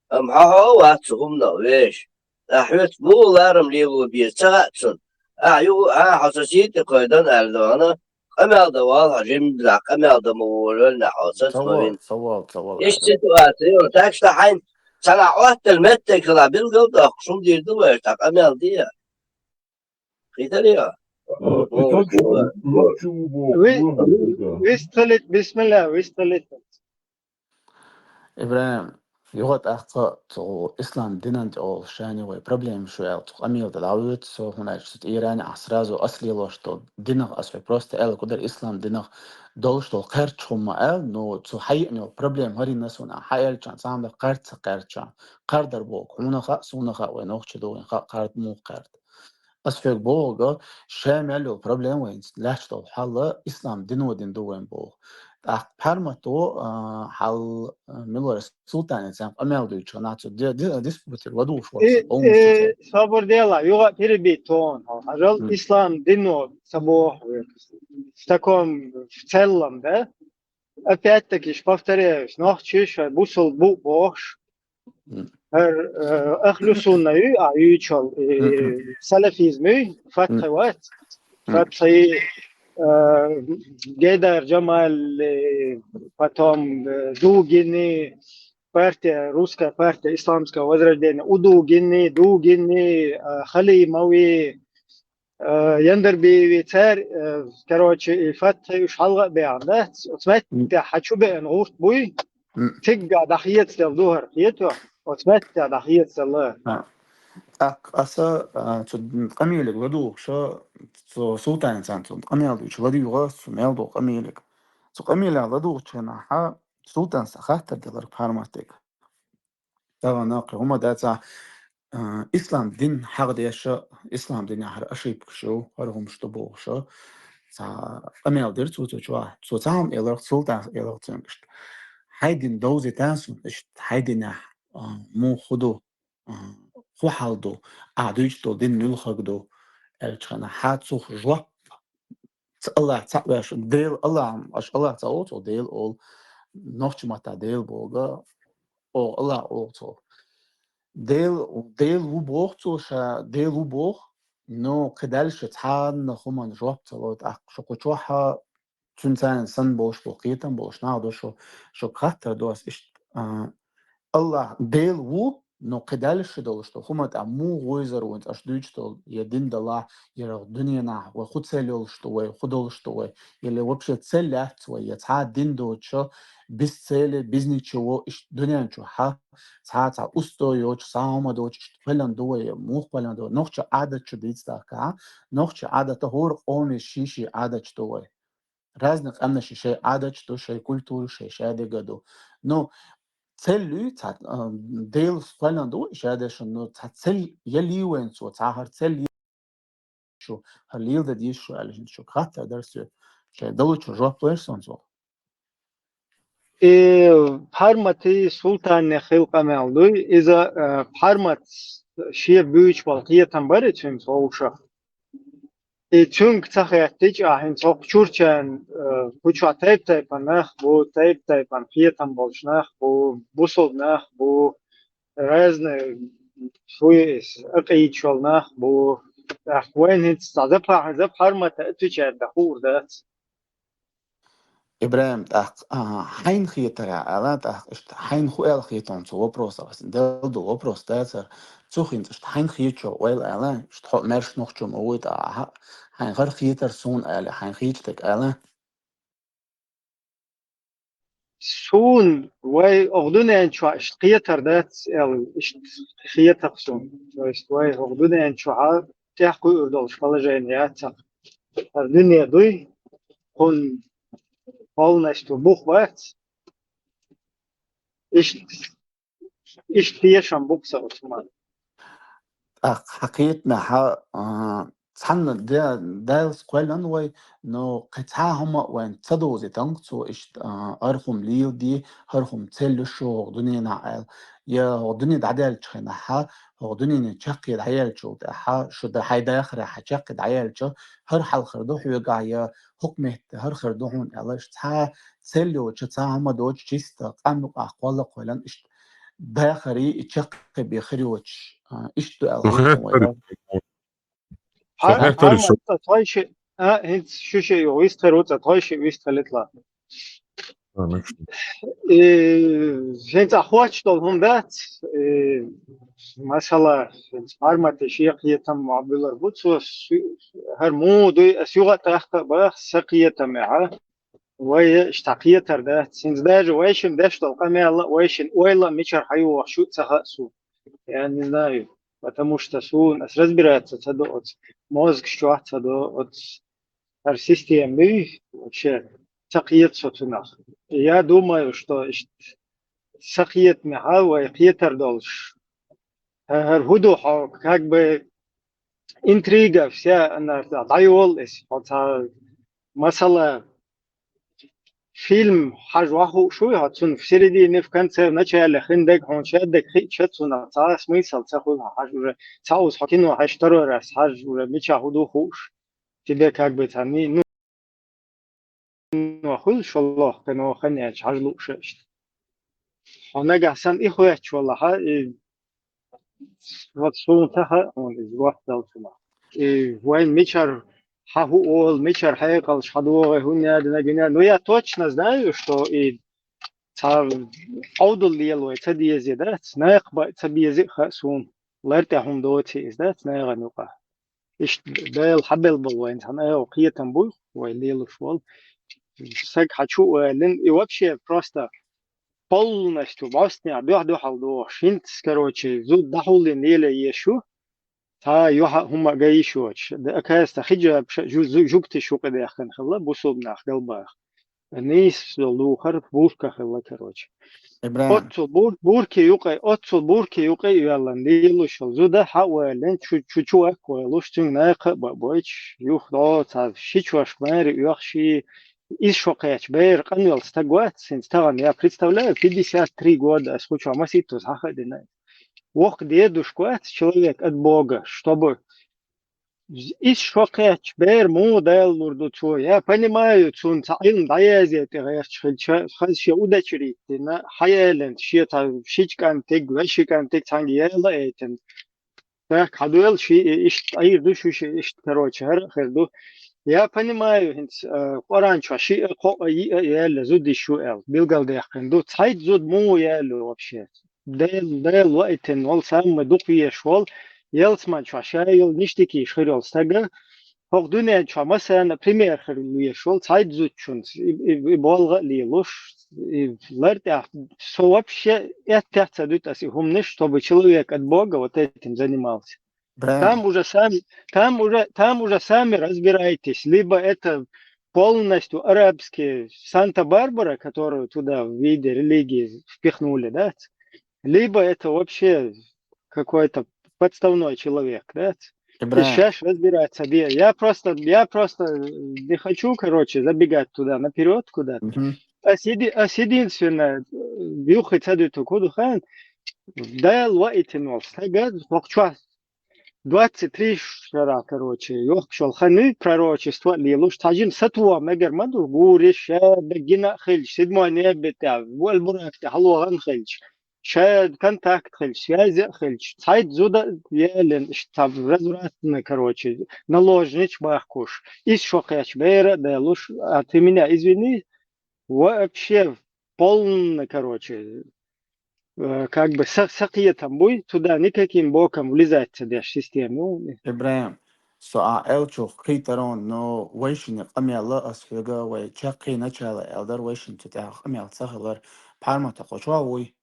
Амма хьо хьо а вац цу хӀуманах веш. Ахь хьоьца муха ларам лело беза ца хаьа цунна. Ахь юха, а, хьо со сий тӀе кхойдан аьлла вахана, къамел дан вала хьо жимма дӀа къамел дан ма волавелла хьо, саца ма вина. Ца вал, ца вал, ца вал. Иштта ситуация ю, так что хьайн цхьана Ӏоттар меттиг хила билгал доккхуш хӀума дийр ду вайша, тӀаккха къамел де. Кхетарий? Э, и тот же нохчи ву боху, ви-, ву боху, да. Вистхилит, бисмилла, вистхилит. ИбрахӀим, юха тӀаккха цу ислам динан тӀе олуш шайна вай проблема шу аьлла, цу къамелда дӀавоьду со, хӀунда аьлча цу тӀе Иране ахь сразу ас лелош долу динах ас вай просто аьлла кху дара ислам динах долуш долу кхерч хӀума аьлла, ну, цу хьайиъна йолу проблема хӀарина суна, ахь хьаэлчан, цхьа хӀума кхард ца кхаьрчан, кхардар боху, хьуна хаьа, суна хаьа, вай нохчи дугӀин хаьа, кхард муха кхард. Ас хьоьга бохург, ша мел йолу проблема вайна лаьтташ долу хьал ислам дино дина ду вайн боху. ТӀаккха пхьармат ву, а, хьал, а, милора султанецан къамел дуьйцу, нах цу ди-, ди-, диспутера ладугӀуш вара. Э, со полностью э, ца. Собар дела, юха а перебить тхуна, хьажал, ислам дино ца боху, в таком, в целом, да? Опять-таки, повторяюсь, нохчий шайн бусалба бу бохуш. ХӀара, э, ахлу сунна ю, а, юьйцуш йолу, э, салафизм ю, Фатхи вац. Фатхи, э, Гейдар Джамаль, э, потом, э, Дугини, партия, русская партия исламского возрождения, у Дугини, Дугини, э, Халимови, э, Яндарбиеви цара, э, короче, и Фатхи уьш хьалха а беана, да? Оцу меттехь хьан чу беана гӀурт буй? Цигга дӀахецаделла ду хӀара, кхетий? Оцу меттехь дӀахецаделла. ТӀаккха аса, а, цу къамелиг ладугӀуша, цу султанецан цу къамел дуьйцу ладугӀуш, цу мел долу къамелиг. Цу къамелехь ладугӀучу хенахь султанца хаттар делира пхьарматдиг. Тахана кхин хӀума дац, а, ислам дин хьагӀ деша, ислам динехь хӀара ошибкаш ю, хӀара хӀумаш ду бохуша. цхьа къамел дира цо цу чохь. Цо цхьа хӀума элира, Султана элира цуьнга иштта: «Хьайн дин довзийтан суна, иштта хьайн динехь, а, муха хӀун ду, а, хӀун хьал ду, ахь дуьйцуш долу дин муьлхарг ду?» аьллачу хенахь, хьан цух жоп, ца Аллах цхьаъ веш, Дела Аллах, аша Аллах цхьаъ олу цо, Дела олу, нохчийн маттахь Дела боху, оха Аллах олу цо. Дела, Дела ву боху цо, ша Дела ву боху, но кхин дальше цхьанна хӀуманна жоп ца ло, тӀаккха шу кху чохь а цуьнан царна санна болуш бу, кхетам болуш нах ду шу, шуьга хаттар ду ас иштта, а, Аллах Дела ву, но кхин дальше долуш ду, хӀума тӀехь муха вуьйзар ву, аша дуьйцуш долу, я дин далахь, я дуьненахь, вай хӀун цель йолуш ду вай, хӀун долуш ду вай, или вообще цель яц вай, я цхьа а дин доцуш, без цели, без ничего, иштта дуьнен чу хьа, цхьа а цхьа усто йоцуш, цхьа а хӀума доцуш, иштта кхоьллина ду вай, я муха кхоьллина ду вай, нохчийн Ӏадаташ ду дийца тахка, нохчийн Ӏадаташ, хӀора къоме шен-шен Ӏадаташ ду вай. Разный къаьмнашна шайн Ӏадаташ ду, шайн культура, шайн шадерг ду. Ну, цель ю, цхьа, а, Делаца кхоьллина ду и шадерш, ну, цхьа цель яли вайна цо, цхьа хӀара цель ю шу, хӀара леладан деза шу аьлла, хӀинца шуьга хаттар дара соьга. Шайн далучух жоп лойша суна цо. И Пхьарматан, Султанан хилла къамел дуй, иза, а, Пхьармат шен буьйцуш болу кхетам бара цуьнца вовшах. И цуьнга ца хаьттича, ахь хӀинца хӀокху чуьрчарна, э, кху чохь тайп-тайпана нах бу, тайп-тайпана кхетам болуш нах бу, бусалба нах бу, разный, шу иза, акъийдаш йолу нах бу. ТӀаккха вайна хӀинца цхьа запа-, запа Пхьармата отвечать дан хуур дац. ИбрахӀим, тӀаккха, а, хьайна хетарехь аьлла, тӀаккха иштта хьайна хӀун аьлла хетарехь цу вопросах, аса делла долу вопрос дацара, цу хӀинца иштта хьайна хетачо ойла аьлла, иштта хьо маьрша нохчо ма вуй тӀаккха, хьайна хӀара хетара суна аьлла, хьайна хеташ дерг аьлла. Суна вай оха дуьнен чохь иштта кхетар дац аьлла, иштта хетара суна. То есть вай оха дуьнен чохь тӀехь кхуьур долуш положение яц хӀара. ХӀара дуьне дуй, кхунна полностью бух бац. Иштта, иштта тешам бу-кх сан оцу хӀуманна. ТӀаккха хьан кхетамехь, а, цхьанна де-, Делаца кхоьллина вай, но кхин цхьа а хӀума а вайна ца довзийтинг цо иштта, а, хӀара хӀума леладе, хӀара хӀума цель ю шу хӀокху дуьненахь аьлла. Я хӀокху дуьне дӀадаьллачу хенахь, хӀокху дуьненан чаккхе дӀаяьллачул тӀаьхьа, шу да-, хьайн дахарехь хьан чаккхе дӀаяьллача, хӀара хьал хир ду хьоьгахь, я хӀокху метте хӀара хир ду хьуна аьлла, иштта цхьа а цель йоцуш, цхьа а хӀума доцуш, чисто къам юкъахь кхолла а кхоьллина, иштта дахарий и чаккхе бен хир йоцуш, а, иштта ду аьлла хетам вай. Хьар-, хьармат цӀа тхойши, а, хӀинца шу шиъ юха вистхир ву цӀа тхойши вистхилитлахь. А, ну что. И, хӀинца ахь хоттуш долу хӀума дац, и, масала, хӀинца хьармате шен кхетам ма буьллар бу цо, су-, хӀара муха дуй, ас юха а тӀаккха а баха, сан кхетамехь, вай иштта кхетар дац. ХӀинца даже вайшимма деш долу къамел а, вайшин ойла а мичара хьайогӀуш ю ца хаьа суна. Я не знаю, потому что суна ас разбираться ца до оцу мозгаш чохь, ца до оцу хӀара система буй, вообще ца кхета со цунах. Я думаю, что иштта сан кхетамехь вай кхетар долуш. ХӀара хӀун ду хьо, как бы интрига вся, она, дӀайолу иза. Хьо цхьа, масала, фильм хьажа ваха хууш вуй хьо, цунна в середине, в конце, в начале хин дерг хьуна шадерг хиъча, цунах цхьа а смысл ца хуьлу хьо хьажа уже. Цхьа уза хьо кино хьаьжча, второй раз хьажа уже, мичахь хӀун ду хууш. Тебе как бы цхьа ми-, ну, хуьлу шолгӀа кино хан яьлча хьажа лууш иштта. Хьо нагахь санна и хоьттуш валахь, и вот суна ца хаьа хьуна иза гӀотталцунах. И вайн мичара хьан хӀун олу, мичара хьекъалш хьан догӀий, хӀунда яда нагина. Ну, я точно знаю, что и цхьа Ӏовдал лело ца дезий дац, накха баа ца безий а хаьа суна. Лар тӀехь хӀума доций иза дац, нахана юкъахь. Иштта Дала хьабелла болу вайн цхьана агӀо кхетам буй, вай лелуш волу. Саг хьан чу а валина, и вообще просто полностью бӀостанехь дуьхь-дуьхьал дохуш, хӀинца, короче, зуда дӀахьуллина лелае еш ю, цхьа юьхьа а хӀума а ган йиш йоцуш. Оказывается, хиджаб ша-, жу-, жу-, жугташа юкъадаьккхина хилла, бусулба нах галбаха. нийса йолу духар бурка хилла, короче. Оццул бур-, бурке юкъе, оццул бурке юкъе а йоьллан лелуш йолу зуда хьа а валлина, чу, чу, чу ваккха валуш, цуьнга найкха а бан бойтуш, юха дӀо цхьа ши чошка маре оьхуш, иза шо кхаьчча бер къанвелла стаг вац, хӀинца тахана, я представляю, пятьдесят три года ас кху чохь масийтта хьаха а дина. Воккха дедушка вац, человек от Бога, чтобы иза шо кхаьчча бер муха Дала лур ду цо? Я понимаю, цунна цхьа Ӏилма дӀаязъе тӀе гӀерташ хилча, хаза шен удачарийтина, хьаяллина, шен цхьа шича кӀантиг, вешин кӀантиг цхьаьнга яла а яйтина. Так, хьадоьлла ши, и-, иштта Ӏийр ду шу ши, иштта, короче, хӀара а хир ду. Я понимаю, хӀинца, а, Къуръан чохь шиъ а, кхоъ а, йиъ а яьлла зуда йиш ю аьлла, билгалдаьккхина ду. Цхьайтта зуда муха яьлла вообще? Дела, Дела ваийтина волу, самма дукха везаш волу, ялсаман чохь ша йолу ништикийш хир йолу стага, хӀокху дуьнен чохь массарна а пример хир везаш волу цхьайтта зудчунца и, и, и болга а лелуш, и лар тӀехь со вообще эттех ца дуьту ас и хӀуманаш, чтобы человек от Бога вот этим занимался. Там уже сами, там уже, там уже сами разбирайтесь. Либо это полностью арабские Санта-Барбара, которую туда в виде религии впихнули, да? Либо это вообще какой-то подставной человек, да? Сейчас разбираться, где. Я просто, я просто не хочу, короче, забегать туда наперёд куда-то. Ас еди-, ас единственное, юххе ца дуьту куду хан, Дала ваийтина волу стага, хӀокху чохь двадцать три шара, короче, йохкуш йолу хан ю, пророчество а лелуш, цхьа жима сатоха мегар ма ду, гури ша бегина а хилча, седьмой небе тӀехь, вол бурак тӀе хьалогӀан хилча, ша контакт хилча, связь а хилча, цхьайтта зуда а яллина, иштта цхьа развратный, короче, наложница бахкуш, иза шо кхаьчча бер а далуш, а ты меня извини, вообще полный, короче, э, как бы са-, сакхетам буй, туда никаким боком влезать ца деш система ю. ИбрахӀим, со ахь аьллачух кхийтарон, но вайшинна къамел а ас хьоьга, вай чаккхе начала аьлла дара, вайшинна цу тӀехь къамел ца хилар. Пхьармат, хьо чохь вуй?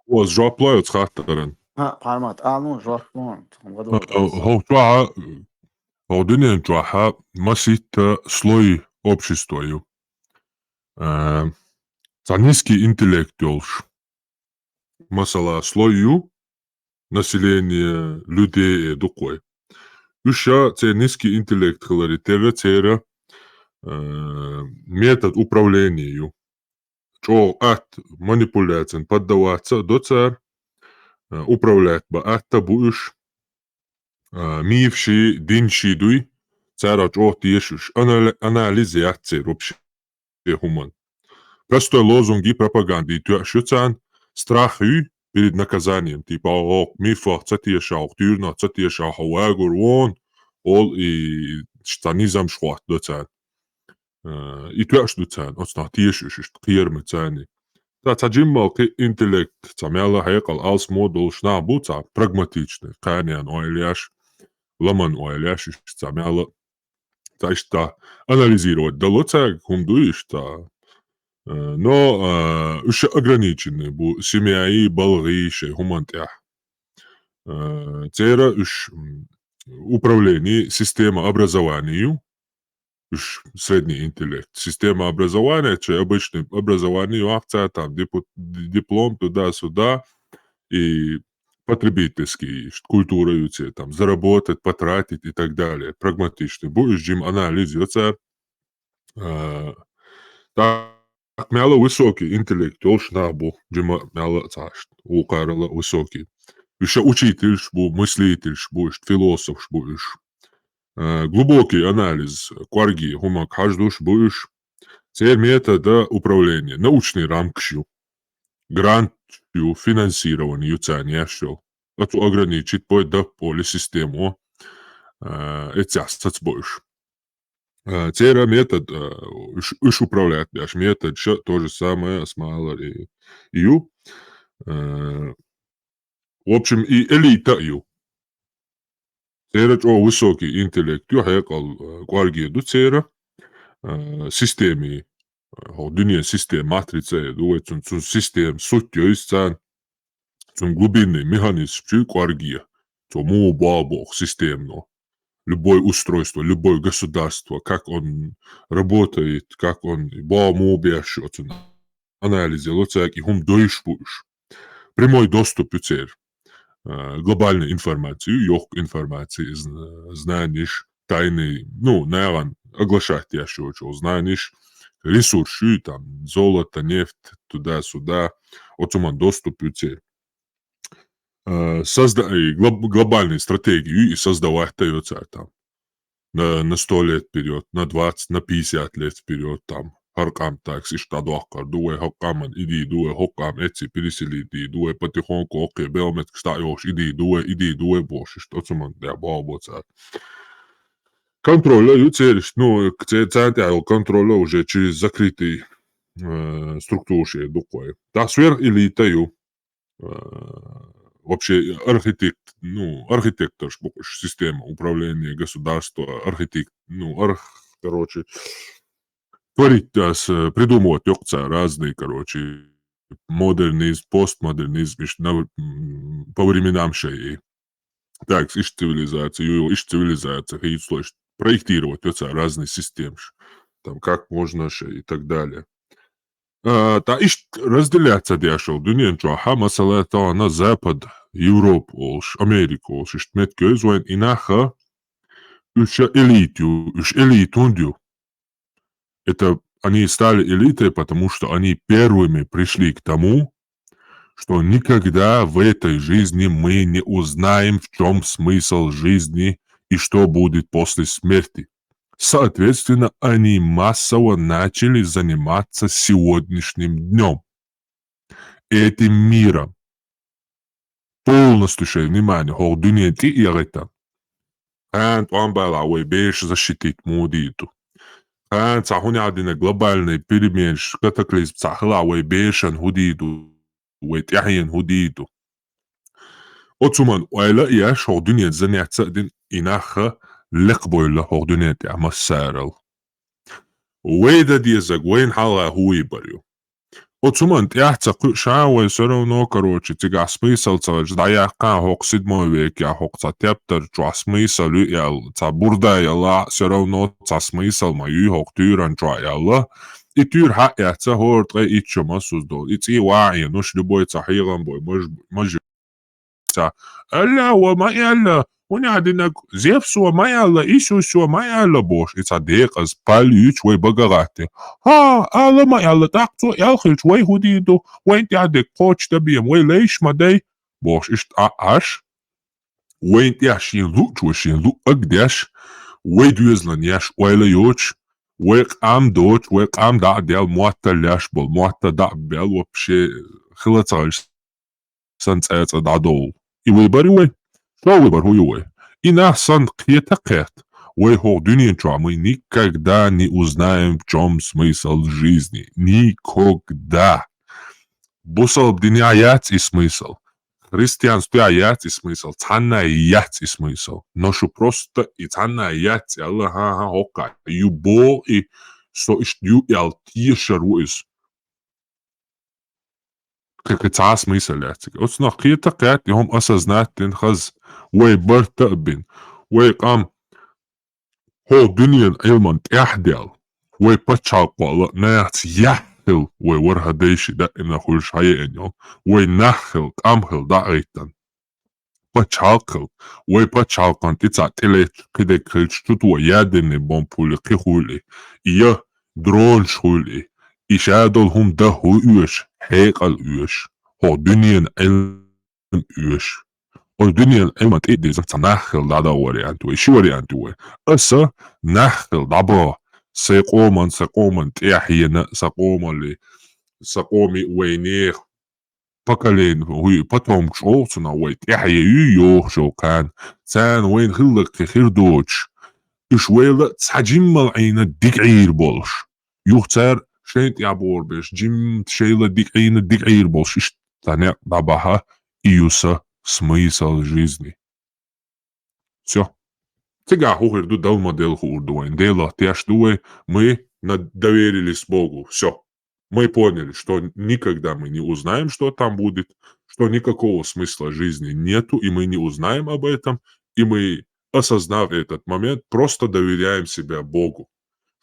Ас жоп лой оцу хаттаран? ХӀа, Пхьармат, ала жоп ло, тхуна гӀо ду. ХӀокху чохь, хӀокху дуьнен чохь маситта слой общества ю. Э, цхьа низкий интеллект йолуш. Масала, слой ю, население людей, э, дукхой. Уьш ша церан низкий интеллект хиларе терра церан, э, метод управления ю. ЧӀогӀа атта манипуляциян поддаваться а до цара, э, управлять бан атта а бу уьш. А, мифаший, динаший дуй, царах чӀогӀа теша уьш. Анали-, анализ яц церан вообще хӀуманан. Простой лозунгий, пропагандий тоьуш ю царна, страх юй перед наказанием, типа, хӀокху мифах ца теша, хӀокху туьйранах ца теша, хьо вагур вон, олу и цхьа низамаш хӀоттадо царна. Э, и тоьуш ду царна, оцунах теша уьш, иштта кхераме царний. Цхьа, цхьа жиммал кхин интеллект, цхьа мел а хьекъал алсамо а долуш нах бу, цхьа прагматичный, кханенан ойла еш, ламанан ойла еш, иштта цхьа мел а, цхьа иштта анализировать дало цаьрга, хӀума дуй иштта. Э, но, э, уьш ограниченный бу семьяи, балгӀи шайн хӀуманна тӀехь. Э, церан уьш, м, управление, система образования ю, уьш средний интеллект. Система образования, чай обычный образование, вахца там депу-, ди-, диплом туда-сюда, и потребительский, ш-, культура ю церан, там, заработать, потратить и так далее. Прагматичный бу уьш, жим анализ йо цара. А, так, мел а высокий интеллект йолуш нах бу, жима мел а цхьа, ш-, вукхарал а высокий. Уьш учительш бу, мыслительш бу, ш-, философш бу уьш. Э, глубокий анализ, кӀорге хӀуманга хьаждуш бу уьш. Церан метода управления, научный рамкаш ю. Грант ю, финансирование ю царна еш йолу. Оцу ограничить бой дап олу системо, э, эццехь сацбо уьш. Э, церан метод, э, уьш, уьш управлять беш метод ша то же самое, ас ма аллара, и, и ю. Э, В общем, и элита а ю. Церан чӀогӀа высокий интеллект ю, хьекъал, э, кӀорге ду церан, э, системи, э, хӀокху дуьненан система, матрица а ду вай, цун, цун система, суть йо иза царна, цун глубинный механизм чу кӀорге, цо муха боху боху системано. любое устройство, любое государство, как он работает, как он, бо му беш оцун анализ делать, и хум дойш буш. Прямой доступ ю цер. Э, глобальную информацию, йохк информации, зн-, знаешь, тайный, ну, наверное, оглашать я шо, шо, знаешь, ресурсы, там, золото, нефть, туда-сюда, оцуман доступ ю цер. Э, созда-, и глоб-, глобальную стратегию и создавать даётся там. На, на сто лет вперёд, на двадцать, на пятьдесят лет вперёд там. Гьар къам такс ишта дохкар ду, вай гьакъаман иди ду, вай гьакъам эци переселить ди ду, вай потихоньку окей, белмет кста йош иди ду, вай иди ду, вай бош, ишта оцуман, я, бо-, боца. Контроль ю цериш, ну, к-, ц-, центр контроля уже через закрытый, э, структуру ше дуквай. Да, сверхэлита ю. Э, вообще архитект-, ну, архитекторш бу система управления государства, архитект-, ну, арх-, короче, творить, а, с-, придумывать ёхца разные, короче, модернизм, постмодернизм, иш-, на, м, по временам шей. Так, иш цивилизация, ю, иш цивилизация, хи-, иш проектировать ёхца разные системы, там, как можно шей и так далее. Э, та ишт разделяться дешал дунен чо, ха, масала, та на Запад, Европа олш, Америка олш, ишт мет кёз вайн инаха, уш элиту, уш элитун дю. Это они стали элитой, потому что они первыми пришли к тому, что никогда в этой жизни мы не узнаем, в чём смысл жизни и что будет после смерти. Соответственно, они массово начали заниматься сегодняшним днём, этим миром. Полностью шей внимание хох дунен ти ягъита. Хан томбала вай беш защитить мудиту. Хан ца хуня дина глобальный переменш, катаклизм ца хила вай бешан худиту, вай тяхен худиту. Оцуман ойла яш хох дунен заняться дин инаха лекбойла хох дунен тя массарал. Вай да дезаг вайн хала хуй барю. Оцуман тя ца кхуша вай всё равно, короче, цига смысл ца важ, да я кан хох седьмой век я хох ца тептер, чё смысл ю ял, ца бурда яла, всё равно ца смысл ма ю хох тюран чё яла. И тюр ха я ца хорт, и чё ма суздол. И ци ва я, ну, ш любой ца хиган бой, мож, мож ца. Алла ва ма Алла, уня динак Зевс ва ма Алла, Исус ва ма Алла бош, и ца декъаз палюч вай багагати. Ха, Алла ма Алла, так цо ялхилч вай худиду, вайн тя дек коч табием, вай лейш ма дай, бош, ишт а аш. Вайн тя шин луч, вай шин лу агдеш, вай дуезлан яш, вай ла йоч, вай къам доч, вай къам да дел, муатта ляш бол, муатта да бел, вообще, хила цалш сан цӀа-цӀа дӀадовл. И выбор ю вай. Шо выбор хӀу ю вай? И нах сан кхета кхет. Вай хох дунен чуа мы никогда не узнаем, в чём смысл жизни. Никогда. Бусалба дине яц и смысл. Христианстве яц и смысл. Цхьанна яц и смысл. Но шу просто и цхьанна яц, и Аллах, ха-ха, хокка. Ю бо и со ишт ю ял тешар ву из. Кхы-кхы цхьа смысл яц цига. Оцунах кхета кхет, и хӀума осознать дин хаз, вай барта а бин, вай къам хӀо дунен Ӏилман тӀехь дел, вай пачхьалкхо ла нахаца яхь хил, вай варха дайши даимна хуьлуш хьаеан йол, вай нах хил, къам хил дӀагӀиттан. Пачхьалкх хил, вай пачхьалкхан тӀе цхьа тӀелетча кхидерг хилча чу тӀо ядерный бомб хуьлий, кхин хуьлий, я дронаш хуьлий, и шадолу хӀума дан хӀу оьшу, хьекъал оьшу, хӀо дуьненан Ӏилма оьшу. Оцу дуьненан Ӏилман тӀе а деза цхьа нах хила дӀадала вариант вай, ши вариант ю вай. Аса нах хила дӀабаха, сайн къоман, сайн къоман тӀехь ена, сайн къомалли, сайн къоми вайнех, поколение, хӀуй, потомкаш олу цунах вай тӀаьхье ю йохуш йолу кхана. Царна вайна хилларг кхин хир доцуш, уьш вайла цхьа жиммал Ӏийна дика Ӏийр болуш. Юха цара шайна тӀехь бохур беш, жимма шайла дика Ӏийна дика Ӏийр болуш, иштта цхьа некъ дӀабаха, и ю сан смысл жизни. Всё. Цигахь хӀун хир ду, Дала ма делла хуур ду вайн. Делах теш ду вай, мы на-, доверились Богу. Всё. Мы поняли, что никогда мы не узнаем, что там будет, что никакого смысла жизни нету, и мы не узнаем об этом, и мы осознав этот момент, просто доверяем себя Богу.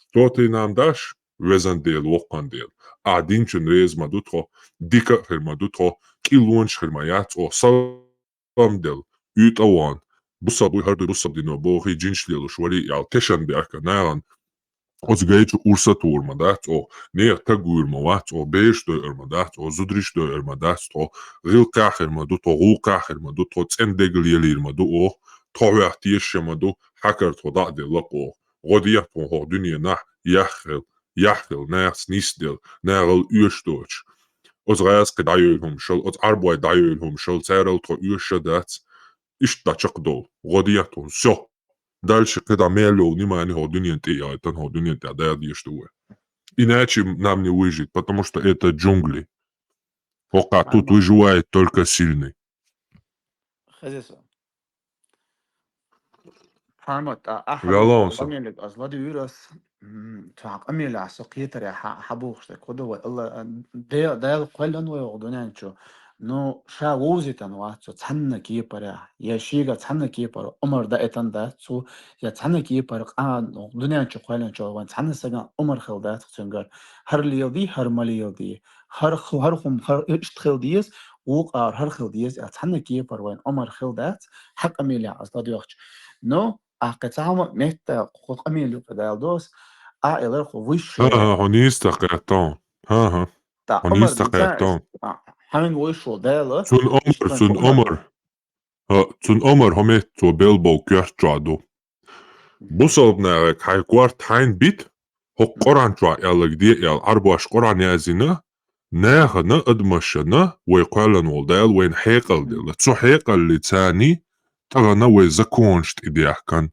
Что ты нам дашь, везан Дела, воккхан Дела? Ахь динчун реза ма ду тхо, дика а хир ма ду тхо, кӀиллонаш хир ма яц оха, салам делла, уьйтӀа а вахана, бусалба вуй, хӀара дуй бусалба дино бохий, жинаш лелаш варий аьлла, тешан баьхка нахана, оцу гай чу урс а тур ма дац оха, нехан таг вуьйр ма вац оха, бераш дойур ма дац оха, зударий дойур ма дац тхо, гӀиллакхехь хир ма ду тхо, гӀуллакхехь хир ма ду тхо, цӀена дегал елийр ма ду оха, тхо хьоьх тешаш ма ду, хьакара тхо дӀа а делла оха. ГӀо дехьа тхуна хӀокху дуьненахь яхь хила, яхь хила, нахаца нисделла, нахал оьшуш доцуш. Оцу гӀазкхи дӀайойла хӀумашал, оцу Ӏарбой дӀайойла хӀумашал, царал тхо оьшуш а дац, иштта дӀа чекхдовла. ГӀо дехьа тхуна, всё. Дальше кхидӀа мел йолу внимание хӀокху дуьненна тӀе а яйтина, хӀокху дуьненна тӀехь дӀа а дезаш ду вай. Иначе нам не выжить, потому что это джунгли. ХӀокхахь тут выживает только сильный. Хеза со. Хьамат, а, ахьа Валон со. Къамелиг аз ладуьйр ас, м, цхьа къамелехь со кхетарехь хьа-, хьабохуш дерг хӀун ду вай, Алла, а, Де-, Дала кхоьллина вай хӀокху дуьнен чу. Ну, ша вовзийтина вац цо цхьанна кепара, я шега цхьанна кепара омар даийтина дац цо, я цхьанна кепара къа-, ну, дуьнен чу кхоьллинчу вайн цхьанна сагана омар хила дац цуьнгара. ХӀара леладе, хӀара ма леладе. ХӀара ху-, хӀара хӀума, хӀара иштта хила деза, вукху агӀор хӀара хила деза, аьлла, цхьанна кепара вайн омар хила дац, хьан къамелехь аса ладоьгӀча. Но, ахь кхин цхьа хӀума метта кху къамел юкъа дала дос, а элар хӀу вуьйш ХӀан-хӀа, хьо нийса ца кхетта. ХӀан-хьа. Хьо нийса ца кхетта. Хьан вуьйш ву дала? Цун омар, цун омар. ХӀа, цун омар хӀо метта цо белла болу коьрта чохь ду. Бусалба нахе хьайн корта хьайна бита, хӀокху Къуръан чохь аьлларг де аьлла, Ӏарбоша Къуръан яздина, нахана, адамашна вай кхоьллина волу Дала вайна хьекъал делла. Цу хьекъаллица тахана вай законаш тӀедехкан.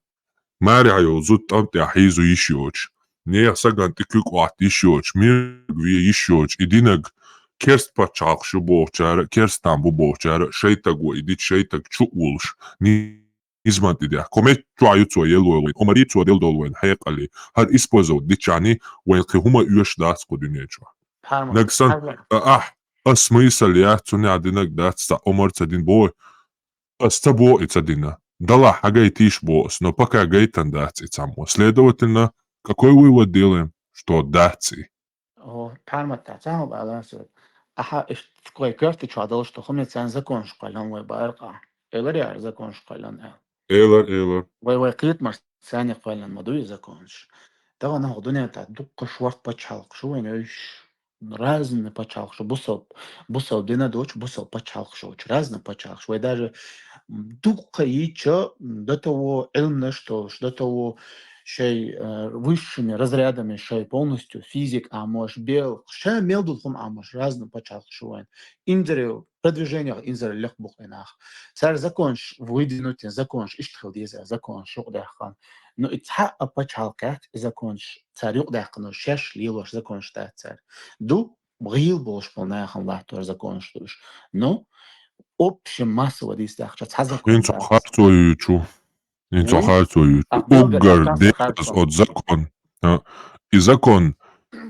Марехь йолу зуда тӀам тӀехь хьийзо йиш йоцуш, нехан сагана тӀе куьг Ӏотта йиш йоцуш, мирг вен йиш йоцуш, и динаг керста пачхьалкхаш ю бохучара а, керстан бу бохучара а, шайтаг ву и дича шайтаг чу а волуш, низаман тӀедехка. Кху метта чохь ю цо елла волу вайн омарий, цо делла долу вайн хьекъалий. ХӀара использовать дичахьаний вайн кхин хӀума оьшуш дац кху дуьне чохь. Нагахь санна, а, ахь, ас смысл яц, цунна динарг дац, цхьа омар ца дина боху. Ас ца боху и ца дина. Далахь хьагайтийша боху ас, но пока гайтина дац и цхьаммо. Следовательно, какой вывод делаем? Что дац и. О, Пхьарматта, цхьа хӀума ала аса. Ахьа иштта вай коьрта чохь долуш ду, хӀума царна законаш кхоьллина вай бааркъа. Элар яра законаш кхоьллина аьлла. Элар, элар. Вай, вай кхетамаш царна кхоьллина ма ду и законаш. Тахана хӀокху дуьнен тӀехь дуккха шорта пачхьалкхаш ю вайн уьш. Разные пачхьалкхаш ю, бусалба, бусалба дина доцу, бусалба пачхьалкхаш йоцу. Разные пачхьалкхаш. Вай даже дуккха йича, до того Ӏилманаш долуш, до того шай, э, высшими разрядами шай полностью физика Ӏамош, бел, ша мел долу хӀума Ӏамош, разные пачхьалкхаш ю вайн. Инзаре, продвижениях инзаре лекха бу кху нах. Цара законаш выдвинуть, законаш иштта хила деза, законаш юкъадаьккхина. Ну, и цхьа а пачхьалкх яц, и законаш цара юкъадаьккхина, шаьш лелош законаш дац цара. Ду, гӀийла болуш болу нахана латтор законаш ду уьш. Ну, общем массово дийца даьхча, цхьа закон дац. ХӀинца харцо ю чу. ХӀинца харцо ю чу. Уггар декъаза оцу закон. А, и закон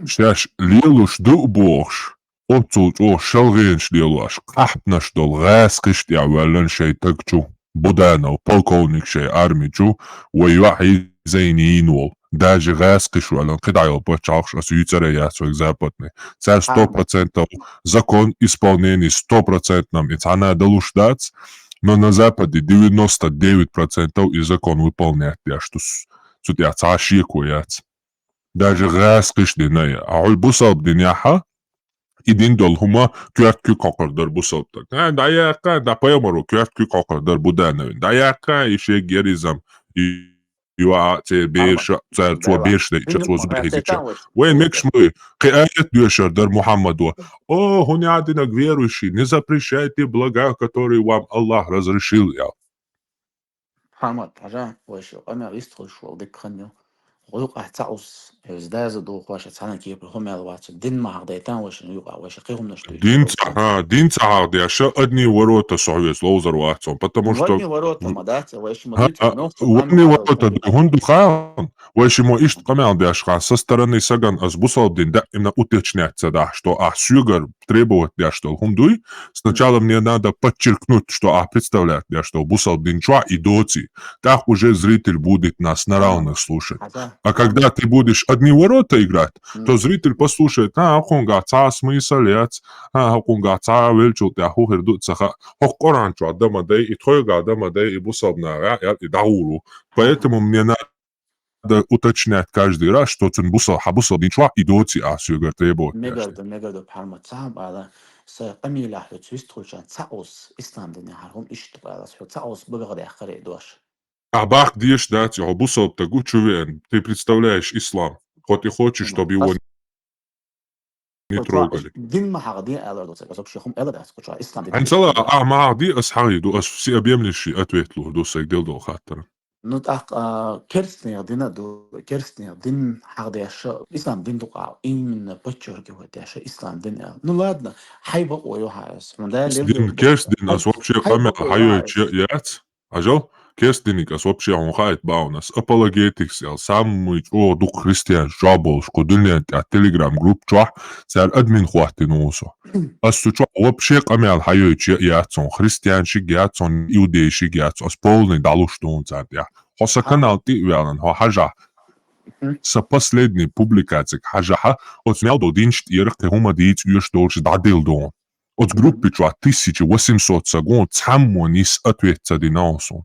шаьш лелош ду а бохуш, оццул чӀогӀа шалгӀенаш лелош, къаьхьпнаш долу гӀаскхиш тӀехь воьллина шайн таг чу, Буданов, полковник шайн арми чу, вай йоӀ хьийзайна йийна волу. Даже гӀаскхиш воьллина, кхидӀа йолу пачхьалкхаш аса юьйцур а яц вайга западный. Цара сто процентов закон исполнение сто процентном и цхьана а далуш дац, но на Западе девяносто девять процентов и закон выполнять деш ду. Цу тӀехь цхьа а шеко яц. Даже гӀаскхиш дина я. А хьуьлла бусалба динехьа, и дин долу хӀума коьрта куьг хьокхур дара бусалба стаг. А, дӀаяккха, дӀа пайхамаро коьрта куьг хьокхур дара Будановин. ДӀаяккха, и шега геризам, и, и ваӀа, церан бераша, цара цо бераш дайча, цо зуда хьийзича. Вайн мегаш ма вай, кхин аят доьшур дара Мухьаммадо. О, хӀун яа динарг верующий, не запрещайте блага, которые вам Аллах разрешил, ял. Пхьармат, хьажа, вайша къамел йистхуьлуш волу дика хан ю. Юкъа цхьа ус, из даза духоша цхьана кепа хӀумел вацу, дин ма хьахдайтан ваша, юкъа ваша кхи хӀумнаш дуй. Дин ца, ха, дин ца хьахдеша, одни ворота со хьоьца ловзар вац он, потому что одни ворота ма дац, ваша ма дуй, но одни ворота ду, хӀунда хан, ваша мо ишт къамел деш хан, со стороны саган аз бусалба дин да именно уточнять ца да, что а сюгар требовать деш дол хӀум дуй. Сначала мне надо подчеркнуть, что а представлять деш дол бусалба дин чуа и доци. Так уже зритель будет нас на равных слушать. А когда ты будешь одни ворота играть, то зритель послушает: «А, хакунга ца смысл яц, а, хакунга ца велчул тя хухер ду цаха, хох Коран чуа дама дай, и тхойга дама дай, и бусалбна ра, и дауру». Поэтому мне надо уточнять каждый раз, что цун бусал, ха бусал дин чуа и доци а сюгар требовать. Мегарда, мегарда, пхьарма цаам ала, са къамиля хьо цвист хулчан, ца ус, ислам дин хар хум ишт къала, хьо ца ус багагъ дяхкаре дош. А бахк диеш дац, хьо бусалб тагу чу веан, ты представляешь ислам, хоть и хочешь, чтобы его не трогали. Дин ма хьагъди ала доца, аз вообще хум эла дац, куча ислам дин. Анцала, а ма хьагъди, аз хьагъиду, аз всеобъемлющий ответ лур ду, сайг дел дол хаттар. Ну, так, а, керстнех дина ду, керстнех дин хьагдеша, ислам дин дукъа, именно подчеркивать деша, ислам дин. Ну, ладно, хьай бакъо ё хьайс. Дин, керст дин, аз вообще къамя хьайо яц. Ажал, керст динник аз вообще хьун хайт баунас. Апологетикс ял, самый чӀо дук христиан жаболш, ко дунен тя телеграм групп чуа, цар админ хватти нусо. Аз су чуа вообще къамял хьайо яц он, христианшик яц он, иудейшик яц он, аз полный далуш дун цар тя. Хо са канал ти вялан, хо хажа. Са последний публикацик хажа ха, оц мял до динш тирх, ке хума диц юш долш дадил дун. Оц группи чуа тысяча восемьсот сагун, цхьаммо нис ответ ца дина он сун.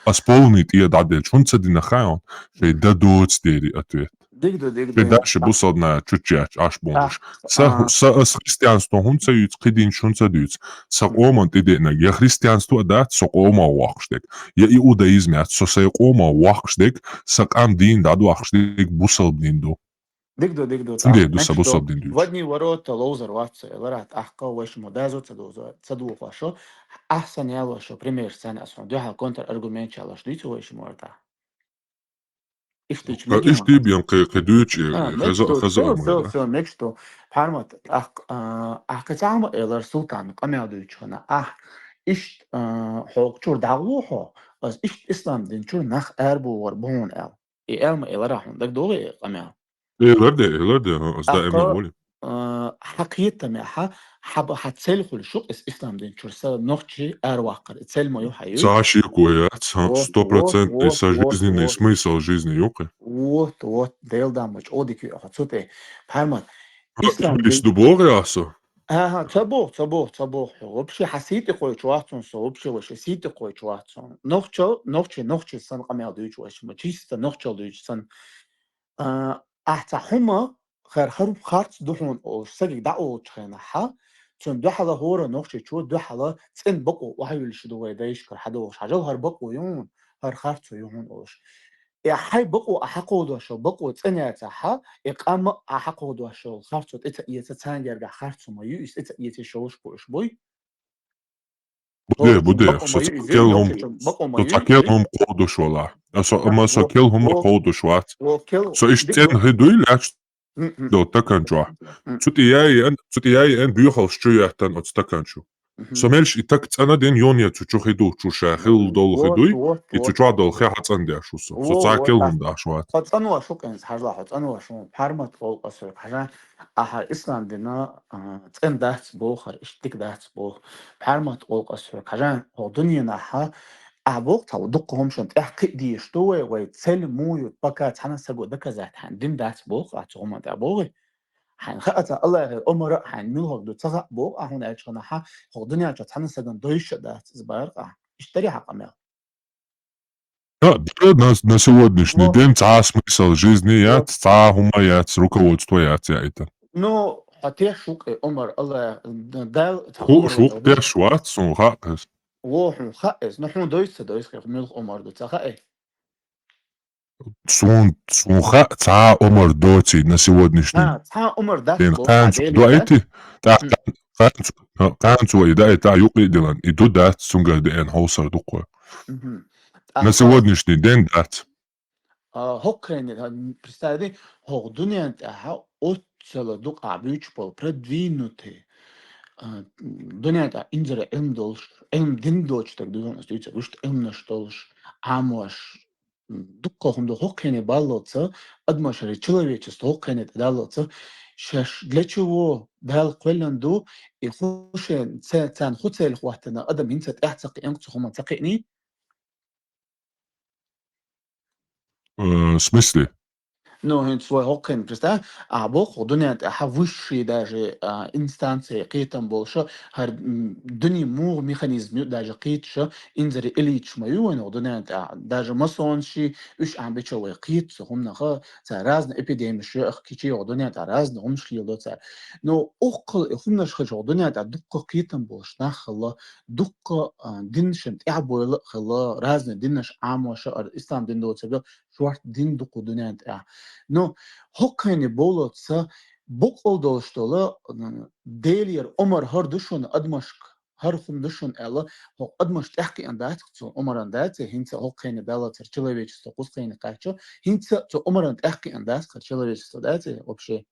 Аз полный тӀе дӀаделча, хӀунца дина хаьон, шей да доц дери ответ. Дигду, дигду. Шей дальше бусалбна чучач аш бомбуш. Са, са аз христианство хӀунца юц, кхидинч хӀунца дуц. Са къоман тӀедеънаг, я христианство дац, со къома вахш дег. Я иудаизм яц, со сай къома вахш дег, са къам дин дад вахш дег, бусалб дин ду. Дигду, дигду. Цунде ду са бусалб дин дуч. В одни ворота лоузар вац, ларат ахка вайшмо дазу ца дузу, ца духвашо. Ахсан ялошо, пример сцена асон. Духа контр аргумент чалош дуйцу вайшмо арта. Иштич мегима. Ишти бьян кхе, кхе дуч, хаза, хаза. Всё, всё, мекшто. Пармат, ах, ах кацама элар султан, къамял дуч хана. Ах, ишт, хок чур дагу хо, аз ишт ислам дин чур нах арбу вар бун эл. И элма элара хун, даг догы къамял. Эларде, эларде, аз даим волим. Хьакъиетта мя ха, ха цель хул шук, ис-, ислам дин чур са нохчи арвакъар, цель мою хаю. Са ши куя, ца сто процентный са жизненный смысл жизни юкъы. Вот, вот, дел дамач, одик ю, ха цуте, пармат. Ислам дин ду богы асо. Ага, ца бог, ца бог, ца бог. Вообще хасити кой чуатсон со, вообще вообще сити кой чуатсон. Нохчо, нохчи, нохчи сан къамял дуч ваш, ма чисто нохчо дуч сан. А, ахца хума, хар харуб харц духун ол, сагик да ол чхена ха, цун духала хора нохчи чу, духала цин бакъу, вахай вилш дугай дайш кар хадолш, хажал хар бакъу юн, хар харцу юн олш. Э, хай бакъу а хакъудашо, бакъу цин яца ха, э, къама а хакъудашо, харцу тӀеца иеца цангерга харцу ма ю, ис тӀеца иеца шолш куш буй. Буде, буде, со келгьум, со келгьум къодуш вала. А со, ама со келгьум къодуш вац. Со иш цен хидуй лач. До такан чуа. Цути яй эн, цути яй эн дюхал щу яттан от такан чу. Со мельш и так цана ден ён я цу чу хиду чу ша хил дол хидуй, и цу чуа дол хе хацан дя шусо. Со ца келгьум даш вац. Хацан ва шук эн хажла, хацан ва шук. Пармат ол къасыр хажан. Аха, ислам дина, а, цӀен дац бохар, иштик дац бох. Пармат ол къасыр хажан, хо дунина ха, а бох тал дук хомшан тӀех кидиш ту вай, вай цель мую, пока цана саго доказать хан, дин дац бох, а цу хуман тӀе бохи. Хан ха аца Аллах, Умар, хан мил хок ду цага бох, а хун ач хана ха, хо дуния ча цана саган дойша дац, избар, а, иштари ха къамел. Да, да, на, на сегодняшний день ца смысл жизни яц, ца хума яц, руководство яц, я это. Ну, а те шук, э, Умар, Аллах, д-, дал, ца Ху-, Умар, шук, Умар. Те шват, сун хакъ эс. Во, хун хакъ эс, ну, хун дойца, дойца, мил Умар ду, ца хакъ, э. Сун, сун хакъ, ца Умар доци на сегодняшний день. А, ца Умар да, ден бо, ханцу а, дуайти, та, М. Ханцу, ханцу и да, и та юкъи дилан, и ду дац, сунга ден хосар дуква. Мгм. На сегодняшний день дац. А, хӀокхуьнан, а, представь, хӀокху дуьнен тӀехь оццул дукха буьйцуш болу продвинутый, а, дуьнен тӀехь инзаре Ӏилма долуш, Ӏилма дина доцуш стаг ду, ас дуьйцург, вуьшта Ӏилманаш долуш, Ӏамош, м, дуккха хӀума ду хӀокхуьнан баллалца, адамашкара человечество хӀокхуьнан тӀе даллалца, шаьш для чего Дала кхоьллина ду, и хӀун шен ца-, царна хӀун цель хӀоттийна, адам хӀинца тӀаьхьа ца кхиъна, цу хӀуманна ца кхиъний? Э, в смысле? Ну, хӀинца вай хӀокхуьнан, представь, а, боху, дуьнен тӀехь высший даже, а, инстанция кхетам болуш, хӀара, м, дуьнен муха механизм ю даже кхеташ, инзаре элиташ ма ю вайн хӀокху дуьнен тӀехь, даже масонаш, уьш Ӏам бича вай кхета цу хӀуманах, цара разный эпидемиш ю, ах кичи хӀокху дуьнен тӀехь разный хӀуманаш леладо цара. Но уккхул и хӀуманаш хилча хӀокху дуьнен тӀехь дуккха кхетам болуш нах хилла, дуккха, а, динашна тӀаьхьабойла а хилла, разный динаш Ӏамош а, ара ислам дин доцург а, шорта дин ду кху дуьнен тӀехь. Ну, хӀокхуьнан бовлаца бакъ долуш долу, м, Делера омра хӀара ду шуна адамашка, хӀара хӀума ду шуна аьлла, хӀокху адамаш тӀаьхьакхиъна дац цу омрана, дац, хӀинца хӀокхуьнан баллалца человечество кхузахула кхаьчча, хӀинца цу омрана тӀаьхьакхиъна дац хӀара человечество, дац, вообще?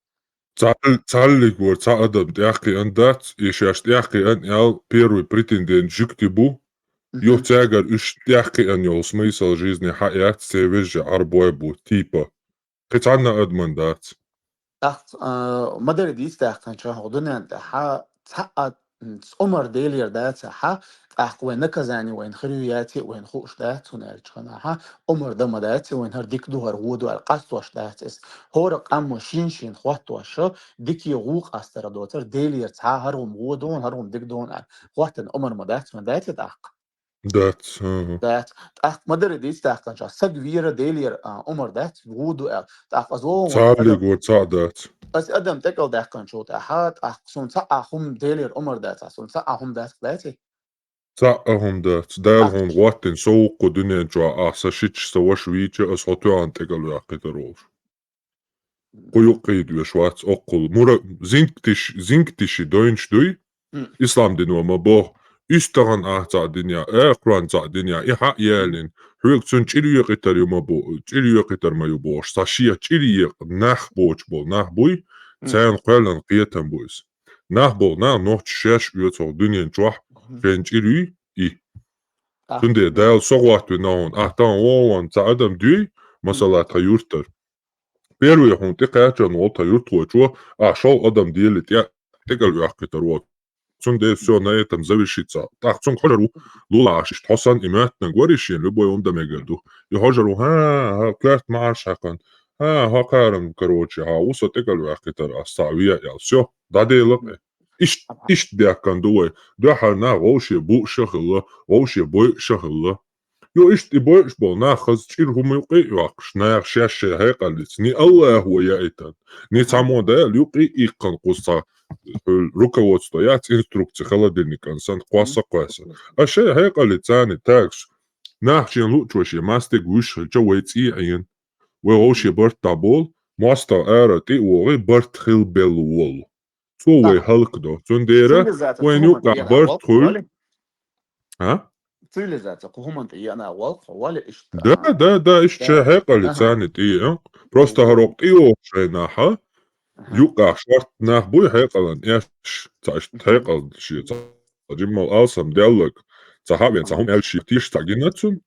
Цхьа-, цхьаллиг вара цхьа адам тӀаьхьакхиъна дац, и шаьш тӀаьхьакхиъна аьлла, первый претендент жуьгти бу. Юха цаьргара уьш тӀаьхьакхиъна йолу смысл жизни хьаэц, церан вежарий Ӏарбой бу, типа. Кхин цхьанна адаман дац. ТӀаккха, а, ма-дарра дийца даьккхинчу хӀокху дуьнен тӀехь цхьа а, м, омра Делера дацахь, тӀаккха вайн наказание вайна хир ю яций а вайна хууш дац, хӀунда аьлча ханахь, омра дан ма дац, вайна хӀара дика ду, хӀара вон ду аьлла къастош дац иза. ХӀора къамо шен-шена хӀоттош, дикий гӀу къастар доцур, Делера цхьа хӀара хӀума вон ду, хӀара хӀума дика ду аьлла хӀоттийна омра ма дац, вайн даций тӀаккха? Дац, ага. Дац. ТӀаккха ма-дарра дийца даьккхинчу, саг вийра Делера, а, омра дац, вон ду аьлла. ТӀаккха аса вон Цхьаллиг адам, вара цхьа а дац. Аса адам тӀекӀал даьккхинчул тӀаьхьа, тӀаккха суна цхьа а хӀума Делера омра дац, суна цхьа а хӀума дац, даций? Цхьа а хӀума дац. Дала хьуна гӀоттийна со ву кху дуьнен чохь, ахь сан шича, сан ваша вийча, аса хьо тоьхна тӀекӀал ваьккхийтар волуш. Кху юккъе доьшуш вац оккхул. Мура-, зингтиш-, зингтиши дойнаш дуй? М. Ислам дино ма боху. УьстагӀан ахь цхьаъ динехь, акхарон цхьаъ динехь, и хьаъ ялийна. Хьоьга цунна чӀир йоькъийтар ю ма бу-, чӀир йоькъийтар ма ю бохуш. Цхьа шен чӀир екъа нах боцуш болу нах буй, М. царна кхоьллина кхетам бу иза. Нах болу нах нохчий шаьш оьцу хӀокху дуьнен чохь, Мгм. шайна чӀир юй и. Ахь Цундела Дала со гӀоттийна хьуна, ахь тахана вон-вон цхьа адам дуй, масала, тхан юьртара. Первый хьуна тӀекхаьчна волу тхан юьртахочо, ахь шолгӀа адам Деле тӀе-, тӀекӀал ваьккхийтар волу. Цундела всё, на этом завершится. ТӀаккха цунга хьожур ву, лула Ӏаш иштта, хьо санна и моьттинарг вара и шена, любой хӀума дан мегар ду. И хьожур ву, хӀа, хӀа, коьрта ма Ӏаш хьаькхна. ХӀа, хьо кхарам, короче, хьан ву со тӀекӀал ваьккхийтар ас цхьаъ ве аьлла. Всё, дӀаделла-кх. Иштта, иштта даьккхина ду вай. Дуьххьара нах вовшийн буъуш а хилла, вовшийн бойуш а хилла. Йо, иштта и бойуш болу нах хаза чӀир хӀума юкъе а йоккхуш, наха шаьш шайн хьекъаллица, ни Аллахо яийтина, ни цхьаммо Дала юкъе а иккхина кхуза цхьа, хьуьлла руководство яц, инструкция холодильникан санна, кхосса а кхоьссина. А шайн хьекъаллица царна тагаш, нах шен луъучо шен мастиг вуьйш хилча вай цӀий а Ӏийна. Вай вовшийн барт дӀаболу, мостагӀа ара тӀе а вогӀий, барт хила белла волу. Цо вай хӀаллакдо. Цундела вайна юккъехь барт хуьлу. А? Цивилизация, кху хӀуманна тӀе еана а волу, хьо вале иштта. Да, да, да, иштта шайн хьекъаллица царна тӀе еана. Просто хӀара оккха тӀе йогӀу шайнахьа, юккъехь шортта нах буй хьекъалан эш, цхьа иштта хьекъал шен цхьа жиммал алсам деллаг, цхьа хьавен, цхьа хӀума аьлла шен теша цхьа гина цунна.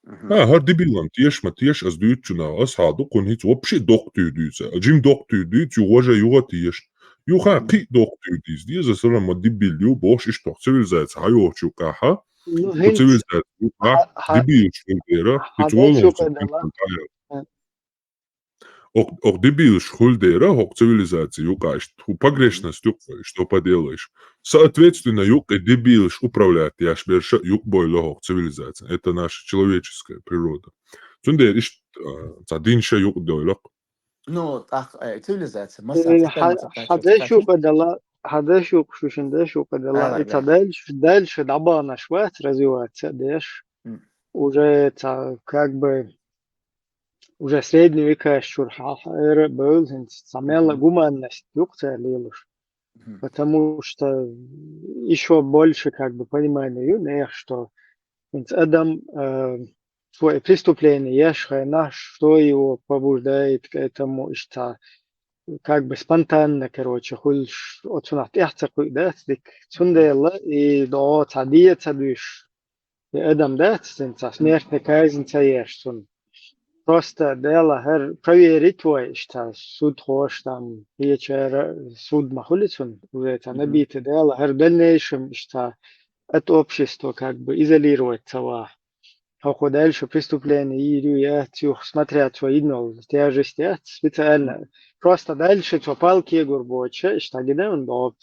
Мгм. А, хӀара дебилан теша ма теша, ас дуьйцучу наха, ас хьан ду, кхунна хӀинца вообще доккха туьйра дуьйцу. Жим доккха туьйра дуьйцу, ю гӀожа юха теша. Юха кхин а доккха туьйра дийца деза, аса ма дебил ю, бохуш, иштта хьо цивилизация хьайохучу юкъахьа, Ну, хӀинца цивилизация юкъахьа, дебилаш хуьлу дера, хӀинца волу хӀинца. Окх-, окх дебилаш хуьлу дера, хӀокху цивилизаци юкъа иштта, хӀу погрешность юкъа, что поделаешь. Соответственно, юкъа дебилаш управлять деш берш а юкъа бойла хӀокху цивилизаци. Это наша человеческая природа. Цундела иштта, а, цхьа дин ша юкъа дойла-кх. Ну, тӀаккха, э, цивилизаци, масса Э, ца хьа-, кхайна, ца кхайна, хьан ца деш кхайна. Юкъа дала, хьан деш юкъа шу шин деш юкъа дала, Ай, и ца ай. Дальше, дальше дӀабаханаш вац развиваться деш. М. Уже ца, как бы, уже средний века чуьра хьалха эра а бевлла, хӀинца цхьа мелла Мгм. гуманность юкъа цара лелаш. Мгм. Потому что ещё больше, как бы, понимания ю нех, что хӀинца адам, э, цо и преступление еш хенахь, что его побуждает к этому, иштта, как бы спонтанно, короче, хуьлуш, оцунах тӀаьхьа ца кхуьу дац дика. Цундела и догӀо цхьа де ца дуьйш, и адам дац, цунца смертная казнь ца еш цунна. Просто Дала хӀара проверить вай, иштта суд хош там, кхечара суд ма хуьлу цунна, уже цхьа набитый Дала хӀара дальнейшем, иштта от общества как бы изолировать ца вахь. Хьо-хьо дальше преступление йийр ю, яц юха, смотря цо йина йолу тяжесть яц, специально. Просто дальше цо пал кегур боцуша, иштта гина он боху,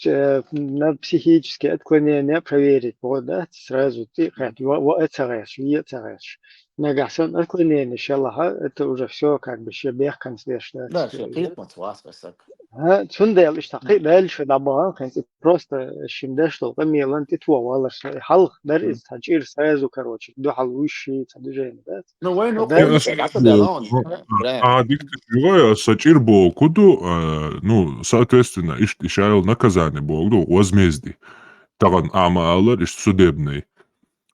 на психические отклонения проверить боху, да, сразу тӀе а кхетта, ван а ца гӀерташ, вен а ца гӀерташ. Нагахь санна отклонение шелахь, это уже всё, как бы, шен бехканца деш дац. Да, шен кхетамца вац вай саг. ХӀа, цундела иштта кхин а дальше дӀабахана хӀинца, просто шен деш долу къамелан тӀе тохавалар со, и хьалха дара иза цхьа чӀир сразу, короче, дуьхьал вуьйш шен цхьа движение дац. Ну, вайна Дан- хӀинца дӀа ца дала он, Бра. А, дика ю вай, аса чӀир боху ду, а, ну, соответственно, иштта и шайла наказание боху ду, возмездие. Тахана а ма аллара, иштта судебный.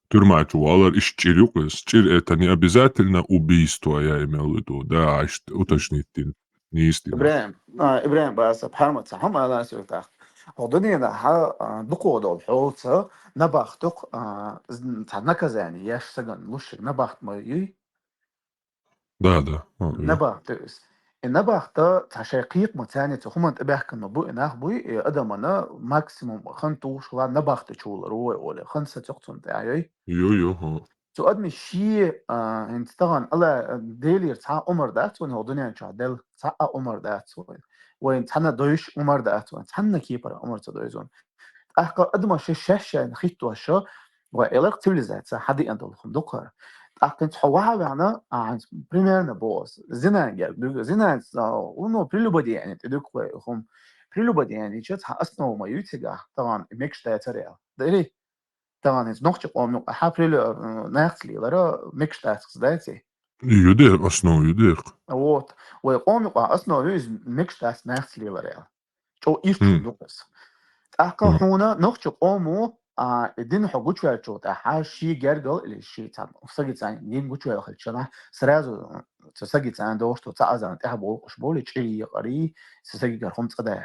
Тюрьма чу валар, иштта чӀир ю-кх иза. ЧӀир это не обязательно убийство, я имел в виду, да, иштта уточнить дина. Нийса дина. ИбрахӀим, а, ИбрахӀим, баса, хьарма ца хьо ма аллара соьга тӀаккха. Хьо дуьненахь, а, дукха долу хьолца набахтух, а, з-, цхьа наказание еш сагана луш шега набахт ма юй? Да, да. А, ю. Набахт ю иза. И набахта цхьа шайн кхетамца царна цу хӀуманна тӀебаьхкина бу и нах буй, и адамана максимум хан тухуш хила набахта чу вулар ву вай олий. Хан сацо-кх цунна тӀе, а, йой? Ю, ю, хӀу. Цу адамийн шен, а, хӀинца тахана ала, а, Делера цхьа а омар дац вайн хӀокху дуьнен чохь делла, цхьа а омар дац вайн. Вайн цхьанна дойуш омар дац вайн, цхьанна кепара омар ца дойзу вайн. ТӀаккха адамаш шаьш шайна хӀиттош, вай эларх цивилизация хьадеана долу хӀума ду-кх хӀара. ТӀаккха хӀинца хьо ваха а ваьхна, а, хӀинца примерно боху аса, зинан герга дуьгу, зинан, а, ну, прелюбодеяние тӀе дуьгу вай хӀума. Прелюбодеяние чу цхьа основа ма юй цигахь, тахана мегаш дацара аьлла. Дери? Тахана хӀинца нохчи къоман юкъахь прелю-, м, нахаца лелар мегаш дац-кх иза, даций? Ю дера, основа ю дера. Вот. Вай къоман юкъахь основа ю иза мегаш дац нахаца лелар аьлла. ЧӀогӀа ирча хӀума ду-кх иза. ТӀаккха хьуна нохчи къомо, а, и дин хьо гучуваьллачул тӀаьхьа шен гергал или шен цхьа сагица дин гучуваьлла хилча, сразу цу сагица догӀуш ду, цхьа азан тӀаьхьа бохуш болу, чӀир екъарий, цу сагигара хӀума цӀа дай.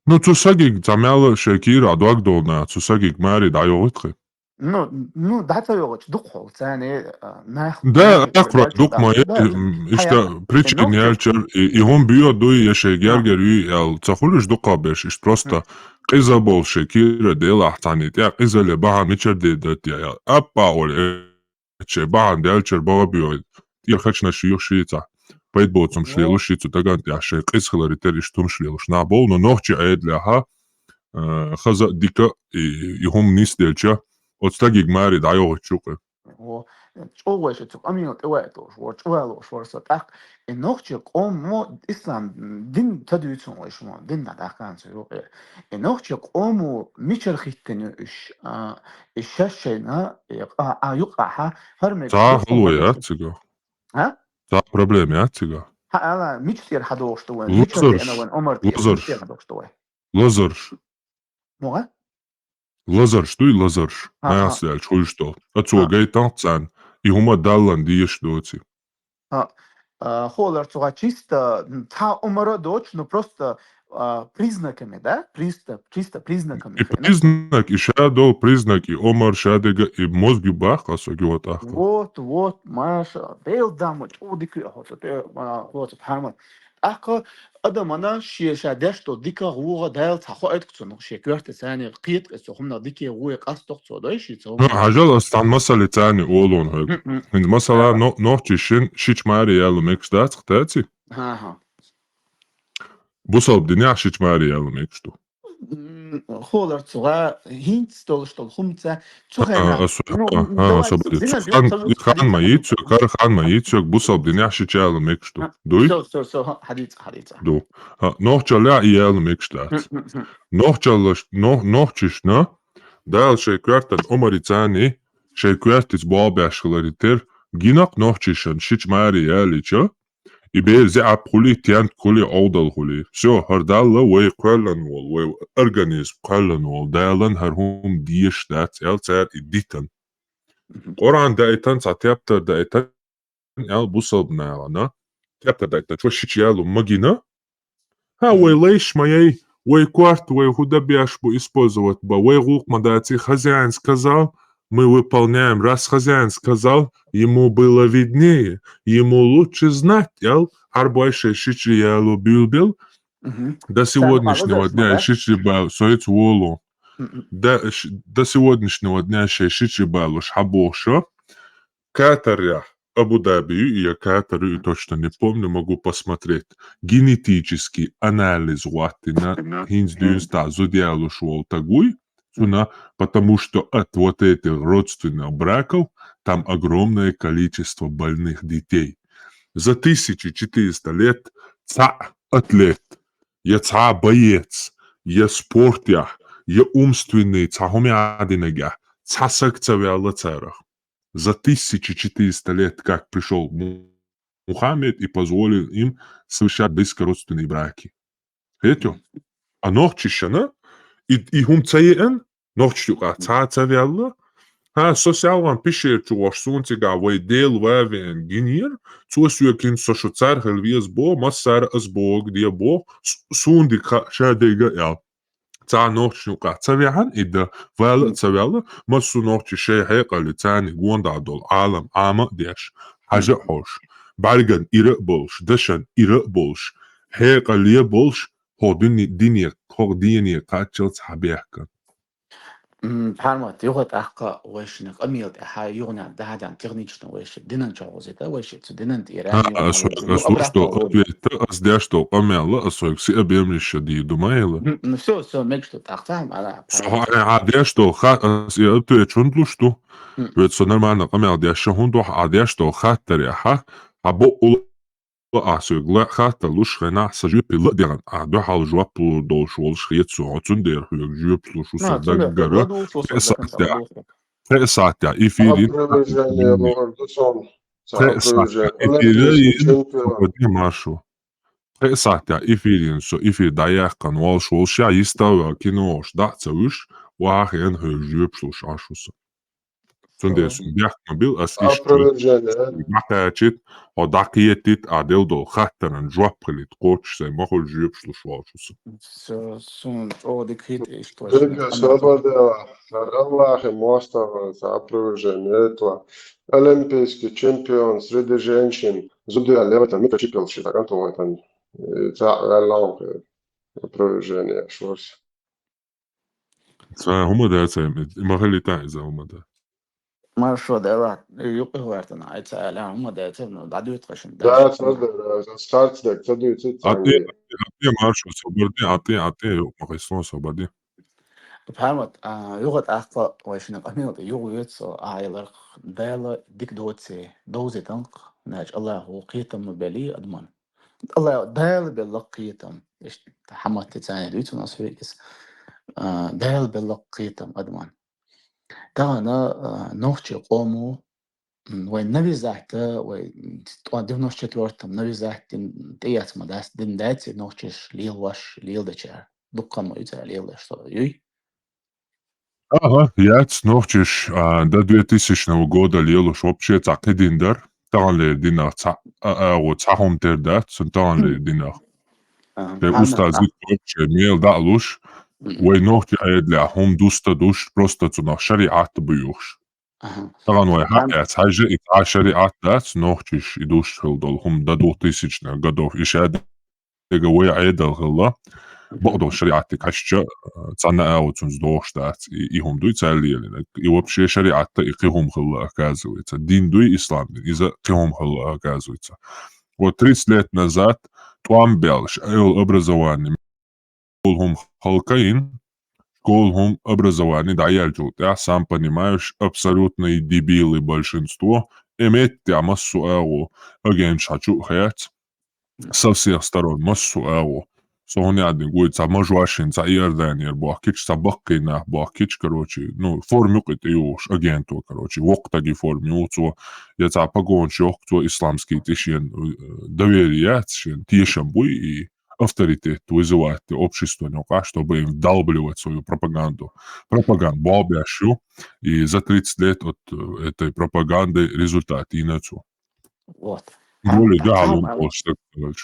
Ну, цу сагига цхьа мел шайн кийра дог долу нах, цу сагига маре дӀайогӀуьйту-кх. Ну, ну, дӀа ца йогӀучу дукха хьолу царна, а, нах, да, нах ахкро дукха ма е, да, м, иштта причина яьлчара, и, и хӀума боьду я шайн гергара юй аьлла, ца хуьлуш дукха берш, иштта просто къиза болу шайн кийра делахь цхьаьна тӀе, къизале бахьана мичара де дат я аьлла. Аппа олий, шайн бахьана делчара бага боьду. ТӀера хачнаш юхший цхьа. Пайда боцу хӀумаш лелуш ши цу даган тӀехь шайн къиза хиларе терра иштта хӀумаш лелуш нах болу, но нохчи Ӏедалехь, а, хаза а дика и, и хӀума нисделча, оцу стагига маре дӀайогӀуьйтуш ю-кх. О, чӀогӀа вайша цу къамелан тӀе ваийталуш вара, чӀогӀа лууш вара со. ТӀаккха и нохчи къомо ислам дин ца дуьйцу вайша мо, дин дӀа даккха ца юкъера. И нохчи къомо мичара хӀиттина ю уьш, а, и шаьш шайна, и къа-, а, юкъахьа хӀара мегаш цхьа хало яц цигахь? А? Цхьа проблема яц цигахь? Хьан ала, мича тӀера хьадогӀуш ду вайн? Мичара деана вайн омар тӀера? Мича тӀера хьадогӀуш ду вайн? Лазарш. Муха? Лазарш дуй, лазарш. Ха, ха. Нахаца лелча хуьлуш долу. А цо гайтанхьа царна, и хӀума Даллан дезаш доций. А, а, хӀолара цугӀа чисто, м, цхьа омара доцуш, ну, просто, а, признаками, да? Приста-, чисто признаками. И хиъна. Признак, и ша долу признак, и омар шадерг, и мозги баккха со гио тӀаккха. Вот, вот, маша, Дела дама, чӀогӀа дика ю хьо, цу тӀе, а, хьоца пхьармат. ТӀаккха адамана шен ша деш долу дика гӀугӀа Дала цхьа хоуьйту-кх цунна, шен коьртаца царна кхета-кх иза цу хӀуманах дика гӀугӀа къасто-кх цо, дой шен цо. Ну, хьажал, ас цхьана масале царна олу хьоьга. М-м. ХӀинца масала, но-, нохчи шин шича маре яьлла мегаш дац-кх, даций? Ха-ха. Бусалба динехь шича маре яьлла мегаш ду. М, хӀолара цугӀа хӀинца долуш долу хӀумца, цу хенахь, ас, ну, а, давай, освободить. Цу зина бен хан, ца вуьйцу хан ма хӀадийца йийцу, хӀадийца. Кара хан ма йийцу, бусалба динехь шича яьлла мегаш ду. А, дуй? Всё, всё, всё, хӀа, хьадийца, хьадийца. Ду. А, нохчалла и яьлла мегаш дац. М, м, м. Нохчаллаш-, нох-, нохчишна, Дала шайн коьртан омари царни, шайн коьртаца болх беш хиларе терра, гина-кх нохчишна шича маре ялийча, и бер зеӀап хуьлий, тент хуьлий, Ӏовдал хуьлий. Всё, хӀара Далла вай кхоьллина волу, вай организм кхоьллина волу Далан хӀара хӀума дезаш дац аьлла цара и дитина. Къуръан даийтан, цхьа тептар даийтан, аьлла бусалба нахана. Тептар даийтан, чо шича яло магина. Ха, вай лайш ма яй, вай корта, вай хӀу да беш бу использовать ба, вай гӀулакх ма дац, хозяин сказал, мы выполняем, раз хозяин сказал, ему было виднее, ему лучше знать, аьлла, хӀара бой шоай шича яло буьйлабелла. До сегодняшнего дня шича бала соьца волу. До, до сегодняшнего дня шоай шича балуш хьабохуш. Катарехь, Абу-Даби ю, я Катар ю, точно не помню, могу посмотреть. Генетический анализ гӀоттийна, хӀинца дуьйна тӀехь зуда ялуш волу таг вуй, цуьнан, потому что от вот этих родственных браков там огромное количество больных детей. За тысяча четыреста лет цхьаъ атлет, я цхьа боец, я спортехь, я умственный цхьа хӀума яа динарехь, цхьа саг ца ваьлла царах. За тысяча четыреста лет, как пришёл Му-, Мухаммед и позволил им совершать близкородственные браки. Хетё? А нохчашна и, и хӀума ца еана, нохчашна юкъахь цхьа а ца ваьлла. Ха, со селхана пещера чу гӀош, суна цигахь вай Дела ван веана гинера, цо соьга хӀинца со шу царна хила веза боху, массара а аса бохург де боху, с-, суна дика хаьа, ша дерг а аьлла. Цхьа а нохчашна юкъахь ца ваьхьна и дан, вала а ца ваьлла, массо а нохчий шайн хьекъале царна гондахь долу Ӏалам Ӏама а деш, хьажа а хьош, бӀаьрган ира а болуш, дашан ира а болуш, хьекъале а болуш, хӀокху дуьне, дине, хӀокху дене кхаччалц хьабехкан. М, Пхьармат, юха тӀаккха вайшинна къамел тӀехь юханехь дӀахьаьдда, технично вайша динан чохь гӀозийта, вайша цу динан тӀера. Ха, ас хьоьга, ас луш долу ответ, ас деш долу къамел, ас хьоьга сиа бемриш ша дийр ду ма хила. М, ну, всё, всё, мегаш ду тӀаккха, ма, Со хьан хьан деш долу ха, ас и ответ хӀунда луш ду? М. Ведь со нормально къамел деш ша хӀунда ду, хьан деш долу хаттарехь, хьан боккъала Ахь соьга ла-, хаттар луш хенахь, сан жоьпе ла а дехна, ахь дуьхьал жоп лур долуш волуш хета суна. Цундела хьоьга жоьпаш луш ву со даггара. Кхин а сахьтехь, кхин а сахьтехь эфир йина. Кхин а сахьтехь эфир йина. Маршо. Кхин а сахьтехь эфир йина со, эфир дӀаяьккхина волуш волуш, ша йистал ваьлла кино волуш дӀа а ца вуьш, охьа а хиъна хьоьга жоьпаш луш Ӏаш ву со. Цундела суна бехк ма билла, ас иштта дӀакхачийта, хьо дӀакхетийта, ахь делла долу хаттаран жоп хилийта кхоччуш сайн ма хуьлу жоьпаш луш волчу со. Со, суна чӀогӀа дика хийтта иштта вайшинна. Дерриге собар делахь, хӀара Аллахьан мостагӀа, сан опровержение этого. Олимпийский чемпион среди женщин. Зуда ялле вайтан микрочипел ши даган тохайтан. Э, цхьаъ ваьлла хьо, опровержение шорс. Сан хӀума дац, ма хилийтахь иза хӀума дац. Маршо делахь, юкъа гӀертана, айца аьлла, хӀума дац, ну, дӀадуьйцу хашан. Дац, дац, дац, старц даг, ца дуьйцу, ца АтӀе, дуьйцу. АтӀе, маршо, собар де, АтӀе, АтӀе, юкъа ма хисло, собар де. Пхьармат, а, юха тӀаккха вайшинна къамел тӀе юха вуьйцу со, а, яларх, Дала дика доций, довзийтанкх, значит, Аллахо кхетам ма белий адаман. Алла, Дала белла кхетам. Иштта хьаматти царна дуьйцу нас хьоьгас. А, Дала белла кхетам адаман. Тахана, а, нохчийн къомо, м, вай навязать, вай, м, тӀо-, девяносто четвёртом навязать дин тӀеэца ма дац, дин дац, и нохчаш лелош, леладечара. Дуккха ма ю цара лелош, со юй. Ага, яц нохчаш, а, до двухтысячного года лелош вообще цхьа кхидина дара. Таханлера динах цхьа, а, агӀо цхьа хӀума тера дац, цунна таханлера динах. Ага. Шайн устаз вообще мел дӀа а луш, вай нохчийн Ӏедалехь хӀума дуста душ, просто цунах шариӀат буюхуш. Ага. Тахана вай хьаэц, хьажа, и цхьа шариӀат дац, нохчаш и душ хила долу хӀума до двухтысячных годов. И шадерг вай Ӏедал хилла, бакъдолу шариӀатиг хьаьжча, цхьанна а агӀо цуьнца догӀуш дац, и, и хӀума дуй цара лелийнарг. И вообще шариӀат и кхин хӀума хилла, оказывается. Дин дуй ислам дин, иза кхин хӀума хилла, оказывается. Вот тридцать лет назад тӀом баьлла, школа образование, школа хӀума халкъа йина, школа хӀума образование дӀаяьллачул тӀаьхьа, сам понимаешь, абсолютно и дебилы большинство, и меттехь массо а агӀо агенташ хьан чу а хецна, со всех сторон массо а агӀо. Со хӀунда аьлла дерг вуй, цхьа мажош йина, цхьа Иорданера бохкича, цхьа баккхий нах бохкича, короче, ну, форма юкъа тӀе юхуш, агенто, короче, воккха стаги форма юху цо, я цхьа погонаш йохку цо, исламский тӀе шена, э, доверие яц, шена тешам буй, и авторитет вызывать обществони юкъахь, чтобы им вдалбливать свою пропаганду. Пропаганда бобеш ю, и за тридцать лет от э, этой пропаганды результат йина цо. Вот. Более да, он просто так говорю.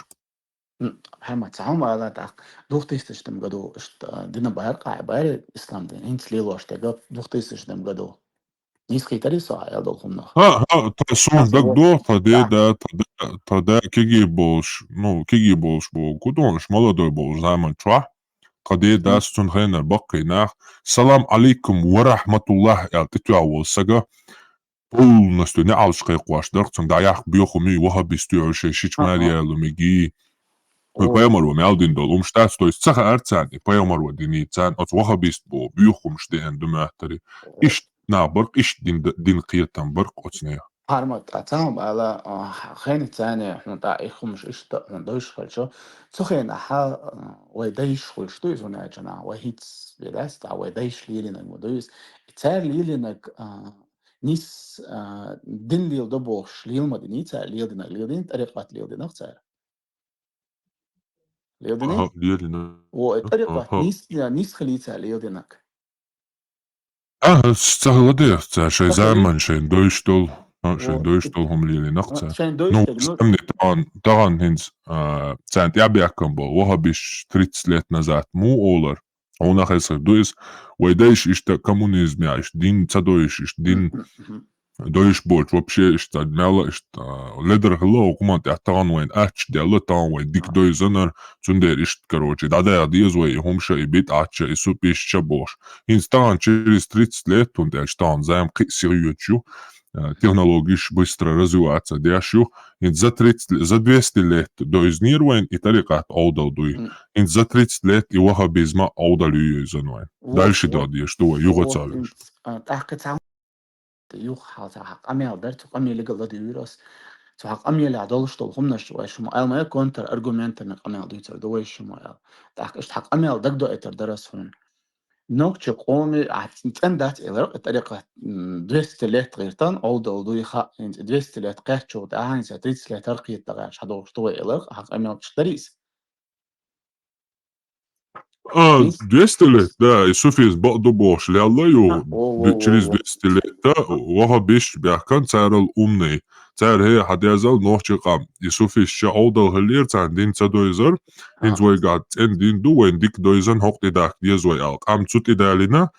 Хьама, цхьа хӀума ала тӀаккха. Двухтысячном году ишта дина баьр къахьа баьр ислам дин. ХӀинца лелош тӀе гап двухтысячном году. Нийса хийтарий со хьа аьл долу хӀуманах? ХӀа, хӀа, та суна дагадо, та де да, та да, та да кеги болуш, ну, кеги болуш бу, гудонаш молодой болуш заман чохь. Та де да, цун хенар баккхий нах. Салам алейкум ва рахматуллах аьл тӀетоьхна волу сага. Полностью неӀалш кхайкхош дара, цунна дӀаяккха боьхамий, вахабист ю, шайн шича маре яьлла меги. Ой, пайхамаро мел дина долу хӀумаш дац, то есть ца хаьара царна, и пайхамаро динийта царна, оцу вахабист бо боьхамаш деана ду моьттари. Иштта нах баркъ, иштта дин, дин кхетам баркъ оцу нехан. Пармат, а цхьа хӀума ала, а, хенан царна хьуна тӀа и хӀумаш иштта хьуна дойш хилча, цу хенахь, а, вай дайш хуьлуш ду иза хӀуна аьлча нах, вай хӀинца бедац, тӀа вай дайш лелийнарг ма ду иза. И цара лелийнарг, а, нис, а, дин леладо бохуш, лела ма динийца, леладинарг леладина, тӀарикъат леладинарг цара. Леладина? Аха, леладина. Во, и тӀарикъат нис, нис хилийца леладинарг. Аха, ца хила де, ца шайн заман, шайн дойш долу, а, шайн дойш долу хӀума лелийнарг ца. Шайн дойш, ну, самни таган, таган хӀинца, а, царна тӀебехкам болу, вахабиш тридцать лет назад му олар. Хьуна хезар ду иза, вай дайш иштта коммунизм я, иштта дин ца дойш, иштта дин дойш болчу, вообще иштта мелла иштта, а, ледар хилла, хӀокхуман тӀехь таган вайн ач делла, таган вайн дика дойзанар, цундела иштта, короче, дӀадаьха деза вай, и хӀумша, и битӀача, и супишча бохуш. ХӀинца таган через тридцать лет, хӀунда аьлча таган зама кхин а сиха йоьдуш ю, а, технологиш быстро развиваться деш ю, ХӀинца за тридцать ле-, за двести лет дойзнера вайн и тӀарикъат Ӏовдал дуй. ХӀинца за тридцать лет и вахабизма Ӏовдал ю йойзан вайн. Дальше дала деш ду вай, юха ца веш. А, тӀаккха цхьа юха хьалца хьа къамел дара, цу къамелига ладуьйра ас. Цу хьа къамелехь долуш долу хӀуманаш вай шума аьлла ма контр аргументами къамел дуьйцур ду вай шума аьлла. ТӀаккха иштта хьа къамел дагадоуьйтур дара ас хьуна. Нохчи къоми, а, цӀен дац элира, тӀарикъат, м, двести лет гӀиртан, Ӏовдал дуй хаьа, хӀинца двести лет кхаьччул тӀаьхьа, хӀинца тридцать лет хӀара кхета дагӀаш хьадогӀуш ду вай элира, хьан къамел чу дарий иза? А, двести лет, да, и суфизм бакъ ду бохуш лелла ю, через двести лет, да, вахабиш бехкан царал умный. Цара хӀе хьадезал нохчи къам. И суфистча Ӏовдал хиллера царна дин ца дойзар, хӀинца вайгахь цӀен дин ду, вайн дика дойзан хӀокху тӀе дахка деза вай аьлла. Къам цу тӀе далийна,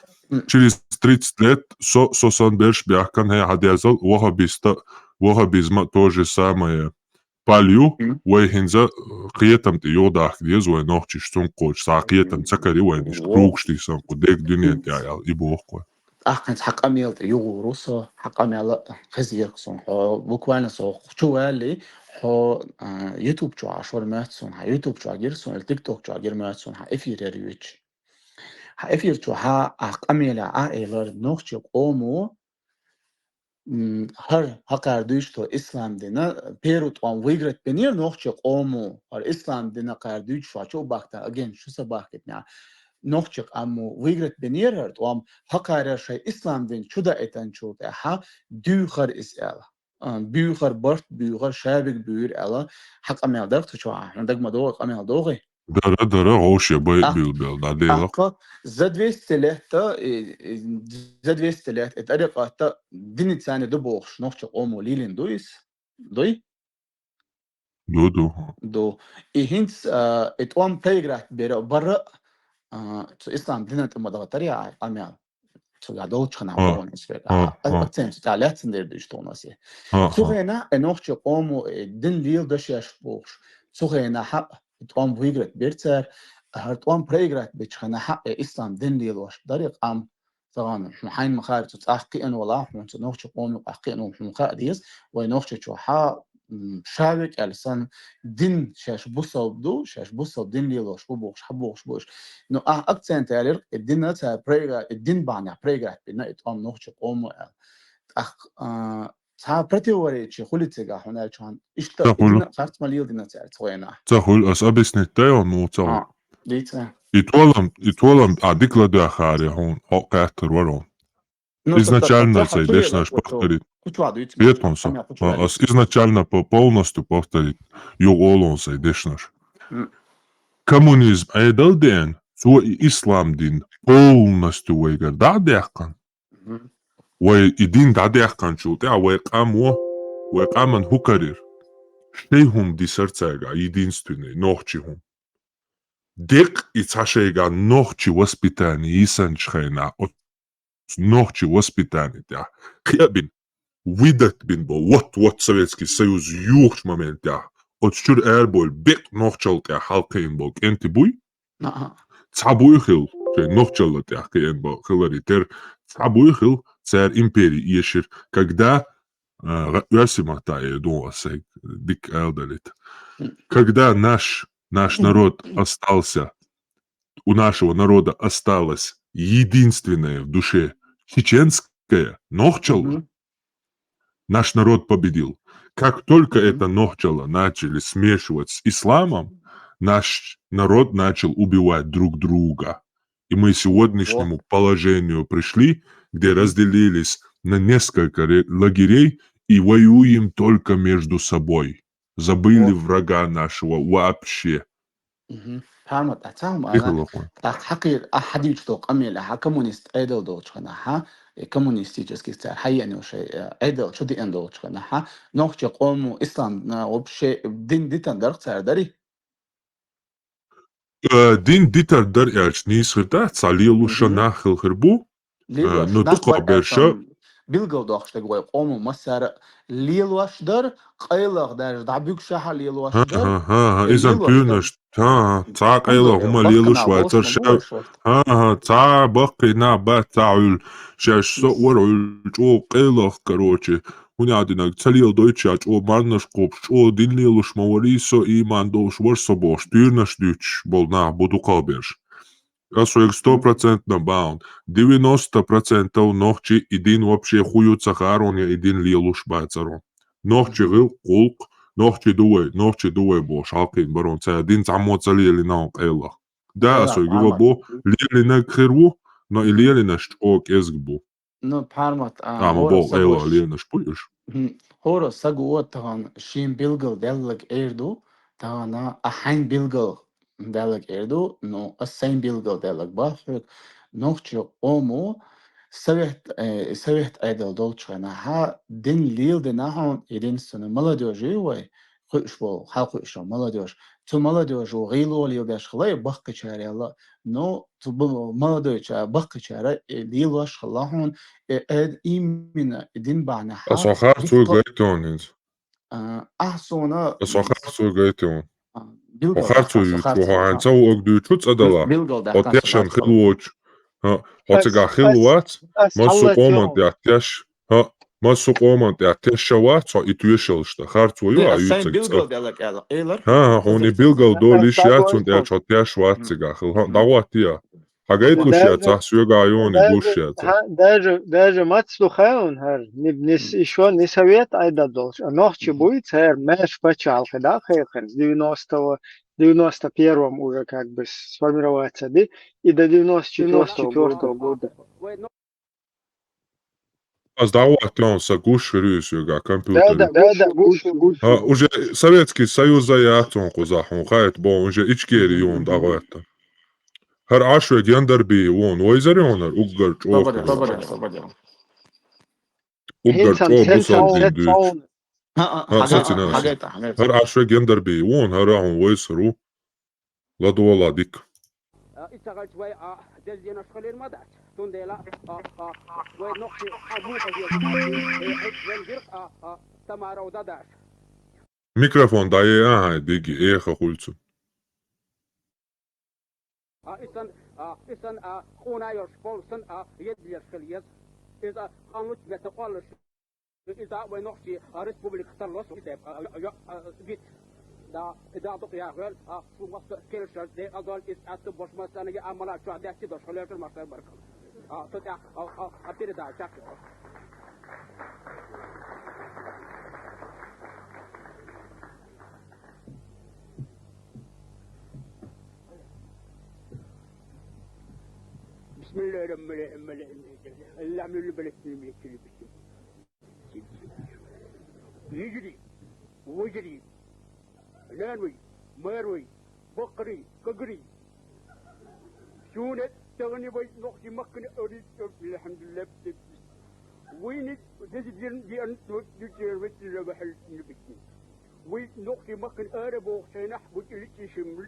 через тридцать лет со, со сан берш бехкан хӀе хьадезал вахабиста, вахабизма то же самое паль ю, вай хӀинца кхетам тӀе юха дахка деза вай нохчиш, цунна кхочуш, цхьа кхетам ца карий вайн иштта кругаш тийсан кху дег дуьнен тӀехь аьлла, и боху кхо. ТӀаккха хӀинца хьан къамел тӀе юхур ву со, хьан къамел хезира суна, хьо буквально со чу ваьлли, хьо, а, YouTube чохь Ӏаш вара моьтту суна, хьан YouTube чохь гира суна, или TikTok чохь гира моьтту суна, хьан эфир яра юьйцуш. Хьан эфир чохь хьан, а, къамелехь а элира, нохчи къомо, м, хӀара хьакхара дуьйцу тхо ислам дина, первый тӀом выиграть бинера нохчи къомо, хӀара ислам дина кхара дуьйцуш вац чу бахкийтина, агент шу са бахкийтина. Нохчи къомо выиграть бинера хӀара тӀом, хьакхара шайн ислам дин чу даийтинчул тӀаьхьа дуьйхира иза аьлла. А, буьйхар барт, буьйхар шабиг буьйр аьлла, хьан къамел дара цу чохь, хьуна дага ма догӀу, къамел догӀий? Дара, дара, гӀовше бай билбел, да, дела. ТӀаккха за двести лет, и, и, за двести лет, и тӀарикъат динца ду бохуш, нохчи къомо лелийна ду иза? Дуй? Ду, ду. Ду. И хӀинца, а, и тӀом проиграть бера, бара, а, цу ислам дина тӀе ма дагӀа тара я къамел. Цуьнга долчу хана боху ас вегахь. Акцент цу тӀехь лаьцна дерг ду иштта хьуна ас. Цу хенахь, э, нохчи къомо, э, дин леладо шаьш бохуш. Цу хенахь, э, тӀом выиграть бира цара, хӀара тӀом проиграть бечу хенахь, э, ислам дин лелош дара и къам. Цхьана хьуна хьайна ма хаьара цу цӀахь кхиъна вала, хьуна цу нохчи къомо юкъахь кхиъна вала хьуна хаа деза, вай нохчи чохь м, шаве кӀел санна, дин шаьш бусалба ду, шаьш бусалба дин лелош бу бохуш, хьан бохуш бу уьш. Ну, ахь акцент ялира, и дина цара проигра-, и дин бахьанехь проиграть бина, и тӀом нохчи къомо аьлла. ТӀаккха, а, цхьа противоречие хуьлий цигахь, хьуна аьлча хьуна, иштта и дина харц ма леладина цара цу хенахь. Ца хуьлу, ас объяснить дай хьуна, ну, ца хуьлу. А, дийца. И толам, и толам, а, дика ладоьгӀахьара хьуна, хьо кхаьттар вара хьуна. Ну, изначально сайн дешнаш повторить. Кхучу ван дуьйцу. Хетон со. Ас изначально по-, полностью повторить. Юха олон сайн дешнаш. коммунизм Ӏедал деана, цо и ислам дин полностью вайгара дӀа а даьккхина. Вай и дин дӀадаьккхинчул тӀаьхьа вай къамо, вай къаман хӀу карийра? Шоай хӀума дисар цаьрга, единственный, нохчий хӀума. Декъ и цхьа шайга нохчий воспитание йисанча хенахь, оцу нохчий воспитание тӀехь кхиабина, выдать бина бо, вот, вот Советский Союз юхучу моментехь, оцу чуьра арабойла бекъ нохчалла тӀехь хьалакхиъна бо кӀентий буй? Цхьа буй хилла, шайн нохчалла тӀехь кхиъна бо хиларе терра, цхьа буй хилла, цара импери эшира, когда, а, оьрсийн маттахь эр ду ас сайга, дика аьлла далийта. Когда наш, наш народ остался, у нашего народа осталась единственная в душе чеченская нохчалла, наш народ победил. Как только это нохчалла начали смешивать с исламом, наш народ начал убивать друг друга. И мы к сегодняшнему положению пришли, где разделились на несколько ре-, лагерей и воюем только между собой. Забыли врага нашего вообще. Пхьармат, ахь ца хӀума аьлла, тӀаккха хьакхийра, ахь хьадийчу долу къамел, ахьа коммунист Ӏедал долчу хенахь, и коммунистический цара хьаеана йолу шайн, э, Ӏедал чу деана долчу хенахь, нохчийн къомо ислам, а, вообще дин дитина дара цара, дарий? Э, дин дитар дара аьлча нийса хир дац, цхьа лелош нах хилла хир бу. Э, ну, дукхахберш билгал доккхуш дерг вай къомо массара а лелош дара, къайлаха даже дӀабуьгуш а лелош дара. ХӀан-хӀа, иза туьйранаш, хӀан-хӀа, цхьа къайлаха хӀума лелош вацара ша. ХӀан-хӀа, цхьа баккхий нах бац, цхьа Ӏуьллу, шаьш со а вара Ӏуьллу, чӀогӀа къайлаха, короче. ХӀунда аьлла динарг ца леладойту ша, чӀогӀа марнаш кхобуш, чӀогӀа дин лелош ма варий со, ийман долуш вара со бохуш, туьйранаш дуьйцуш болу нах бу дукхахберш. Ас вайга сто процентов бахьана, девяносто процентов нохчий и дин вообще хӀу ю ца хаьара, я и дин лелош бацара. Нохчий гӀуллакх, нохчий ду вай, нохчий ду вай бохуш хьалакхиъна бара, цара дин цхьаммо ца лелийна къайлаха. Да, ас вайга юха бу, лелийнарг хир ву, но и лелийнарш чӀогӀа кӀезиг бу. Ну, Пхьармат, а, ма боху, къайлаха лелийнарш бу уьш. ХӀора сага тахана шен билгал даьлларг эр ду, тахана а хьайн билгал даьлларг эр ду, ну, ас сайн билгал даьлларг боху хьоьга. Нохчийн къомо совет, э, совет Ӏедал долчу хенахь дин леладина хьуна, единственный молодёжь ю вай, кхуьуш болу, хьалакхуьуш йолу молодёжь. Цу молодёжо гӀийла леладеш хилла и баккхийчара аьлла. Ну, цу бу-, молодойчара, баккхийчара, э, лелош хилла хьуна, э, э, именно дин бахьанехь. Ас хьо харцо гайтон хӀинца. А, ахь суна, ас хьо харцо гайтон. А, билгал хьо харцо ю, хьо хьайна ца вуург дуьйцу цӀа дала. Билгал хьо тешан хила воцуш. ХӀа, хьо цигахь хила вац, массо а къоман тӀехь теш. ХӀа, массо а къоман тӀехь тешша вац хьо и тоьшаллаш дан. Харцо ю, а ю цига цӀа. ХӀа, хьуна и билгал долуш яц, цунна тӀехь хьо теш вац цигахь хила. ХӀа, дӀагӀоттае. Хьан гайталуш яц, ахь соьгахь йони гуш яц. Даже, даже мац ду хаун хӀара, не, не с-, ещё не совет Ӏедал долуш. А нохчий буй, цара маьрша пачхьалкх дӀа а кхайкхина, девяностого, девяносто первом уже как бы сформироваться, да, и до девяносто четвёртого года. Ас дӀагӀоттайо, сан гуш хир ю соьгахь компьютере. Да, да, да, гуш, гуш. ХӀа, уже Советский Союз а яц хьуна кхузахь, хьуна хаийта боху, уже Ичкери ю хьуна дӀагӀоттар. ХӀара Ӏаш ве гендарби вон, вайзар ю хьуна хӀара уггар чӀогӀа. Уггар чӀогӀа бусалба дин дуьйцу. ХӀа, сацина. ХӀара Ӏаш ве гендарби вон, хӀара хьуна вайзар ву. ЛадогӀал дика. А, и ца хилча вай, а, деза дийнаш хилийр ма дац. Цундела, а, а, вай нохчий, а, муха хеташ, э, э, вен гирх, а, а, тамаров дадаш. Микрофон дӀае, ахьа, диги, эха хуьлу цунна. А, исан, а, исан, а, къуна йолуш болу сан, а, еддеш хила еза. Иза къанлучу метта къоллуш. Иза вай нохчий, а, республика тарлос, и тайпа, а, а, а, а, виц. Да, и да дукъ яхвел, а, шу мосса келшаш, де, а, дол, из, а, ту, бош, мосса, а, амала, чу, а, десси, дош, хилер, чур, мосса, баркал. А, ту, а, а, а, а, передача. بسم الله الرحمن الرحيم. اللهم لبلد الملك. يجري ويجري. لانوي ميروي. Бакъри, кагри. Сюна тагъани вай нохчи махкана орит, алхамдулилла. Вайни дезидин диан дучера ветила вахал нибитни. Вай нохчи махкана ара бохчайнах бутиличи шимл.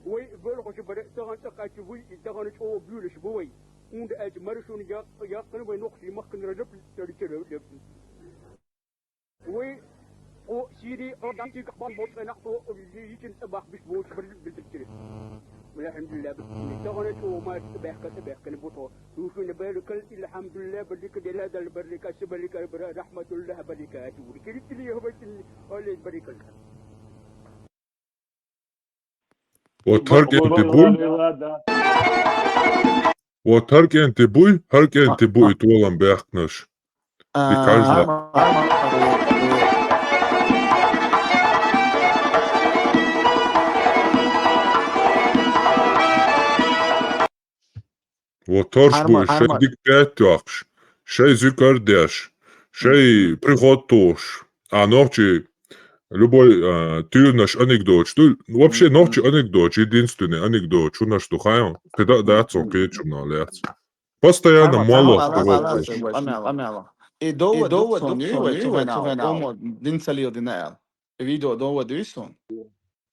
Вай болхочи бара тагъан тагъачи вай тагъан чо бюлиш бу вай. Унда ач маршун як, якъна вай нохчи махкана раб таричера леб. Вай о Сири, о Дамти кахбан болчайнах то, о, йичин табах биш болч бир билдирчири. Алхамдулилла, бит. Тагъана чо мар табахка, табахка не буто. Тушуна барикал, алхамдулилла, барика дела дал барика, сибарика, бара, рахматуллах, барика, чури. Киритили хаватин, оле барикал. Вот хӀара кӀентий буй. Вот хӀара кӀентий буй, хӀара кӀентий буй, и толам баьхкнаш. И каждый. Вот хӀорш бу, шай дика пять йоккхуш, шай зуькар деш, шай приход тухуш. А нохчи любой, а, туьйранаш анекдоташ ду. Вообще нохчи анекдоташ, единственный анекдот, шунаш ду хайон. Кхида а дац он кхечунал яц. Постоянно молох. И довод, и довод, дин ца лел дина аьл. Видео довод висун.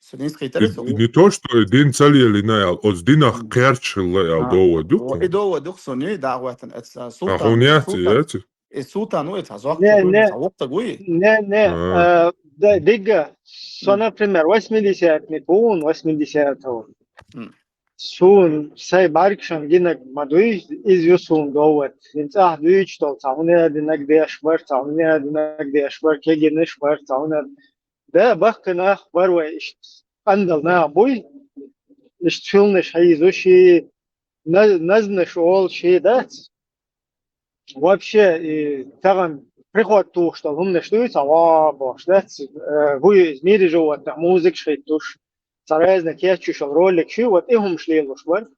Сунис хитар су. Не то, что и дин ца лелина аьл, оц динах кхерч хилла аьл довод ю. И довод ю сунис, да, гӀоттан эца султан. Ахун яци, яци. И султан ву, эца зокка. Не, не. Вахта гуй. Не, не. А, да, дига, со, например, восьмидесятник вун, восьмидесятого. Сун сай баркшан гинаг ма дуй, из ю сун довод. Ин цӀахь дуьйцуш дол, цхьа хӀуна динаг деш бар, цхьа хӀуна динаг деш бар, кегинаш бар, цхьа хӀуна Да, бахка нах бар вай ишт. Къандал нах буй. Ишт филнаш хьийзу ши, на-, назнаш ол ши дац. Вообще, и таган приход тухуш дол хӀумнаш дуй, ца ва бохуш дац. Э, буй из мири животных, музыкаш хиттуш. Ца разна кечушал ролик ши, вот и хӀумаш лелуш бар.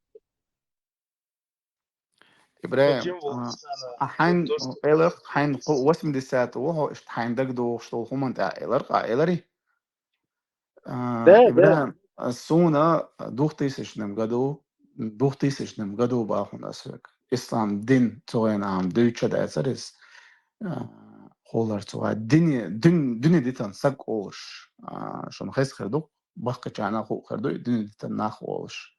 ИбрахӀим, а, а хьайн, элар, хьайн кху восемьдесят ву хьо, иштта хьайн дагадогӀуш долу хӀуманна тӀехь элар, къа элари? А, ИбрахӀим, а, суна двухтысячном году, двухтысячном году бахун ас век. Ислам дин цу гӀайна ам дуьйча дацар иза. А, хулар цу гӀай. Дини, дин, дини дитан саг олуш. А, шуна хеза хир ду, бахкачарна ху хир ду, дини дитан нах олуш.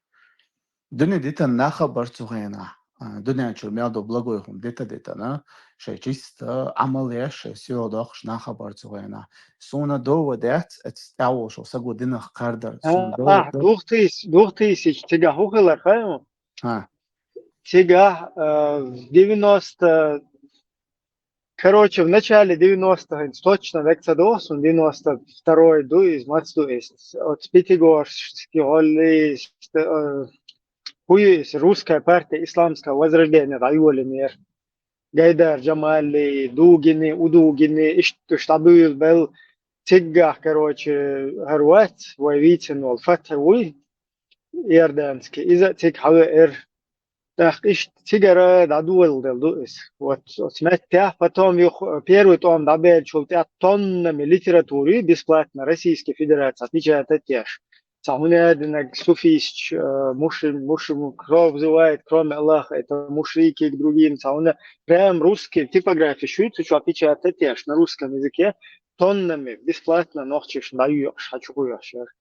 Дуьне дитан нах а бар цу хенахь. А, дуьнен чуьра мел ду благой хӀума дита дитана, шайн чисто Ӏамал еш, шайн сийлахь доккхуш нах а бар цу хенахь. Суна дова дац, эцу тӀаьхьа волуш саго динах кхардар. Суна дова ду. Двух тысяч, двух тысяч цигахь хӀун хилар хаьий? А. Цигахь, а, девяносто Короче, в начале девяностых, хӀинца точно дага ца доху суна, девяносто второй ду иза, маца ду иза. Оцу Пятигорске гӀолли, э, хӀун ю иза, Русская партия исламского возрождения дӀайолийнера. Гайдар Джамали, Дугини, Удугини, иштта уьш дӀабуьйлабелла. Циггахь, короче, хӀара вац, вай вийцина волу Фатхьа вуй, иорданский. Иза а цига хьавеара. ТӀаккха иштта цигара дӀадоладелла ду иза. Вот, оцу меттехь, потом юха первый тӀом дӀабеллачул тӀаьхьа тоннами литература бесплатно Российской Федерации печатать еш. Цхьа хӀун а динарг суфисташ, э, мушри-, мушри-, кто взывает, кроме Аллаха, это мушрики к другим, цхьа хӀун а прям русский типография шу, цу чохь печатать еш на русском языке, тоннами бесплатно нохчашна дӀайоькъуш, хьан чу кхуьйхьаш яра.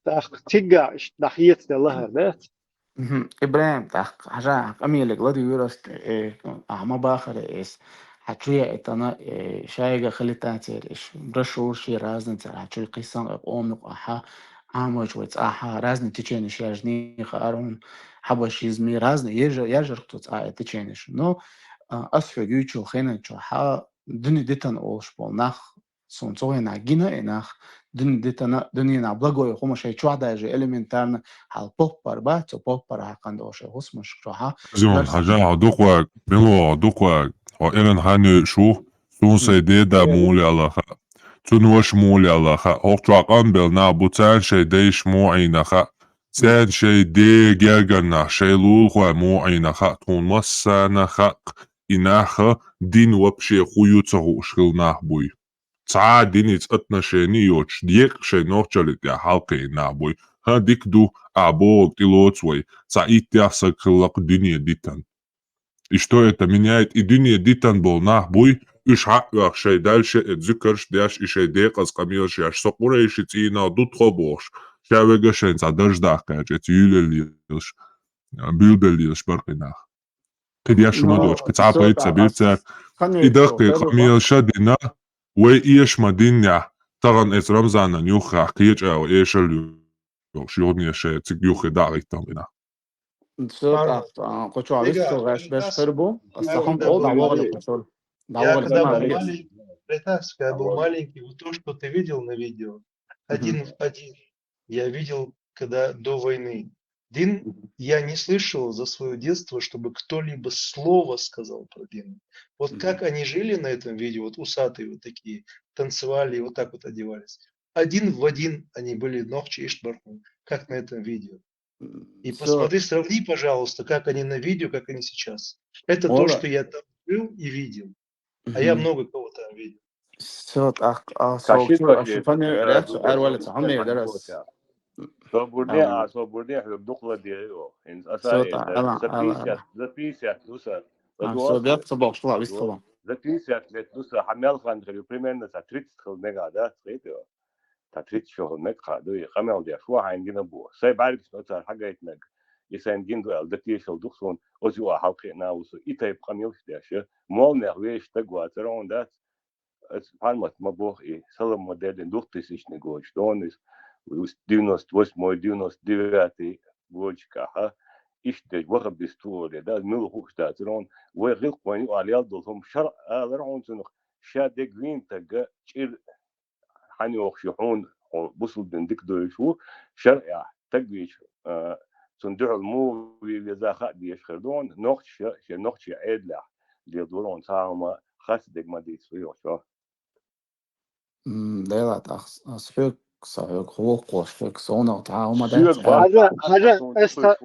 ТӀаккха циггахь иштта дӀахецаделла хӀара, дац? Мгм. ИбрахӀим, тӀаккха хьажа, къамелиг ладуьйгӀира ас, э, ахьа ма бахара эс. Хьан чу яийтана, э, шайга хилита церан иш брошюраш, разный церан, хьан чу кхийсан къоман юкъахь, Ӏамочу вай цӀахь, разный теченеш яжний хаар хьуна, хьабашизми, разный, ежа-, яжарх цу цӀа э теченеш. Но, а, ас хьоьга юьйчул хенан чохь, дуьне дитан олуш болу нах, Суна цу хенахь гина и нах, дуьне дитана, дуьненахь благой хӀума шайн чохь даже элементарно хьал поппар бац, цу поппар хьакхана долу шайн хӀусамаш чохь. Зион, хьажа, хьо дукхаг, мило хьо дукхаг, хьо эран хан йойуш ву, суна сайн деда мули алаха, цуьнан ваша мули алаха, хӀокху чохь къам белла нах бу, царна шайн дайша муӀийна хаьа, царна шайн ден гергарнах, шайн лулахой муӀийна хаьа, тхуна массарна хаьа, и нах дин вообще хӀун ю ца хууш хилла нах буй. Цхьа а диница отношение йоцуш, декъа шайн нохчаллин тӀехь хьалакхиъна нах буй. а, дика ду, а бохург тӀелоцу вай. Цхьа иттех саг хилла-кх дуьне дитан. И что это меняет? И дуьне дитан болу нах буй, уьш хьаъ а оьхуш шайн дальше а зуькарш а деш, и шайн декъаза къамелаш еш, со къурайши цӀийнах ду тхо бохуш, ша вега шайн цхьа дарж даккха кхаьчча, эца юьйлаллелаш, а, буьйлабеллелаш бара-кх и нах. Кхин деш хӀума доцуш, кхин цхьа пайда ца бира цаьрга. И даккхий къамелаш а дина, вай эша ма-диннехь, тахана эца Рамзанан юххехь кхечӀа а эшалла йолуш, юхане шайн цига юххе дӀа а гӀиттина. Всё, тӀаккха, кху чохь вист цо гӀаш беш хир бу. Аса хьуна олу дӀавогӀале кху чуьра. ДӀавогӀале, я когда был маленький, Ритас, когда был маленький, вот то, что ты видел на видео, один в один, я видел, когда до войны. Дин, я не слышал за своё детство, чтобы кто-либо слово сказал про Дин. Вот как они жили на этом видео, вот усатые вот такие, танцевали и вот так вот одевались. Один в один они были, нохчи Иштбархьан, как на этом видео. И посмотри, сравни, пожалуйста, как они на видео, как они сейчас. Это то, что я там жил и видел. А я много кого там видел. Всё, тӀаккха, а, со чуьра аша фамилия рецо, ара валица, хьо мегар ас. Собурне, а, собурне, хьоьга дукха ладе йо. ХӀинца аса, за пятьдесят, за пятьдесят ду сан. Со бехк ца бохуш ла вист хала. За пятьдесят лет ду сан, хьан мел хан хир ю, примерно ца тридцать хила мега, да, хила ю. Цхьа тридцать шо хила мега ду, и къамел деш ву хьайна гина бу. Сайн бӀаьргашна оцара хьагайтинарг, и сайна гина ду аьлла, дан тешалла ду-кх суна, оцу юкъа хьалкхиъна ву со, и тайпа къамелаш деш. Молланех везаш стаг вацара хьуна, дац? Аса хьармат ма боху и, салам ма деллина, духтисични гойтуш дона иза, девяносто восьмой, девяносто девятый годашкахьа, иштта деш, вахабист ву олий, да, мила хууш дацара хьуна, вай гӀиллакх вайна юкъахь лелла долу хӀума шарӀ алара хьуна цунах, ша дегвийна тагга чӀир хьан йохуш ю хьуна, хьо бусулба дин дика дуьйш ву, шарӀехь таг вийча, а, цунна дуьхьал муха ве веза хаа дезаш хир ду хьуна, нохчаша шен нохчийн Ӏедалехь леладора хьуна цхьа а хӀума, хасса дерг ма дийца ву йохуш. М, Дела, тӀаккха ас хьоьга, сан хьоьга гӀуллакх луш хьоьга, сонах цхьа а хӀума дац. Хьажа, хьажа, ас ца,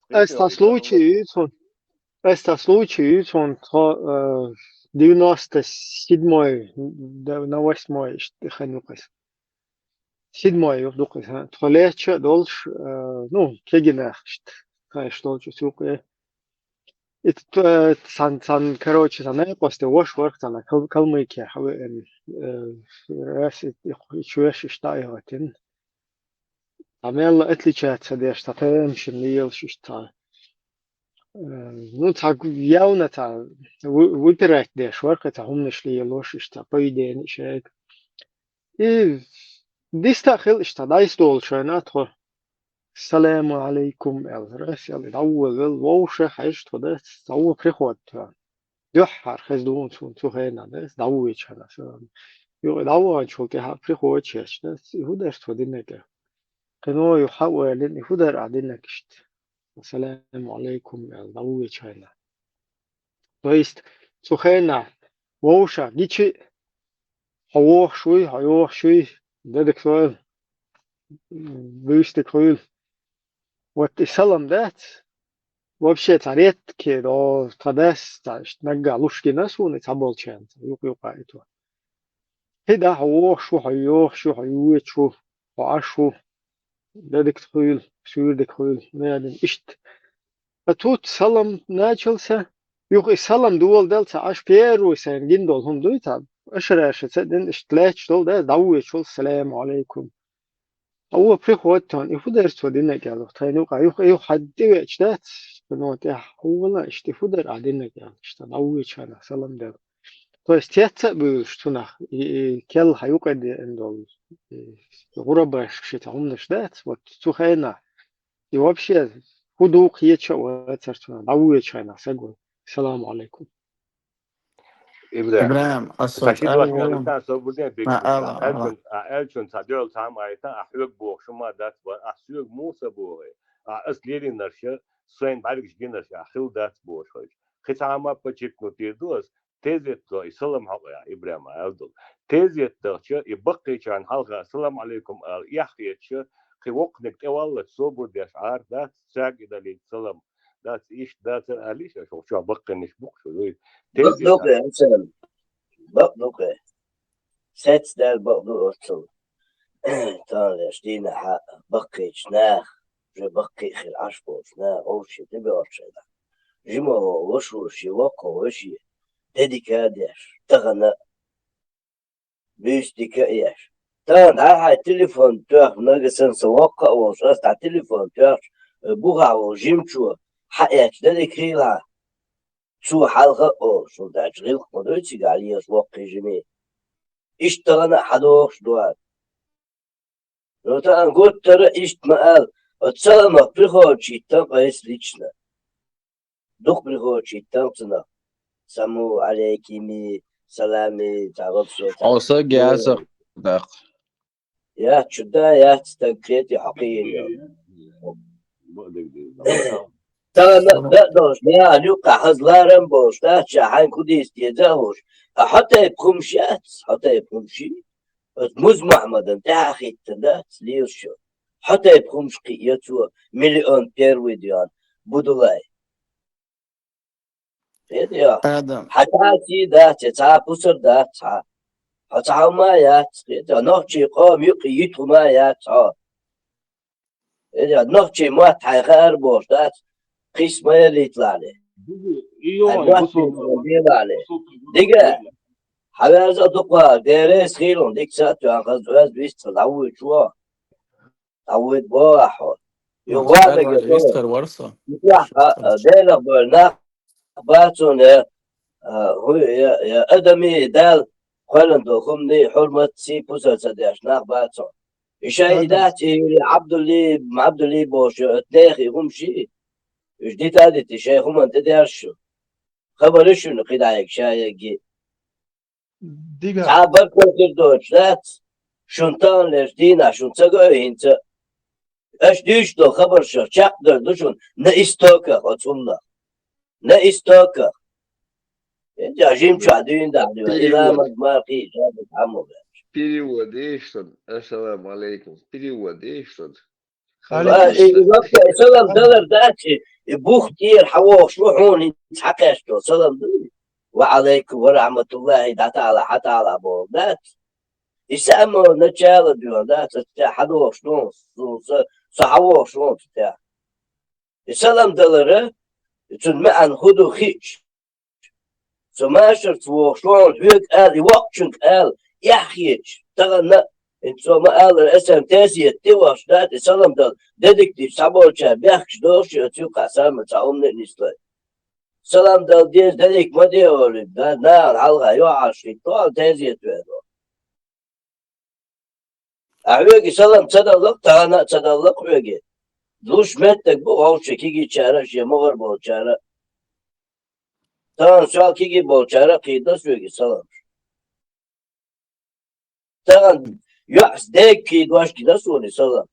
ас ца случай ю цунна. Ас ца случай ю цунна, тхо, э, девяносто седьмой, да, на восьмой иштта хан ю-кх иза. Седьмой ю-кх иза, тхо леча а долуш, э, ну, кегийнах иштта, тхо иштта долчу цу юкъе. И т-, э, цхьана, цхьана, короче, цхьана кхосте вош варх цхьана Кал-, Калмыкия хьавеана, э, раз и, и, и чоьш иштта а йохуьйтина. Цхьа мелла отличаться деш, цхьа тамашийна лелаш иштта цхьа. Э, ну, цхьа явно цхьа вы-, выпирать деш вара, кхин цхьа хӀуманаш лелош иштта, цхьа поведение шайга. И диста а хила иштта, дӀайса долу шайна тхо. «Саламу алейкум», — аьлла, рас аьлла, дӀаволавелла, вовшах хьаьжча тхо дац, дӀавола приход тхо. Дуьххьара хеза дугӀун цунна цу хенахь дас, дӀавоьдучу хенахь салам. Юкъа дӀаваханчул тӀаьхьа приходчаш дас, и хӀун дара тхо динарг? Кхино юха хьа а валийна, и хӀун дара ахь динарг иштта? «Ассаламу алейкум», — аьлла, дӀавоьдучу хенахь. То есть, цу хенахь вовшах гичи а, хьо вохуш вуй, хьо йохуш вуй, дедак сойла, буьйстаг хуьйла. Вот и салам дац, вообще цхьа ретке до, тхан дас, цхьа иштта наггахь луш гина суна и цхьаболчарна, цхьа юкъа-юкъа итт ван. ХӀи да, хьо вохуш ву, хьо йохуш ву, хьо йоьдуш ву, хьо Ӏаш ву, дедик хуьйла, суьйрдик хуьйла, наадина иштта. Ткъа тут салам начал сан, юха и салам доладелла ца Ӏаш, первый сайна гина долу хӀума дуй цхьа, ашараша ца дина, иштта лаьтташ долу, да, дӀавоьдуш волу, «Саламу алейкум». Ткъа вон приходит тхуна, и хӀун дара цо динарг аьлла, тхайна юкъа, юха, юха хьан тӀевеача дац, цунна тӀехь хьувала, иштта и хӀун дара ахь динарг аьлла, иштта дӀавоьдучу хенахь салам делла. То есть, тецца а буьйлуш цунах, и, и кел хьан юкъа деана долу, и гӀурабашка ши цхьа хӀуманаш дац, вот цу хенахь, и вообще, хӀун ду кхеча а вацара цунах, дӀавоьдучу хенахь саг ву. Саламу алейкум. Ибрахим. Ибрахим, аса сан ши дош аьлла, мел витан собурден бигна. Ала, ала. Аьлчун, а, аьлчун ца дуьхьал цхьа хӀума айта, а хьоьга бохуш хӀума дац, а соьга муха ца боху. А ас лелийнарш, сайн бӀаьргаш гинарш, а хила дац бохуш хойш. Кхин цхьа хӀума подчеркнуть дийр ду ас, тезетто и салам хьокъу, Ибрахим, аьлла долу. Тезеттахча, и баккхийчарна хьалха салам алейкум ала эхь хетча, кхин воккханиг тӀеваллалц собур деш Ӏар дац, цаьрга и далийта салам. Дац, иштта дацара аьллий ша, шух чохь баккхийнаш бу-кх шу дуй. Бакъ ду-кх, Ӏасан. Бакъ ду-кх. Сац дала бакъ ду оццул. Таханлерчу дийнахьа баккхийчу наха, уже баккхий а хир Ӏаш болчу наха вовшийн тӀебоьлхуш хилла. Жима вон ваша ву шен воккха вешин, де дика а деш, тахана буьйса дика а еш. Тахана дӀа хьайн телефон тоьхна, нагахь санна со воккха а волуш, ас дӀа телефон тоьхча, бухахь волу жимачо хьаэцча, де дика хийла хьан. Цо хьалха а олуш, хӀунда аьлча гӀиллакх ма дуй цигахь лелаш воккхий жимий. Иштта тахана а хьадогӀуш ду ас. Ну, тахана гуттара а иштта ма ала, оцу саламах приходчийтан-кх ас лично. Дукха приходчийтан-кх цунах. Саму алейкими, салами, цхьа вообще цхьа. Хьо са гяза даккха. Яц, чу да, яц, стаг кхетий хьо кхийина йолу. Тахана а долуш, яхьан юккъахь хаза ларам а болуш дац, ша хьайна кху дийца деза а вуш. Ткъа хьо тайпа хӀумаш яц, хьо тайпа хӀумаш. Оцу Муза Мухьаммадан тӀаьхьа хӀиттина дац, лелаш йолу. Хьо тайпа хӀумаш кхиъна цо, миллион первый дуьйна, Будулай. Хетий хьо? Адам. Хьан цхьа а сий дац, я цхьа а пусар дац хьан. Хьо цхьа хӀума а яц, хетий хьо? Нохчийн къоман юкъа йита хӀума а яц хьо. Хетий хьо? Нохчийн мотт хьайн хаар болуш дац, кхин ма ялийталахьле. Хьайн мотт бусалба, бусалба, делахьле. Дига, хьан веза а дукха, деррис хийлун дика са а тоьхна, хаза оьзда вист ца дӀавоьдуш ву. ДӀавоьду боху ахь хьо. Юха ваьлларг вистхир вара со. Делах бевлла нах бацо, я, а, хӀу-, я, я адамий, Дала кхоьллина долу хӀуманий хьурмат, сий, пусар ца деш нах бацо. И шайн и дац, и Ӏабдулли, Ӏабдулли бохуш, оцу нехан и хӀумаш и. Уьш дита а дитий, шайн хӀуманна тӀедерза шу. Хабар ю шуна кхидӀа а ша ерриге. Дига. Цхьа а баркалла хир доцуш дац, шуна таханлерчу дийнахь шуна ца го хӀинца. Аша дуьйцуш долу хабарш чекхдер ду шуна на истоках оцу хӀуманах. На истоках. ХӀинца жимчохь дуьйна дахьа, и ламаз мархий, жаб хьамо баьлча. Перевод ешан, ассаламу алейкум. Перевод ешан. Ва, и, и вообще салам далар дац, и, и бух тӀера хьан вогӀуш ву хьуна хӀинца хьакхаьччо салам ду. Ва алейкум ва рахматуллахи, дӀатала, хьатала боху дац. И само начало дуьйна дац, аса тӀе хьан вогӀуш ву, со, со, со хьан вогӀуш ву аса тӀе. И салам далара, и цуьнан маьӀна хӀун ду хиъча, со машарца вогӀуш ву хьуна хьоьга ала, и воккхачуьнга ала, эхь хеташ, тахана а, хӀинца со ма-аллара, аса тезет тӀе вахча дац, и салам дала, де дика дича, цхьаболчара бехкаш дохуш, оцу юккъахь сама цхьа хӀумане а нислой. Салам дала деза, де дика ма де олий, да, нахана хьалха йохьуш хӀиттахь, тезет вер ву. Ахь хьоьга салам ца далла-кх, тахана а ца далла-кх хьоьга. Луш меттиг бу вовшийн кегийчара а, шен могӀара болчара а. Тахана сол кегий болчара а кхийдо соьга салам. Тахана йоӀас дега кхийдош гина суна салам.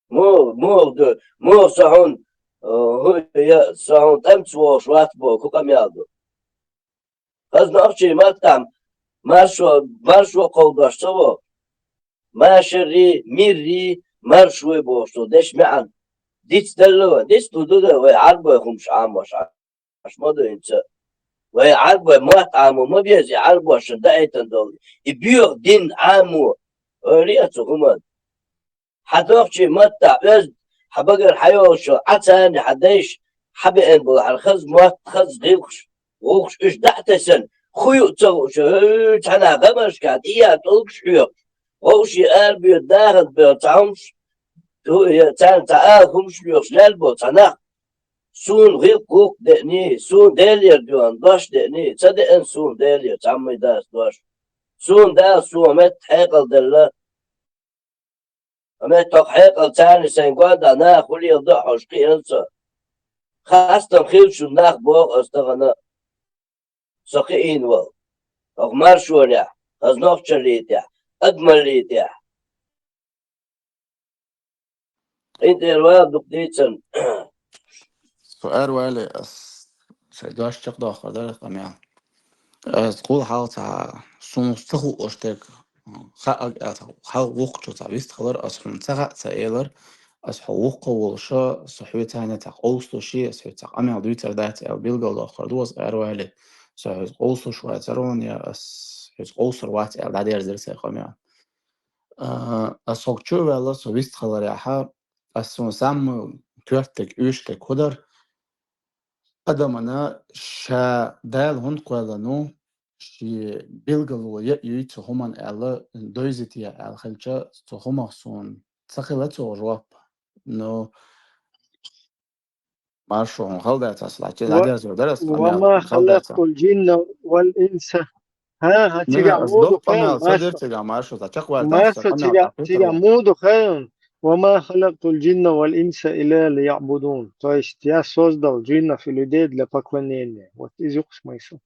Муха, муха ду, муха со хьуна, э, хӀу-, я, со хьуна тӀамца вогӀуш вац боху, хӀун къамел ду? Хаза нохчийн маттахь маршо, маршо кховдош ца во. Машаррий, миррий, маршой бохуш цо деш маьӀна. Диц далла вай, диц ду ду дан вай Ӏарбой хӀумаш Ӏамош Ӏаш ма ду хӀинца. Вай Ӏарбой мотт Ӏамо ма беза, и Ӏарбошна даийтина долу, и боьха дин Ӏамо, ойла е цу хӀуманна. Хьан нохчийн маттахь оьзда, хьан багара хьан йолуш йолу Ӏа царна хьан дайша хьан беана болу хьан хаза мотт, хаза гӀиллакхаш, гӀуллакхаш уьш дӀа а тесна, хӀун ю ца хууш, хӀу, цхьана гӀамашкахь тӀе а тӀулгаш хьоькхуш, вовшийн арабоьду нахана бевлла цхьа хӀумаш, хӀу, я царна цхьа ала хӀумаш лоьхуш лаьлла болу цхьа нах, суна гӀиллакх-гӀуллакх деаний, суна Делера доьгӀна дош деаний, ца деана суна Делера цхьамма а дац дош. Суна Дала суна метта хьекъал делла. Амма тхо хьекъал царна сайн гондахь наха хӀун леладо а хьожа кхиъна со. Хастам хилла шуна нах боху аса тахана. Со кхиийна вала. ХӀокху маршонехь, хаза нохчаллий тӀехь, адамаллий тӀехь. КъинтӀера вала дукха дийцарна. Со ара вале, ас сайн дош чекхдоккхур дара къамел. Ас гӀуллакх хьалха цхьа суна ца хууш дерг хаьа, аса хьалха вукхучо цхьа вист хилар, ас хьуна ца хаьа, ца элар, ас хьо вукхо волуша, со хьоьца цхьаьна цхьа къовсалуш, ас хьоьца цхьа къамел дуьйцур дац аьлла билгалдоккхур ду ас ара вале. Со хьоьца къовсалуш вацара ван я ас хӀинца къовсар вац аьлла, дӀадерзира сай къамел. А, ас хӀокху чу а ваьлла, со вистхиларехьа, ас суна самый коьртаниг, уьйшург хӀу дара, адамана ша Дала хӀунда кхоьллина ву, шен билгало яа юй цу хӀуманна аьлла, довзийта аьлла хилча, цу хӀумах суна ца хилла цо жоп. Ну, маршо хьуна хала дац ас, лачи ладязо дарас, وما خلقت الجن والإنس. ХӀа, хӀа, цигахь муха ду хьуна, маршо? Цигахь маршо, ца чекхваьлла, маршо, цигахь, цигахь муха ду хьуна? وما خلقت الجن والإنس إلا ليعبدون. То есть я создал джиннов и людей для поклонения. Вот иза ю-кх смысл.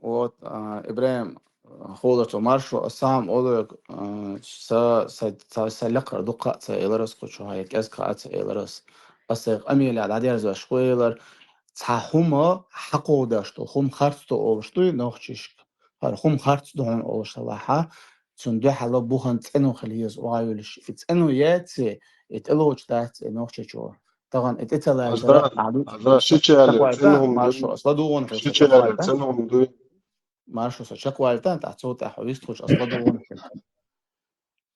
Вот, а, ИбрахӀим, а, хӀу ду цо маршо, ас сам олуьйга, а, са, са, са, са лекхара дукха а ца элира ас кху чу, хьан кӀезиг а ца элира ас. Ас сайн къамелехь дӀадерзош хӀу элира, цхьа хӀума хьакховдаш ду, хӀума харц ду олуш дуй нохчашка. ХӀара хӀума харц ду хьуна олуш хилахь, цунна дуьхьал бухана цӀено хила еза оха йолуш. И цӀено яций, и тӀелоцуш дац и нохчочо. Тахана и тӀе ца лаьцара, Хьажа, шича аьлла, цӀена хӀума дуй. Маршо, ас ладугӀун хьуна, шича аьлла, цӀена хӀума дуй. Маршо, со чекхваьлла тӀаккха, цо тӀаьхьа вистхуьлуш, ас ладугӀун хьуна.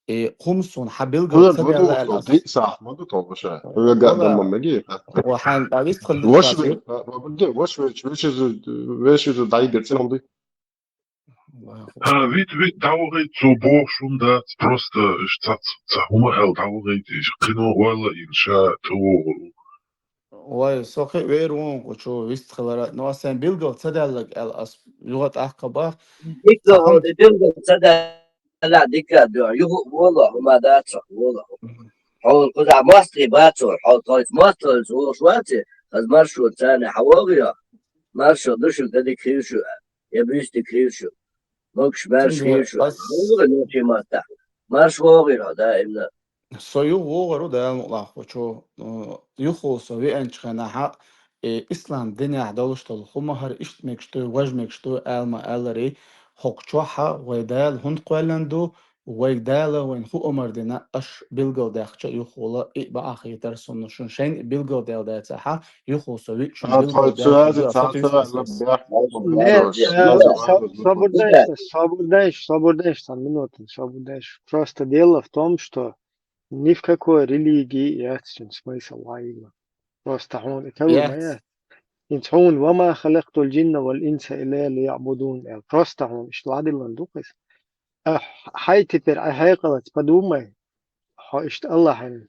И хӀума суна хьан билгал ца делла аьлла ас. Диъ сахьт ма ду тхо, ваша. Хьоьга а дан ма меги. Ва хьан тӀа вистхуьлуш. Ваша, ваша, ваша, ваша, ваша, дӀайигира цӀена хӀума дуй. А, вит, вит, дӀавахийта, цо бохуш хӀума дац, просто ца, ца хӀума аьлла дӀавахийта, иза кхино валла, иза ша тӀевогӀур ву. Вай, со кхин а вер ву хӀума кху чу вистхилара, но ас сайн билгал ца даьлларг аьлла ас юха тӀаккха бах. Дика хӀума, билгал ца даьлла, дика а ду, юха а вола, хӀума дац, вола. Хьо кхузахь мостагӀий бацо, хьо тхоьца мостагӀаллица волуш ваций, хаза маршо царна хьан вогӀийо? Маршо ду шуьга, дан дика хир шу, я буьйса дика хир шу. Могуш-маьрша хир шу. Ас вогӀий нохчийн маттахь. Марша вогӀийла хьо даимна. Со юха вогӀур ву, Дала мукъ лахь, кху чу. Э, юха со веанчу хенахь а, э, ислам динехь долуш долу хӀума хӀара иштта мегаш ду, важа мегаш ду ала ма аллара, хӀокху чохь а вай Дала хӀунда кхоьллина ду, вайга Дала вайна хӀун амар дина, аша билгалдаьккхича юххула и бакъахьа хетара суна, шуна шайна и билгалдаьлла дацахь а, юххул со виъ шуна билгалдаьлла. Собур дайша, собур дайша, цхьа минута, собур дайша. Просто дело в том, что ни в какой религии яц цуьнан смысл вайна. Просто хьуна и кавлла ма яц. ХӀинца хьуна: «Ва ма халактул джинна вал инса илля лиябудун», аьлла. Просто хьуна иштта ладиллан ду-кх иза. Ахь, хьай теперь, ахь хьекъалаца подумай. Хьо иштта Аллахьан,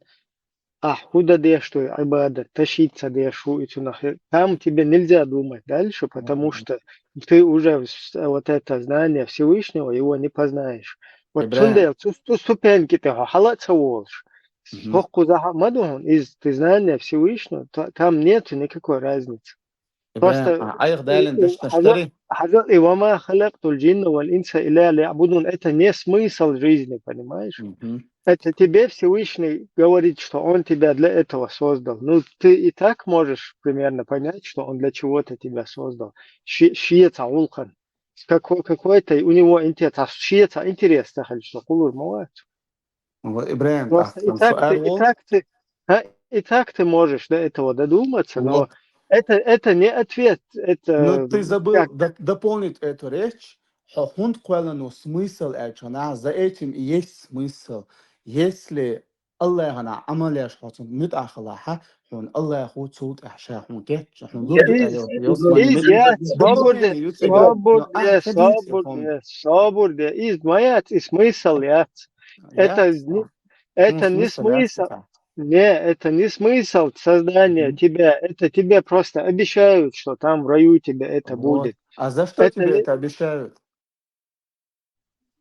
ахь хӀун дан деш ду и Ӏибадат, ташийта ца деш ву и цунах. Там тебе нельзя думать дальше, потому что ты уже с-, вот это знание Всевышнего, его не познаешь. Вот цундела цу, цу ступеньке тӀе хьо хьала а ца волуш. Мгм. Хьо кхузахь а ма ду хьуна иза, ты знание Всевышнего, та-, там нету никакой разницы. Просто хьайх далин даш хьажа, и ва ма халактул джинна вал инса илля лиябудун, это не смысл жизни, понимаешь? Мгм. Это тебе Всевышний говорит, что он тебя для этого создал. Ну, ты и так можешь примерно понять, что он для чего-то тебя создал. Ши-, шеца гӀуллакхан. Какой-, какой-то у него интерес, а шеца интерес тахьал, что кулур ма вац. Ва, ИбрахӀим, просто и так ты, и так ты, а, и так ты можешь до этого додуматься, но это, это не ответ, это... Ну, ты забыл доп-, дополнить эту речь. Хьо хӀунда кхоьллина ву смысл аьлча, за этим и есть смысл. Если Аллахьана Ӏамал еш хьо цунна муьтӀахь хилахь, хьуна Аллахьо цул тӀаьхьа ша хьуна кечча, хьуна лурду аьлла. Собур де, собур де, собур де, собур де. Иза ма яц, и смысл яц. Это не, это не смысл. Не, это не смысл создания тебя. Это тебе просто обещают, что там в раю тебе это будет. А за что тебе это обещают?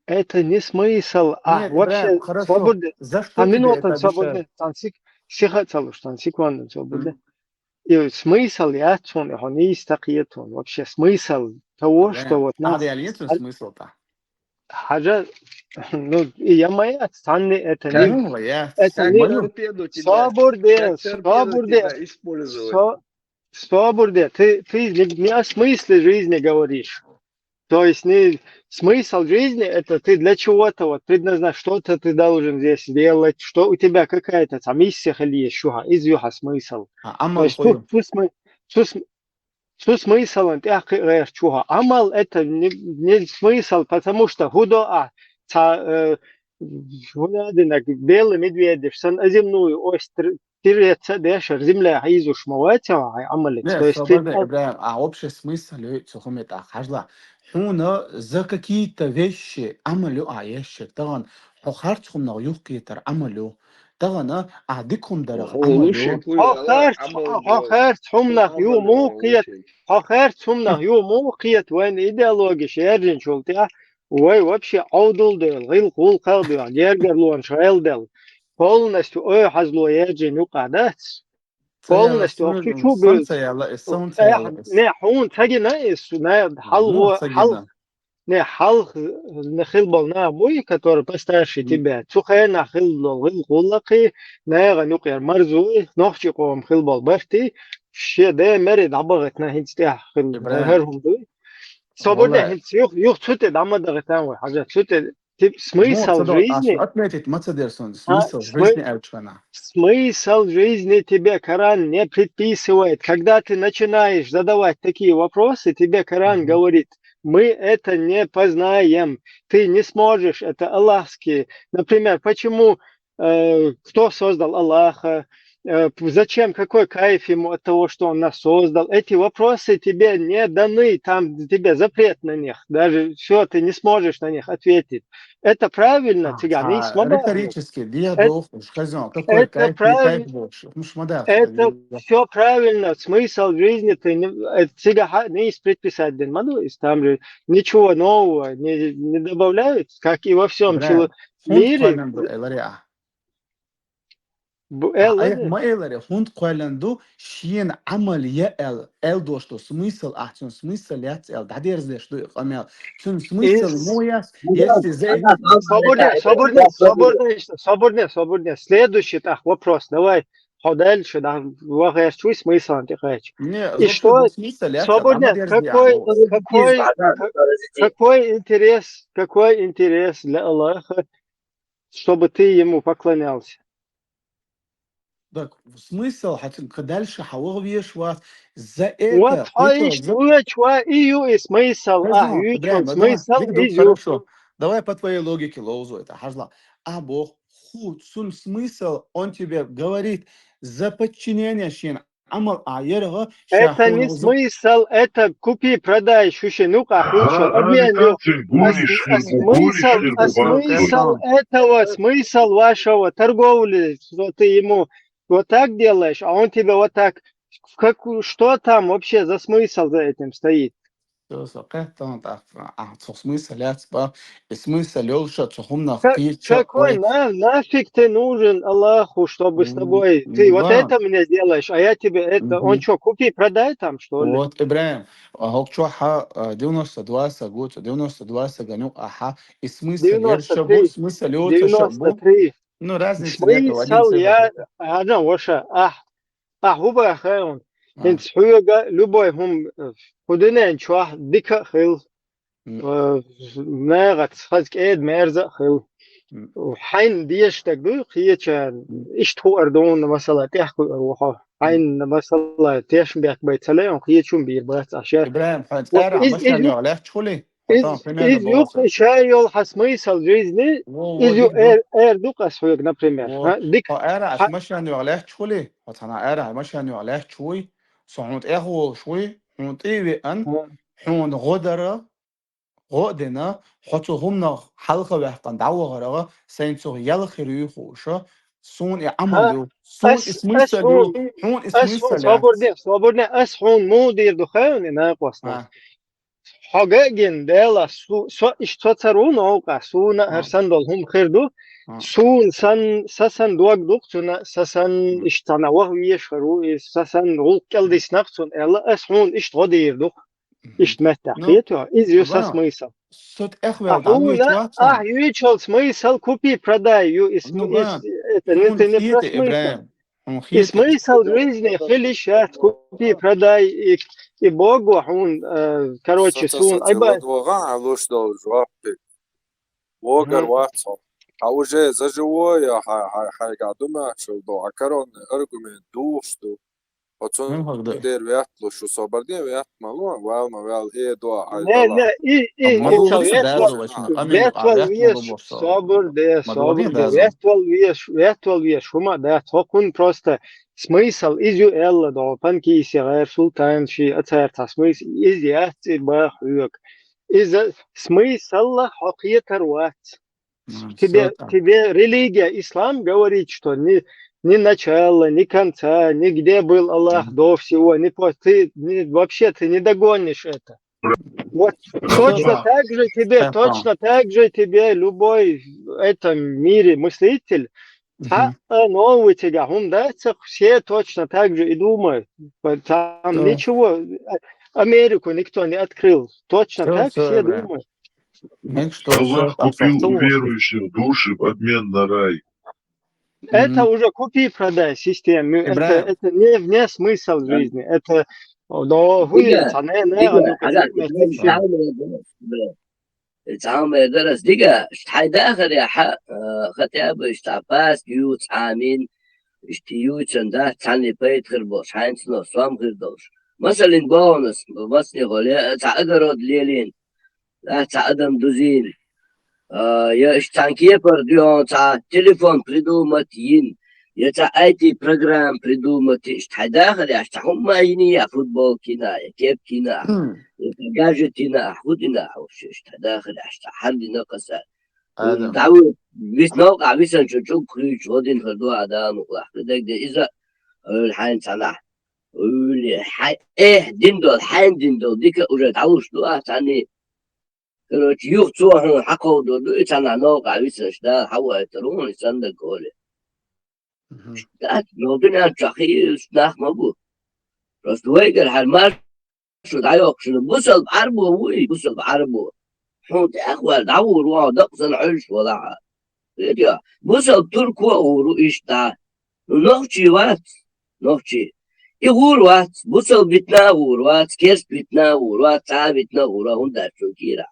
Это не смысл. А вообще, собур де. А минутан собур де. Цхьан сек-, сиха ца луш, цхьан секундан собур де. И смысл яц хьуна, хьо нийса ца кхета хьуна. Вообще смысл того, что вот нас... Смысл-то? Хьажа, ну, и я ма яц, цхьанне это не... Это не... Собур де, собур де. Собур де, ты, ты не, не о смысле жизни говоришь. То есть не смысл жизни, это ты для чего-то вот предназначен, что-то ты должен здесь делать, что у тебя какая-то там миссия или ещё, из юха смысл. То есть тут, тут смы-, тут см-, Цу смыслан тӀехь кхы гӀерташ ву хьо. Амал это не, не смысл, потому что хӀун до ахь ца, э, хӀун аьлла динарг, белый медведь санна, а земную ось тр-, тирец а деш, земля хьийзош ма вац хьо хьайн амалица. Не, то есть ты свободный, Ибрахим, а общий смысл ю цу хӀуман тӀехь, хьажал. Хьуна за какие-то вещи амал ю ахь еш, тахана хьо харц хӀуманах юхакхетар амал ю. Тахана ахь дика хӀума дарах амал ю. Хьо харц, хьо харц хӀуманах ю муха кхета, хьо харц хӀуманах ю муха кхета вайна идеологеш яьржинчул тӀехь, вай вообще Ӏовдал а девлла, гӀиллакх-гӀуллакхах а девлла, гергарлонаш гӀелделла, полностью оьгӀазло яьржина юкъахь дац. Полностью ахча чу буьллу. Сан ца яьлла, эс сан ца яьлла. Не, хьуна ца гина эс, не, хьалхо, хьалха, не, хьалха хила болу нах буй, которые постарше тебя. Цу хенахь хила болу гӀиллакх-гӀуллакхий, нахана юкъера марзой, нохчийн къоман хила болу барт, шен ден мере дӀабахийтина хӀинца тӀехь хила хӀара хӀума дуй. Собарде хӀинца юха, юха цу тӀе дӀа ма дахийтан вай, хьажа, цу тӀе Тип, смысл жизни. Отметить ма ца дер сон, смысл жизни аьлча хана. Смысл жизни тебе Коран не предписывает. Когда ты начинаешь задавать такие вопросы, тебе Коран говорит: «Мы это не познаем. Ты не сможешь, это аллахские». Например, почему, э, кто создал Аллаха, э, зачем, какой кайф ему от того, что он нас создал? Эти вопросы тебе не даны, там тебе запрет на них. Даже все, ты не сможешь на них ответить. Это правильно, цигахь нийса ма боху. Риторически, дехьа дохуш, хазон, какой кайф, не кайф бохуш, хӀумаш ма дац. Это все правильно, смысл жизни, ты не, э, цигахь нийса предписать дина ма ду, и там же ничего нового не, не добавляют, как и во всем мире. Бу-, а, эларе. Ма эларе, хӀунда кхоьллина ду, шена Ӏамал я аьлла, аьлла долуш ду, смысл, ахь цуьнан смысл яц аьлла, дӀадерзадеш ду и къамел. Цуьнан смысл муха яц, если за этим... Собарде, собарде, собарде, собарде, собарде. Следующий тӀаккха вопрос. Давай, хьо дальше, да, вахаьрча вуй смыслан тӀе кхача. Не, и что, смысл яц, собарде, какой, какой, какой интерес, какой интерес для Аллаха, чтобы ты ему поклонялся. Так смысл, хьан кхин дальше хьан ваха везаш вац. За это... Вот хьо иштта вуьйча ван и ю и смысл, а, вуьйчун смысл и ю. Хорошо. Давай по твоей логике ловзо это, хьажал. А боху, ху, цуьнан смысл, он тебе говорит, за подчинение шена Ӏамал а яргӀа. Это не смысл, это купи-продай, шу шен юкъа хуьлуш обмен ю. Смысл, а смысл этого, смысл вашего торговли, что ты ему вот так делаешь, а он тебе вот так. Как, что там вообще за смысл за этим стоит? Со, со кхеттан тӀаккха, а, цо смысл яц бан, и смысл йолуша цу хӀуманах кхетча. Какой на-, нафиг ты нужен Аллаху, чтобы с тобой? Ты вот это мне делаешь, а я тебе это. Он чё, купи-продай там, что ли? Вот, Ибрахим, а, хӀокху чохь, а, девяносто два саг ву, цу девяносто два саган юкъа ахьа, и смысл йолуша бу, смысл йоцуша бу. Девяносто три. Ну, разница нету, один центр. Смысл я, хьажал, ваша, ахь, Ахь хӀун боху хьуна? ХӀинца хьоьга любой хӀума, э, кху дуьнен чохь дика а хила, э, нахаца хаза кӀеда-мерза а хила. Хьайна дезаш дерг дуй, кхечарна иштта хуур ду хьуна, масала, тӀехь кхуьур ву хьо. Хьайна, масала, тешнабехк бай ца ле, хьуна кхечунна бийр бац ахь шаьш. Ибрахим, хьайна цӀера машен йогӀу лаьтташ хуьлий? Иза юкъа ша йолу хьан смысл жизни, иза ю эр, эр ду-кх ас хьоьга, например. Хьо ара ас машен йогӀу лаьтташ хуьлий? Хьо цхьана ара машен йогӀу лаьтташ вуй? Со хьуна тӀехволуш вуй? Хьуна тӀе а веана, хьуна гӀо дара, гӀо а дина, хьо цу хӀуманах хьалха ваьккхина дӀавахарагӀа, сайна цуьнах ял хир юй хууша, суна и Ӏамал ю, суна и смысл ю, хьуна и смысл яц. Собарде, собарде, ас хьуна муха дийр ду хевни, накъостал. Хьо ган а гина, Делахь, со иштта со ца ву новкъа, суна а хӀара санна долу хӀума хир ду. Суна санна, сан санна дог ду-кх цуьнан, сан санна иштта цхьана ваха везаш хир ву, и сан санна гӀуллакх кӀел диснарг цунна аьлла, ас хьуна иштта гӀо дийр ду-кх. Иштта меттехь кхетий хьо? Иза ю сан смысл. Со тӀехваьлла дӀавоьдуш вац хьуна. Ахь юьйчул смысл купи-продай ю, и см-, и с-, это, не, ты не про смысл. И смысл жизни хила йиш яц, купи-продай, и, и бого хьуна, э, короче, суна айба. ВогӀа хьан луш долу жоп. Вогар вац хьо. Хьан уже заживо я, хьан, хьан, хьайгахь ду мачал ду, хьан коронный аргумент духуш ду. Оцун Мин хагда. Дер вятлу шу собар де вят малу, вал ма вал э дуа ай Не, дала. не, и, и, Ма и лугу цал дин вятвал, дазу вачма, амин вятвал вятма веш, лугу со. собур де, Ма лугу собур дин де, дазу. вятвал веш, вятвал веш, хума да, цокун просто смысл из ю элла да, панкиси гайр султан ши ацар та смысл из яц и бах юк. Из смысл ла хокъетар вац. М, Тебе, всё так. тебе религия ислам говорит, что ни, ни начала, ни конца, нигде был Аллах Мгм. До всего, ни по-, ты, ни, вообще ты не догонишь это. Вот Всё точно так. так же тебе, Всё так. Точно так же тебе любой в этом мире мыслитель, Мгм. та, а, новый тебя, он, да, ца-, все точно так же и думают. Там Да. Ничего, а, Америку никто не открыл. Точно Всё, так всё, все Ибрагим. думают. Мин что, всё Аллах там купил у сошло. Верующих души в обмен на рай. Это Мгм. Уже купи-продай система. Это, Ибрагим. Это не вне смысл жизни. Это, но вы, Дига, цане, не, дига, а ну, ага, как цаамай дарас, да. Цаамай дарас, дига, шт хьайдахар яха, э, хотя бы шта пас ю цаамин, ишти ю чан да, цани пайт хир бол, шайнц но сом хир долш. Масалин бонус, масни холе, ца огород лелин, да, ца адам дузин. А, я иш цан кепар дюон, ца телефон придумать йин, я ца I T программ придумать, иш тхайдахар яш, ца хумма йини, я футбол кина, я кеп кина, М, я ца гаджет кина, худина, вообще, иш тхайдахар яш, ца хардина каса. Адам. Даву, вис наука, висан чу чук хрюч, один хардуа да, ну, лах, дегде иза, э, хайн цана. Ули, хай, э, дин дол, хайн дин дол, дика уже давуш дуа, цани. Короче, юх цо хьун хьакховдо ду, и цана наука висаш да, хьавайтар хьун, и санда голи. Мгм. Да, но дунян чахи, нах магу. Просто вайгар хьар мар, шу дайок, шу бусал арбу, уй, бусал арбу. Хьун тяхвар, давур, ва, даксан альш, вала. Видео. Бусал турку уру ишта. Нохчи вац, нохчи. И гур вац, бусал битна гур вац, керст битна гур вац, ца битна гур вац, унда чу кира.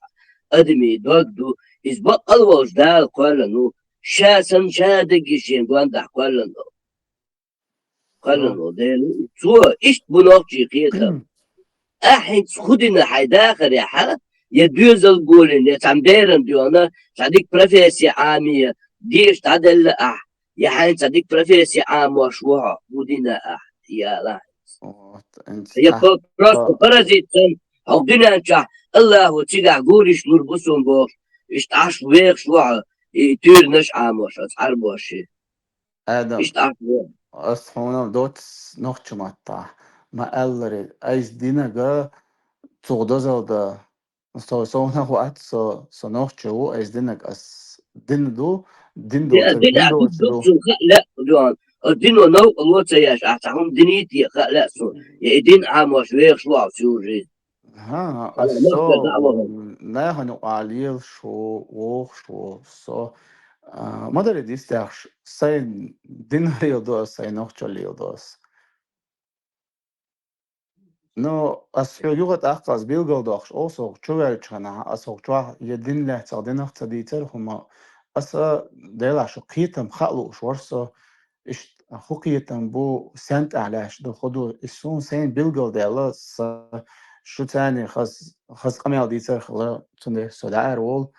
Адми догду, из бакъал волш дал квалану, ша сан ша деги шен гванда квалану. Квалану, дел, цо, ишт бу нохчи кита. Ахин худина хайда хар яха, я дюзал гулин, я цам беран дюна, цадик профессия амия, диш таделла ах, я хайн цадик профессия амош ва, худина ах, я ла. Вот, инц- Я а, по- просто а. Паразит сан, хог динанча, Аллаху цига гуриш нур бусун бо, иш таш вех шва, и тюрнаш амош, ас арбоши. Адам, Иш таш вех. ас хьуна доц нохча матта. Ма аллари, айс динага цугдазалда. Со, со наху ат, со, со нохча ву, айс динаг ас дин ду, дин ду, Я, дин дин а ду, дин су ха ла, дуан. А дин о нау ло ца яш, а цахум динит я ха ла су. Я и дин а мош вех шва су жи. Ха, Ала ас нохча со, даалаха. Нахану алил шу, вох шу, со. А, мадари дистяхш, сайн дин лил дос, сайн нохча лил дос. Ну, ас хьо югат ахказ билгал дохш, о, сох чувелчхана, ас хох чуах, я дин лехцал динах ца дийцер, хума, ас а дела шу кхетам халуш ворсо, иш ху кхетам бу сент аляш ду худу, ис сун сайн билгал дела, са шу цани хаз, хаз къамял дийцер хала, цунде со даар вол,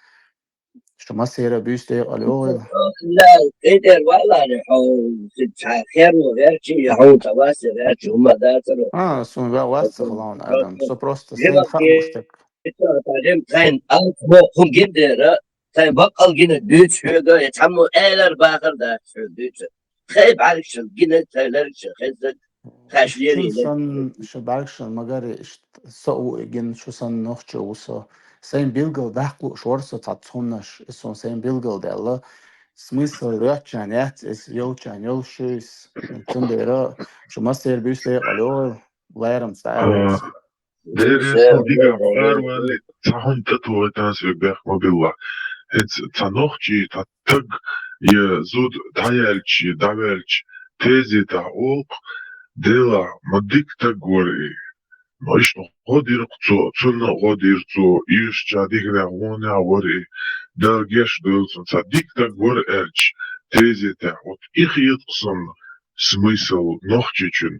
шу масера бюсте алёгэл. لا، قدر والله حو ستة خير وغيرتي، حو تواسي غيرتي، هم داتر. А, сун ва васса хлаун адам. Со просто сайн Либо халуштек. Тайм алт мо хум гиндера, тайм бакъал гинек бюц хьуга, я таму элер бахар да хьу бюц. Хай баршил гинек тайлер чи хезек. Кашлери Шун сан шу баршил магари ишт со у эгин шу сан нохча усо. Сайн билгал дахлу шорсо цат суннаш, ис сун сайн билгал дела. Смысл рёчан яц, ис ёлчан ёл шуис. Цундера шу масер бюсте алёгэл, лайрам саавец. Дерес дига арвали цахун татуатан су бех мобилла. Эц цанохчи, та таг, я зуд таяльчи, давяльчи, тезита олк, дела мадик таг вари. Но ишно годир цо, цунна годир цо, иш ча дихна гона вари. Дал геш дулцун, ца дик таг вар эльч, тезита, вот их йытқсын смысл нохчичун.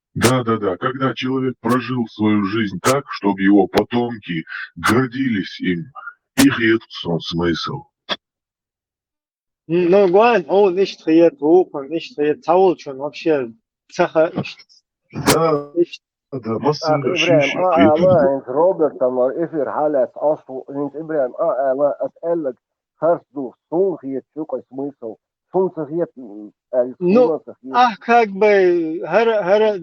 Да, да, да. Когда человек прожил свою жизнь так, чтобы его потомки гордились им, и хету сон смысл. Ну, гуан, он иштта хет, вукхун иштта хет, цхьаволчун вообще цаха иштта. Да, Иштта. Да, массанга Ибрахим, шиш а, хетар. ала, хӀинца Робертан эфир хьалаьцна, ас хӀинца Ибрахим, а, ала, ас аьлларг харц ду, суна хеташ ю-кх смысл, суна ца хета, м, аьлла, Ну, суна ца хета. А, как бы, хӀара, хӀара,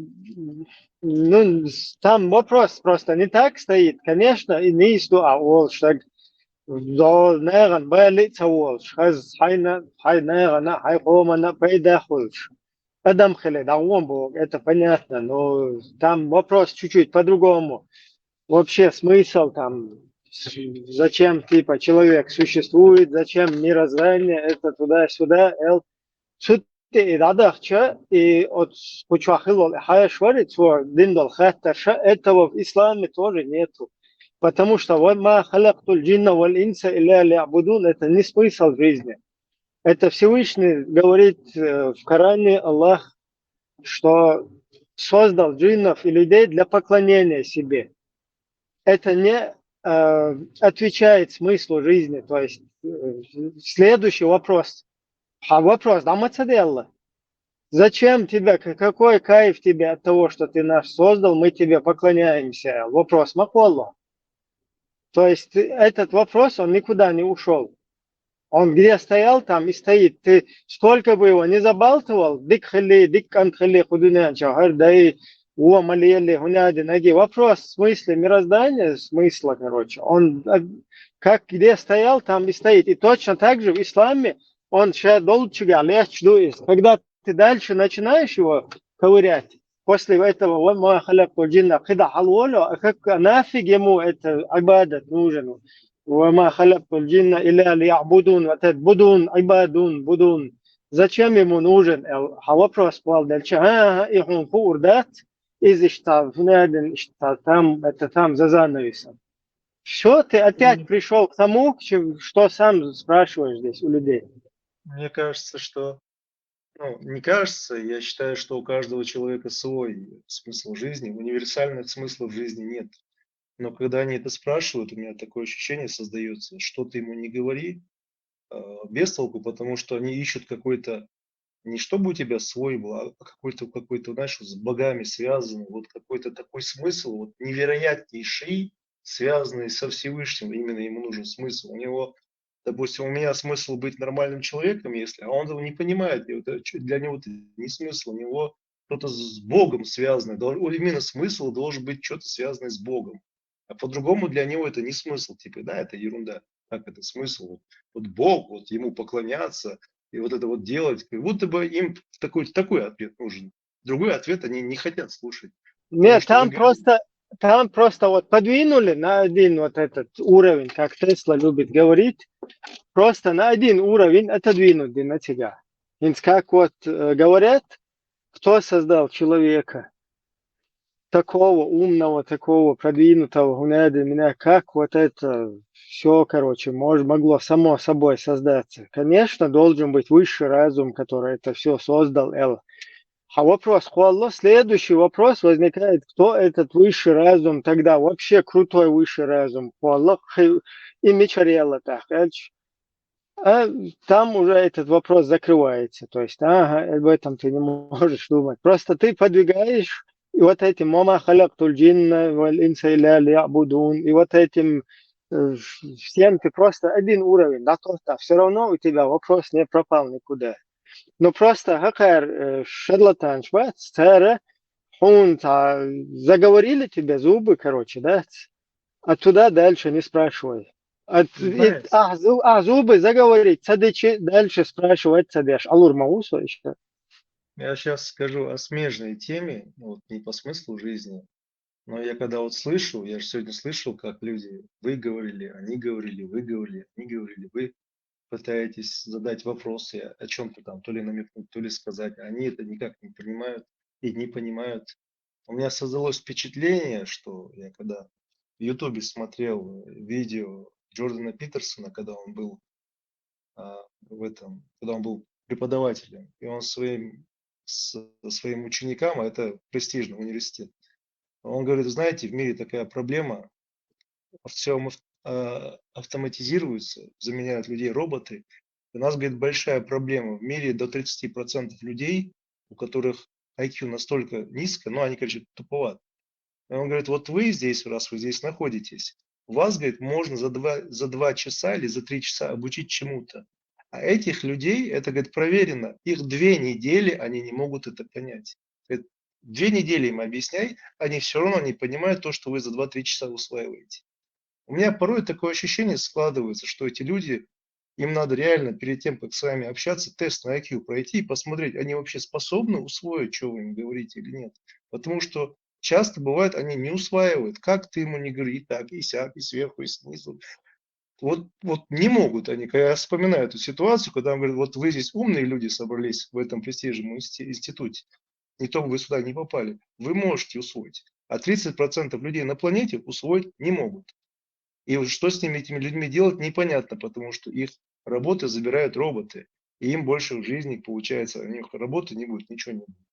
ну, там вопрос просто не так стоит, конечно, и нийса ду а волуш стаг. До нагӀан бали ца волуш, хаза хьайна, хьай нагӀана, хьай къомана пайда хуьлуш. Адам хиле дагӀон боху, это понятно, но там вопрос чуть-чуть по-другому. Вообще смысл там, зачем типа человек существует, зачем мироздание, это туда-сюда, эл. Цу тӀе и дӀадахча, и оцу кхучохь хила волу хьаеш вари, цо дина долу хаттарша, этого в исламе тоже нету. Потому что «ва ма халактул джинна вал инса илля лиъбудун», это не смысл жизни. Это Всевышний говорит э, в Коране Аллах, что создал джиннов и людей для поклонения себе. Это не э, отвечает смыслу жизни. То есть э, следующий вопрос. А вопрос, да, мы цадела? Зачем тебе, какой кайф тебе от того, что ты нас создал, мы тебе поклоняемся? Вопрос, макуалло. То есть этот вопрос, он никуда не ушел. Он где стоял, там и стоит. Ты сколько бы его не забалтывал, дик хили, дик кан хили, худунян чахар, да и уа малиели, хуняди, ноги. Вопрос в смысле мироздания, смысла, короче. Он э, как где стоял, там и стоит. И точно так же в исламе он сейчас долчига лечь дуис. Когда ты дальше начинаешь его ковырять, после этого وما خلقت الجن, когда халволю, а как нафиг ему это ибадат нужен? وما خلقت الجن إلا ليعبدون, вот это будун, ибадун, будун. Зачем ему нужен? А вопрос пал дальше. А, и хун хурдат, из иштав, наден иштав, там, это там, за занавесом. Все, ты опять пришел к тому, что сам спрашиваешь здесь у людей. Мне кажется, что... Ну, не кажется, я считаю, что у каждого человека свой смысл жизни, универсальных смыслов жизни нет. Но когда они это спрашивают, у меня такое ощущение создается, что ты ему не говори, э, без толку, потому что они ищут какой-то, не чтобы у тебя свой был, а какой-то, какой-то, знаешь, с богами связанный, вот какой-то такой смысл, вот невероятнейший, связанный со Всевышним, именно ему нужен смысл. У него, допустим, у меня смысл быть нормальным человеком, если, а он этого не понимает, и вот для него это не смысл, у него что-то с Богом связанное, именно смысл должен быть что-то связанное с Богом. А по-другому для него это не смысл, типа, да, это ерунда. Как это смысл? Вот, вот Бог, вот ему поклоняться и вот это вот делать, как будто бы им такой, такой ответ нужен. Другой ответ они не хотят слушать. Нет, там просто, там просто вот подвинули на один вот этот уровень, как Тесла любит говорить, просто на один уровень отодвинуть на тебя. Как вот э, говорят, кто создал человека? Такого умного, такого продвинутого, гунеды меня, как вот это все, короче, мож, могло само собой создаться. Конечно, должен быть высший разум, который это все создал, Эл. А вопрос, хуалло, следующий вопрос возникает, кто этот высший разум тогда, вообще крутой высший разум, хуалло, и мичарелла так, а там уже этот вопрос закрывается. То есть, ага, об этом ты не можешь думать. Просто ты подвигаешь и вот этим «وما خلقت الجن والإنس إلا ليعبدون», и вот этим э, всем ты просто один уровень, да, то да, все равно у тебя вопрос не пропал никуда. Но просто хакар э, шедлатанч, бац, цара, хун, заговорили тебе зубы, короче, да, а туда дальше не спрашивай. А, а, а зубы заговорить, цадычи дальше спрашивать цадеш. Алур маусо еще. Я сейчас скажу о смежной теме, вот не по смыслу жизни, но я когда вот слышу, я же сегодня слышал, как люди, вы говорили, они говорили, вы говорили, они говорили, вы пытаетесь задать вопросы о чем-то там, то ли намекнуть, то ли сказать, а они это никак не принимают и не понимают. У меня создалось впечатление, что я когда в Ютубе смотрел видео Джордана Питерсона, когда он был а, в этом, когда он был преподавателем, и он своим, с, своим ученикам, а это престижный университет, он говорит: знаете, в мире такая проблема, все а, автоматизируется, заменяют людей роботы. У нас, говорит, большая проблема. В мире до тридцати процентов людей, у которых I Q настолько низко, но они, короче, туповат. И он говорит: вот вы здесь, раз вы здесь находитесь, вас, говорит, можно за два, за два часа или за три часа обучить чему-то. А этих людей, это, говорит, проверено, их две недели, они не могут это понять. Говорит, две недели им объясняй, они все равно не понимают то, что вы за два-три часа усваиваете. У меня порой такое ощущение складывается, что эти люди, им надо реально перед тем, как с вами общаться, тест на I Q пройти и посмотреть, они вообще способны усвоить, что вы им говорите или нет. Потому что часто бывает, они не усваивают, как ты ему не говори, и так, и сяк, и сверху, и снизу. Вот, вот не могут они. Я вспоминаю эту ситуацию, когда он говорит: вот вы здесь умные люди собрались в этом престижном институте, не то бы вы сюда не попали. Вы можете усвоить. А тридцать процентов людей на планете усвоить не могут. И что с ними, этими людьми делать, непонятно, потому что их работы забирают роботы. и им больше в жизни, получается, у них работы не будет, ничего не будет.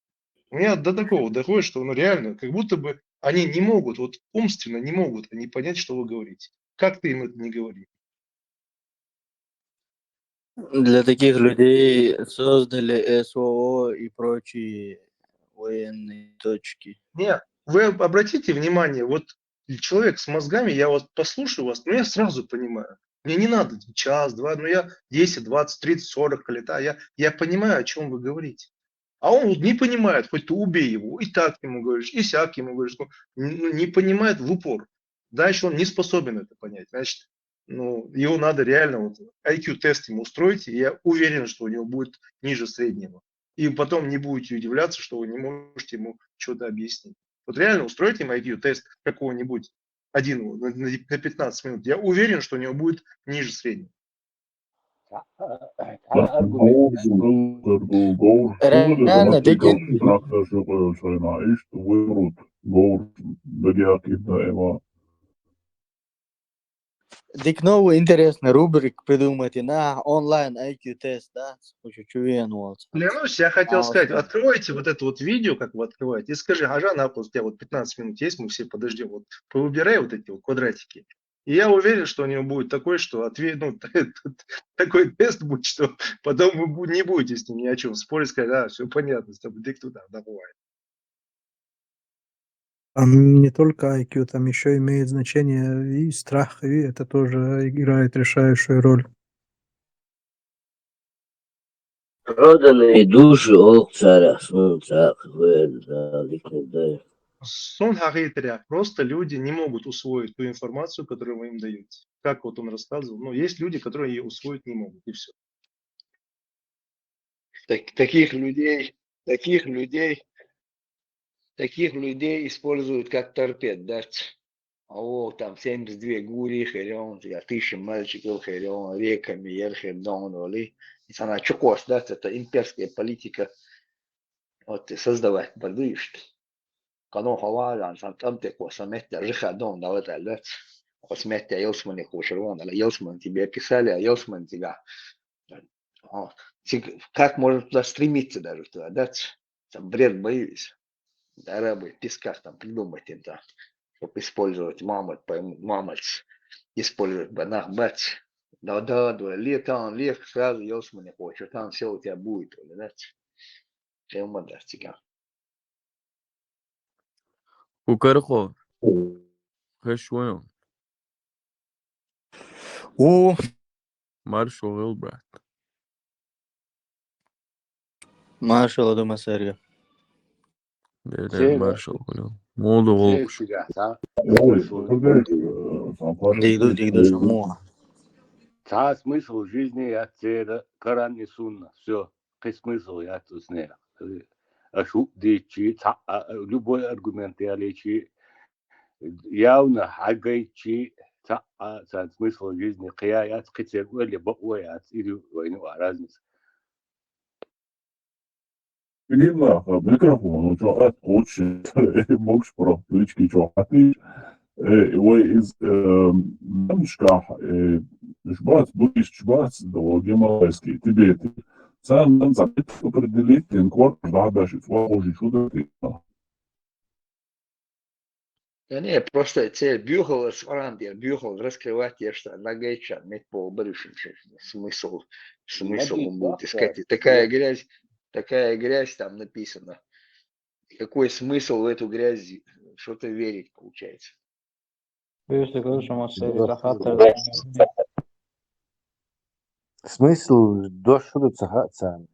У меня до такого доходит, что, ну, реально, как будто бы они не могут, вот умственно не могут они понять, что вы говорите. Как ты им это не говори. Для таких людей создали СВО и прочие военные точки. Нет, вы об- обратите внимание, вот человек с мозгами, я вот послушаю вас, но я сразу понимаю. Мне не надо час, два, ну я десять, двадцать, тридцать, сорок лет, а я, я понимаю, о чем вы говорите. А он вот не понимает, хоть ты убей его, и так ему говоришь, и сяк ему говоришь, ну, н- ну, не понимает в упор. Дальше он не способен это понять. Значит, ну, его надо реально, вот I Q-тест ему устроить, и я уверен, что у него будет ниже среднего. И потом не будете удивляться, что вы не можете ему что-то объяснить. Вот реально устройте ему I Q-тест какого-нибудь один на, на- на пятнадцать минут. Я уверен, что у него будет ниже среднего. Реально, дикий. Трактор шуга шойна ишт вымрут. Говр бегяк ибна эва. Дик новый интересный рубрик придумайте на онлайн I Q-тест, да? Хочу чувен вот. Клянусь, я хотел А, сказать, что? Откройте вот это вот видео, как вы открываете, и скажи, Ажан, а вот у тебя вот пятнадцать минут есть, мы все подождем, вот поубирай вот эти вот квадратики. И я уверен, что у него будет такой, что ответ, ну, такой тест будет, что потом вы бу- не будете с ним ни о чем спорить, сказать, а, все понятно, с тобой дик туда, давай. Там не только I Q, там еще имеет значение и страх, и это тоже играет решающую роль. Проданные души, ох, царя, сун, царь, хвен, да, ликнет, да. Сун хахитря. Просто люди не могут усвоить ту информацию, которую вы им даете. Как вот он рассказывал, ну, есть люди, которые ее усвоить не могут, и все. Так- таких людей, таких людей, таких людей используют как торпед, да? А о, там семьдесят две гури херён, я тысяча мальчиков херён, реками ер хердон, оли. И она чукос, да, это имперская политика. Вот ты создавать бардуешт. Канон хавалан, сан там те кос, сан меття жиха дон, да, вот, да. Кос меття елсмани кошерон, да, елсман тебе писали, а елсман тебя. Вот. Цик- Как можно туда стремиться даже, туда, да? Там бред боюсь. Да, арабы в песках там придумать им там, чтобы использовать мамонт, пойму- мамонт, использовать банах, бац. Да, да, да, летом, лев сразу елсмани хочет, там все у тебя будет, да? Чем отдать тебя? Кукархо. Хэш вэн. У, Маршал, брат. Маршал, думаю, Сергей. Бэдэ Зэ, маршал. Молду зэ волк. Сига, а? Ой, Слушай. Сергей, э, сам факт, Дигду, что дигду, ты шамуа. Та смысл жизни я цеда Коран и Сунна. Все. Кы смысл я тут с ней. А шу дичи, та, а, а, любой аргумент я лечи. Явно хагайчи, та, а, та смысл жизни. Кыя я цкицер уэли бо уэ я ц- или войну, а разница. Гимна, микрофон, ну чё, от кучи, могш про птички, чё, хатиш. Э, Ой, из, э, мамшка, э, шбац, будешь шбац, да, гималайский, Тибет. Сам нам забыть определить, тем кор, да, да, шит, ва, божи, чудо, ты. Да не, просто цель бюхал с орандер, бюхал раскрывать я что, нагайчан, мет пол барышин, смысл, смысл он будет искать. И такая грязь, такая грязь там написана. И какой смысл в эту грязь, что-то верить получается? Если говоришь, что Моисей Захатов, Смысл дошуду цаха цан.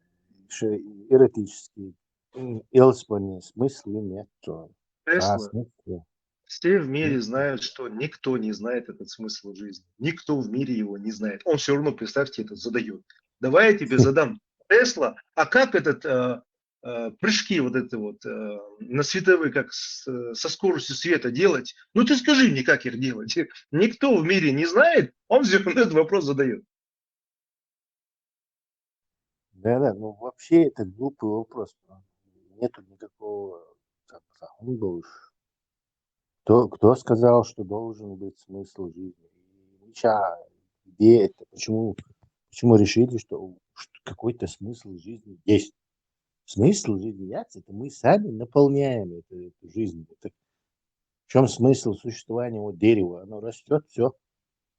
Ш- Эротический. М, Элспони смысл имеет то. А, Тесла. Смысл. Все в мире знают, что никто не знает этот смысл жизни. Никто в мире его не знает. Он все равно, представьте, это задает. Давай я тебе задам, Тесла, а как этот э, э, прыжки вот это вот э, на световые, как с- э, со скоростью света делать? Ну ты скажи мне, как их делать. Никто в мире не знает, он все равно этот вопрос задает. Да, да, ну вообще это глупый вопрос. Нету никакого там, законного. Кто, кто сказал, что должен быть смысл жизни? Миша, где это? Почему? Почему решили, что, что какой-то смысл жизни есть? Смысл жизни есть, это мы сами наполняем эту, эту жизнь. Это в чем смысл существования вот дерева? Оно растет, все.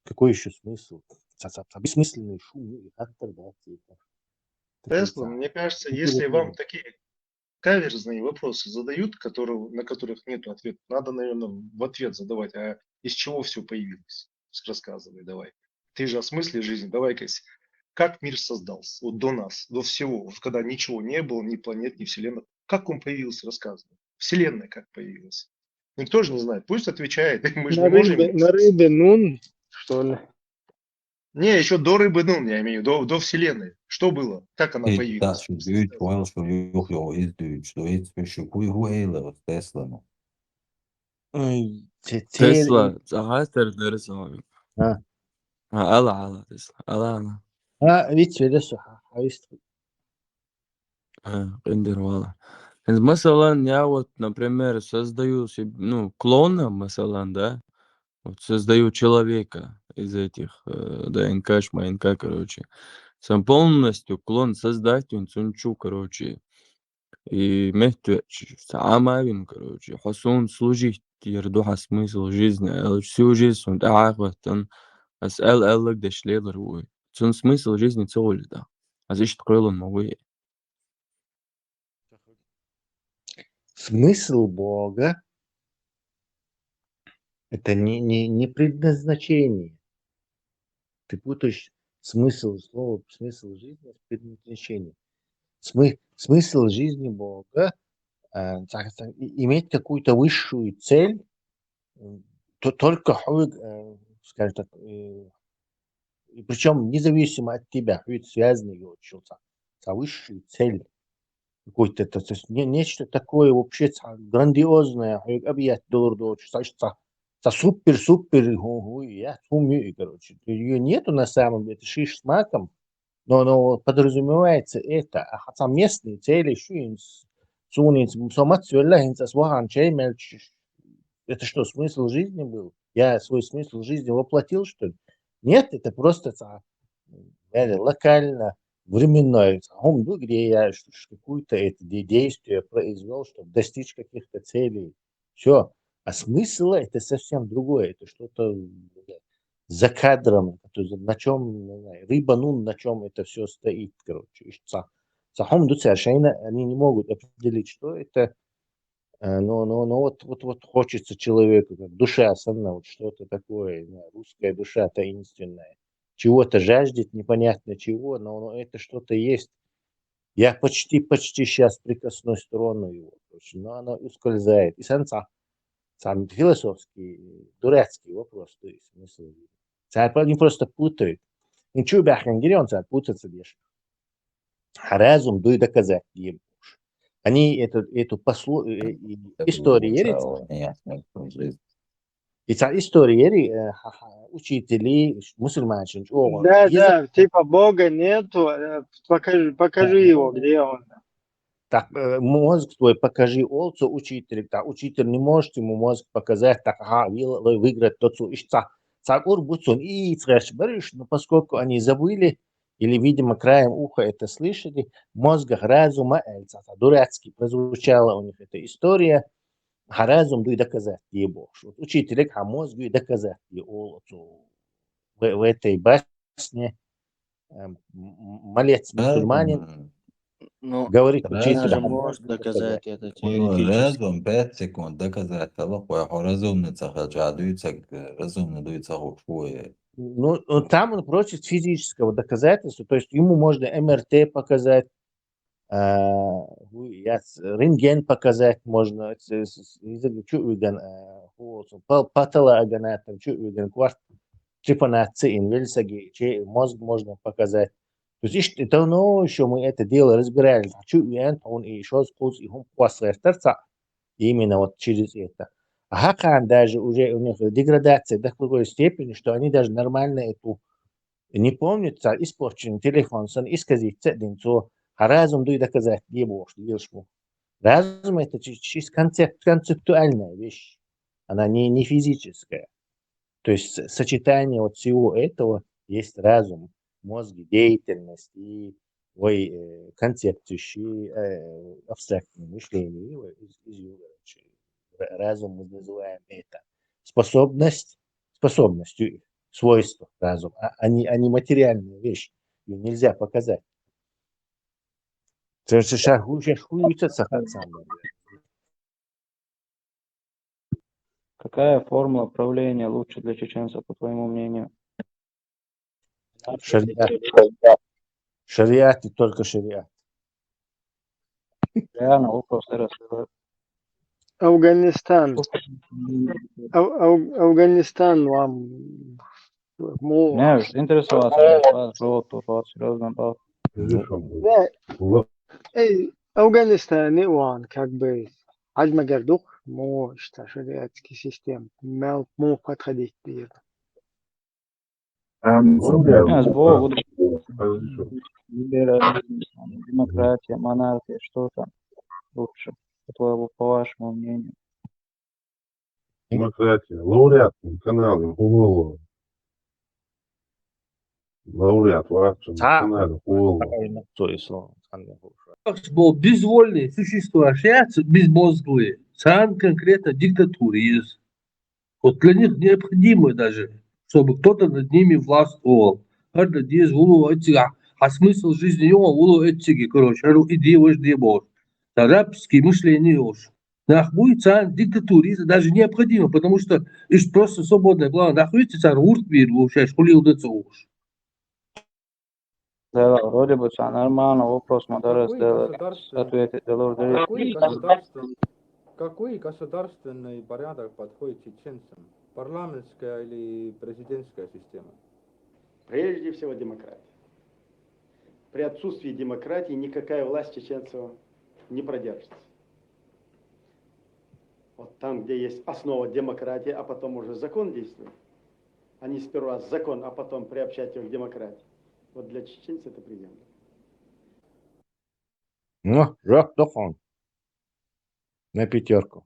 Какой еще смысл? Ца-, ца-, ца-, бессмысленный шум и хаттар, да, типа. Такие Тесла, ца-, мне кажется, такие если вот вам люди. Такие каверзные вопросы задают, которые, на которых нет ответа, надо, наверное, в ответ задавать, а из чего все появилось? С- Рассказывай давай. Ты же о смысле жизни, давай-ка, с- как мир создался, вот до нас, до всего, вот когда ничего не было, ни планет, ни вселенной, как он появился, рассказывай. Вселенная как появилась. Никто же не знает, пусть отвечает, мы же На не можем... рыбе, на рыбе Нун, что ли? Не, еще до рыбы Нун, я имею в виду, до, до вселенной. Что было? Как она Ey, появилась? taşu büyük var şu yok yok iz düğüç o iz şu kuy hu eyle Tesla mı? Ой, те-, те-, Тесла, цагаатар дэрэ соо. А. А, ала, ала, Тесла. Ала, ала. А, ведь это всё, ха-, ха-, есть. А, къиндэр вала. Хэнз, масалан, я вот, например, создаю себе, ну, клона, масалан, да, вот создаю человека из этих э, ДНК, шмайнка, короче. Сам полностью клон создать, он цунчу, короче. И метту амавин, короче. Хосун служить, ердуха смысл жизни. Эл всю жизнь он ахватан. Ас эл эллаг дешлелар уй. Цун смысл жизни цоли да. Аз ишт кылын могу. Смысл Бога — это не, не, не предназначение. Ты путаешь смысл слова, смысл жизни с предназначением. Смы-, смысл жизни Бога — э, так, так, и- иметь какую-то высшую цель, м, то только ху-, э, скажем так, э, и причем независимо от тебя, ху связанный вот ещё со, со высшей целью. Какой-то это, то есть не, нечто такое вообще ца-, грандиозное, ху объять доллар дочь, со, со, со супер-супер, ху, ху, я, ху, ми, короче. Ее нету на самом деле, это шиш с маком, но оно подразумевается это, а хотя местные цели, ещё и с-, сунец, сомат, свелла, хинца, свахан, чей, мелч, это что, смысл жизни был? Я свой смысл жизни воплотил, что ли? Нет, это просто ца-, э, локально, временное. Ца-, хум, ну, где я ш-, ш-, какое-то это де-, действие произвел, чтобы достичь каких-то целей. Все. А смысл — это совсем другое. Это что-то, не знаю, за кадром, это за-, на чем, не знаю, рыба, ну, на чем это все стоит, короче. И ца-, ца-, хум, ну, совершенно они не могут определить, что это. Э, но, но, но вот, вот, вот хочется человеку, как душа сама, вот что-то такое, не знаю, русская душа таинственная. Чего-то жаждет, непонятно чего, но, но это что-то есть. Я почти, почти сейчас прикоснусь, трону его, короче, но оно ускользает. И сан ца-, сам философский, дурацкий вопрос, то есть смысл. Царь, они просто путают. Ничего, бяхен, он царь путаться деш. Разум дуй доказать не можешь. Они эту, эту послу-, э, и история ерит. И ца история ери, э, ха-, ха-, учители, мусульманчин, о, Да, еза-, да, типа Бога нету, э, покажи, покажи его, где он. Так, э, мозг твой покажи олцу учителю. Так, учитель не может ему мозг показать, так, ага, вы-, вы-, выиграть тот цу ишца. Ца ур буцун и цреш бариш, но поскольку они забыли, или, видимо, краем уха это слышали, мозгах разума, э, ца-, ца-, дурацки прозвучала у них эта история, ха разум дуй доказать не можешь. Вот учитель, ха мозг дуй доказать не олцу в, в этой басне, эм, м-, м-, малец мусульманин Ну, говорит она учителю, же ха может мозг дуй доказать. Доказать это Хуй теоретически. Разум пять секунд доказать, ала хуй ху разумный ца хача дуй ца, разумный дуй ца хуй. Ну, ну, там он просит физического доказательства, то есть ему можно МРТ показать, а, ну, я с-, рентген показать можно, с-, с-, с-, не знаю, чё уйган, а, ху олсун, па-, патала аганатом, чё уйган, кварт, трепанация, инвельсаги, че-, мозг можно показать. То есть, ишт-, это, ну, ещё мы это дело разбирали, чё уйган, он и ещё скус, и хум квас вертарца, именно вот через это. А хакан даже уже у них деградация до такой степени, что они даже нормально эту не помнят, ца испорченный телефон, сан исказить ца динцо, ха разум дуй доказать не можешь, видишь, му. Разум — это чи-, чисто концепт-, концептуальная вещь, она не, не физическая. То есть с-, сочетание вот всего этого есть разум. мозги деятельность и вай, э, концепцеш, э, абстрактное мышление, вай из, из югара чи ра-, разум мы называем это. Способность, способность, э, свойство разума, а, а не, а не материальная вещь. Её нельзя показать. Це ж ша ху-, ша хуюца ца хацам. Какая формула правления лучше для чеченцев, по твоему мнению? Шариат. Шариат и только шариат. Реально вопрос, Эрас. Афганистан. Аф-, Аф-, Афганистан вам му. Не, уж интересоваться, да, жёлтый, жёлтый, серьёзно, да. Да. Эй, Афганистан, не он, как бы, Хьаьжмагар дух, му, что шариатский система, мел, му подходить дир. Я сбоку буду. Либерализм, демократия, монархия, что там лучше, по твоему, по вашему мнению? Демократия. Лауреат канала Хугулу. Лауреат вааччун Ца- канала Хугулу. Ай, ну, то есть, ну, хан не хуже. Ахш бол безвольные существа, шаьца безмозглые, царна конкретно диктатура еза. Вот для них необходимо даже, чтобы кто-то над ними властвовал. ХӀара деза, вуло эццига, а смысл жизни йола, вуло эццига, короче, хӀара и де, вож де бохуш. Да, рабский мышление йолуш нах буй, царна диктатура еза даже необходимо, потому что иштта просто свободное плавание нах вуьйцу, цара гӀурт бийр ву, шаьш хулил дан ца вуш. Да, вроде бы всё нормально, вопрос ма дарас Какой дело государственный, ответить, дело какой государственный, какой государственный порядок подходит чеченцам? Парламентская или президентская система? Прежде всего демократия. При отсутствии демократии никакая власть чеченцев не продержится. Вот там, где есть основа демократии, а потом уже закон действует, а не сперва закон, а потом приобщать его к демократии. Вот для чеченца это приемлемо. Ну, жёг дух он. На пятёрку.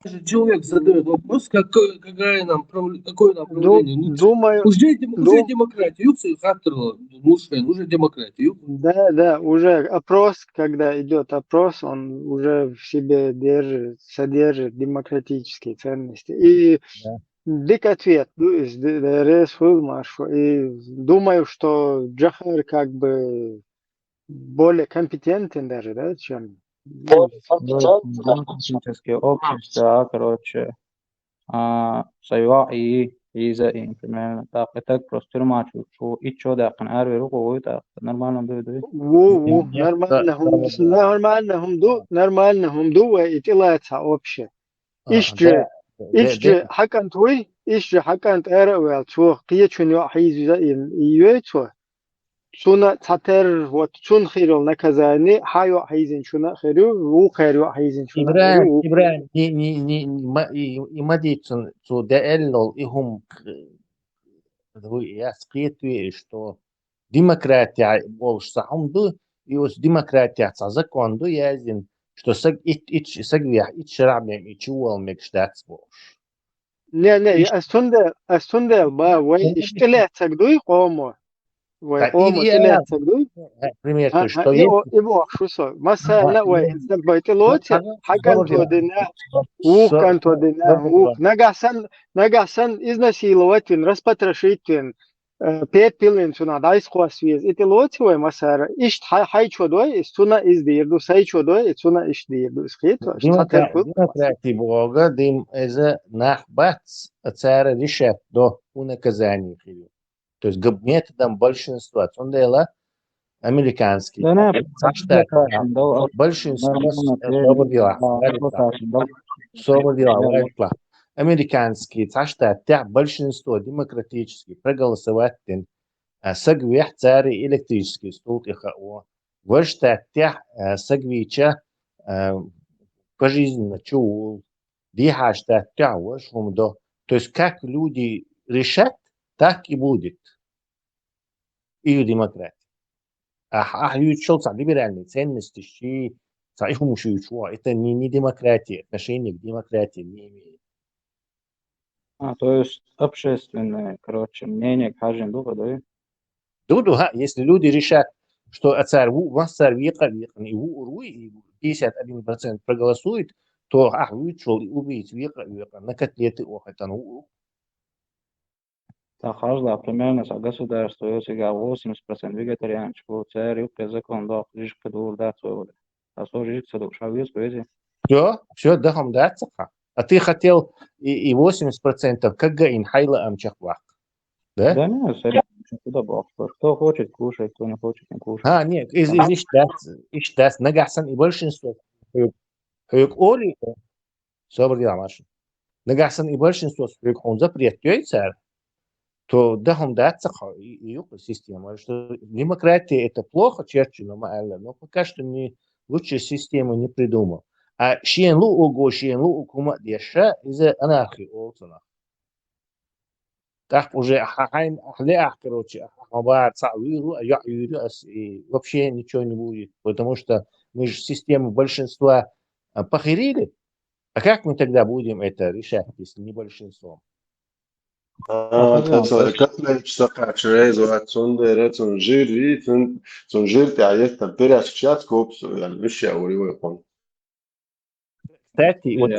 Даже человек задает вопрос, какое, какое нам, прав- какое нам Ду- правление лучше. Думаю, Уже, дем- уже ду- демократия, юксу хаттарла, Мушфен, уже демократия, юксу. Да, да, уже опрос, когда идет опрос, он уже в себе держит, содержит демократические ценности. И Да. дик ответ, ну, из д- д- рес хул маршо. И думаю, что Джахар как бы более компетентен даже, да, чем Демократические общества, а, короче, а, сайва и иза им примерно. Так, и так просто тюрьма чу, чу, и чё да, кан арвер уго, так, нормально дуй, дуй. Ву, ву, Нет, нормально да, хум, да, да. нормально хум ду, нормально хум ду, ва и тила ца вообще. А, Ишче, да, да, ишче да. хакант вуй, ишче хакант эра вел цо, кхечун йо хьийза и, и йой цо. Цуна цатер, вот цун хирол наказание, хьа йо хьийзин чуна хирю, ву хер йо хьийзин чуна Ибрахим, хирю, ву. Ибрахим, не, не, не, не, ма-, и, и ма дийцун, цу де эллол, и хум к-, ву, я скрытве, что демократия болуш ца хум ду, и ус демократия ца закон ду, я зин, что саг ит, ит, саг вех, ит шарабем, и чувал мегаш дац болуш. Не, не, Иш- ас цундел, ас цундел, ба, вай, Иш- иш тилецаг дуй, къомо. Вай, Так, къомо, и, и, тилецаг дуй. Э, пример, А, то, что а, и есть. о, и вохшу со. Масса Ага, на вай, и- сабай тилоци, Ага, хакан добре. тодина, Со- вухкан тодина, добре. вух. Нагасан, нагасан изнасиловать вин, распотрошить вин, э, пепилин цуна дайс хос виз. И тилоци вай масара, ишт хай, хай чо дой, ис цуна из дир ду, сай чо дой, и цуна иш дир ду, ис хит, иш Демокра-, цатер хул. Демократия бога, дим эза нах бац, а цара решать до у наказании хилю. То есть габ-, методом большинства. Цундела американский. Да, не, Цхьа штат, да, да, большинство да, с-, собар дела, да, собар дела, да, собар дела. Американский цхьа штат тя большинство демократически проголосовать дин. А саг вех цари электрический стул тӀе хао. Ваш штат тя, а, саг вича, а, пожизненно чувул. Дихьа штат тя ваш хум до. То есть как люди решат, так и будет. И демократия. Ах, ах, ючул ца либеральные ценности, щи, ца и хум шучу, это не, не демократия, отношение к демократии не имеет. А, то есть общественное, короче, мнение хьажийна ду-кх, да? Ду, ду, хӀа, если люди решат, что а цар ву, массара векъа а векъна, и ву, ву, и пятьдесят один процент проголосует, то ахь вуьйцуш волу и убийца векъа а векъна, на котлеты охьатан ву. ТӀаккха хьажал, примерно, цхьа государство, если га восемьдесят процент вегетарианцев бу, цара юккъе закон доккху, жижиг ца дуур дац вай вара. А со жижиг ца дууш, хьан веза, вези? Все, все, дахьа дац хьан. А ты хотел и, и восемьдесят процентов как гаин хьайла ам чекхваккха. Да? Да нет, все, куда боккхуш. Кто хочет, кушает, кто не хочет, не кушает. А, нет, из, из иштта дац, иштта дац, нагахь санна и большинство хьоьга, хьоьга олий, собар дела, Маша. Нагахь санна и большинство хьоьга хьуна запрет йой цара, то дахьа дац хьан и, и юкъа система. Что демократия это плохо, Черчилль ма аьлла, но пока что не, лучшую систему не придумал. А шен луъург, шен луъург хӀума а деш, иза анархи олу цунах. ТӀаккха уже хьайн лаахь, короче, хьан бара цхьаъ вуьйр ву, а йоӀ вуьйр ву, ас и вообще ничего не будет, потому что мы же систему большинства а, похерили. А как мы тогда будем это решать, если не большинством? А, котлеташ сакхача веза вац, цундела цунна жир, цунна, цунна жир тӀехь еттар пирожкаш яц копсу, ял виша ури вай кхуна. Кстати, вот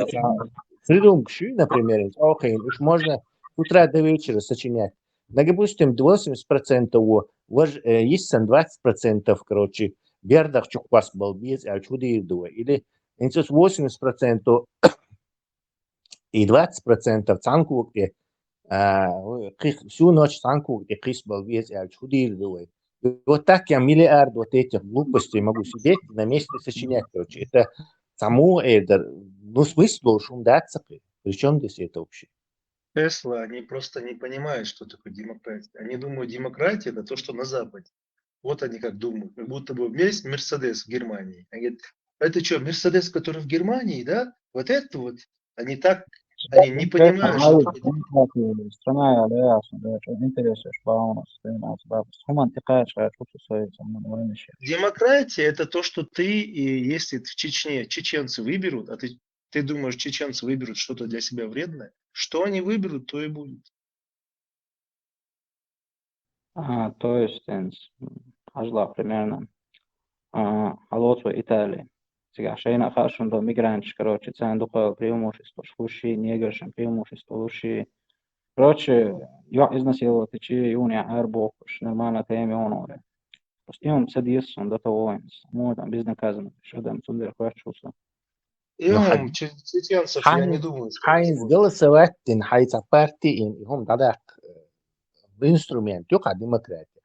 придумка шу, например, охьайна, уж можно с утра до вечера сочинять. Ну, допустим, восемьдесят процентов вож, э, йиссана двадцать процентов, короче, бердах чу кхосса бала беза аьлча, хӀун дийр ду вай? Или инцас восемьдесят процентов и двадцать процентов цхьана кога тӀе, а, кхих, всю ночь цхьана кога тӀе кхисса бала беза аьлча, хӀун дийр ду вай? И вот так я миллиард вот этих глупостей могу сидеть на месте сочинять, короче. Это само это, ну, смысл должен даться. При чем здесь это вообще? Тесла, они просто не понимают, что такое демократия. Они думают, демократия — это то, что на Западе. Вот они как думают. Как будто бы есть Мерседес в Германии. Они говорят: «Это что, Мерседес, который в Германии, да? Вот это вот». Они так, они не понимают, что такое. Страна яла ясно, да, что интересуешь полностью, ты нас бабус. Хуман ты каешь, каешь, что союз, а мы вообще. Демократия — это то, что ты, и если в Чечне чеченцы выберут, а ты, ты думаешь, чеченцы выберут что-то для себя вредное, что они выберут, то и будет. А, то есть, хьажал, примерно, а, хьалоцу Итали. Цигахь шайна а хаа шуна ду, мигранташ, короче, царна дукха преимущество луш и, неграшна преимущество луш и. Короче, йоӀ изнасиловать йича, юна я арабохуш, нормально тема йоӀ нуре. Просто и хӀума ца деза суна до того, хӀинца. Мо там безнаказанно, шо дам цундела хоьттуш ву со. И хӀума, че-, чеченцев, я не думаю, что они Хьайна смогут. Голосовать дина, хьайн цхьа парти йина, и хӀума дӀадаккха, э, инструмент ю-кх хьан демократия.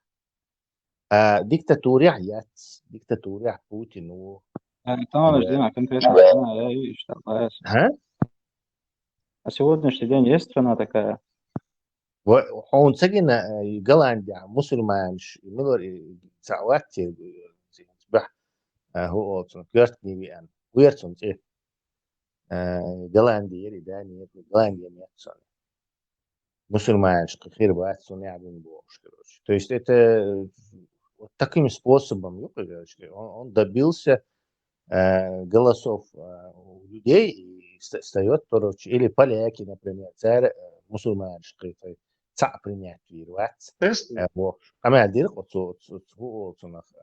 А диктатурехь яц, диктатурехь Путин ву. Э, товарищ, Да. Дима, конкретно страна, я вижу, что, да, я с-, А? На сегодняшний день есть страна такая? Ва-, хьуна ца гина, э, Голландия, мусульманаш, и милар, и цхьа вац, э, бахь, э, хӀу олу цунах, коьртане веана. Вер цунна цӀе. Э, Голландия яри, Дания яри, Голландия яц цунна. Мусульманаш кхин хир бац, цунна яхь дина бохуш, короче. То есть это, э, вот таким способом, ю, короче, он, он добился, э, голосов, э, у людей и ста-, стаёт, короче, или поляки, например, цара, э, мусульманаш кхин цхьа принять вийр вац. Тесла, Э, бохуш. Къамел дира оцу, оцу, оцу, оцу, оцунах, э,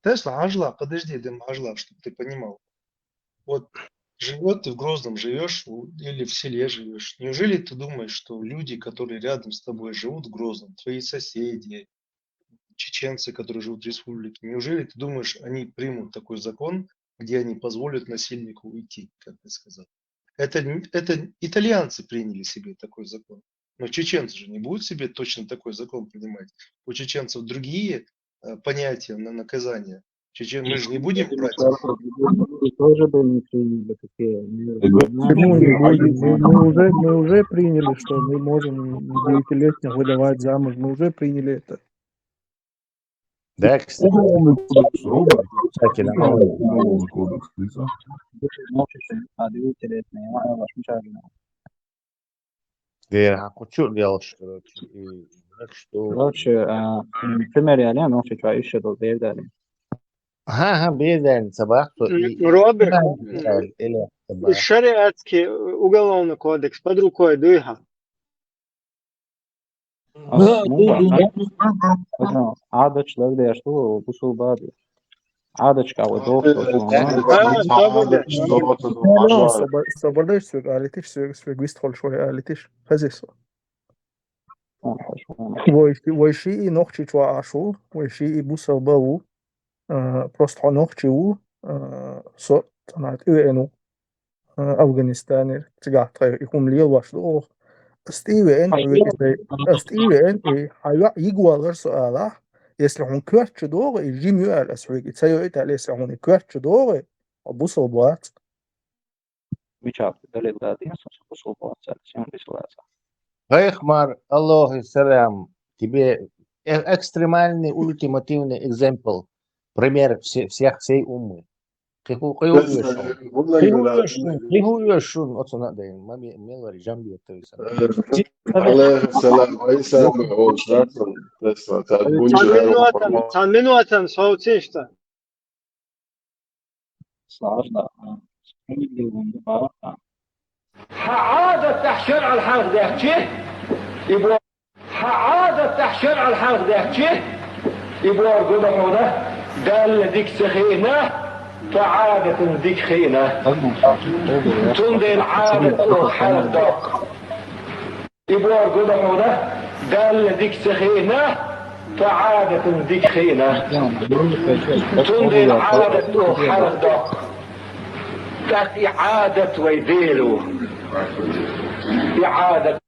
Тесла, хьажал, подожди, Дима, хьажал, чтоб ты понимал. Вот живёт ты в Грозном, живёшь у-, или в селе живёшь. Неужели ты думаешь, что люди, которые рядом с тобой живут в Грозном, твои соседи, чеченцы, которые живут в республике, неужели ты думаешь, они примут такой закон, где они позволят насильнику уйти, как ты сказал? Это, н-, это итальянцы приняли себе такой закон. Но чеченцы же не будут себе точно такой закон принимать. У чеченцев другие, э, понятия на наказание. Чечен-, мы же не будем брать. Тоже бы не приняли такие меры. Почему не будем? Мы, мы уже, мы уже приняли, что мы можем девятилетних выдавать замуж. Мы уже приняли это. Да, кстати. Уголовный кодекс, Роберт. Кстати, нормально. Уголовный кодекс, ты за? Ночью, а, две интересные, а, ваш мужчина. Дера, хьан кху чу а лелаш, короче, и так что. Короче, а, м, пример я лен, ночью чё, ещё был, дверь дали. Ага, ага, безен, цабахто. М, Роберт, м, Или цабах. Шариатский уголовный кодекс под рукой дуй хьа? Ӏадаташ лагдеш ду, бусулба. Ӏадаташ кавадох. А, свобода. Собардаш сога алитиш, сога, сога вист холш вай алитиш. Хазис. Вай ши, вай ши и нохчи чуа ашу, вай ши и бусулба ву. А, просто хьо нохчи ву, а, со цанат и вену. А, Афганистанер, цигахь тхай и хӀума лелош ду оха. Ас тӀе веан, ас тӀе веан, и хьайоӀ йигвалар со алахь, если хьуна коьртачу догӀу, и жим ю аьлла ас хьоьга, и ца йоуьйту аьлла, если хьуна и коьртачу догӀу, хьо бусулба вац. Мича далил да дин, со бусулба вац аьлла, сен бисулаца. Пайхамар, Аллаху салам, тебе э- экстремальный, ультимативный экземпл, пример все- всех всей уммы. Кхы хӀу кхы хӀу вешун? Кхы хӀу вешун? Кхы хӀу вешун? Оцу на дай, мами, мелвари, жамби, это всё. Алейхиссалам, Айса, он шатун, тесла, та Цхьан минутан, цхьан минутан совцинчта. Сложно. Хьан Ӏадат тӀехь шарӀал хьарх дехчи, и бо-, хьан Ӏадат тӀехь шарӀал хьарх дехчи, и бохург ду хьуна, Далла дика ца хиъна, тхо Ӏадатан дика хиъна. Цундела Ӏадат оха хьарх доккху. И бохург ду хьуна, Далла дика ца хиъна, тхо Ӏадатан дика хиъна. Цундела Ӏадат оха хьарх доккху. ТӀаккха и Ӏадат вай Дела ву. И Ӏадат.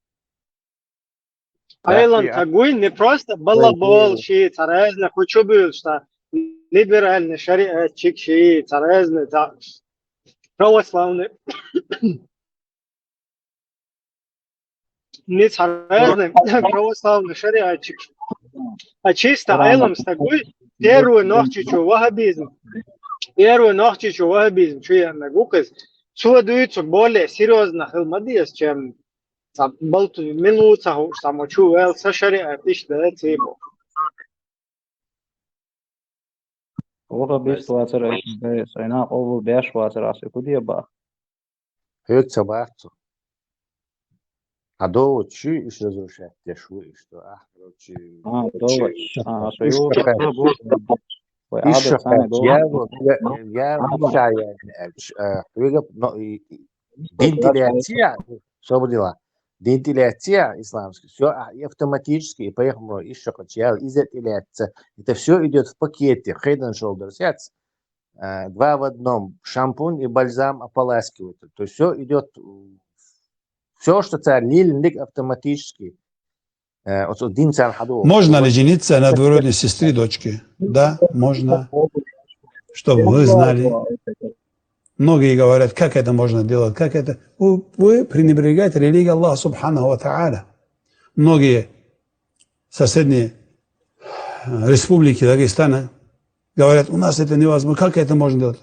Айлан тагуй не просто балабол ши, цхьа разный, хӀу чу буьйлуш та, либеральный шариатчик ши, цхьа разный, цхьа православный. Не цхьа разный православный шариатчик. А чисто Айлан стагуй, первый нохчичу ваххабизм. Первый нохчичу ваххабизм, чу я на гукас. Цо дуьйцу более серьёзно хила ма деза, чем цхьа балту мила ву ца хууш, цхьа ма чу ваьлла, сан шариат иштта да, ци бу. Оха бис вацара, сайна къовлу беш вацара, аса куди ба? Хьоьца бац цо. А довод чу иш разрушать деш ву, иш до, а, короче, А, довод. А, аса ю. Иш шакац, я, я, я, общая, э, хьоьга, но, и- Дин тӀелаьцци, собар дела. Дин тӀелаьцци исламский, всё, а, и автоматически, и пайхамаро иш шакъа чиял, иза тӀелаьцца. Это всё идёт в пакете. Хедан шолдер сяц, э, два в одном. Шампунь и бальзам ополаскиватель. То есть всё идёт, всё, что царь лилин дик автоматически. Э, оцу дин царна хьадо. Можно ли жениться на двоюродной сестре дочки? Да, можно. Чтобы вы знали. Многие говорят, как это можно делать, как это. Вы, вы пренебрегаете религией Аллаха Субханаху ва Тааля. Многие соседние э, республики Дагестана говорят, у нас это невозможно, как это можно делать?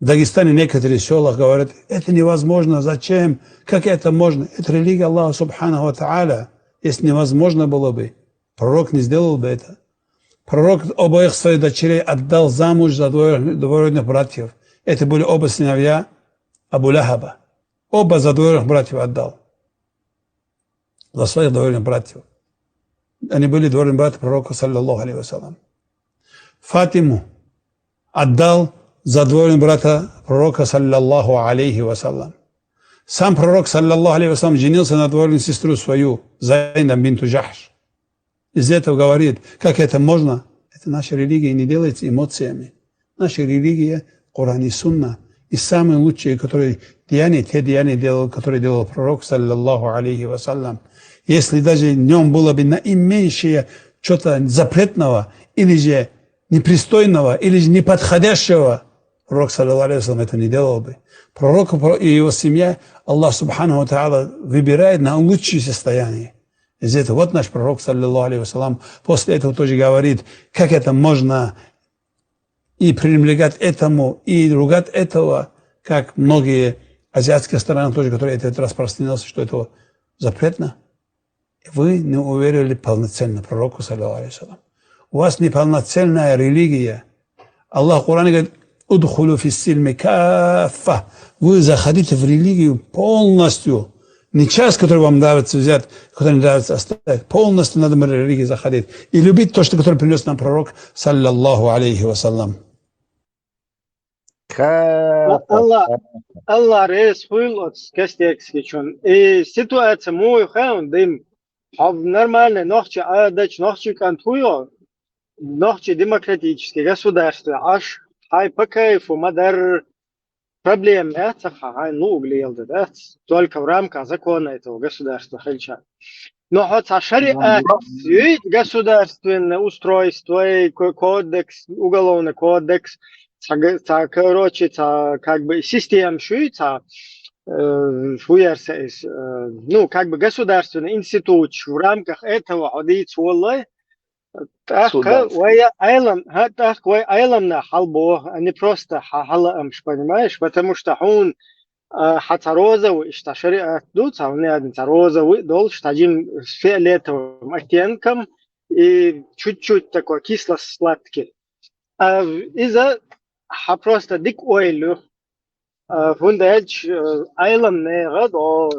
В Дагестане некоторые в селах говорят, это невозможно, зачем, как это можно? Это религия Аллаха Субханаху ва Тааля. Если невозможно было бы, пророк не сделал бы это. Пророк обоих своих дочерей отдал замуж за двоюродных братьев. Это были оба сыновья Абу Лахаба. Оба за двоюродных братьев отдал. За своих двоюродных братьев. Они были двоюродные братья пророка, саллаллаху алейхи ва саллям. Фатиму отдал за двоюродного брата пророка, саллаллаху алейхи ва саллям. Сам пророк, саллаллаху алейхи ва саллям, женился на двоюродную сестру свою, Зайнаб бинту Джахш. Из этого говорит, как это можно? Это наша религия не делается эмоциями. Наша религия, Коран и Сунна. И самые лучшие, которые деяния, те деяния делал, которые делал пророк, саллаллаху алейхи ва саллям. Если даже в нем было бы наименьшее что-то запретного, или же непристойного, или же неподходящего, пророк, саллаллаху алейхи ва саллям, это не делал бы. Пророк и его семья, Аллах Субханаху ва Тааля выбирает на лучшее состояние. Из этого вот наш пророк, саллаллаху алейхи ва саллям, после этого тоже говорит, как это можно и пренебрегать этому, и ругать этого, как многие азиатские страны тоже, которые это распространилось, что это запретно. Вы не уверовали полноценно пророку, саллаллаху алейхи ва саллям. У вас неполноценная религия. Аллах в Коране говорит: «Удхулю фис-сильми каффа». Вы заходите в религию полностью. Не часть, которую вам нравится взять, которую не нравится оставить. Полностью надо в религию заходить. И любить то, что, которое принес нам пророк, саллаллаху алейхи ва саллям. Алла, Алла рес хуйл оц кастекски чун. И ситуация муй хаун дым. Хаб нормальный нохчи адач, нохчи кантуйо, нохчи демократический государство. Аш хай по кайфу мадар проблем, да, ца хай ну углил, да, только в рамках закона этого государства хальча. Но хоть а шариат, государственное устройство, кодекс, уголовный кодекс, ца, короче, ца, как бы система шуй, ца, э, фуерса из, э, ну, как бы государственный институт в рамках этого ходить волой, так, вай айлам, ха, так, вай айлам на халбо, а не просто ха-, хала амш, понимаешь? Потому что хун, а, ха ца розовый, ишта шариат ду, ца уни один ца розовый, дол, шта джим с фиолетовым оттенком и чуть-чуть такой кисло-сладкий. А из-за ха просто дик ойлю. Фундач айлам не гад о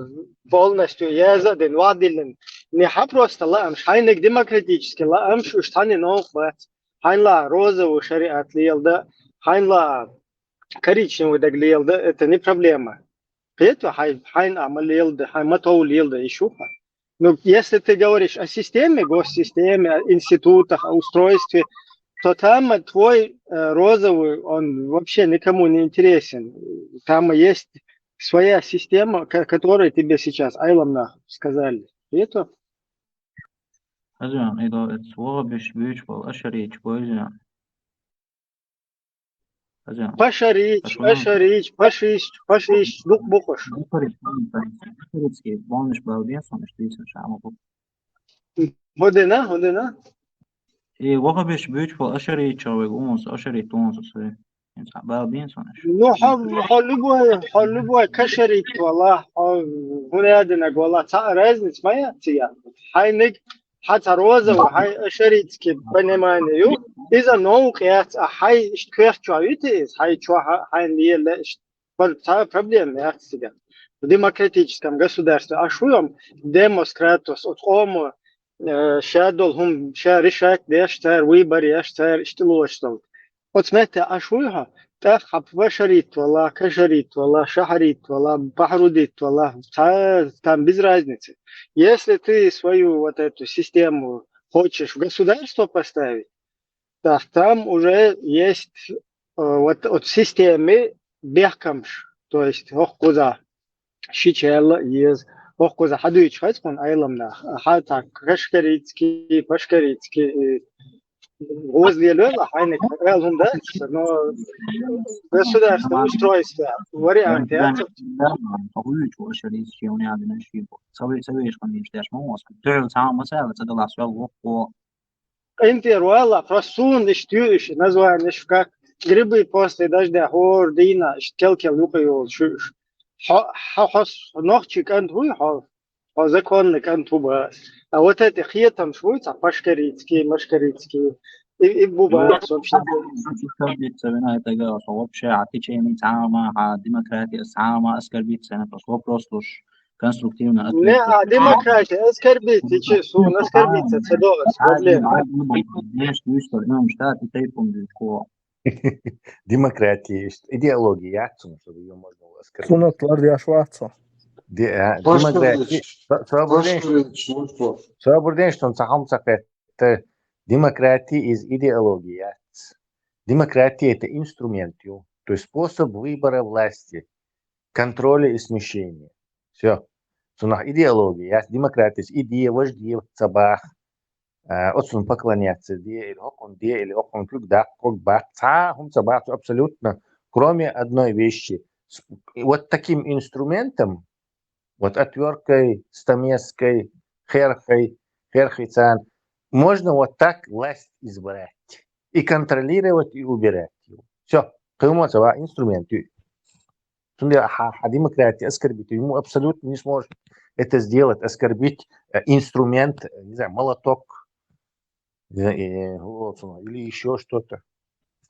полностью яза дин вадилин. Не ха просто ла амш, хайнек демократический ла амш, уж тани нох бац. Хайн ла розовый шариат лиелда, хайн ла коричневый даг лиелда, это не проблема. Петва хай, хайн ама лиелда, хай матоу лиелда и шуха. Ну, если ты говоришь о системе, госсистеме, о институтах, о устройстве, то там твой э, розовый, он вообще никому не интересен. Там есть своя система, которая тебе сейчас айлам на сказали. И это Азиан, это слово биш бич пол ашарич пользуя. Пашарич, ашарич, пашиш, пашиш, дук букуш. Пашарицкий, помнишь, балден сон, что ты сам. Година, година. И вахабиш бич пол ашарич, человек, умус, ашарич, тонус, все. Балден сон. Ну, ха, ха любой, ха любой кашарич вала, ха гунядина вала, ца разница моя, ция. Хайник, ха ца розовый, хай ашарицкий, понимание, ю. Из-за наук, я, а хай, ишт кверчу, а вите из, хай чу, хай не ела, ишт. Ца проблема, я, ция. В демократическом государстве, а шуем, демократос, от кому, э, шадол, хум, ша решать, деш, цар, выбор, еш, цар, иштилуштол. От сметте, а шуйха, тах, хап, вашарит, вала, кашарит, вала, шахарит, вала, пахрудит, вала, ца, там без разницы. Если ты свою вот эту систему хочешь в государство поставить, так там уже есть э, вот от системы бехкамш, то есть хохкуза шичела ез, хохкуза хадуич хацкун айламна, ха так кашкарицки, пашкарицки, э, возле лёла, хайник, эл хунда, но государство, устройство, вариант, я, Хавуич, вашарич, я у меня один ошибок. Савей, савей, что не ждешь, мы мозг. Ты сам масала, это была связь, вот, Интервала, просун, иштюш, название, как грибы после дождя, хор, дина, шкелкел, юкайол, шуш. Ха, ха, хос, нохчи кантуй, ха, ха законный кантуба. А вот эти хиетам шуйца, пашкарицкие, машкарицкие. И, и буба, вообще. Вообще, а течение сама, а демократия сама, оскорбиться, это вопрос уж конструктивно. Не, а демократия, оскорбить, и че, су, оскорбиться, це доллар, проблема. Демократия есть, идеология, чтобы ее можно было оскорбить. Сунат лардия шварцо. Демократия. Собрденштон цахам цахетте. Демократия из идеология. Демократия — это инструмент, то есть способ выбора власти, контроля и смещения. Все. Сунах идеология, я демократия, идея, вождь, цабах. Отсун поклоняться, де или хокун, де или хокун, клюк да, кок бак, ца, хум цабах, абсолютно, кроме одной вещи. Вот таким инструментом, вот отверткой, стамеской, херхой, херхицан, можно вот так власть избрать и контролировать, и убирать его. Все, кому цава инструмент. Тунде, а, а демократия оскорбить, ему абсолютно не сможет это сделать, оскорбить э, инструмент, не знаю, молоток, не знаю, э, вот, или еще что-то.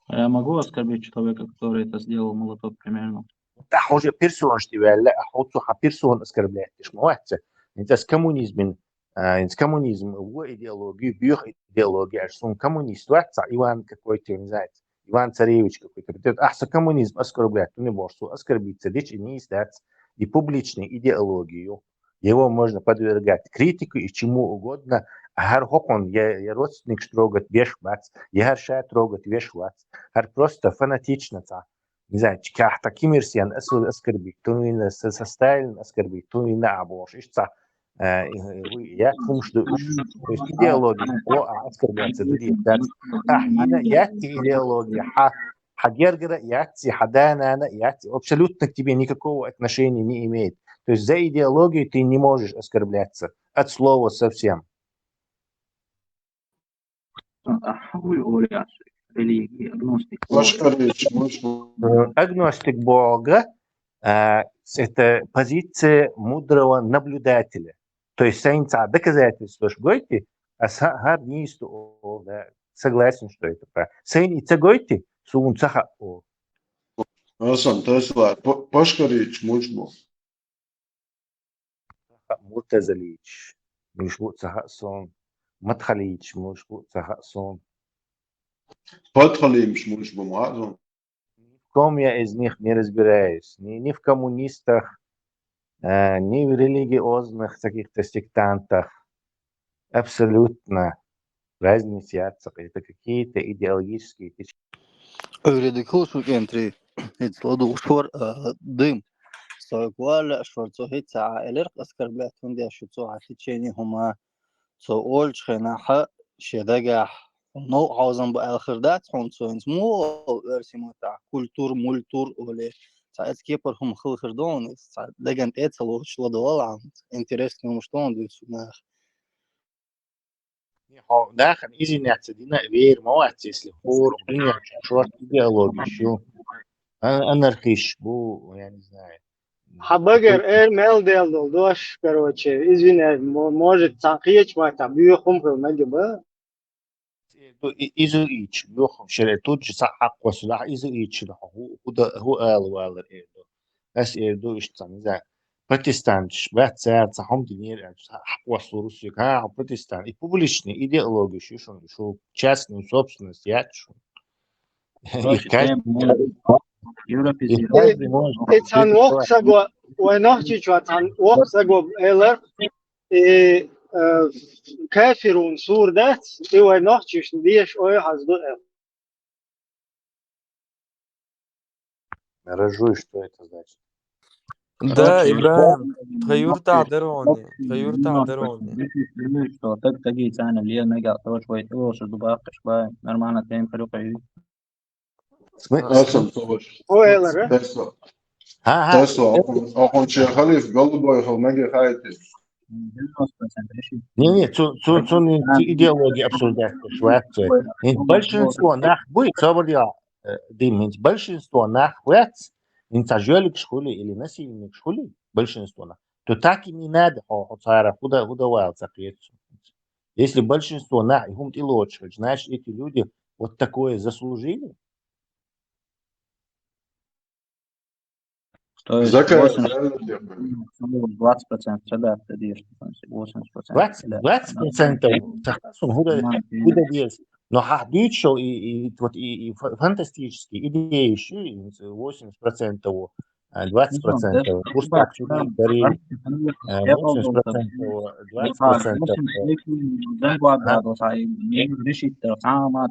А я могу оскорбить человека, который это сделал, молоток, примерно? ТӀаккха хьо уже персонаш тӀе ваьлла, а хьо цу хьан персона оскорблять деш ма вац. ХӀинца ас коммунизмин, а, хӀинца коммунизм, во идеология, боьха идеология, аш сун коммунист вац, а Иван какой-то, не знаю, Иван Царевич какой-то. Ахьа со коммунизм оскорблять, ну не можешь, оскорбиться, дичь и не издать. И публичную идеологию, его можно подвергать критике и чему угодно, а хӀара хӀокхун я, я родственник трогать веш вац, я хӀара ша трогать веш вац, хӀара просто фанатично цхьа, не знаю, кахта Ким Ир Сен ас-, оскорбить, ту вина со, со Сталин оскорбить, ту вина а бохуш, иштта цхьа, э, э, я хӀумаш ду уж. То есть идеология, о, а оскорбляться, ду дит, да. Ахьа йина яц идеология, хьа, хьа гергара яц, хьа да-нана яц, абсолютно к тебе никакого отношения не имеет. То есть за идеологию ты не можешь оскорбляться. От слова совсем. А хьуй оле ас религия, агностик. Пошкарич, муш бу. Э, Агностик боху, э, это позиция мудрого наблюдателя. То есть сайн цхьа доказательстваш гойтий, ас хӀа-, хӀара нийса ду олу, да, согласен, что это правда. Сайн и ца гойтий, суна ца хаьа олу. Асан, то есть ла, по-, Пошкарич, муш бу. Муртазалич, муш бу ца хаьа суна. Мадхалич, муш бу ца хаьа суна. Подхалимш, муш бу, ма хаьа суна. Ни в ком я из них не разбираюсь, ни, ни в коммунистах, э, ни в религиозных каких-то сектантах. Абсолютно разница яц, это какие-то идеологические течения. Эгере дика хуьлуш ву кӀентий, иза ладугӀуш вара, а, дим. Со валла аша вара цо хӀинца а элира оскорблять, хӀунда аьлча шу цо хьан течение хӀума, цо олучу хенахь шен дагахь новкъа хьовзам бу аьлла хир дац хьуна цо, хӀинца муха оьрсийн маттахь культур, мультур олий. Цхьа эцу кепара хӀума хила хир ду хьуна, иза цхьа дагана тӀе а ца лоцуш ладогӀал хьуна, интересный хӀумаш ду хьуна дуьйцу наха. Не, хьо нахана извиняться дина вер ма вац, если хӀора дуьнен чу шорта идеологиш ю. А-, анархиш бу, я не знаю. Хьан багара эр мел дел долу дош, короче, извиняюсь, мо-, может, цхьа кхечу маттахь боьха хӀума хила мега ба? И-, изуитчу, боху, шере тут же цхьа хьакхо су, нах изуитчу, нах хӀу, хӀу да, хӀу ала валар эр ду. Ас эр ду, иштта, не знаю, протестанташ, бац цара цхьа хӀума динера, аьлча, цхьа хьакхо су русик, ха, хьо протестант, и публичный идеологиш ю шуна, шу частную собственность яц шуна. Их каждый может, их Европезировать. каждый может И цхьана воккха саго, вай нохчичо цхьана воккха саго элар, и, э, кафирун сур дац, и вай нохчишна деш ой хьаз ду э. Рожу, что это значит? Да, Ибрахим, тхан юртахь дароне, тхан юртахь дароне. Что так, такие цены, Лия, мега, короче, вай, ты лучше дубавка, шпа, нормально, тем хрюкаю. Смы- Асан, товарищ. Хьо элара? Тесо. Ха, ха. Тесо, ахун, ахун че халиф голубой хал мега хайте. девяносто процентов решили. Не, не, цу, цу, цу, не, цу идеология обсуждать, шварц. Большинство нах будет, собор я, э, дым, большинство нах вец, инца жёлик школе или насильник школе, большинство нах. То так и не надо, о, о, цара, куда, куда вал, Если большинство нах, и хум тилочка, значит, эти люди вот такое заслужили. То есть Закай, восемьдесят, двадцать процентов, да, это дешево, восемьдесят процентов. Двадцать, двадцать процентов, худа, худа дес. Но ха, дючо и, и вот и, и фа-, фантастические идеи еще, и восемьдесят процентов, а, двадцать процентов. Пусть так чуть дарим. Э, восемьдесят процентов, двадцать процентов. Загвардадо,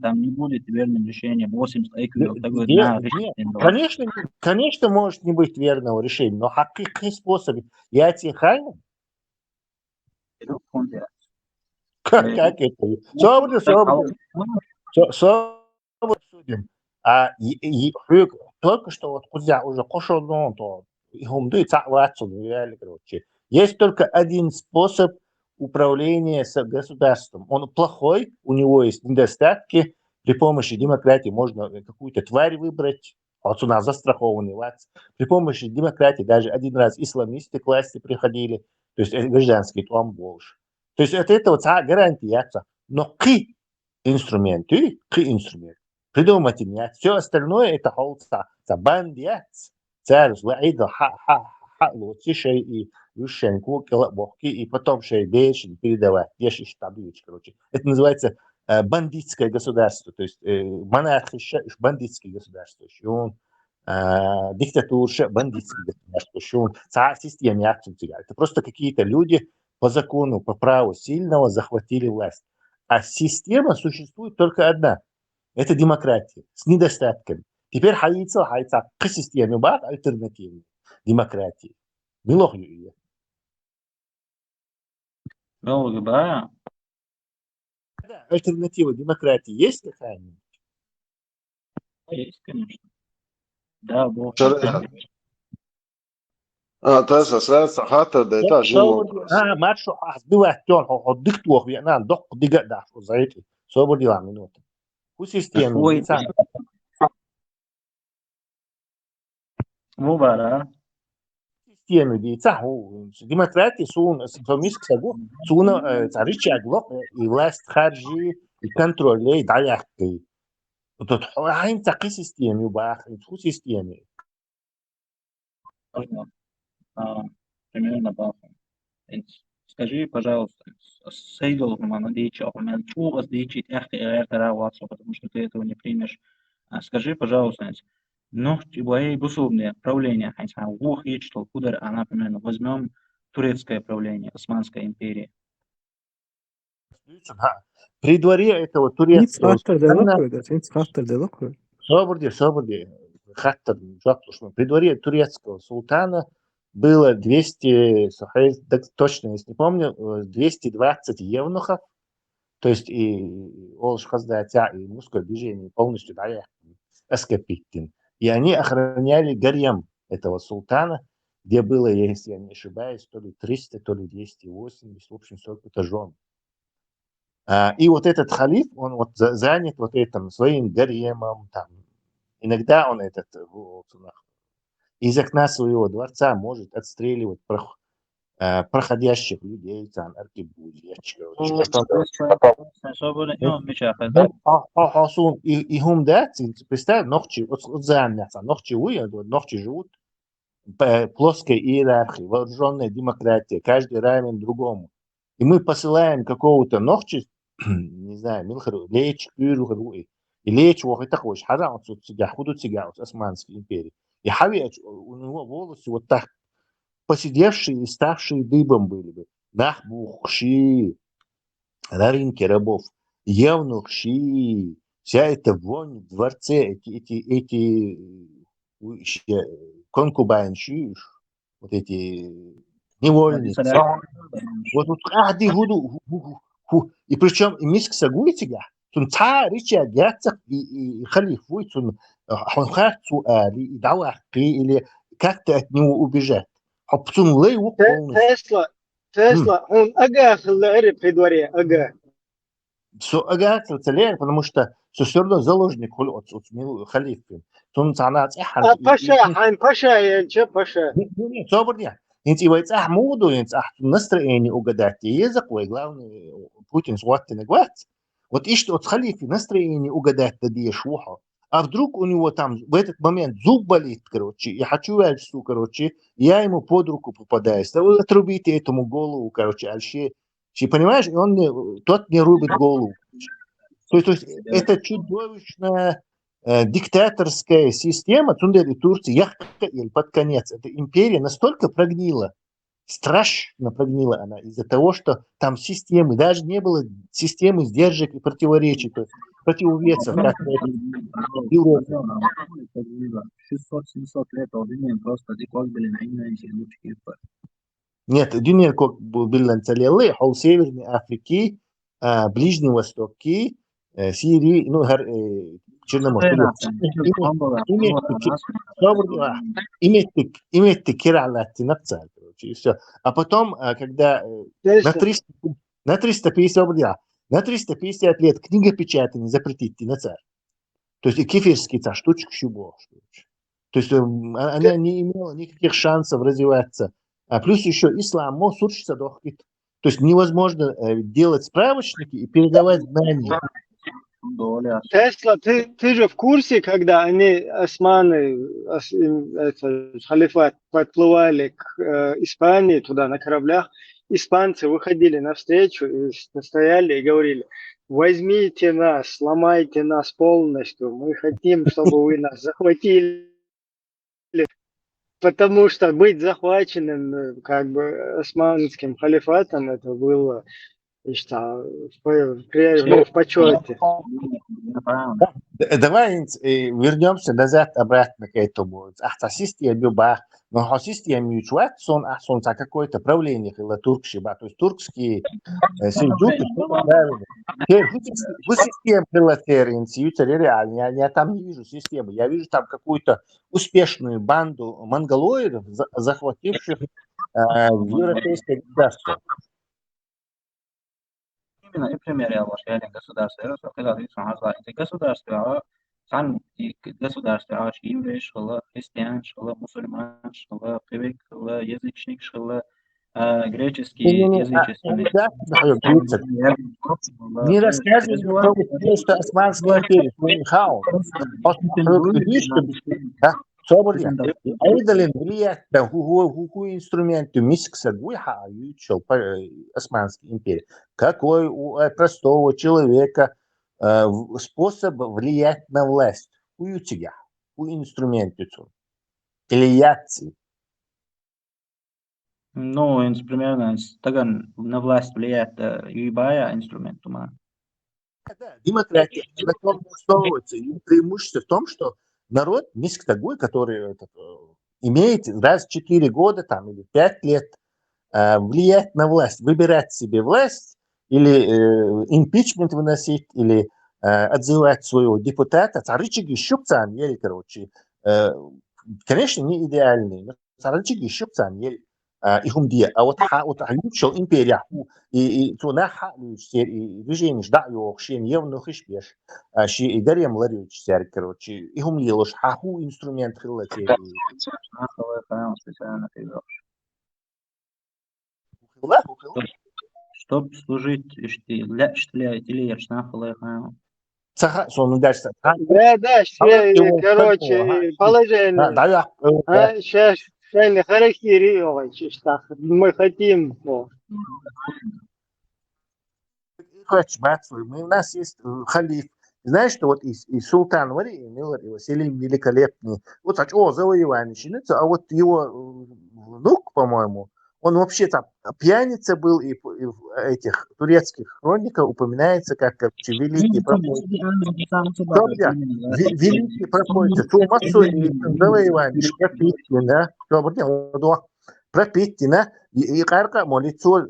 там не будет верным решением, восемьдесят IQ, Нет, нет, конечно, конечно, может не быть верного решения, но какие способы? Я тебе хай? Как, как это? Собрали, собрали. Со-, собрали, обсудим. А и, и, и, только что вот кузя уже кошел, ну, то, и хум, да, и ца-, ватсу, ну, реально, короче. Есть только один способ управления с государством. Он плохой, у него есть недостатки. При помощи демократии можно какую-то тварь выбрать, вот у нас застрахованный вац. При помощи демократии даже один раз исламисты к власти приходили, то есть, э, гражданский там больше. То есть от этого ца гарантия ца. Но кхы инструмент, и кхы инструмент. Придумать им яц. Всё остальное это хьол ца, ца банд яц. Царус лаида ха, ха, ха, лоци шей и высшен кукела бохки, и потом шей дешин передавать. Еш иш табиуч, короче. Это называется э, бандитское государство, то есть э, монархия, бандитское государство, он э, диктатура, бандитское государство, он ца система яц. Это просто какие-то люди по закону, по праву сильного захватили власть. А система существует только одна. Это демократия с недостатками. Теперь хьайца, хьайца к системе бах альтернативной демократии. Милох ю. Милох ю ба? Да, альтернатива демократии есть какая-нибудь? Есть, конечно. Да, бо. А, таса саца хата да та жимо. А, маршо, а, сбивать тён, хо, хо, дык туох вьетнам, док дига да, хо, заити. Собор дела минута. Ху система, Ой, Мубара. Система, ди, ца, ху, демократия, сун, сомиск сагу, суна, э, ца рычаг лок, э, и власть харжи, и контроль, и даляхкы. Тут, хо, хайн ца кы система, ю бах, ху система. Можно. А, примерно по. Скажи, пожалуйста, сейдол хумана дичи, а хуман чугас дичи, тяхты эртара ватсо, потому что ты этого не примешь. А скажи, пожалуйста, нохчи бай бусубне правление, ханса ух ичтол кудар, а, например, возьмем турецкое правление, Османская империя. При дворе этого турецкого хаттар делокур, хаттар делокур. Соборди, соборди. Хаттар, при дворе турецкого султана было двести, точно, если не помню, двести двадцать евнухов, то есть и Олш Хаздатя, и мужское движение полностью, да, я, эскапитин. И они охраняли гарем этого султана, где было, если я не ошибаюсь, то ли триста, то ли двести восемьдесят, в общем, столько-то жен. А, и вот этот халиф, он вот занят вот этим своим гаремом, там, иногда он этот, из окна своего дворца может отстреливать прох, э, проходящих людей, там, аркебузечка. И хум, да, представь, нохчи, вот, вот за нохчи, нохчи живут, плоская иерархия, вооруженная демократия, каждый равен другому. И мы посылаем какого-то нохчи, не знаю, милхару, леч, кюрухару, и леч вохи такой, хара он цуцига, худу цига, Османской империи. И хави, у него волосы вот так посидевшие и ставшие дыбом были бы. Нахбухши, раринки рабов, евнухши, вся эта вонь в дворце, эти, эти, эти конкубайнши, вот эти невольницы. Вот, вот, а, ди худу, и причем и миск сагуйтига, тун та рича гяцак и, и халифуй, тун хонхар цу али, и давахки, или как-то от него убежать. Хопцун лей полностью. Тесла, Тесла, он ага хлери при дворе, ага. Со ага хлери, потому что со все равно заложник хул от, от халиф. Тун цана цеха. А паша, хайн паша, я че паша. Собор я. Инц и вайц ах муду, инц ах настроение угадать. И язык вай главный Путин схватит на гват. Вот ишь от халиф настроение угадать да дешуха. А вдруг у него там в этот момент зуб болит, короче, я хочу вяльсу, короче, я ему под руку попадаюсь. Да вы отрубите этому голову, короче, альше. Ты понимаешь, и он мне, тот мне рубит голову. То есть, то есть это чудовищная э, диктаторская система, Тундер и Турция, под конец, эта империя настолько прогнила, страшно прогнила она из-за того, что там системы, даже не было системы сдержек и противоречий, то есть противовесов, как в Европе. Шестьсот-семьсот лет, а блин, просто дикок были на Индии, лучше. Нет, дюнер кок биллан цалелы, хол Северной Африки, а, Ближний Восток, э, Сирии, ну, гар, э, Черноморск. Иметь, иметь киралати напцаль, короче, и все. А потом, а, когда э, на триста, на триста пятьдесят, на триста пятьдесят лет книгопечатание запретить на царь. То есть и кефирский царь штучек щубо. То есть э, она не имела никаких шансов развиваться. А плюс еще ислам, мол, сурчится дохкит. То есть невозможно э, делать справочники и передавать знания. Доля. Тесла, ты, ты же в курсе, когда они, османы, ос- им- это, халифат, подплывали к э, Испании туда на кораблях, испанцы выходили навстречу и с- стояли и говорили: «Возьмите нас, сломайте нас полностью, мы хотим, чтобы вы нас захватили, потому что быть захваченным э, как бы османским халифатом, это было, я считаю, в, по- в, при- в почете». Д- Давай э, вернемся назад обратно к этому. Ахта система юба, но хо система ючват, сон а сон ца какое-то правление хила туркши, ба, то есть туркские э, сельджуки, всё правильно. Теперь вы сис- вы система хила теренс, ю цере реально, я, я там не вижу системы, я вижу там какую-то успешную банду монголоидов, за- захвативших э, европейское государство. Именно и пример я ваш, я государство. Я рассказал, это государство, а сам и к- государство, а еврей школа, христиан школа, мусульман школа, кривик школа, язычник школа, а, греческий, Не, не, не, а, язычественный. не, да, не, не рассказывай, что вы просто Османская империя, что не хаос. Собрание. Айдалин влиять на ху ху ху инструменты мискса гуйха ючел по э, Османской империи. Какой у э, простого человека э, в- способ влиять на власть? У ютига, у инструменты цу. Или яци. Ну, инс- примерно с- тогда на власть влияет э, любая инструмент ума. Да, демократия, она на том основывается. Её преимущество в том, что народ, миск такой, который этот, э, имеет раз в четыре года там, или пять лет э, влиять на власть, выбирать себе власть, или э, импичмент выносить, или э, отзывать своего депутата. Царичиги щукцан ель, короче. Э, конечно, не идеальный, но царичиги щукцан ель. А, и хумдия. А вот ха, вот ха ючел империя ху, и и цу на ха лючсер, и движение жда йохшен, евну хишбеш. А ши и дарем ларючсер, короче. И хум лилош ха ху инструмент хилла те. Нахавай хаям специально привёл. Хилла, хилла. Чтоб служить, ишти, ля, штля, или я шнахалай хаям. Саха, сон дальше. Ха, Да, да, А вот все, его короче, такого, ага. э, положение. Да, да, я. А, сейчас, реально, характери, ой, чё ж так, мы хотим. Вот. Хочешь, бацлы, мы, у нас есть э, халиф. Знаешь, что вот и, и султан Вари, и Милар, и Василий великолепный. Вот так, о, завоевание чинится, а вот его э, внук, по-моему, он вообще там пьяница был, и, п- и в этих турецких хрониках упоминается как, как великий проповедник. Кто где? Ве- Великий проповедник. Сумасшедший, завоевание, пропитный, да? Кто где? Вот, вот. Пропитный, да? И, и карка молится э,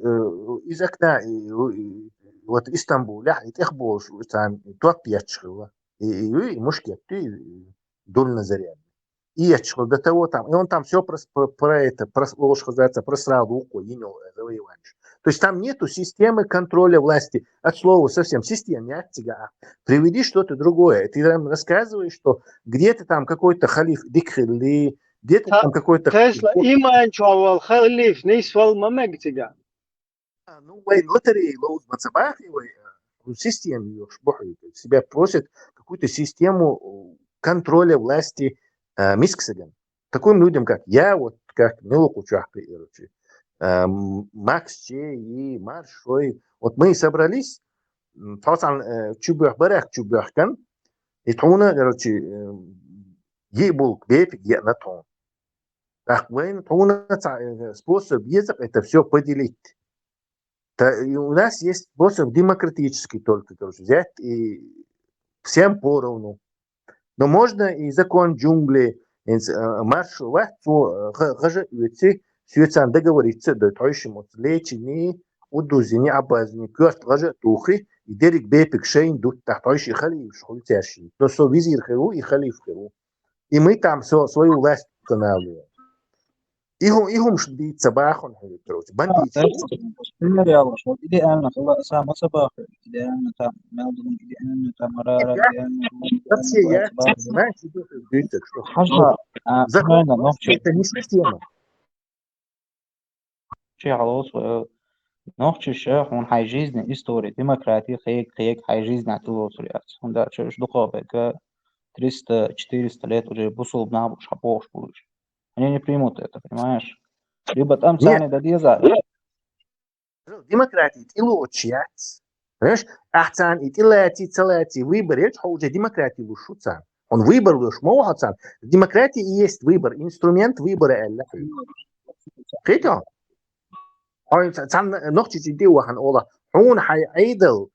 из окна, и, и вот Истамбуля, и тех больше, там, топ пьячшего. И, и, и мушкет, и дульно заряд. И я чё, до того там, и он там все про, про, про это, про, ложь хозяйца, про сразу уко, имел завоевание. То есть там нету системы контроля власти. От слова совсем система не от тебя. Приведи что-то другое. Ты там рассказываешь, что где-то там какой-то халиф дикхили, где-то там какой-то... Тесла, иман чуал халиф, не свал мамек тебя. А, ну, вай лотереи лоуз мацабахи, вай э, систему ёш бухают. Себя просят какую-то систему э, контроля власти э, мисксаган. Таким людям, как я, вот как Милуку Чахпи, короче, э, м, Макс Чей и Маршой. Вот мы и собрались, м, Тасан э, Чубах, Барак Чубахкан, и Туна, короче, э, ебулк бепик я на тон. Так, вайн Туна ца- э, способ язык это все поделить. Та- и у нас есть способ демократический только, короче, взять и всем поровну. Но можно и закон джунглей, инс- э, маршо вахт, цо э, га- гажа уйти, сюцан договориться, да, тойши моц лечини, удузини, абазини, кёрт гажа тухи, и дерек бепик шейн дут, так тойши халиф шхултяши. Но со визир херу и халиф херу. И мы там со- свою власть устанавливаем. Ихум, ихум шдит сабахон херу, короче, бандит. Пример я ваш, вот идеально, была сама собака, идеально там, Мелдон, идеально там, Марара, идеально. Вообще, я знаешь, что ты говоришь, так что Хажа, а, закон правильно, но власти это не система. Чи халос, э, Нохчаша хьуна хьайн жизни истори, демократи кхайкха, кхайкха хьайн жизни тӀалоцур яц. ХӀунда аьлча уж дукхагӀберга триста, четыреста лет уже бусулба нах ба уж хьабохуш болаш. Они не примут это, понимаешь? Либо там царна дан деза. Демократи тӀалоцуш яц. Понимаешь? Ахь царна и тӀалаций, ца лаций выбор яц, хьо уже демократи луш шу царна. Он выбор луш ма ву хьо царна. Демократи и есть выбор, инструмент выбора аьлла хьоьга. Кхетий хьо? Хьо ца-, царна нохчий чу тӀе вахана ола. Хьуна хьайн Ӏедал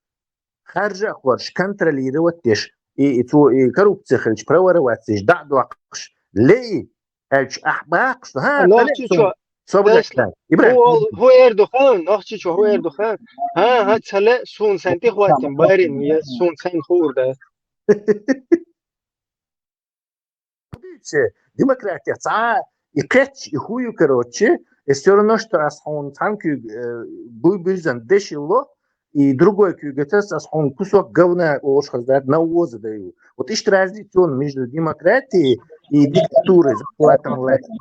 харжа а кхоьрш, контролировать деш, и, и цо и коррупци хилча, проворовать деш, дӀа а доккхуш, ле и аьлча, ахь баккхаш, хӀа, нохчи чо, собар деш. ИбрахӀим, хӀу эр ду хан, нохчи чо, хӀу эр ду хан. ХӀа, хӀа, ца ле, суна сайн тӀехваттина барин, я суна сайн хуур да. Демократия, цхьа и кхетча, и хӀу ю, короче, и всё равно, что ас хьуна цхьан куьйга, э, буй буьззан дешилло, и другой куьйга тас ас хьуна кусок говна олуш хаза дац, навоза даю. Вот иштта разница он между демократией и диктатурой, захватом власти.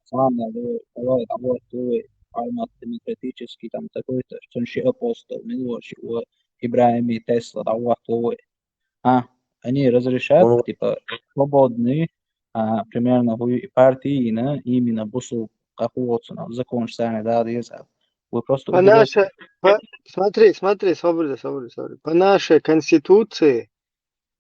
Самое, давай, давай, давай, формат демократический, там такой-то, что он ещё апостол, милочи, вот, Ибрахим и Тесла, давай, давай. А, они разрешают, типа, свободные, а, примерно, хӀу и партии, именно бусулба къахьоццуна, законаш царна дан деза. Вы просто... По нашей, по, смотри, смотри, собри, собри, собри. По нашей конституции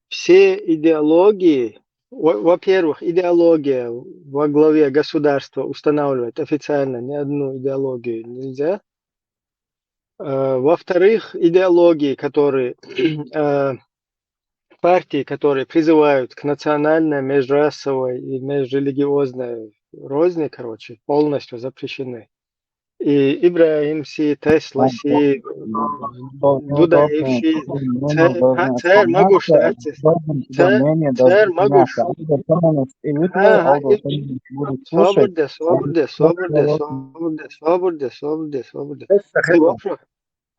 все идеологии, во-, во-первых, идеология во главе государства устанавливать официально ни одну идеологию нельзя. Э, во-вторых, идеологии, которые, э, партии, которые призывают к национальной, межрасовой и межрелигиозной розни, короче, полностью запрещены. И Ибрахим си, Тесла си, Дудаев си, цер, цер могуш, цер, цер могуш. Собур де, собур де, собур де, собур де, собур де, собур де, собур де. Ты вопрос,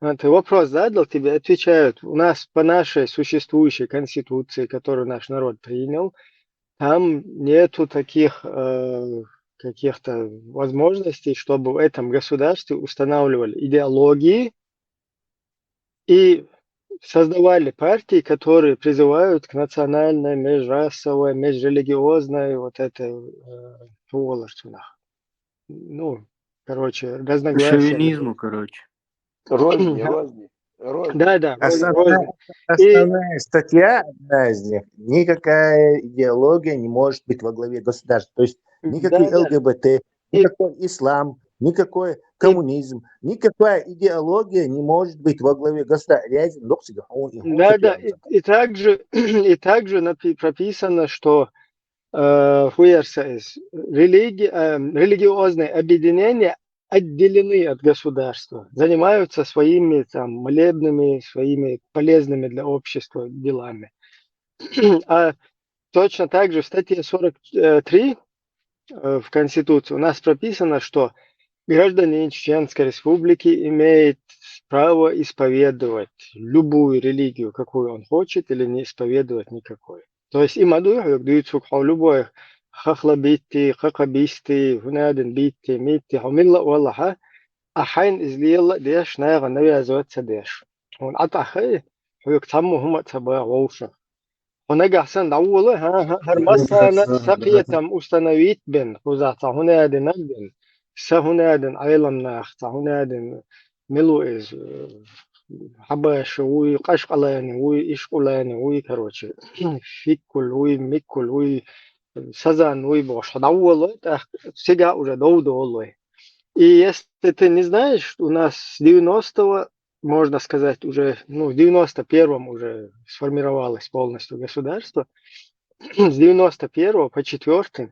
а, ты вопрос задал, тебе отвечают. У нас по нашей существующей конституции, которую наш народ принял, там нету таких, э, каких-то возможностей, чтобы в этом государстве устанавливали идеологии и создавали партии, которые призывают к национальной, межрасовой, межрелигиозной, вот это, э, хуларцунах. Ну, короче, разногласия. Шовинизму, короче. Розни, розни, розни. Да, да, розни, розни. И основная статья, одна из них: никакая идеология не может быть во главе государства. То есть никакие, да, да, ЛГБТ, никакой ислам, никакой коммунизм, никакая идеология не может быть во главе государства. Да, да, и, и также, и также напи-, прописано, что, э, хӀу яр са из, религи-, э, религиозные объединения отделены от государства, занимаются своими там молебными, своими полезными для общества делами. А точно так же в статье сорок три, э, в Конституции у нас прописано, что гражданин Чеченской Республики имеет право исповедовать любую религию, какую он хочет, или не исповедовать никакой. То есть има дуй хьоьга дуьйцург хьо любой хахла битти, кхакха бисти, хӀунадин битти, митти, хьо милла а валахьа, а хьайна иза лела а деш, нагӀа навязывать ца деш. Хьуна Ӏа тӀаххай, хьоьга цхьаммо хӀума а ца баха вовшах. Хьо нагахь санна дӀавола, хӀа-, хӀа-, хӀара массарна са кхетам установить бен, кхузахь цхьа хӀунадинаг бен, са хӀунадин Ӏеламнах, цхьа хӀунадин мила ву иза, э, хьабаша вуй, къашкъалани вуй, ишкъулани вуй, короче, фиккул вуй, миккул вуй, сазан вуй бохуш, хьо дӀаволалой, тӀаккха цигахь уже дов долалой. И если ты не знаешь, у нас с девяностого, можно сказать, уже, ну, в девяносто первом уже сформировалось полностью государство. С девяносто первого по четвёртый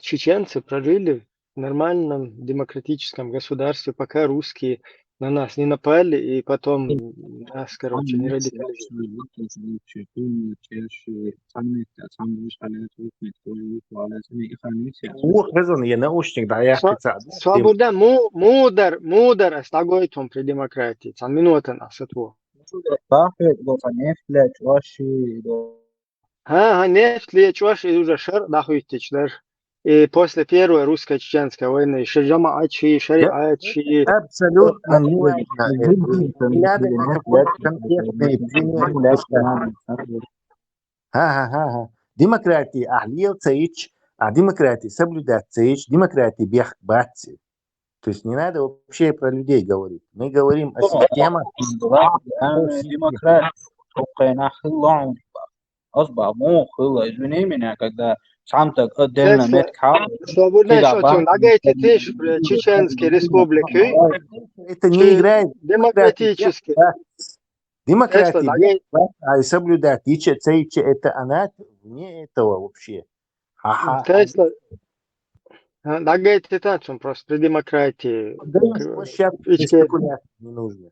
чеченцы прожили в нормальном демократическом государстве, пока русские на нас не напали и потом нас, короче, не радикализировали. Ух, хезон, я наушник дӀаяьккхи ца. Свобода, му-, мудар, мудар ас дӀагойтун при демократии. Цхьан минутан ас сатво. ХӀа, хӀа, нефть лечӀош, и уже шарӀ дӀахӀуьттича дара. и после Первой русско-чеченской войны, ши жамаатчи, шариатчи. Абсолютно не важно. Не надо это конкретные примеры. Ха-ха-ха. Демократия ахлил цаич, а демократия соблюдать цаич, демократия бех баци. То есть не надо вообще про людей говорить. Мы говорим о системах. Демократ. Аз ба му хила, извини меня, когда сам так отдельно мет хал. Свободный шотун, дагайтитиш чеченский республики. Это не играет. Демократический. Демократия, а и соблюдать иче, цаиче, это она вне этого вообще. Ага. Тесла. Дагайтитачун просто при демократии. Спекуляций не нужно.